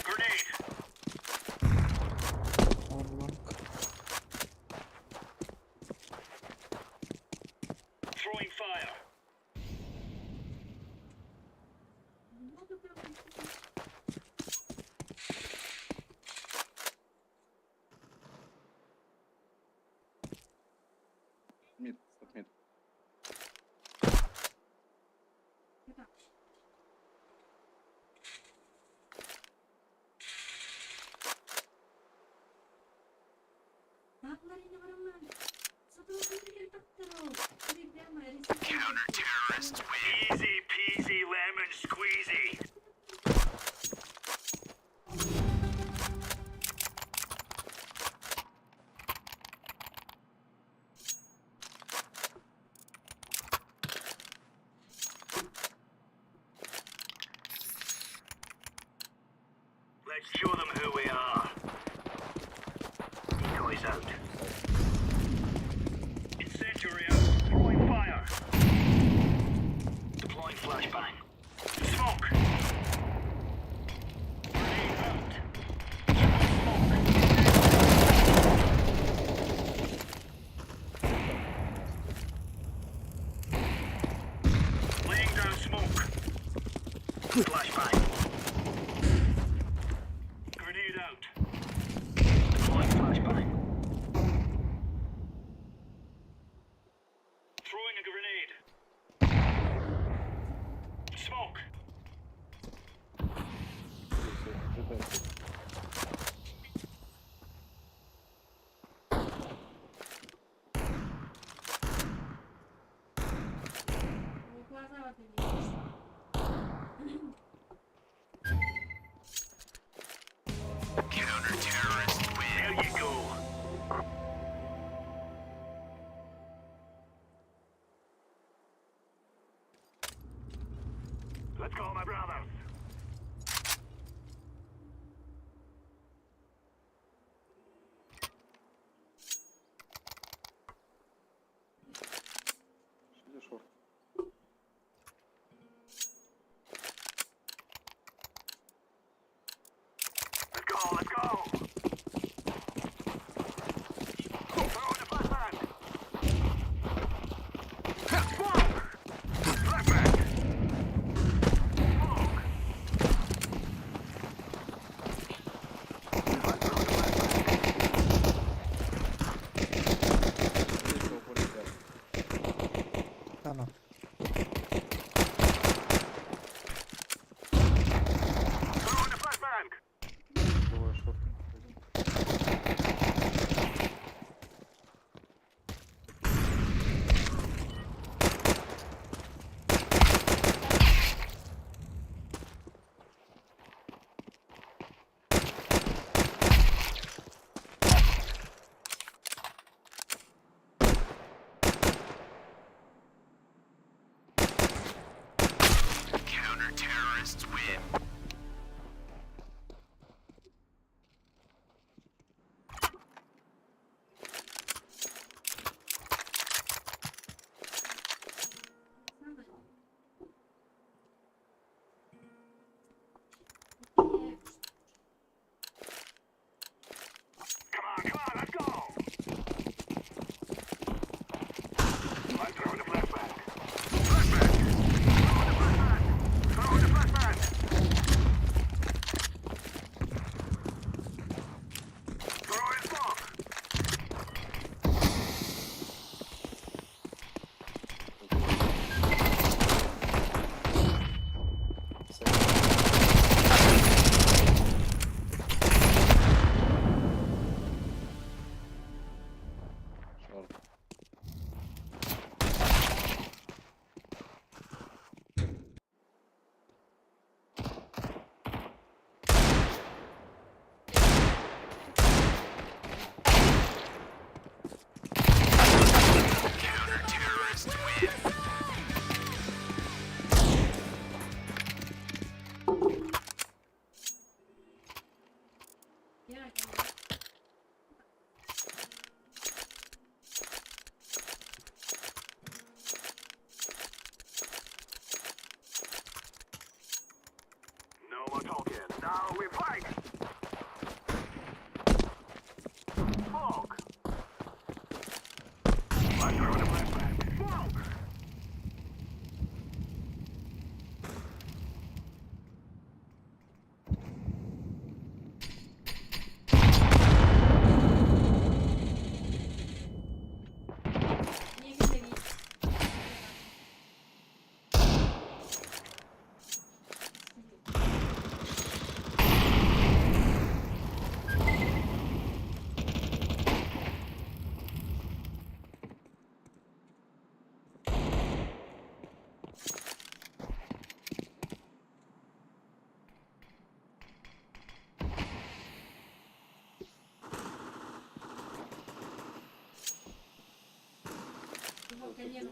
Grenade. Орланг. Throwing fire. Mid, стоп mid. Counter-terrorists win. Easy peasy lemon squeezy. Let's show them who we are. Decoys out. Incendiary out. Throwing fire. Deploying flashbang. Smoke. Grenade out. Throwing smoke. Laying down smoke. Flashbang. Grenade out. Deploying flashbang. Шорт. Let's go, let's go. Throw in the flashbang. Smoke. Flashbang. Smoke. Let's throw the flashbang. Tamam. Throw in the flashbang. Двое шорт. Come on, come on, let's go. I'm throwing the flashbang. Flashbang. Throw in the flashbang. Throw in the flashbang. Throw in smoke. Шорт. Я No more talking. Now we fight. Smoke. I'm throwing a flashbang. Smoke. не видно.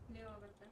Лево, да.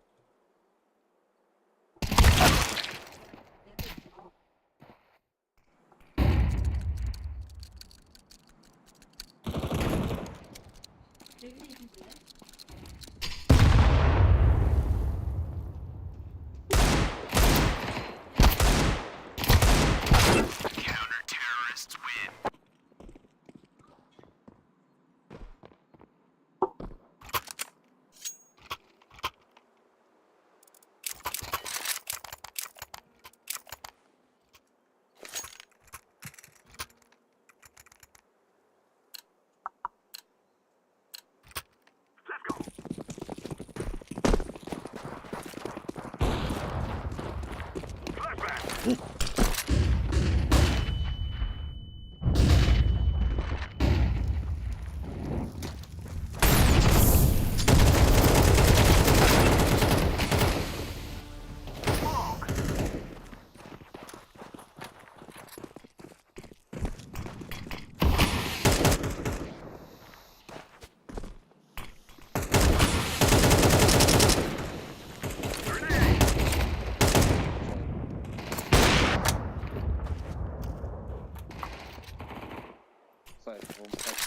side, bomb side.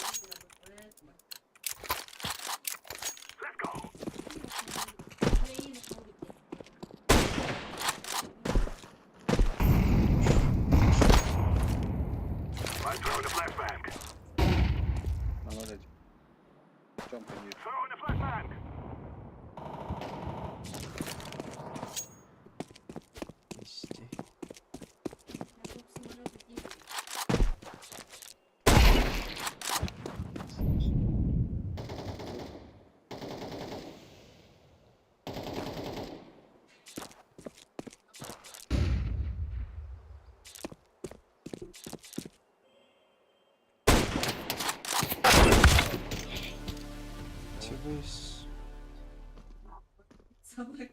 Нахуя это делаете? I'm throwing a flashbang. Молодец. Jump on you. Throwing a flashbang. Пизди. Тебе Собака.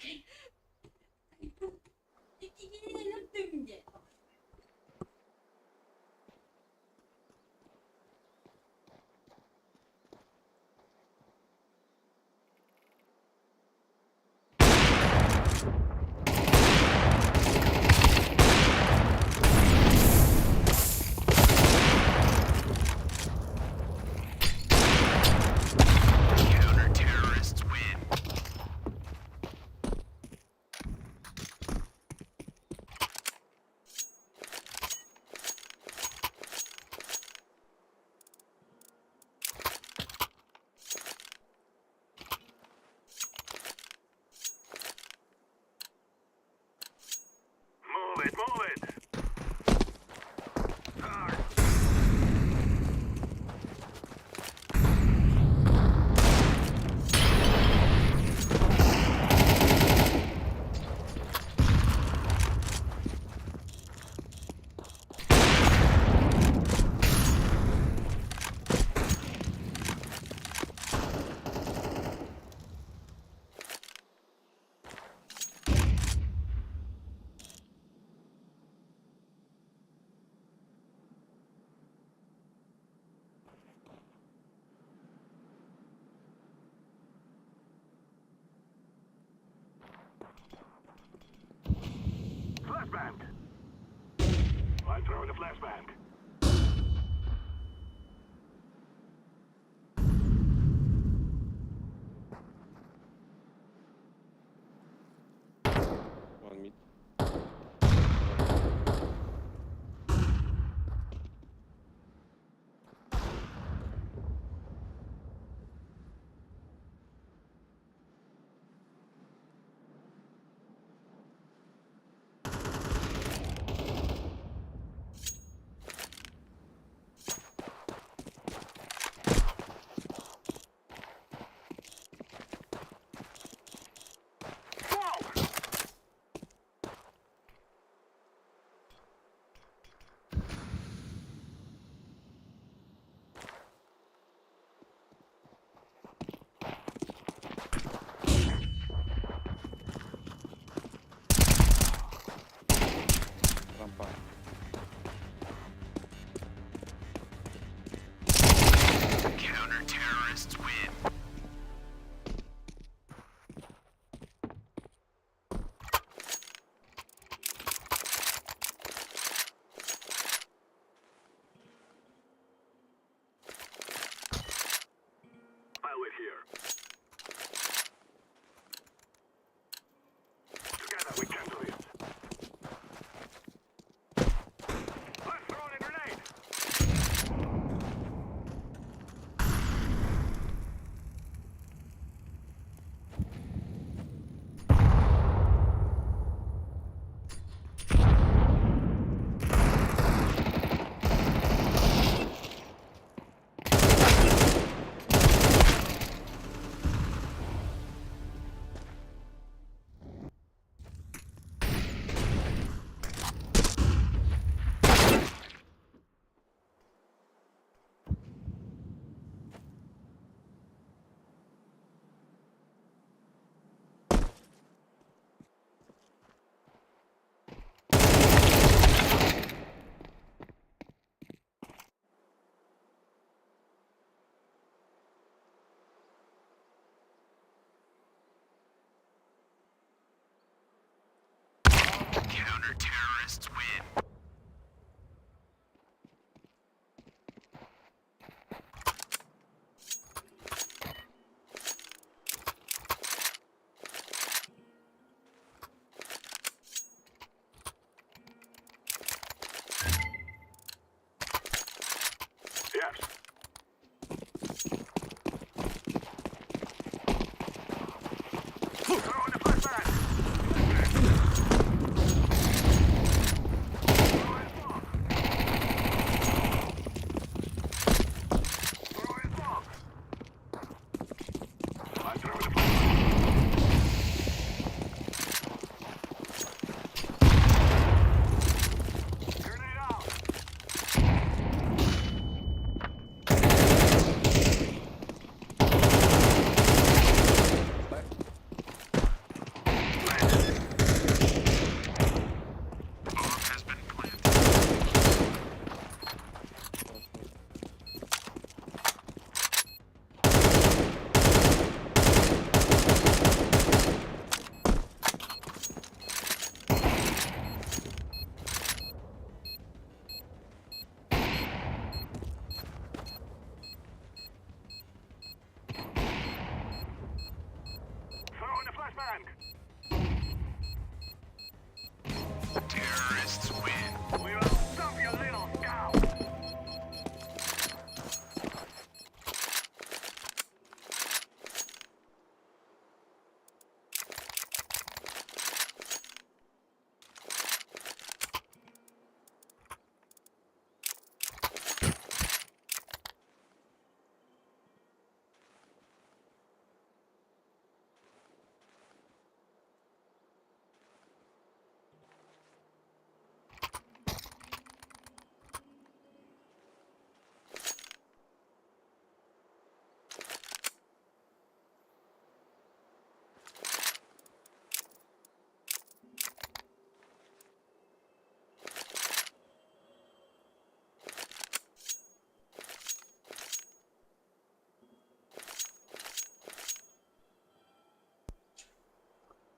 Counter-terrorists win. Move it, move it.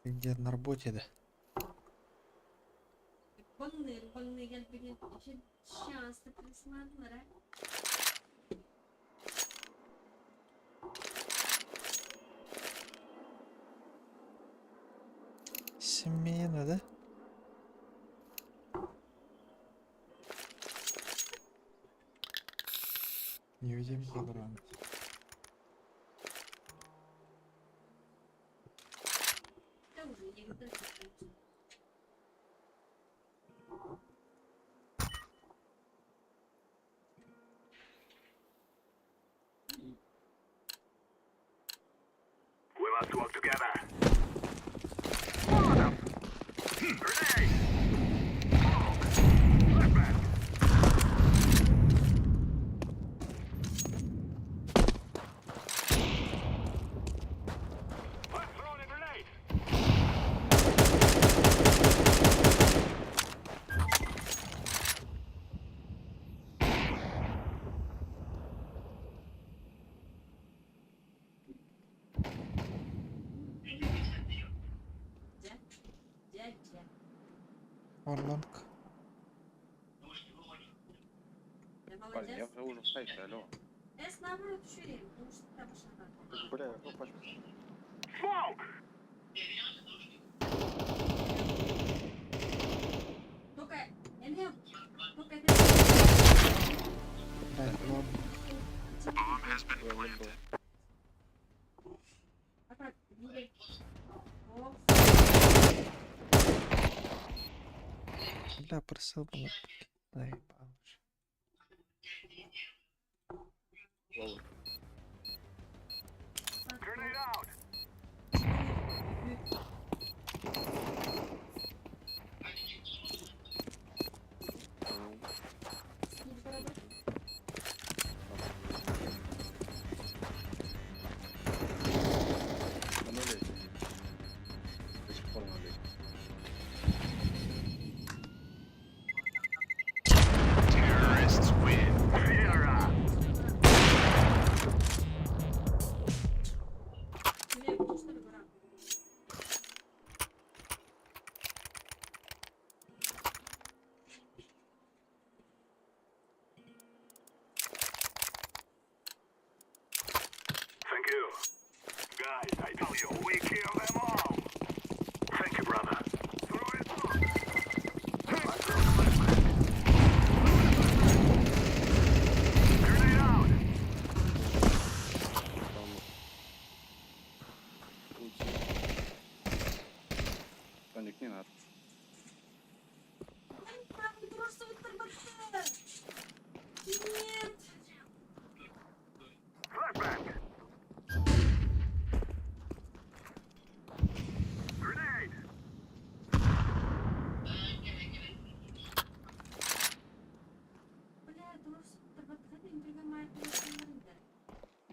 Где на работе, да? Больные, кэлбигин часто присылаллар, э? Смена, да? Невидимый квадрант. Да уже не Дядя. Орланг. Я Парень, я молодец. уже в сайте, алло. Я наоборот еще потому что там пошла. Бля, ну пачку. Только, я не, только это... Блядь, ладно. А так, двигай. О, Бля, просил бы. Заебал уже. На нуле сидит. До сих пор на нуле. Тебе что ли, брат?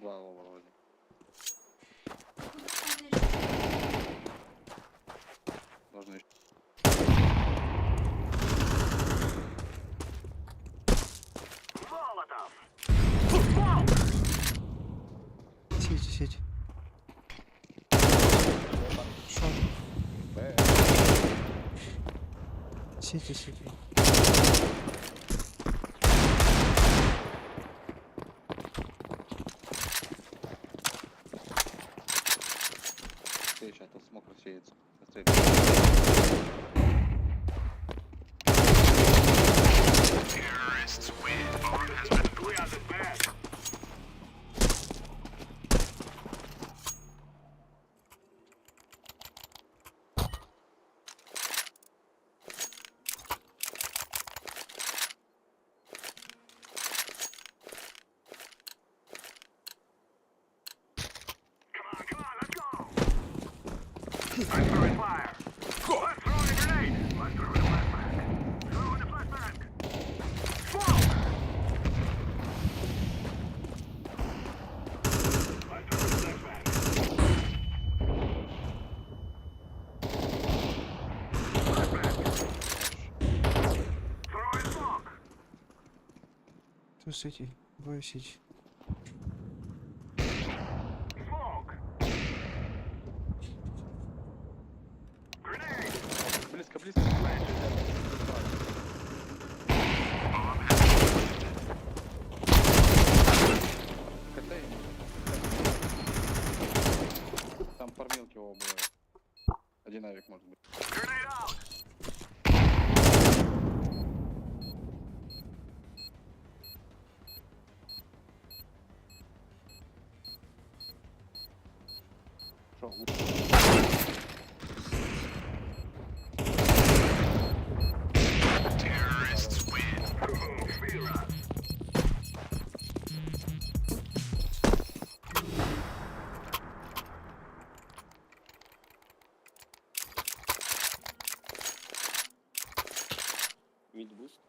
Два лова вроде. Ты куда падаешь? Должны еще. Сити, сити. Шот. Б. Сити, сити. Быстрее сейчас, тут смог рассеется. Быстрее. Two city. Двое сити. Близко, близко. КТ. Там фармилки оба бывают. Один авик может быть. Шо, Мид буст.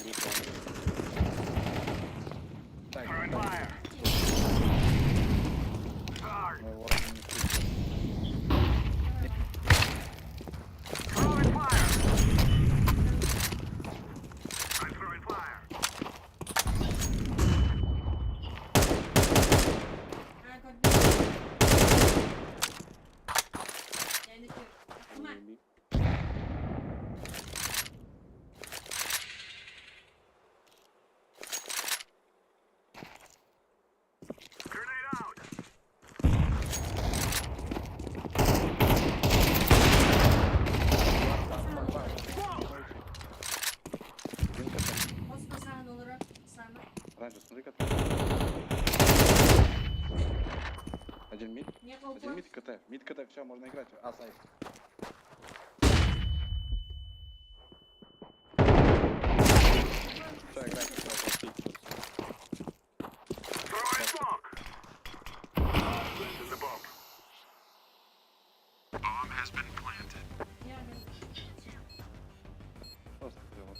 Не понял. Так, так. Мы его не чувствуем. I got B. Я не пью. Come on. Не Один КТ. Оспасаhan olarak sana Раньше, смотри, КТ. Один мид. не Один мид КТ. Мид КТ, все, можно играть. А, сайт. Все, играй. всё, Просто прямо.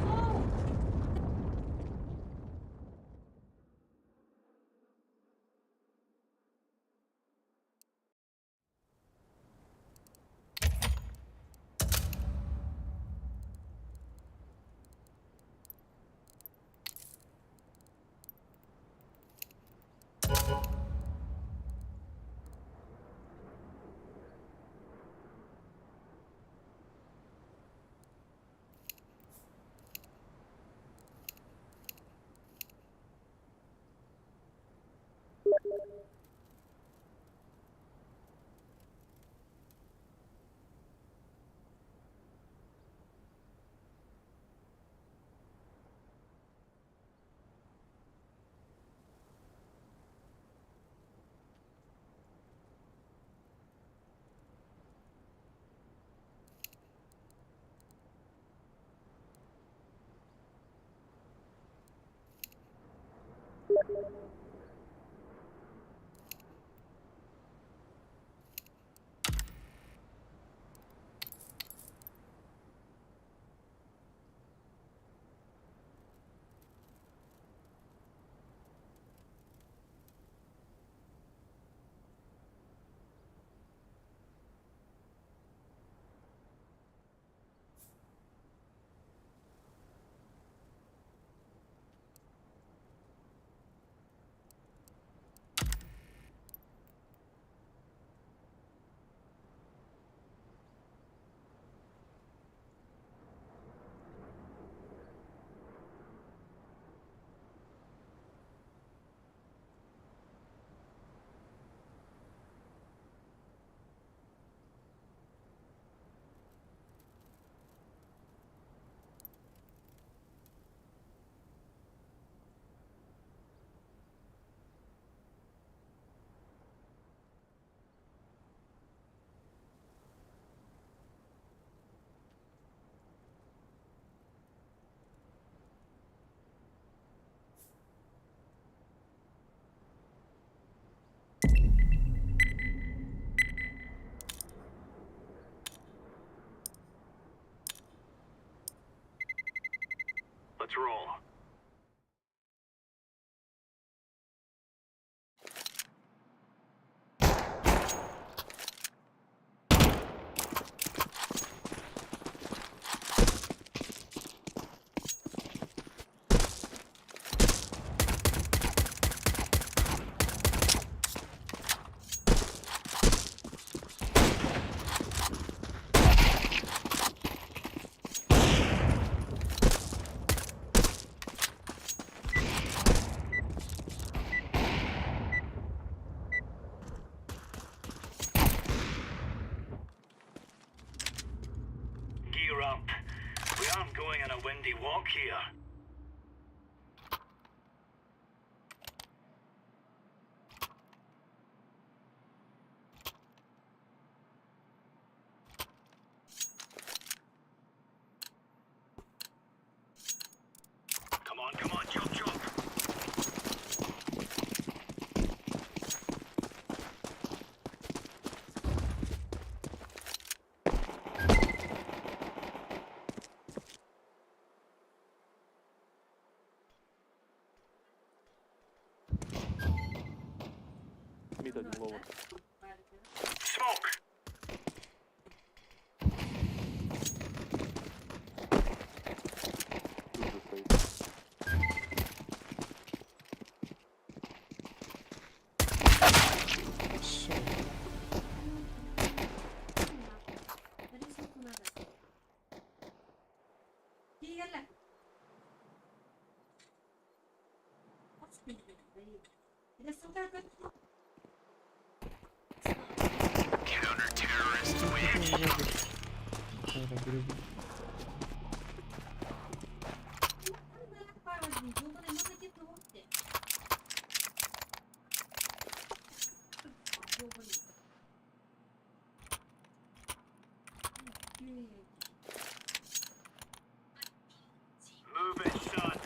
No! Let's roll. Gear up. We aren't going on a windy walk here. Come on, come on, chop chop. Mid один lower. Smoke. Тут же стоит. Всё. Кара грибы. Move it, son.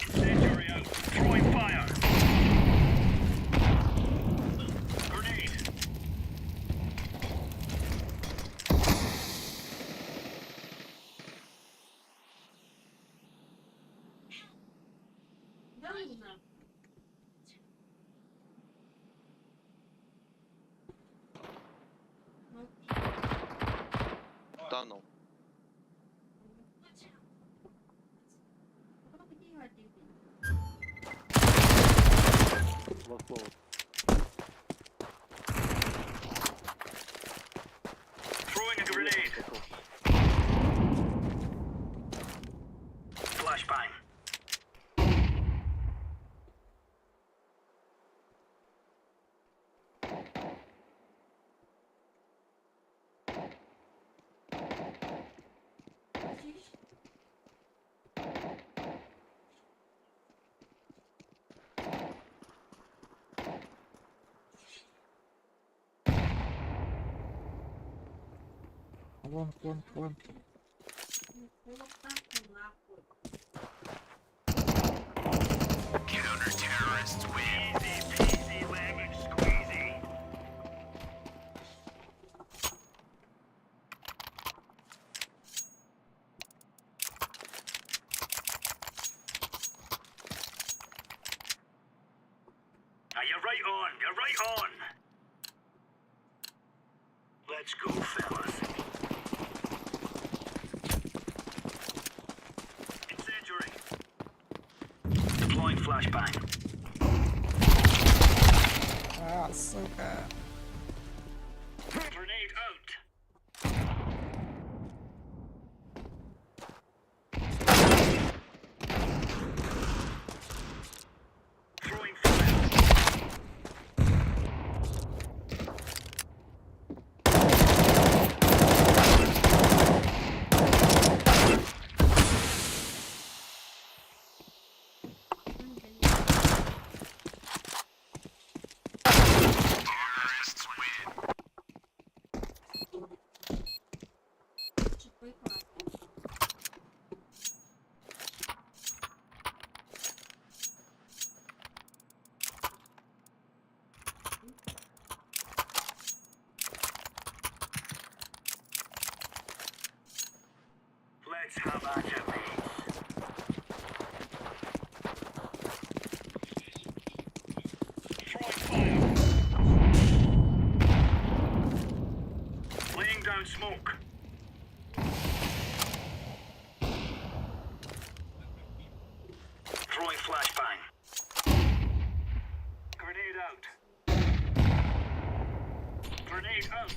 Incendiary out. Throwing fire. Grenade. Tunnel. Last lower. Throwing a grenade. Flashbang. Long, long, long. Now you're right on, you're right on. Let's go, fellas. Incendiary. Deploying flashbang. А, сука. Grenade out. Throwing fire. Чекай, клас. Let's have at it, mates. Throwing fire. Laying down smoke. Throwing flashbang. Grenade out. Grenade out.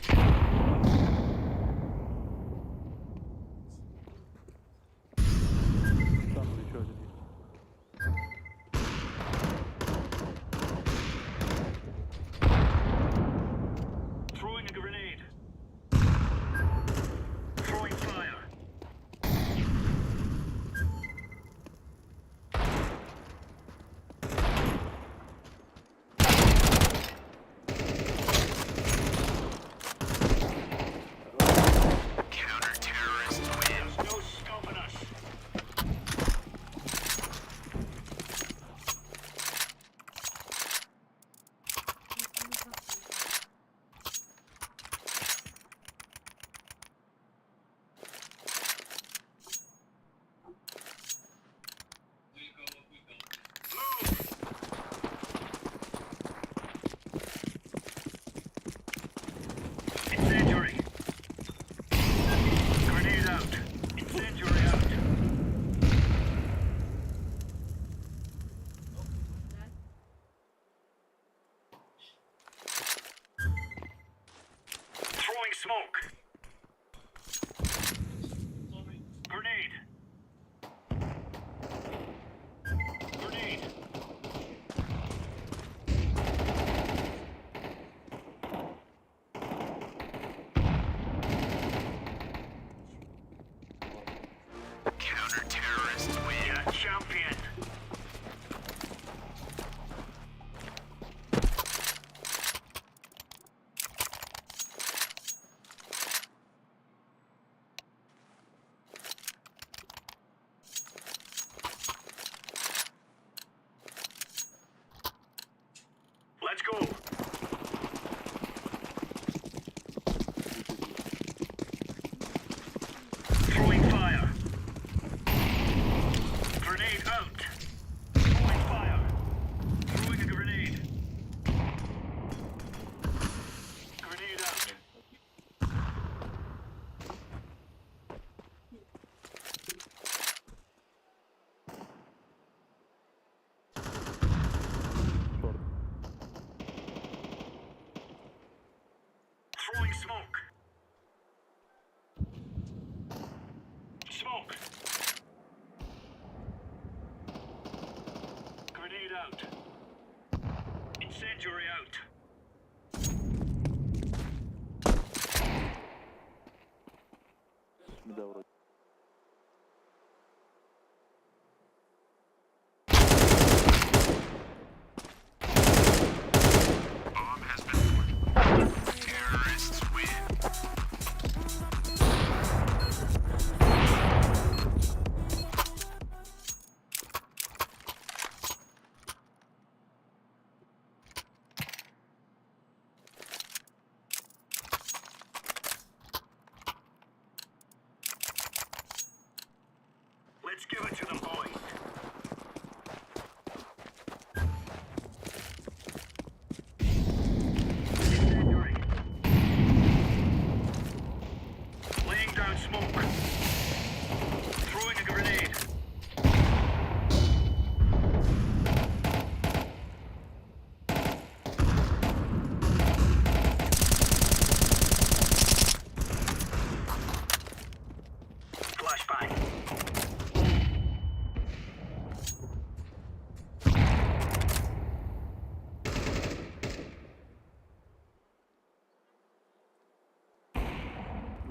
Там еще один есть. Throwing a grenade. Throwing fire. Counter-terrorists win. There's no stopping us. Incendiary. Grenade out. Incendiary out. Throwing smoke. Grenade. Grenade. Counter-terrorists win. Yeah, champion. Let's go. Throwing fire. Grenade out. Throwing fire. Throwing a grenade. Grenade out. Шорт. Throwing smoke. Smoke. Grenade out. Incendiary out. Да, вроде. Terrorists win.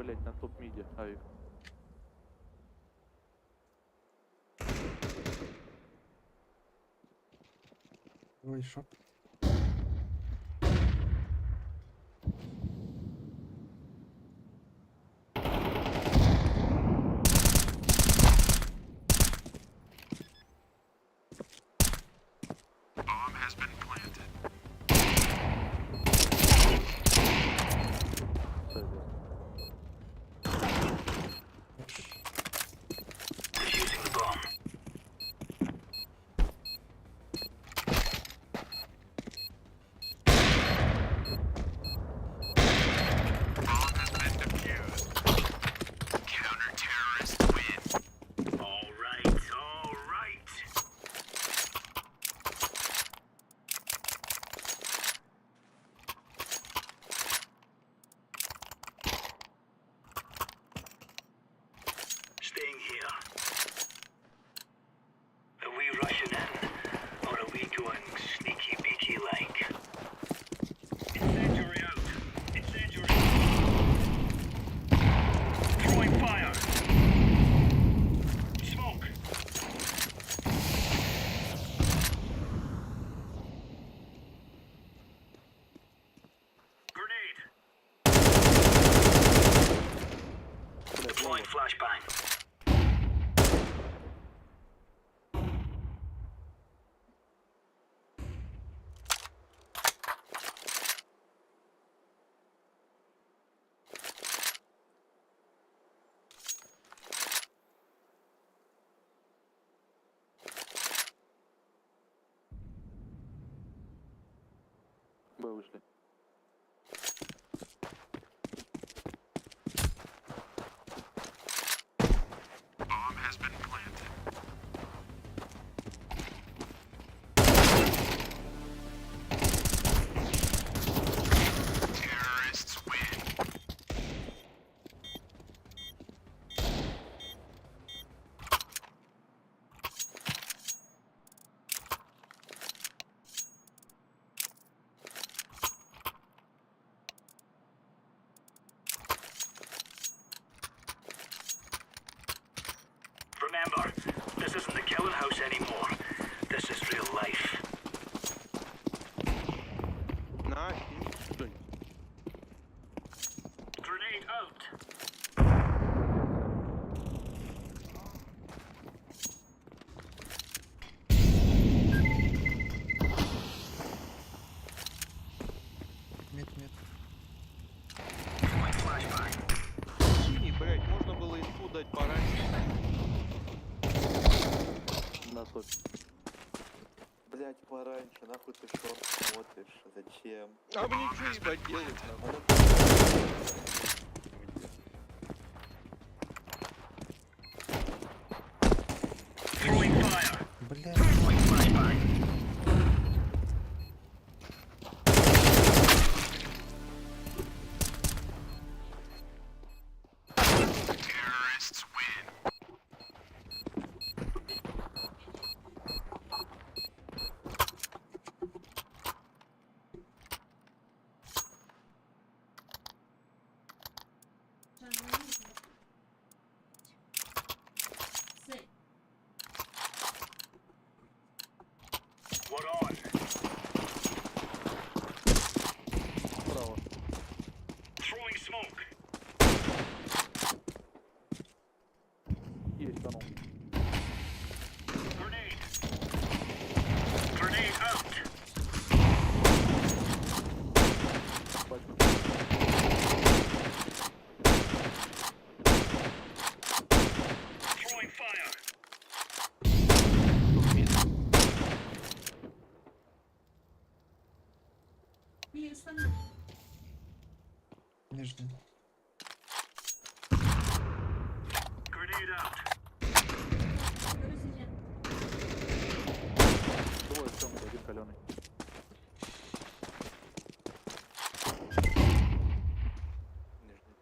Блять, на топ-миде, авик. Вийшов. Все, да. Defusing the bomb. Bomb has been defused. Counter-terrorists win. All right, all right. Staying here. Are we rushing in, or are we going sneaky beaky like? Incendiary out. Incendiary. Throwing fire. Smoke. Grenade. Deploying flashbang. Б вышли. Bomb has been planted. Terrorists win. Remember, this isn't the killing house anymore. This is real life. На, что Grenade out. Мід, мід. Throwing flashbang. Синий, блять, можно было инфу дать пораньше. На топ. Блять, пораньше, нахуй ты шорт смотришь? Зачем? А мне что ебать делать, нахуй? Throwing fire. Бля. Throwing flashbang. Terrorists win. Все. We're on. Справа. Throwing smoke. Есть оно. Grenade. Grenade out. Пачку. Throwing fire. Ні, останній. Нижній. Grenade out. Короче, Двое в чем один каленый. Нижний.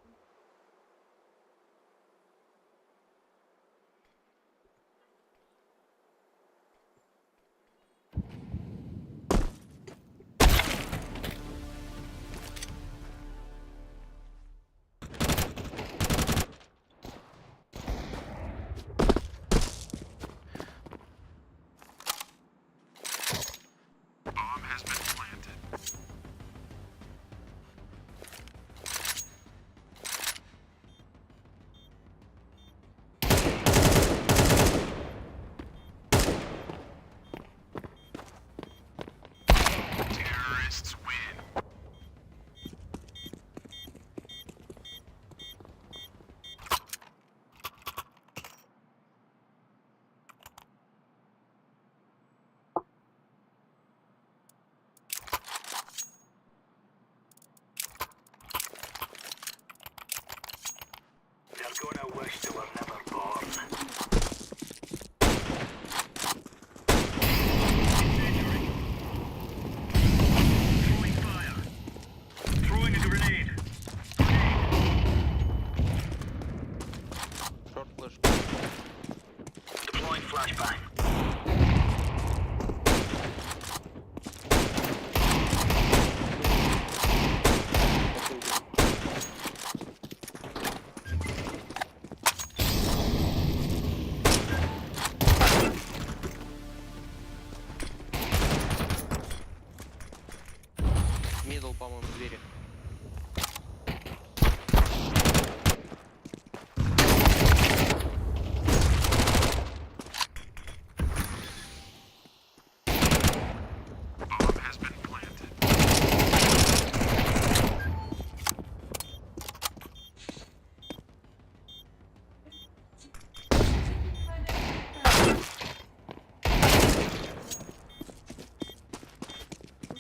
Мидл, по-моему, двери.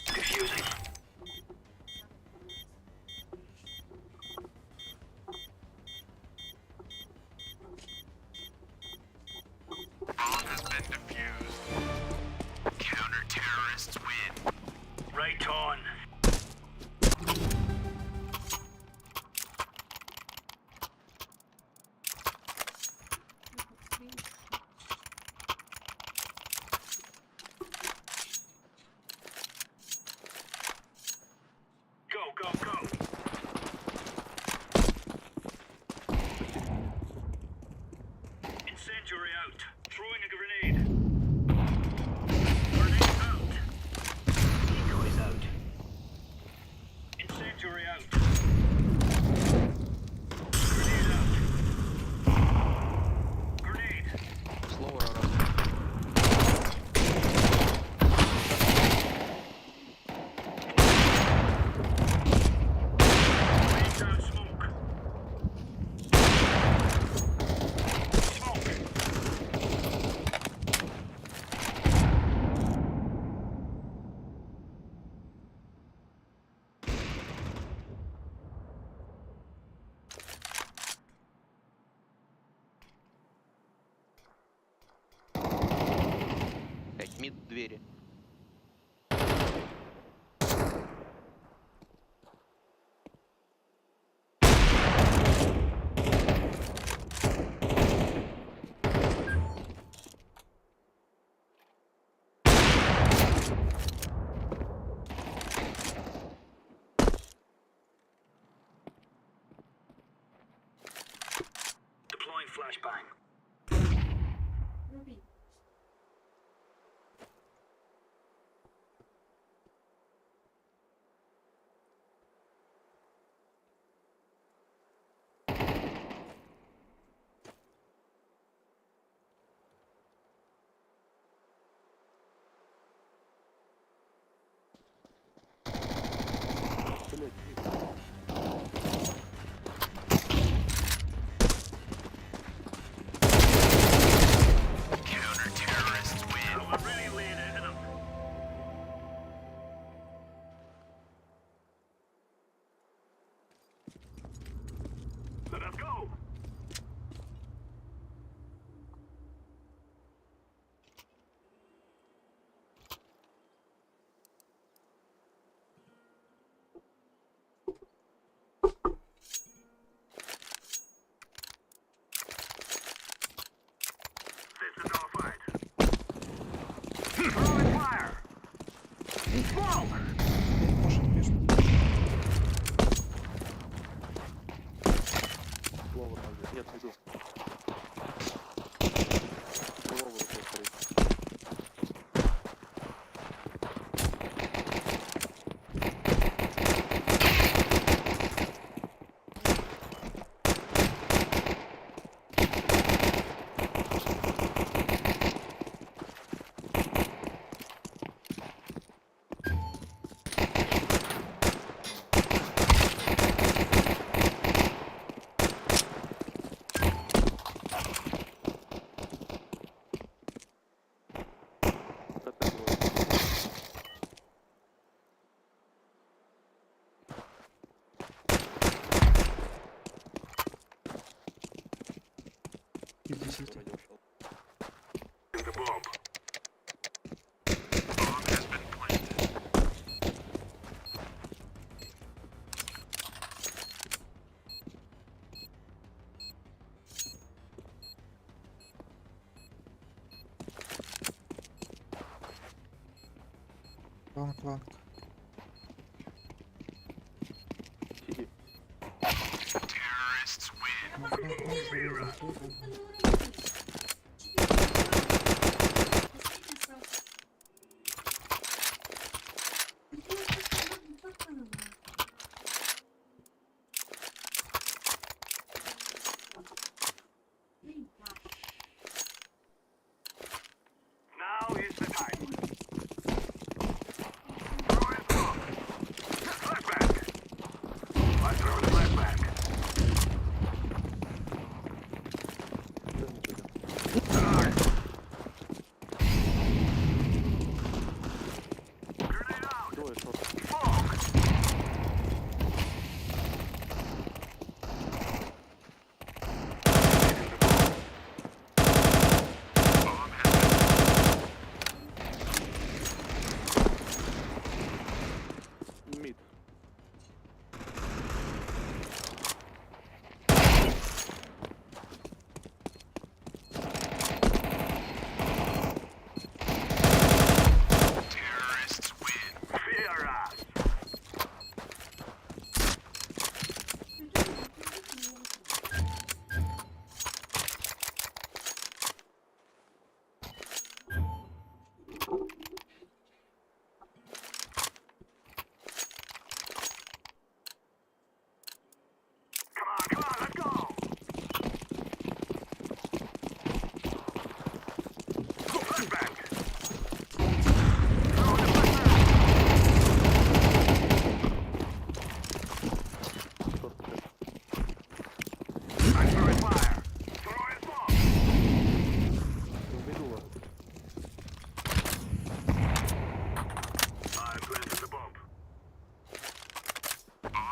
Defusing. Right on. Go, go, go. Incendiary out. Throwing a grenade. Grenade out. Decoys out. Incendiary out. Grenade out. Grenade. Slower раз. Laying down smoke. Smoke. Блять, мид двери. Deploying flashbang. Руби. Counter-terrorists win. We're really laying into them. Let us go. This is our fight. Throwing fire. Smoke. Может, пишут. Ловер надо. Нет, иду. Ловер повторить. Это было. Иди, сиди. Вроде ушел. The bomb. Bomb has been planted. Long, long. Сиди. Terrorists win. Long, long, long, long, long. Последний сам.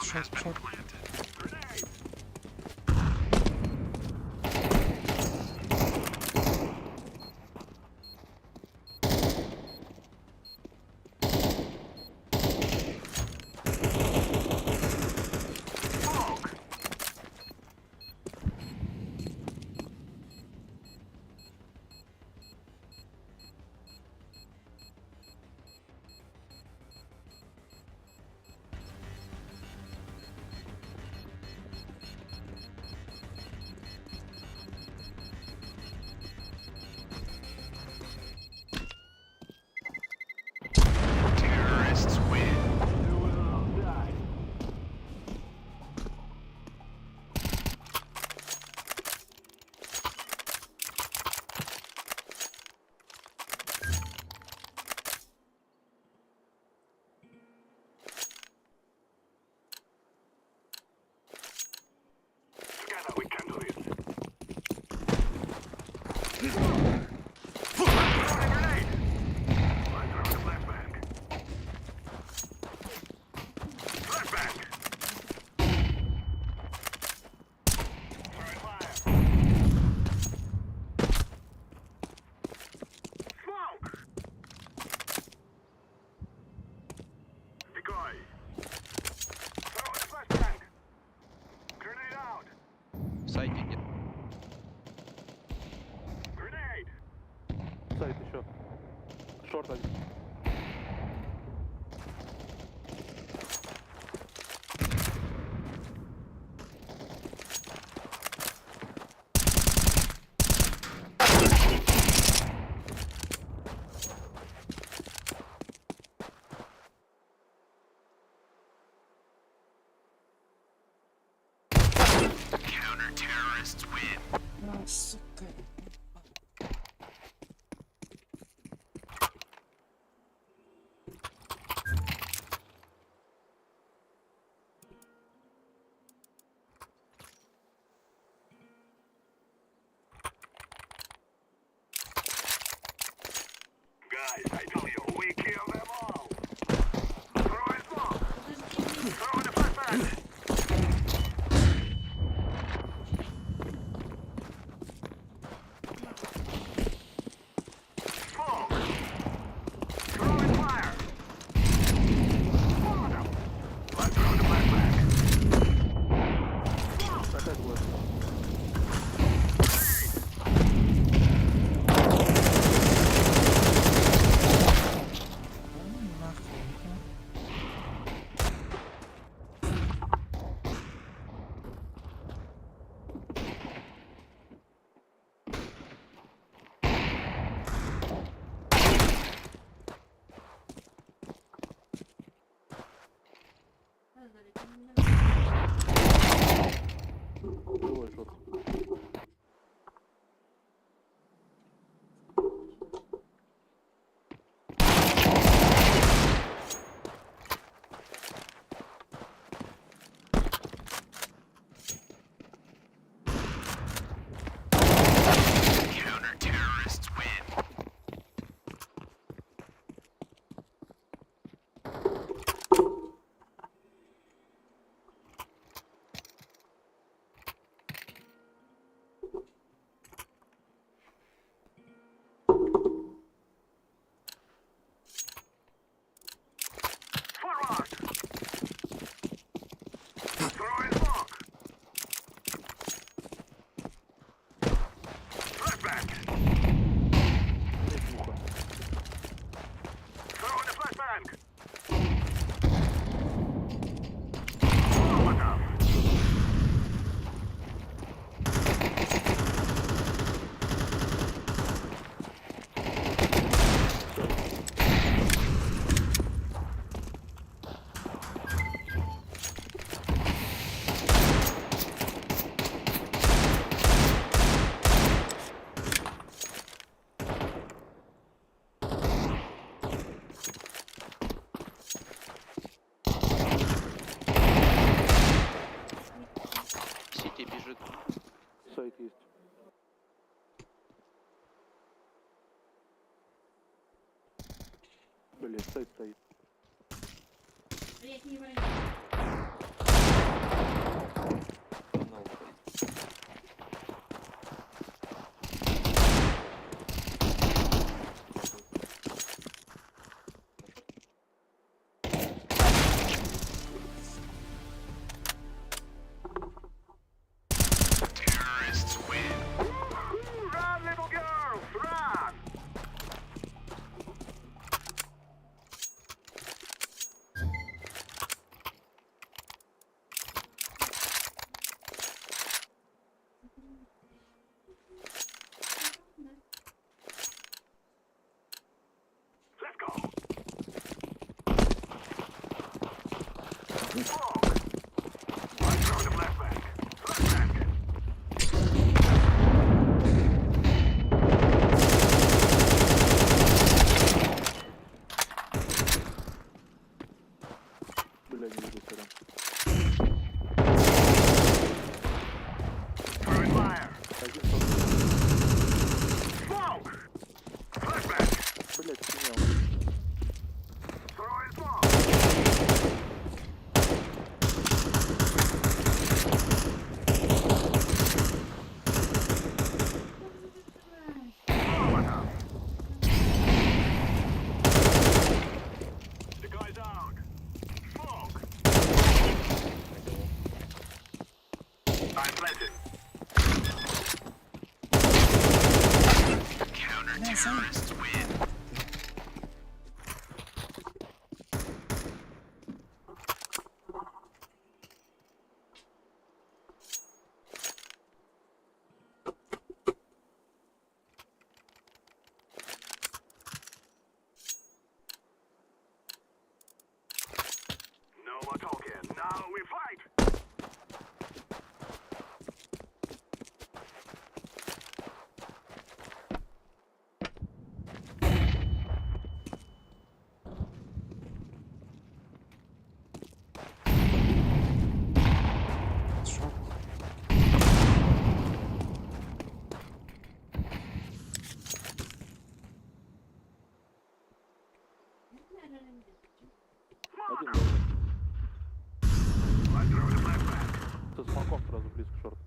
Short, short. В сайте где. Сайт еще. Шорт один. А, сука. Подожди, Опять флеш. Ну, нахуй. а. Двое шорт. Ухо. Сити бежит. Сайт есть. Блять, сайт стоит. Блять, не валяй. Бля, не вижу, сорян. Один шорт. Блять, синел. Бля, сам. Шорт. Один должен. Со смоком сразу близко шорт.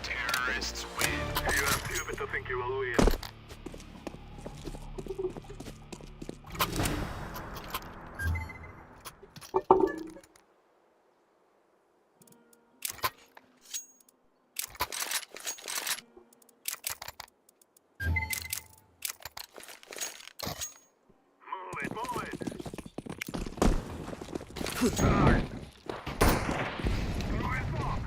Terrorists win. You are stupid to think you will win. Move it, move it. Throwing smoke.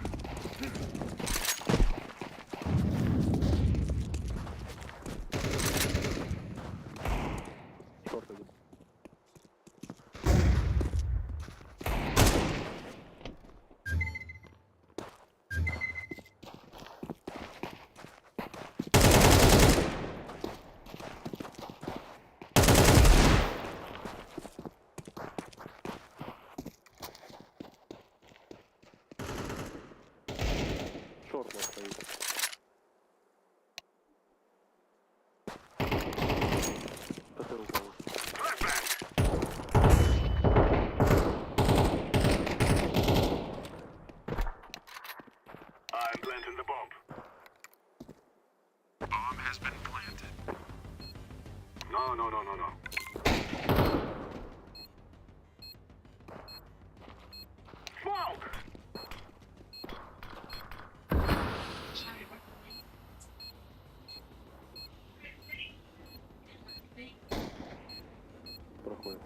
Шорт один. Шорт вот стоит. ТТ упал. I'm planting the bomb. Bomb has been planted. No, no, no, no, no. Smoke! Проходит.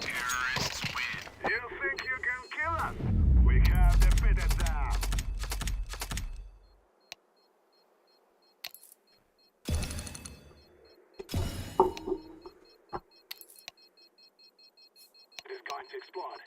Terrorists win. You think you can kill us? We have defeated them. It is going to explode.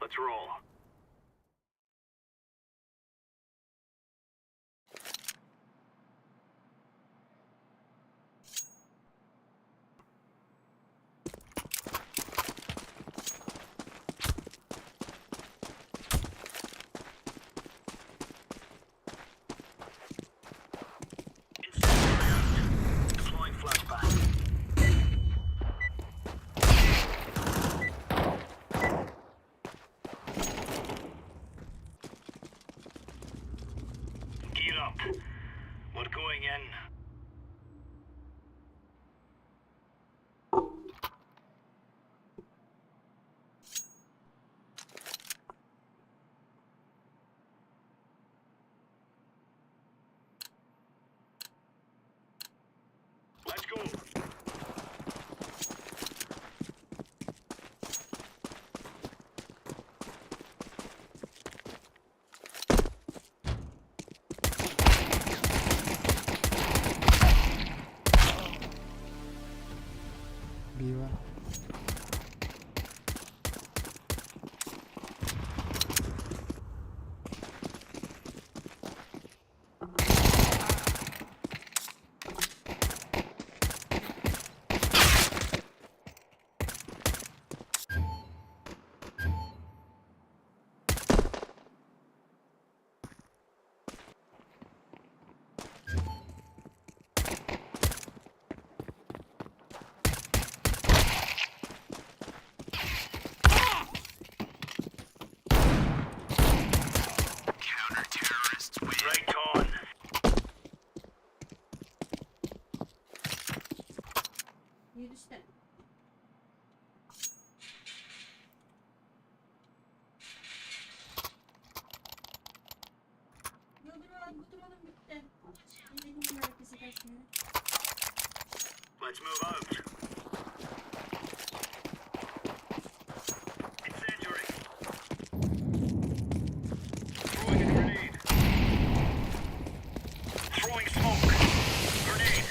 Let's roll. Incendiary out. Deploying flashbang. Gear up. We're going in. Let's go. B1. Right on. Yürüyüşte. Let's move out. Incendiary. Throwing a grenade. Throwing smoke. Grenade.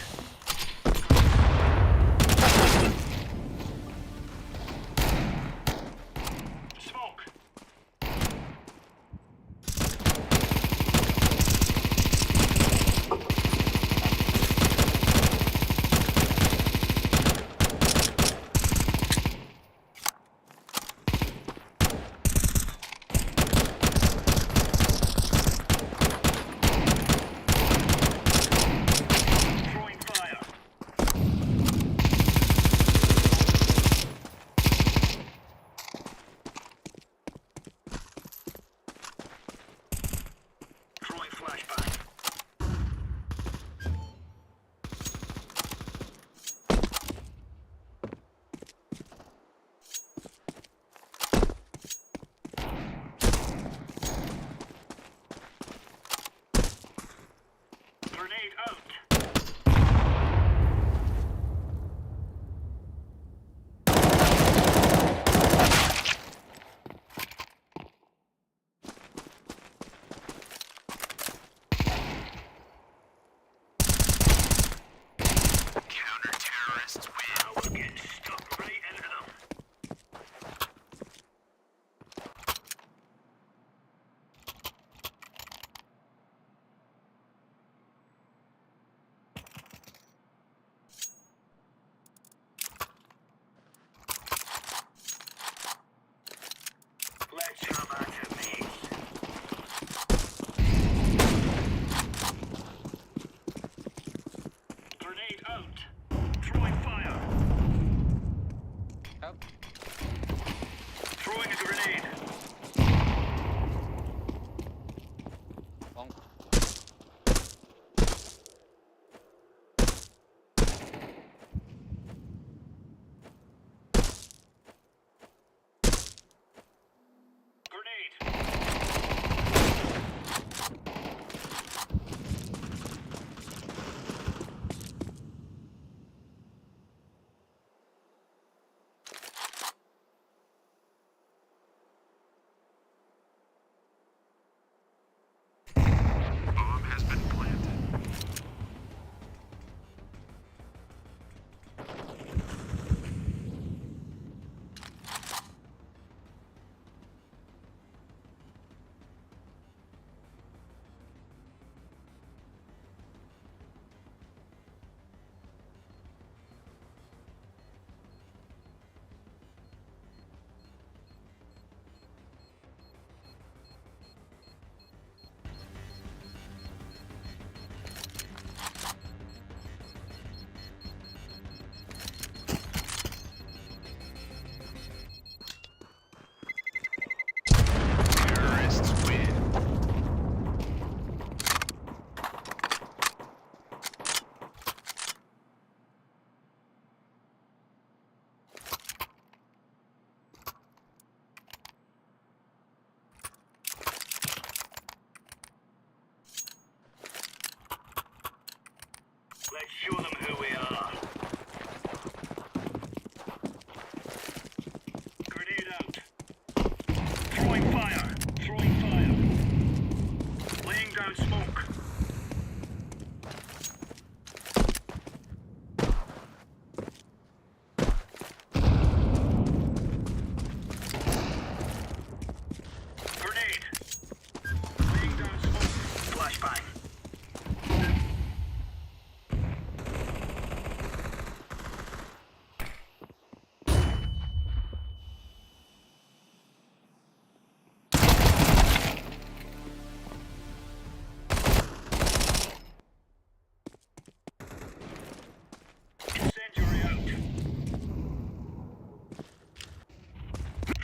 Smoke.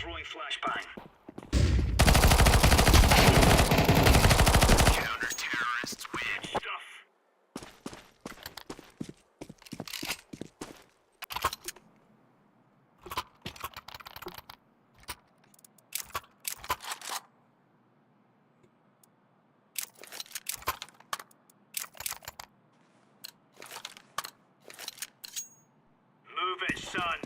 Throwing flashbang. Counter-terrorists win. Good stuff. Move it, son.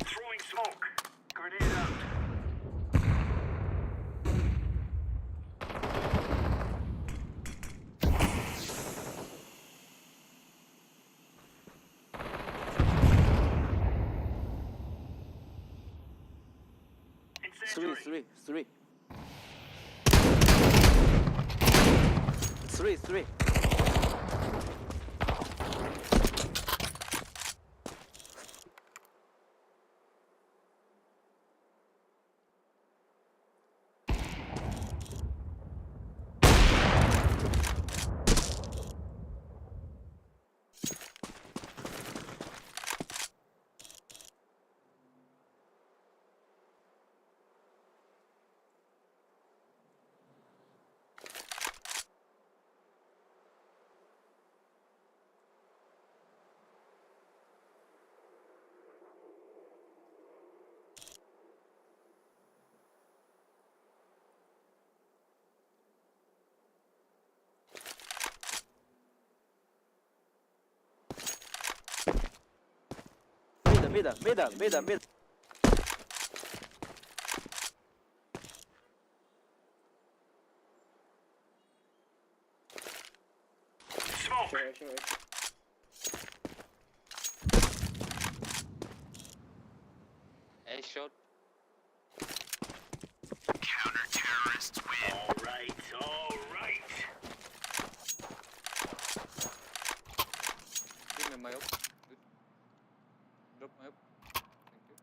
Throwing smoke. Grenade out. Three, Incendiary. three, three. Three, three. Mid, mid, mid, mid, mid. Smoke. Sure, sure. A shot. Counter-terrorists win. All right, all right. Give me my up. Good. Drop my up. Thank you.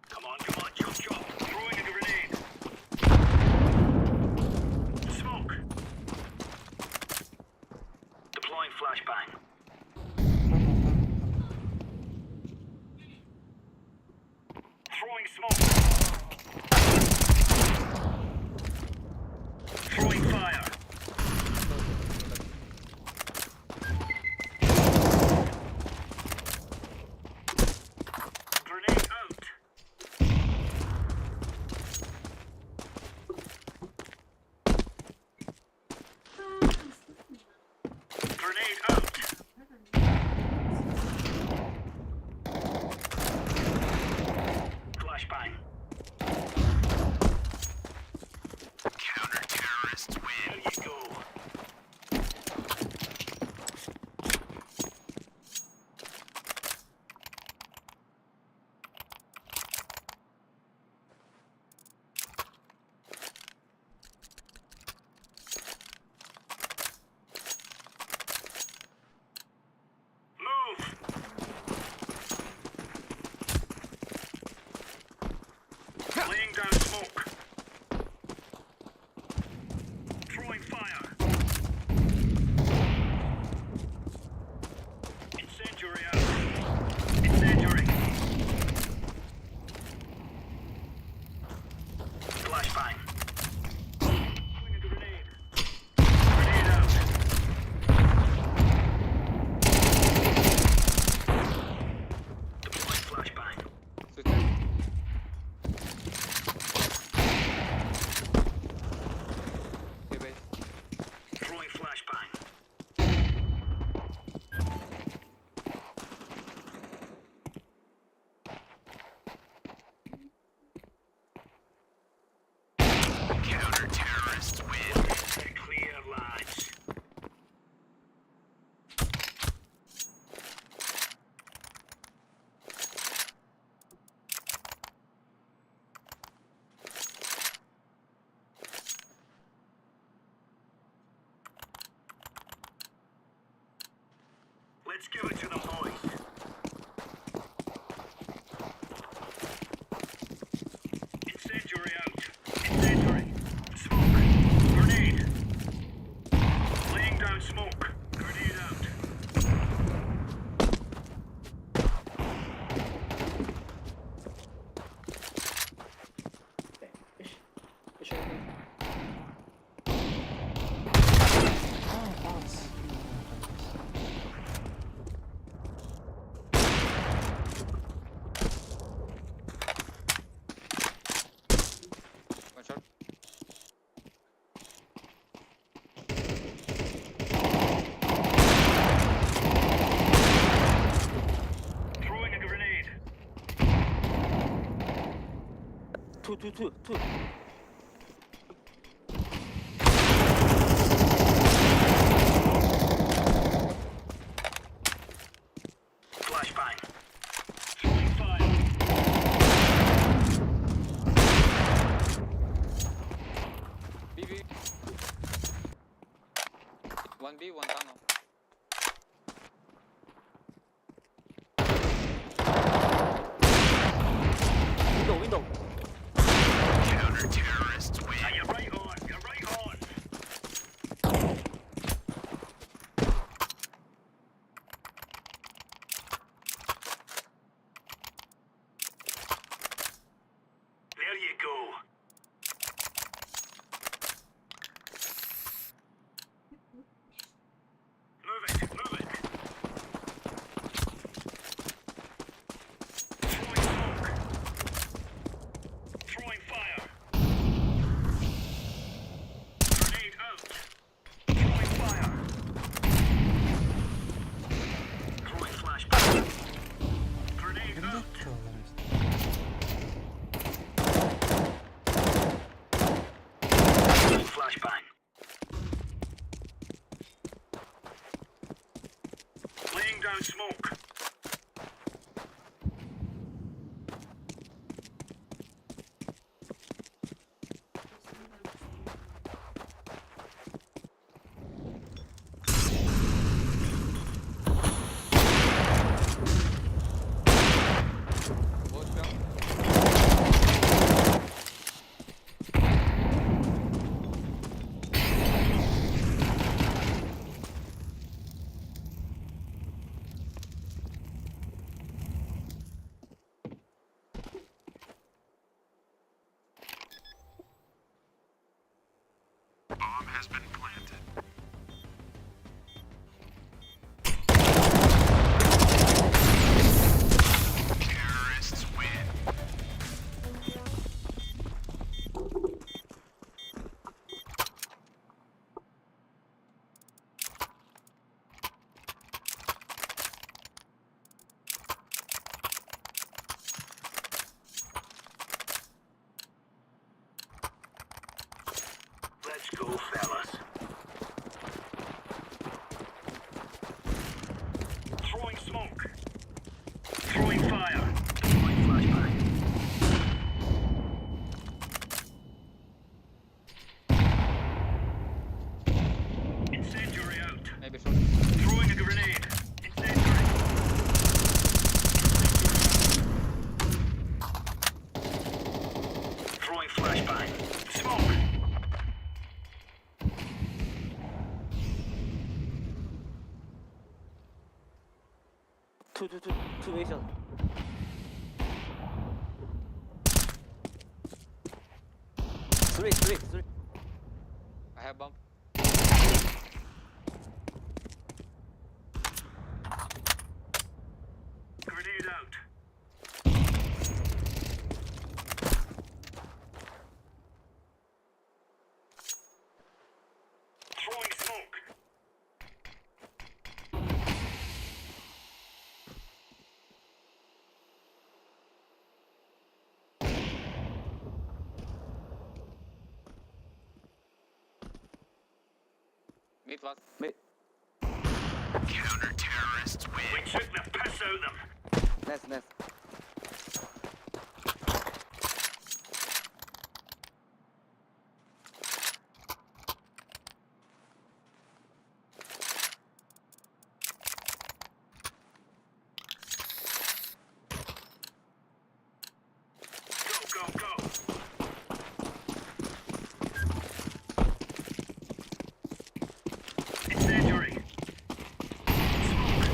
Come on, come on, chop, chop. Throwing a grenade. Smoke. Deploying flashbang. Tamam tamam tamam. Throwing smoke. Throwing fire. Grenade out. Grenade out. Flashbang. Counter-terrorists win. There you go. Move. Laying down smoke. Throwing fire. Incendiary out. Incendiary. Flashbang. Throwing a grenade. Grenade out. Deploying flashbang. Switch. Okay, base. Throwing flashbang. Counter-terrorists win. Clear, lads. Let's give it to the boys. Incendiary out. One short. Throwing a grenade. Two, two, two, two. Flashbang. Throwing fire. B B. One B, one tunnel. Window, window. Counter-terrorists win. You're right on. You're right on. There you go. Move it, move it. Throwing smoke. Throwing fire. Grenade out. Throwing fire. Throwing flashbang. Grenade Кимдэ out. туолар? Throwing flashbang. Laying down smoke. Both down. Bomb has been planted. Terrorists win. Let's go, fellas. Throwing smoke. Throwing fire. Throwing flashbang. Incendiary out. Maybe short. Throwing a grenade. Incendiary. Throwing flashbang. Smoke. Two, two, two, two vision. Three, three, three. I have bomb. Grenade out. Throwing smoke. Mid last. Mid. Counter-terrorists win. We took the piss out of them. Nice, nice. Go, go, go. Incendiary. Smoke.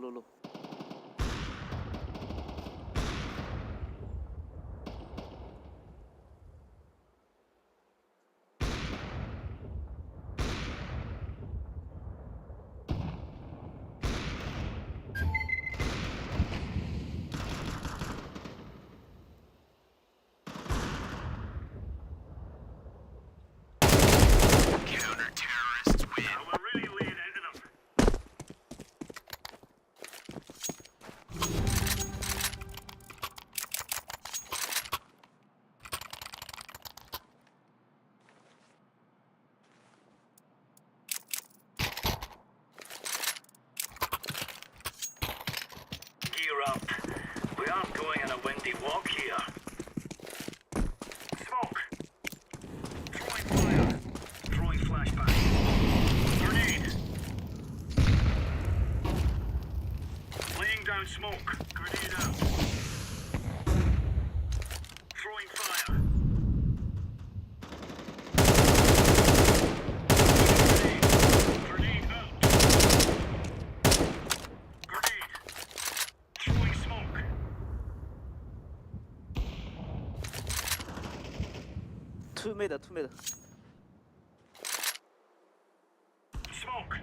Low, low, low. Counter-terrorists win. Now we're really laying into them. Gear up. We aren't going on a windy walk here. Smoke. Throwing fire. Throwing flashbang. Grenade. Laying down smoke. Grenade out. Throwing fire. Grenade. Grenade out. Grenade. Throwing smoke. Two mid, two mid. Smoke.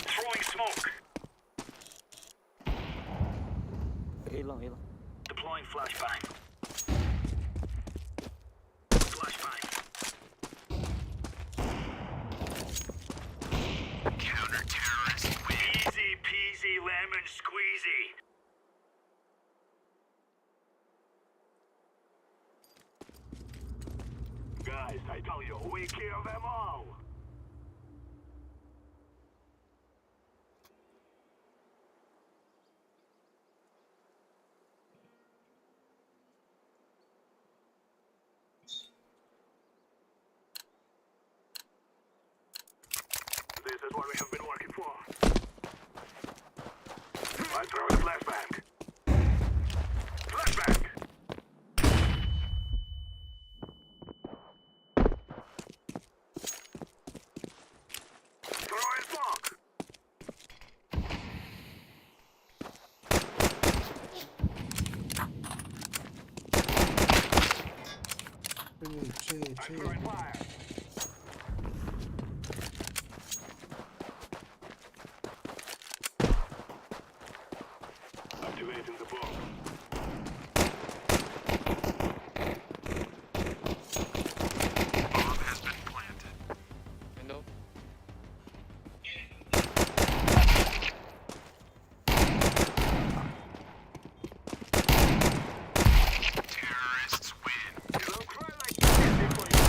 Throwing smoke. A long, A long. Deploying flashbang. Flashbang. Counter-terrorist win. Easy peasy lemon squeezy. Guys, I tell you, we kill them all. This is what we have been working for. I'm throwing a flashbang. Flashbang! Throwing smoke! Two, two, I'm two. throwing fire. Activating the bomb. Bomb has been planted. Window. Terrorists win. Don't cry like this before you.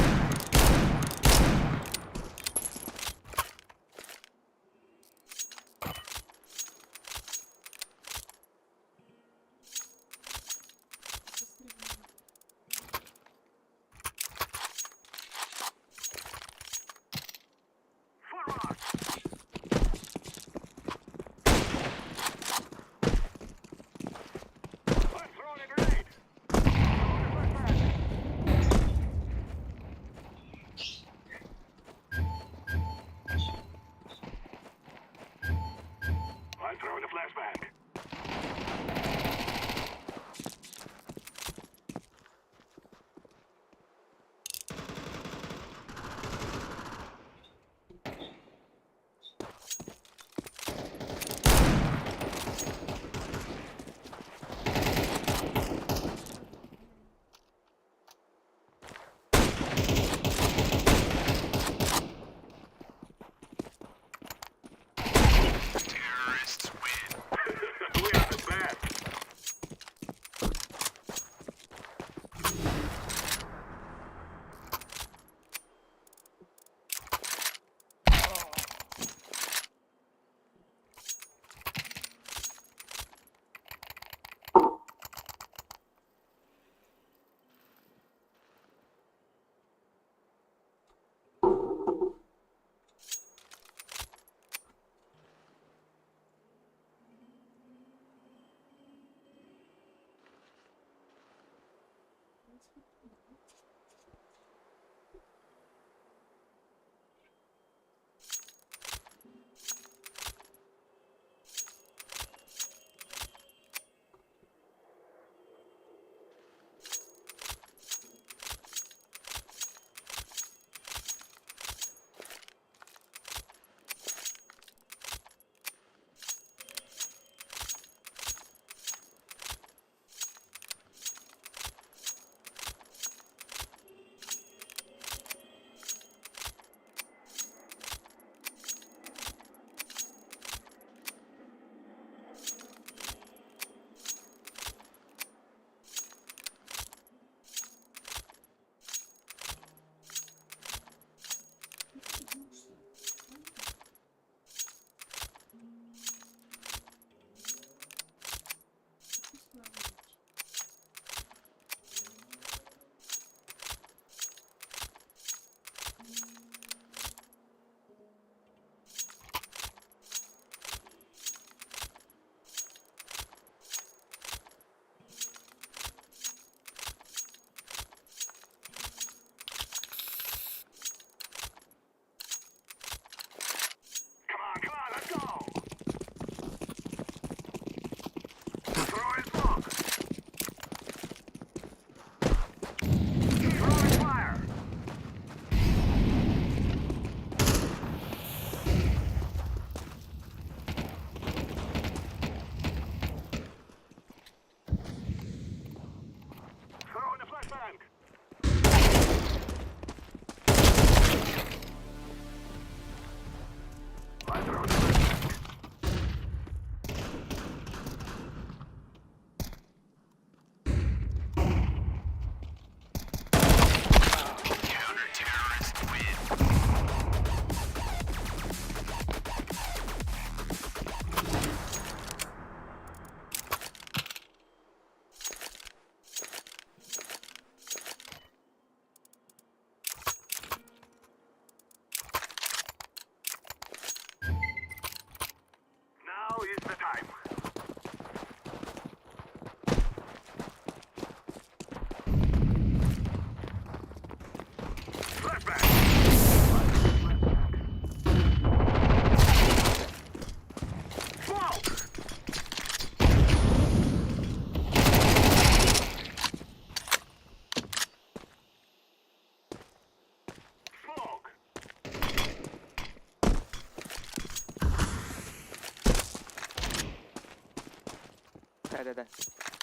在在在，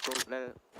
走来。